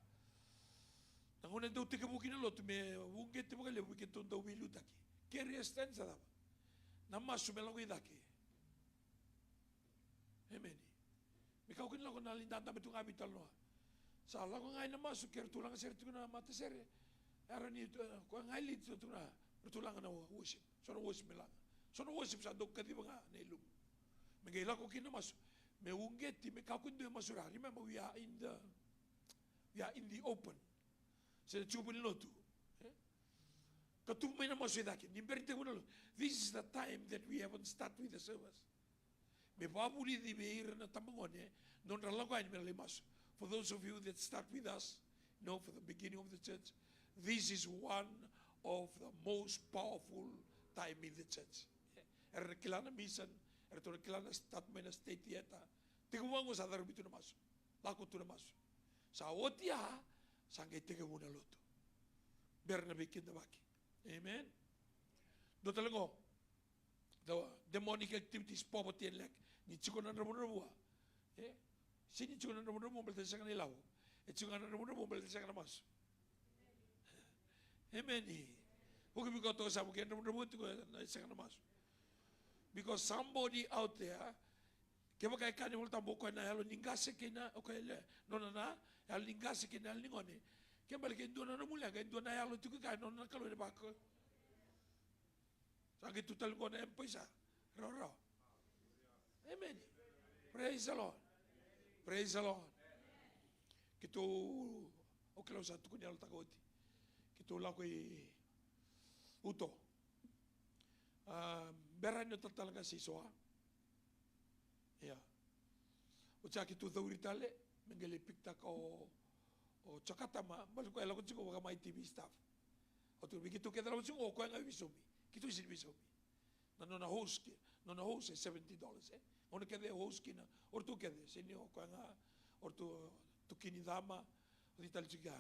Na gauna e dau tekivu kina na lotu me uqeti vakalevu, keitou dau veiliutaki. Carry a stand sa cava? Na masu me lako i cake. Amen. Me kakua ni lako na lai dadabe tu ga veitalanoa. Sa lako ga ina masu, ke ratou laga sere tiko na matasere. Era ni, eh, koya ga e lead tu na, ratou laga na worship. So na worship me laga. So na worship sa dau kaciva ga na ilumu. Me qai lako kina na masu. Me uqeti, me kakua ni dua e masu ra. Remember, we are in the, we are in the open. Se na tiko ni lotu. Eh? Ka tubu mai na masu e cake. Ni bera ni tekivu na lotu. This is the time that we haven't start with the service. Me vakavulici vei ira na tabagone, nodra lako yani me lai masu. For those of you that start with us, you know, for the beginning of the church, this is one of the most powerful time in the church. Era na kila na mission, era tu na kila na start mai na state theater. Tekivu vaqo sa caravi tu na masu. Lako tu na masu. Sa oti ya, sa qai tekivu na lotu. Bera na veikidavaki. Amen. Dua tale qo. The demonic activities, poverty and lack. Ni tiko na dravudravua. E? Se ni tiko na dravudravua baleta sega na ilavo. E tiko na dravudravua baleta sega na masu. Amen. Vuki vei koya toka sa vuki na dravudravua tiko na sega na masu. Because somebody out there, kevaka e kaya na iVolatabu o koya na yalo ni qase kei na, o koya e le, nona na yalo ni qase kei na yalo ni gone. Ke bale ke dua na nomu leqa, e dua na yalo tiko kaya nona na Kalou e vaka. Sa qai tu tale qo na M-PAiSA. Rawarawa. Amen. Praise the Lord. Praise the Lord. Keitou, o kila au sa tukuni yalotaka oti. Keitou lako i Uto. A, bera ni o talatala qase i Soa. Ia. Oti sa keitou cauri tale, me qai lai pick-taka o, o Jakatama, baleta o koya e lako tiko vaka mai T V staff. O tu vei keitou kece lako tiko, o koya ga e veisaumi. Keitou sega ni veisaumi. Na nona host ki, nona host e seventy dollars, e. Gauna kece e host kina, o ratou kece, se ni o koya ga, o ratou Tukini Cama, o cei tale tiko ya.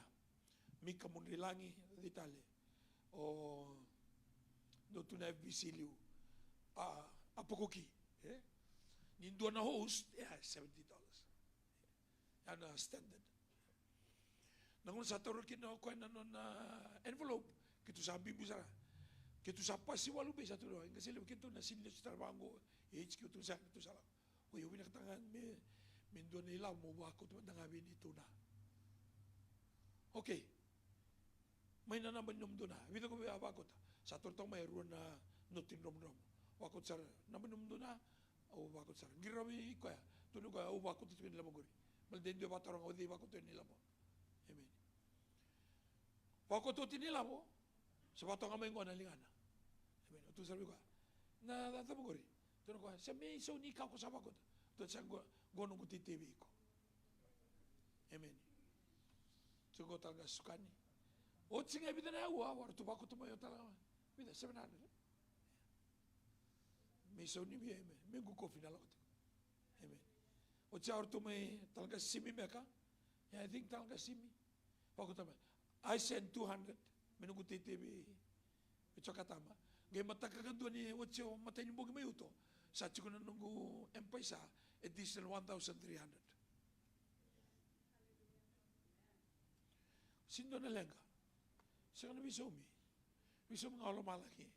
Mika Mudrilagi, o cei tale. O dua tu na F B C liu. A, a Pokoki, e? Ni dua na host, e, seventy dollars. Ya na standard. Na gauna sa taura kina o koya na nona envelope, keitou sa biubiu sara. Keitou sa pasi walu vei sa tu na, e qase levu keitou na senior lesu tale vaqo, e H Q tu sa, keitou sa lako. Oi, au vinakata ga me, me dua na ilavo mo vakauta mada ga vei neitou na. Okay. Mai na naba ni nomudou na. Vica ko vei a vakauta. Sa toro toka mai e rua na noti ni dromodromo. Vakauta sara, naba ni nomudou na. Au vakauta sara. Qiri rawa vei koya. Tukuna o koya, au vakauta tiko na ilavo qori. Baleta e dua e vakataroga o cei vakauta na ilavo. Amen. Vakauta oti na ilavo. Sa vakatoka mai qo na ligana. Amen. O tu sara vei koya. Na, na cava qori? Tukuna o koya, se me isau ni ka ko sa vakauta. Tukuna, sa qo, qo noqu teitei vei iko. Amen. Sa qo tale ga sukani. Oti ga e vica na aua, o ratou vakauta mai o tale ga. Vica, seven hundred. Me isau ni via, amen. Me qu kofi na lako tiko. Amen. Oti ya o ratou mai Talaqasimi, Meka. Yeah, I think Talaqasimi. Vakauta mai. I send two hundred. Me noqu teitei vei, vei Jokatama. Qai mataka kadua ni oti ya o matai ni bogi mai Uto. Sa tiko na noqu M-PAiSA, additional one thousand three hundred. Sega ni dua na leqa. Sega na veisaumi. Veisaumi ga o lomalagi.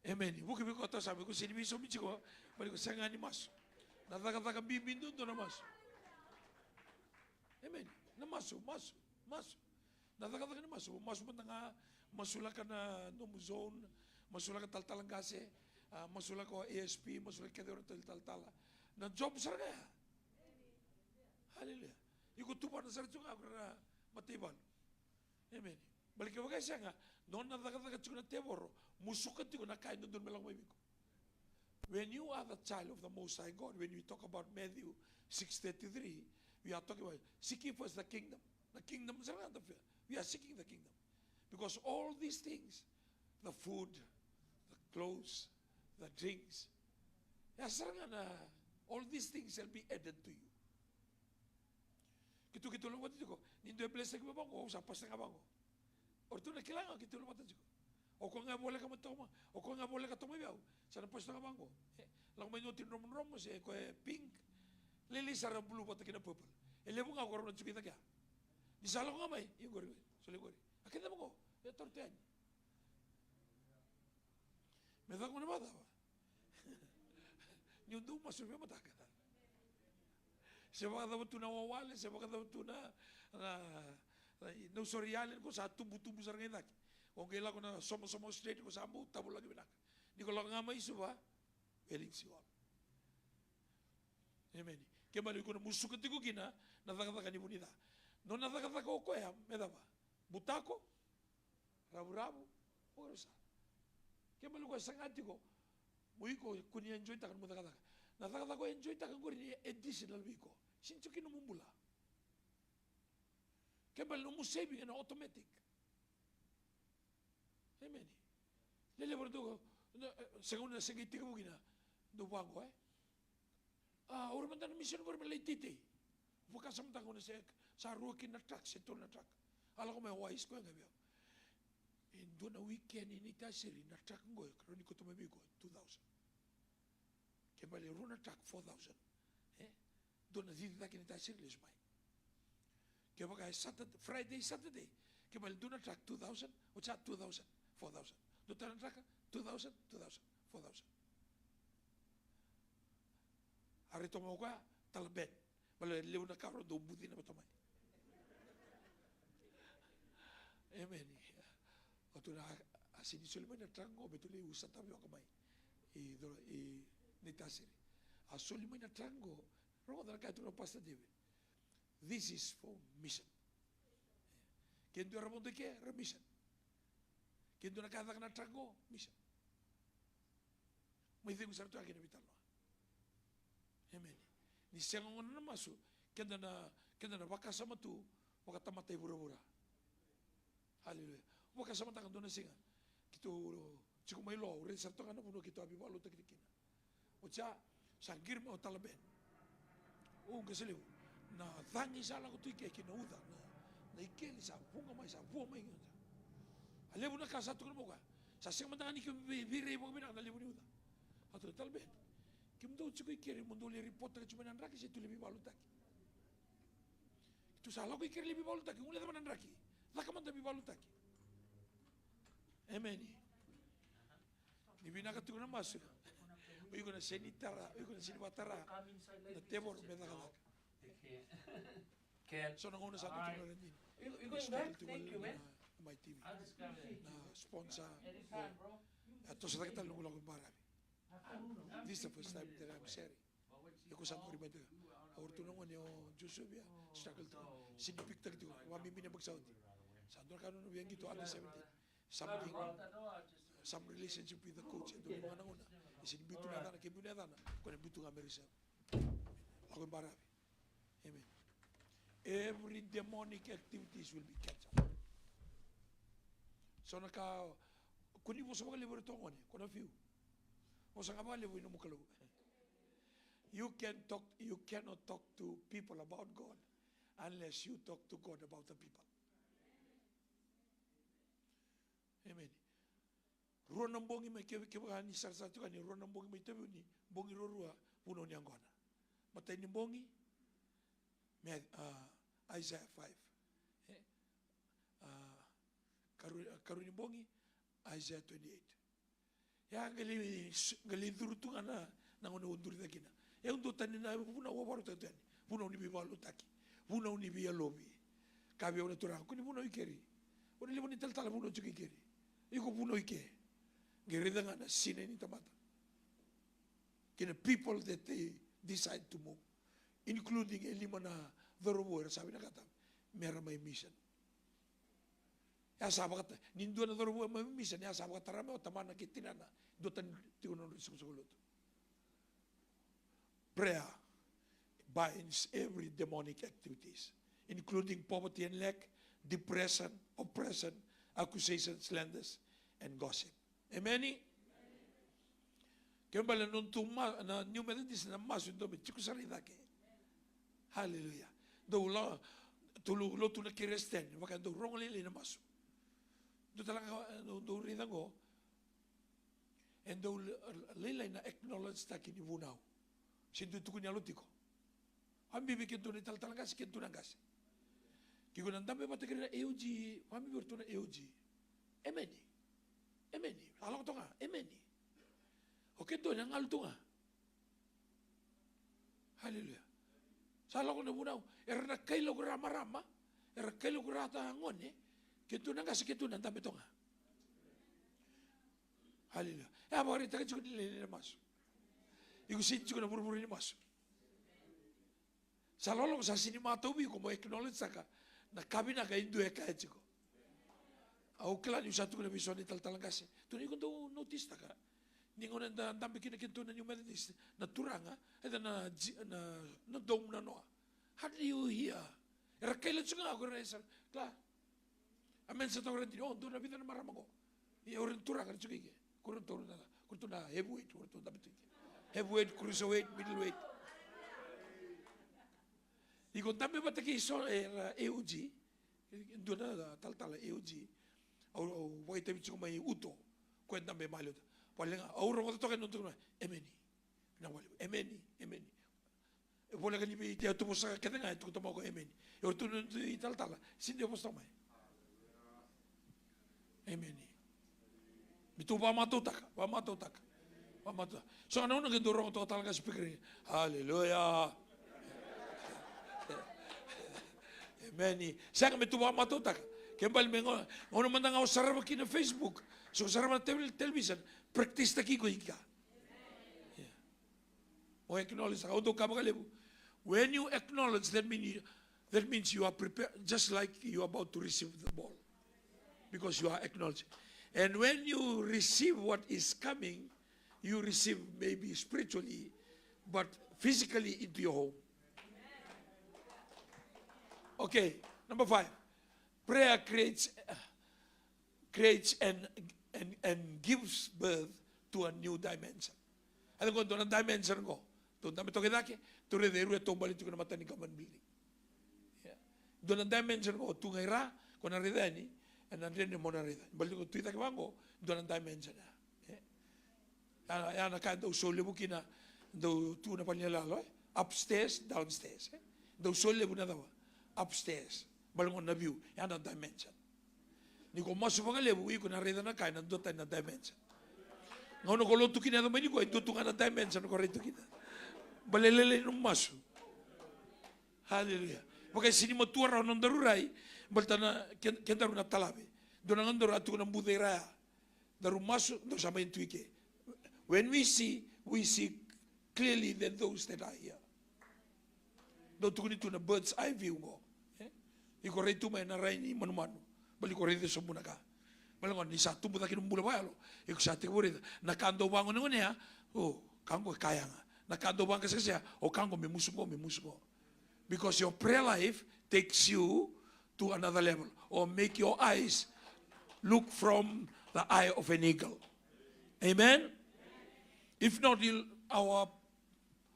Emeni. Vuki vei koya o tawa sami, ko sega ni veisaumi tiko, baleta ko sega ni masu. Na cakacaka bibi duadua na masu. Emeni. Na masu, masu, masu. Na cakacaka ni masu, masu mada ga, masulaka na nomu zone, masulaka talatala qase, a, masulaka o A S P, masulaka kece o iratou talatala. Na job sara ga ya. Haleluya. Iko tuvana sara tiko ga ko ira na mataivalu. Emeni. Baleta kevaka e sega, nona cakacaka tiko na tevoro, musuka tiko na ka e dodonu me lako mai vei iko. When you are the child of the Most High God, when we talk about Matthew six thirty-three, we are talking about seeking first the kingdom. The kingdom, we are seeking the kingdom. Because all these things, the food, the clothes, the drinks, ya sara ga na, all these things shall be added to you. Keitou, keitou lako vata tiko, ni dua e bless-taki mai vaqo, au sa pass-taka ga vaqo. O ratou na kila ga keitou lako vata tiko. O koya ga e voleka mai toka mai, o koya ga e voleka toka mai vei au, sa na pass-taka ga vaqo. E, lako mai na oti dromodromo se koya e pink. Lailai sara blue vata kei na purple. E levu ga o koya na tiko i cake ya. Ni sa lako ga mai, ia qori, solia qori. A kece vaqo, e taura tu yani. Me caka gona vakacava? Niu dau masu veimataka. Se vakacava tu na wawale, se vakacava tu na, na, na, na usori yale, ko sa tubutubu sara ga i cake. Ko qai lako na somasoma straight, ko sa bau tavulaki vinaka. Ni ko lako ga mai Suva, Wellington Hall. Emeni. Kena ibalebale iko na musuka tiko kina na cakacaka ni vu ni ca. Nona cakacaka o koya me cava? Butako, ravuravu, o ira sa. Kena ibalebale o koya saga tiko mo iko kua ni enjoy-taka nomu cakacaka. Na cakacaka o enjoy-taka qori ni additional vei iko. Sega ni tiko kina nomu bula. Kena ibalebale nomu saving ena automatic. Emeni. Lelevu na dau, na, e, sega ni na sega ni tekivu kina dau vaqo, e? A, o ira mada na missionary me lai teitei. Vakasamataka gona se sa rua kina na truck, se tolu na truck. A lako mai o Wise, koya ga vei au. E dua na weekend i Naitasiri na truck qo, e rawa ni kauta mai vei iko two thousand. Kena ibalebale rua na truck, four thousand. E? Dua na cici cake i Naitasiri lesu mai. Kevaka e Saturday, Friday, Saturday, kena ibalebale dua na truck two thousand, oti sa two thousand, four thousand. Dua tale na truck, two thousand, two thousand, four thousand. A rai toka mai o koya, Talaben. Baleta levu na ka rau dau bucina vata mai. Emeni. O tu na, a sega ni soli mai na truck qo me tu lai usa tavioka mai. I, i Naitasiri. A soli mai na truck qo, rogoca na ka e tukuna o Pastor David. This is for mission. Ke dua era vodo i ke, era mission. Ke dua na ka e caka na truck qo, mission. Mai cegu sara tu ya kina veitalanoa. Emeni. Ni sega gona na masu, keda na, keda na vakasama tu vakatamata i vuravura. Haleluya. Vakasamataka dua na siga keitou tiko mai Loa, au raica sara toka ga na vanua keitou a veivakalotutaki kina. Oti ya, sa qiri mai o Talaben. O qase levu. Na cagi sa lako tu i ke kei na uca, na, na ikeli sa vuqa mai, sa vua mai. A levu na ka sa tukuna mai o koya. Sa sega mada ga ni ke vei, veirai vakavinaka na levu ni uca. A tukuna, Talaben, kemudou tiko i keri mo dou lai ripotaka tiko mai na draki se tu lai veivakalotutaki. Keitou sa lako i keri lai veivakalotutaki, gole cava na draki. Caka mada veivakalotutaki. Emeni. Ni vinaka tiko na masu. O iko na sega ni tara, o iko na sega ni vakatara na tevoro me cakacaka. So na gauna sa tu na radini. Iko, iko, thank you, man. Mai T V. Na sponsor. Anytime, bro. A toso cake tale noqu lako i baravi. This is the first time that I'm sharing. Iko sa qori mai tiko. O ratou na gone o Joseph ya, struggle tiko. Sega ni pick-taki tiko. Vakabibi na yabaki sa oti. Sa dua na ka nona via qito under seventeen. Something, some relationship with the coach. E dua na gauna. E sega ni biu tu na yacana, ke biu na yacana, ko na biu tu ga me reserve. Lako i baravi. Amen. Every demonic activities will be cancelled. So na ka, ko ni vosa vakalevu ira tu gone, ko na few. Vosa ga vakalevu i nomu Kalou. You can talk, you cannot talk to people about God unless you talk to God about the people. Amen. Rua na bogi mai, kevaka ni sarasara tiko yani, rua na bogi mai Taveuni, bogi ruarua, vunau ni yaqona. Matai ni bogi, Math-, a, Isaiah five. E? A, karua, karua ni bogi, Isaiah twenty-eight. Ia, qai lai, qai lai curu tu ga na, na gauna au duri cake kina. E, au duatani na vunau au vakarautaka tu yani. Vunau ni veivakalotutaki. Vunau ni veiyalovi. Kaya vei au na Turaga, ko ni vunau i keri. O na levu ni talatala vunau tiko i keri. Iko vunau i ke. Qai raica ga na sinai ni tamata. Kei na people that they decide to move. Including e lima na cauravou era sa vinakata me ra mai mission. Ia sa vakata, ni dua na cauravou e mai mission, ia sa vakatara mai o tamana kei tinana, duatani tiko na nodra isoqosoqo lotu. Prayer binds every demonic activities, including poverty and lack, depression, oppression, accusation, slanders, and gossip. Emeni? Kena ibalebale na noda tu ma-, na New Methodist na masu e dua me tiko sara i cake. Haleluya. Dau la, dau lo-, lotu na Keresiteni, vaka e dau rogo lailai na masu. Dau tala ga, dau, dau raica qo. E dau la-, lailai na acknowledge taki ni vunau. Se dua tukuni yalo tiko. Vakabibi kei tu na italatala qase, kei tu na qase. Ke iko na dabe vata kei ira na A O G, vakabibi ira tu na A O G. Emeni. Emeni. Sa lako toka ga. Emeni. O keitou na galu tu ga. Haleluya. Sa lako na vunau. Era na kaila ko ira marama. Era kaila ko ira ta gone. Keitou na qase, keitou na dabe toka ga. Haleluya. E a vakaraitaka tiko ni lailai na masu. Iko sega tiko na vuravura ni masu. Sa loloma sa sega ni matau vei iko mo acknowledge taka na ka vinaka e dua e kaya tiko. Au kila niu sa tukuna vei so na italatala qase. Tukuna iko dau notice taka. Ni gauna eda dabe kina keitou na New Methodist, na turaga, eda na ji-, na, na dome na noa. Hardly you hear. Era kaila tiko ga ko ira e sara. Kila. Amen sa toka ra dina, o, dua na vica na marama qo. Ia, o ira na turaga ra tiko i ke. Ko ira na turaga, ko ira tu na heavyweight, ko ira tu dabe tu i ke. Heavyweight, cruiserweight, middleweight. Iko dabe vata kei so, e, ra A O G. Dua na talatala A O G. Au, au vakaitavi tiko mai Uto. Ko e dabe maliota. Vale ga, au rogoca toka e nona tukuna, emeni. Vinaka vakalevu. Emeni, emeni. E voleka ni vei tea tu vosaka kece ga e tukuna toka mai ko emeni. E ori tu na tu italatala. Sini de vosa mai. Emeni. Me tu vakamatautaka, vakamatautaka. Vakamatautaka. So na una ke dou rogo toka tala ga speaker. Haleluya. Emeni. Sega me tu vakamatautaka. Ke bali me gauna, gauna mada ga o sarava kina Facebook. So sarava na tel-, television. Practice taki iko ika. Yeah. O acknowledge, au dau kaya vakalevu. When you acknowledge, that mean you, that means you are prepared, just like you are about to receive the ball. Because you are acknowledging. And when you receive what is coming, you receive maybe spiritually, but physically into your home. Okay, number five. Prayer creates, creates and, and, and gives birth to a new dimension. A cava qo dua na dimension qo? Tou dabe toka i cake, tou raica e rua e taubale tiko na mata ni government building. Ia. Dua na dimension qo, tu ga i ra, ko na raica yani, ena dredre mo na raica. Baleta qo tu i cake vaqo, dua na dimension ya. Ia. Ya, ya na ka e dau soli levu kina, dau tu na vale ni yaloyalo, e? Upstairs, downstairs, e? Dau soli levu na cava? Upstairs. Baleta qo na view, ya na dimension. Ni ko masu vakalevu, iko na raica na ka ena dua tani na dimension. Gauna ko lotu kina yaco mai ni ko, e dua tu ga na dimension ko raica tu kina. Baleta e lailai nomu masu. Haleluya. Vaka e sega ni matua rawa na nodaru rai, baleta na ke-, kedaru na talave. Dua na gauna daru a tu na buca i ra ya. Daru masu, daru sa mai tu i ke. When we see, we see clearly than those that are here. Dau tukuni tu na bird's eye view qo. E? Iko rai tu mai na rai ni manumanu. Baleta iko raica sobu na ka. Baleta qo ni sa tubu cake na bula vakayalo. Iko sa tekivu raica. Na ka dau vagonegonea. O, ka qo e ka yaga. Na ka dau vaqaseqasea. O ka qo me musu qo, me musu qo. Because your prayer life takes you to another level. Or make your eyes look from the eye of an eagle. Amen? If not, you'll, our,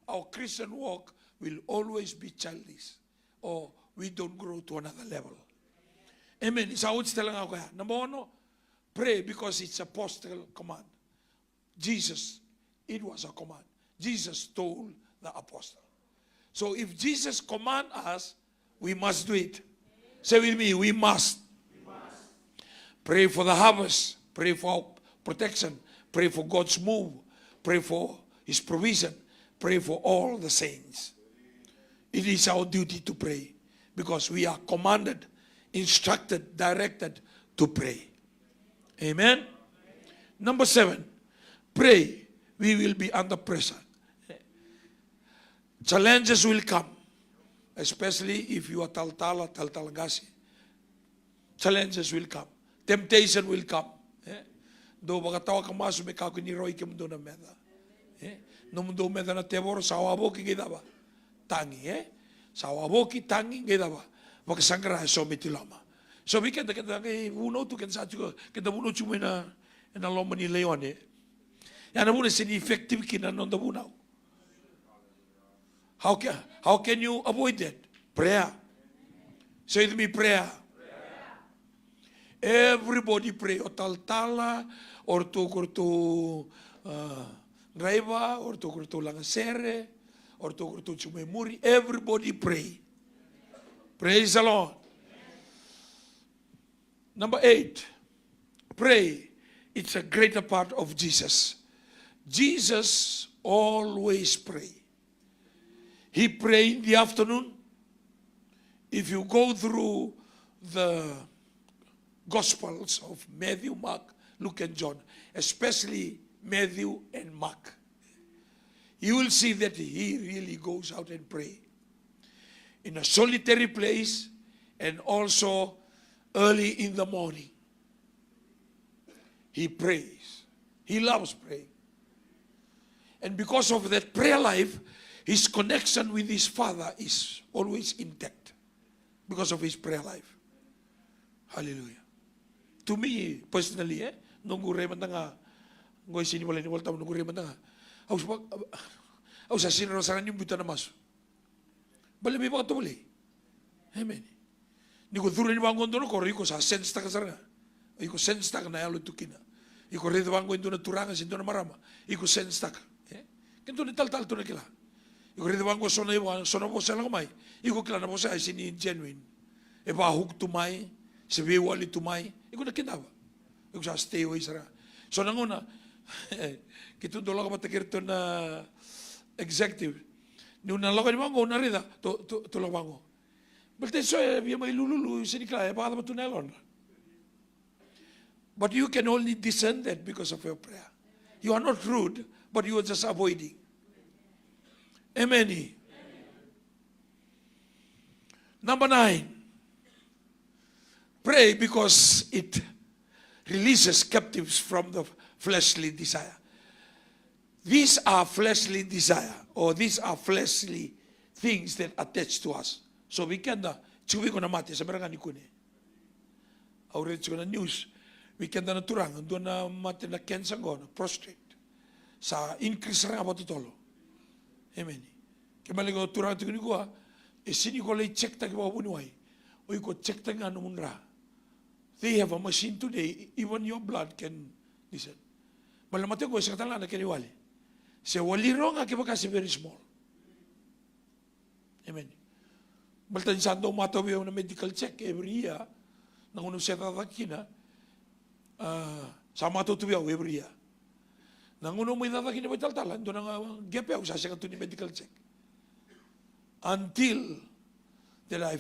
our Christian walk will always be childish, or we don't grow to another level. Amen. Sa oti tale ga o koya. Number one, pray because it's apostle command. Jesus, it was a command. Jesus told the apostle. So if Jesus command us, we must do it. Say with me, we must. Pray for the harvest. Pray for our protection. Pray for God's move. Pray for his provision. Pray for all the saints. It is our duty to pray because we are commanded, instructed, directed to pray. Amen. Number seven, pray. We will be under pressure. Challenges will come, especially if you are talatala, talatala qase. Challenges will come. Temptation will come. Eh? Dou vakatawaka masu me kakua ni rawai kemudou na meca. Eh? Nomudou meca na tevoro sa wavoki qai cava? Tagi, eh? Sa wavoki, tagi, qai cava? Vakasaqara eso me tiloma. So vei keda, keda qai vunau tu, keda sa tiko, keda vunau tiko mai na, na loma ni laione. Ya na vuna sega ni effective kina na noda vunau. How can, how can you avoid that? Prayer. Say with me, prayer. Everybody pray. O talatala, o ratou ko ratou, ah, draiva, o ratou ko ratou lagasere, o ratou ko ratou tiko mai muri. Everybody pray. Praise the Lord. Number eight, pray. It's a greater part of Jesus. Jesus always pray. He pray in the afternoon. If you go through the Gospels of Matthew, Mark, Luke, and John, especially Matthew and Mark, you will see that he really goes out and pray in a solitary place and also early in the morning. He prays. He loves praying. And because of that prayer life, his connection with his Father is always intact because of his prayer life. Hallelujah. To me, personally, eh, noqu rai mada ga, qo e sega ni volai ni Volatabu, noqu rai mada ga. Au sa, au sa sega ni rawa sara ga niu biuta na masu. Baleta me vakatovolei. Amen. Ni ko curu yani vaqo dua na koro, iko sa sense-taka sara ga. Iko sense-taka na yalo tu kina. Iko raica vaqo e dua na turaga se dua na marama, iko sense-taka. Eh? Ke dua na talatala tu na kila. Iko raica vaqo so na iva, so na vosa e lako mai, iko kila na vosa ya e sega ni genuine. E va-hook tu mai, se veiwali tu mai, iko na kidava. Iko sa stay away sara. So na gauna keitou dau lako vata kei iratou na executive. Niu na lako yani vaqo, au na raica, tou, tou, tou lako vaqo. Baleta e so e via mai lululu, sega ni kila e vakacava tu na yalodra. But you can only discern that because of your prayer. You are not rude, but you are just avoiding. Amen. Number nine, pray because it releases captives from the fleshly desire. These are fleshly desire, or these are fleshly things that attach to us. So vei keda, tiko vei iko na mate, sa bera ga ni kune. Au raica tiko na news, vei keda na turaga, dua na mate na cancer qo, na prostate. Sa increase sara ga vakatotolo. Amen. Ke mani ko turaga tiko nikua, e sega ni ko lai check-taki vakavuniwai. O iko check-taki ga nomu dra. They have a machine today, even your blood can listen. Baleta na mate qo e sega tale ga na kena iwali. Se wali rawa ga kevaka se very small. Amen. Baleta ni sa dau matau vei au na medical check every year. Na gauna au se cakacaka kina, ah, sa matau tu vei au every year. Na gauna au mai cakacaka kina vakaitalatala, dua na ga gap au sa sega tu ni medical check. Until that I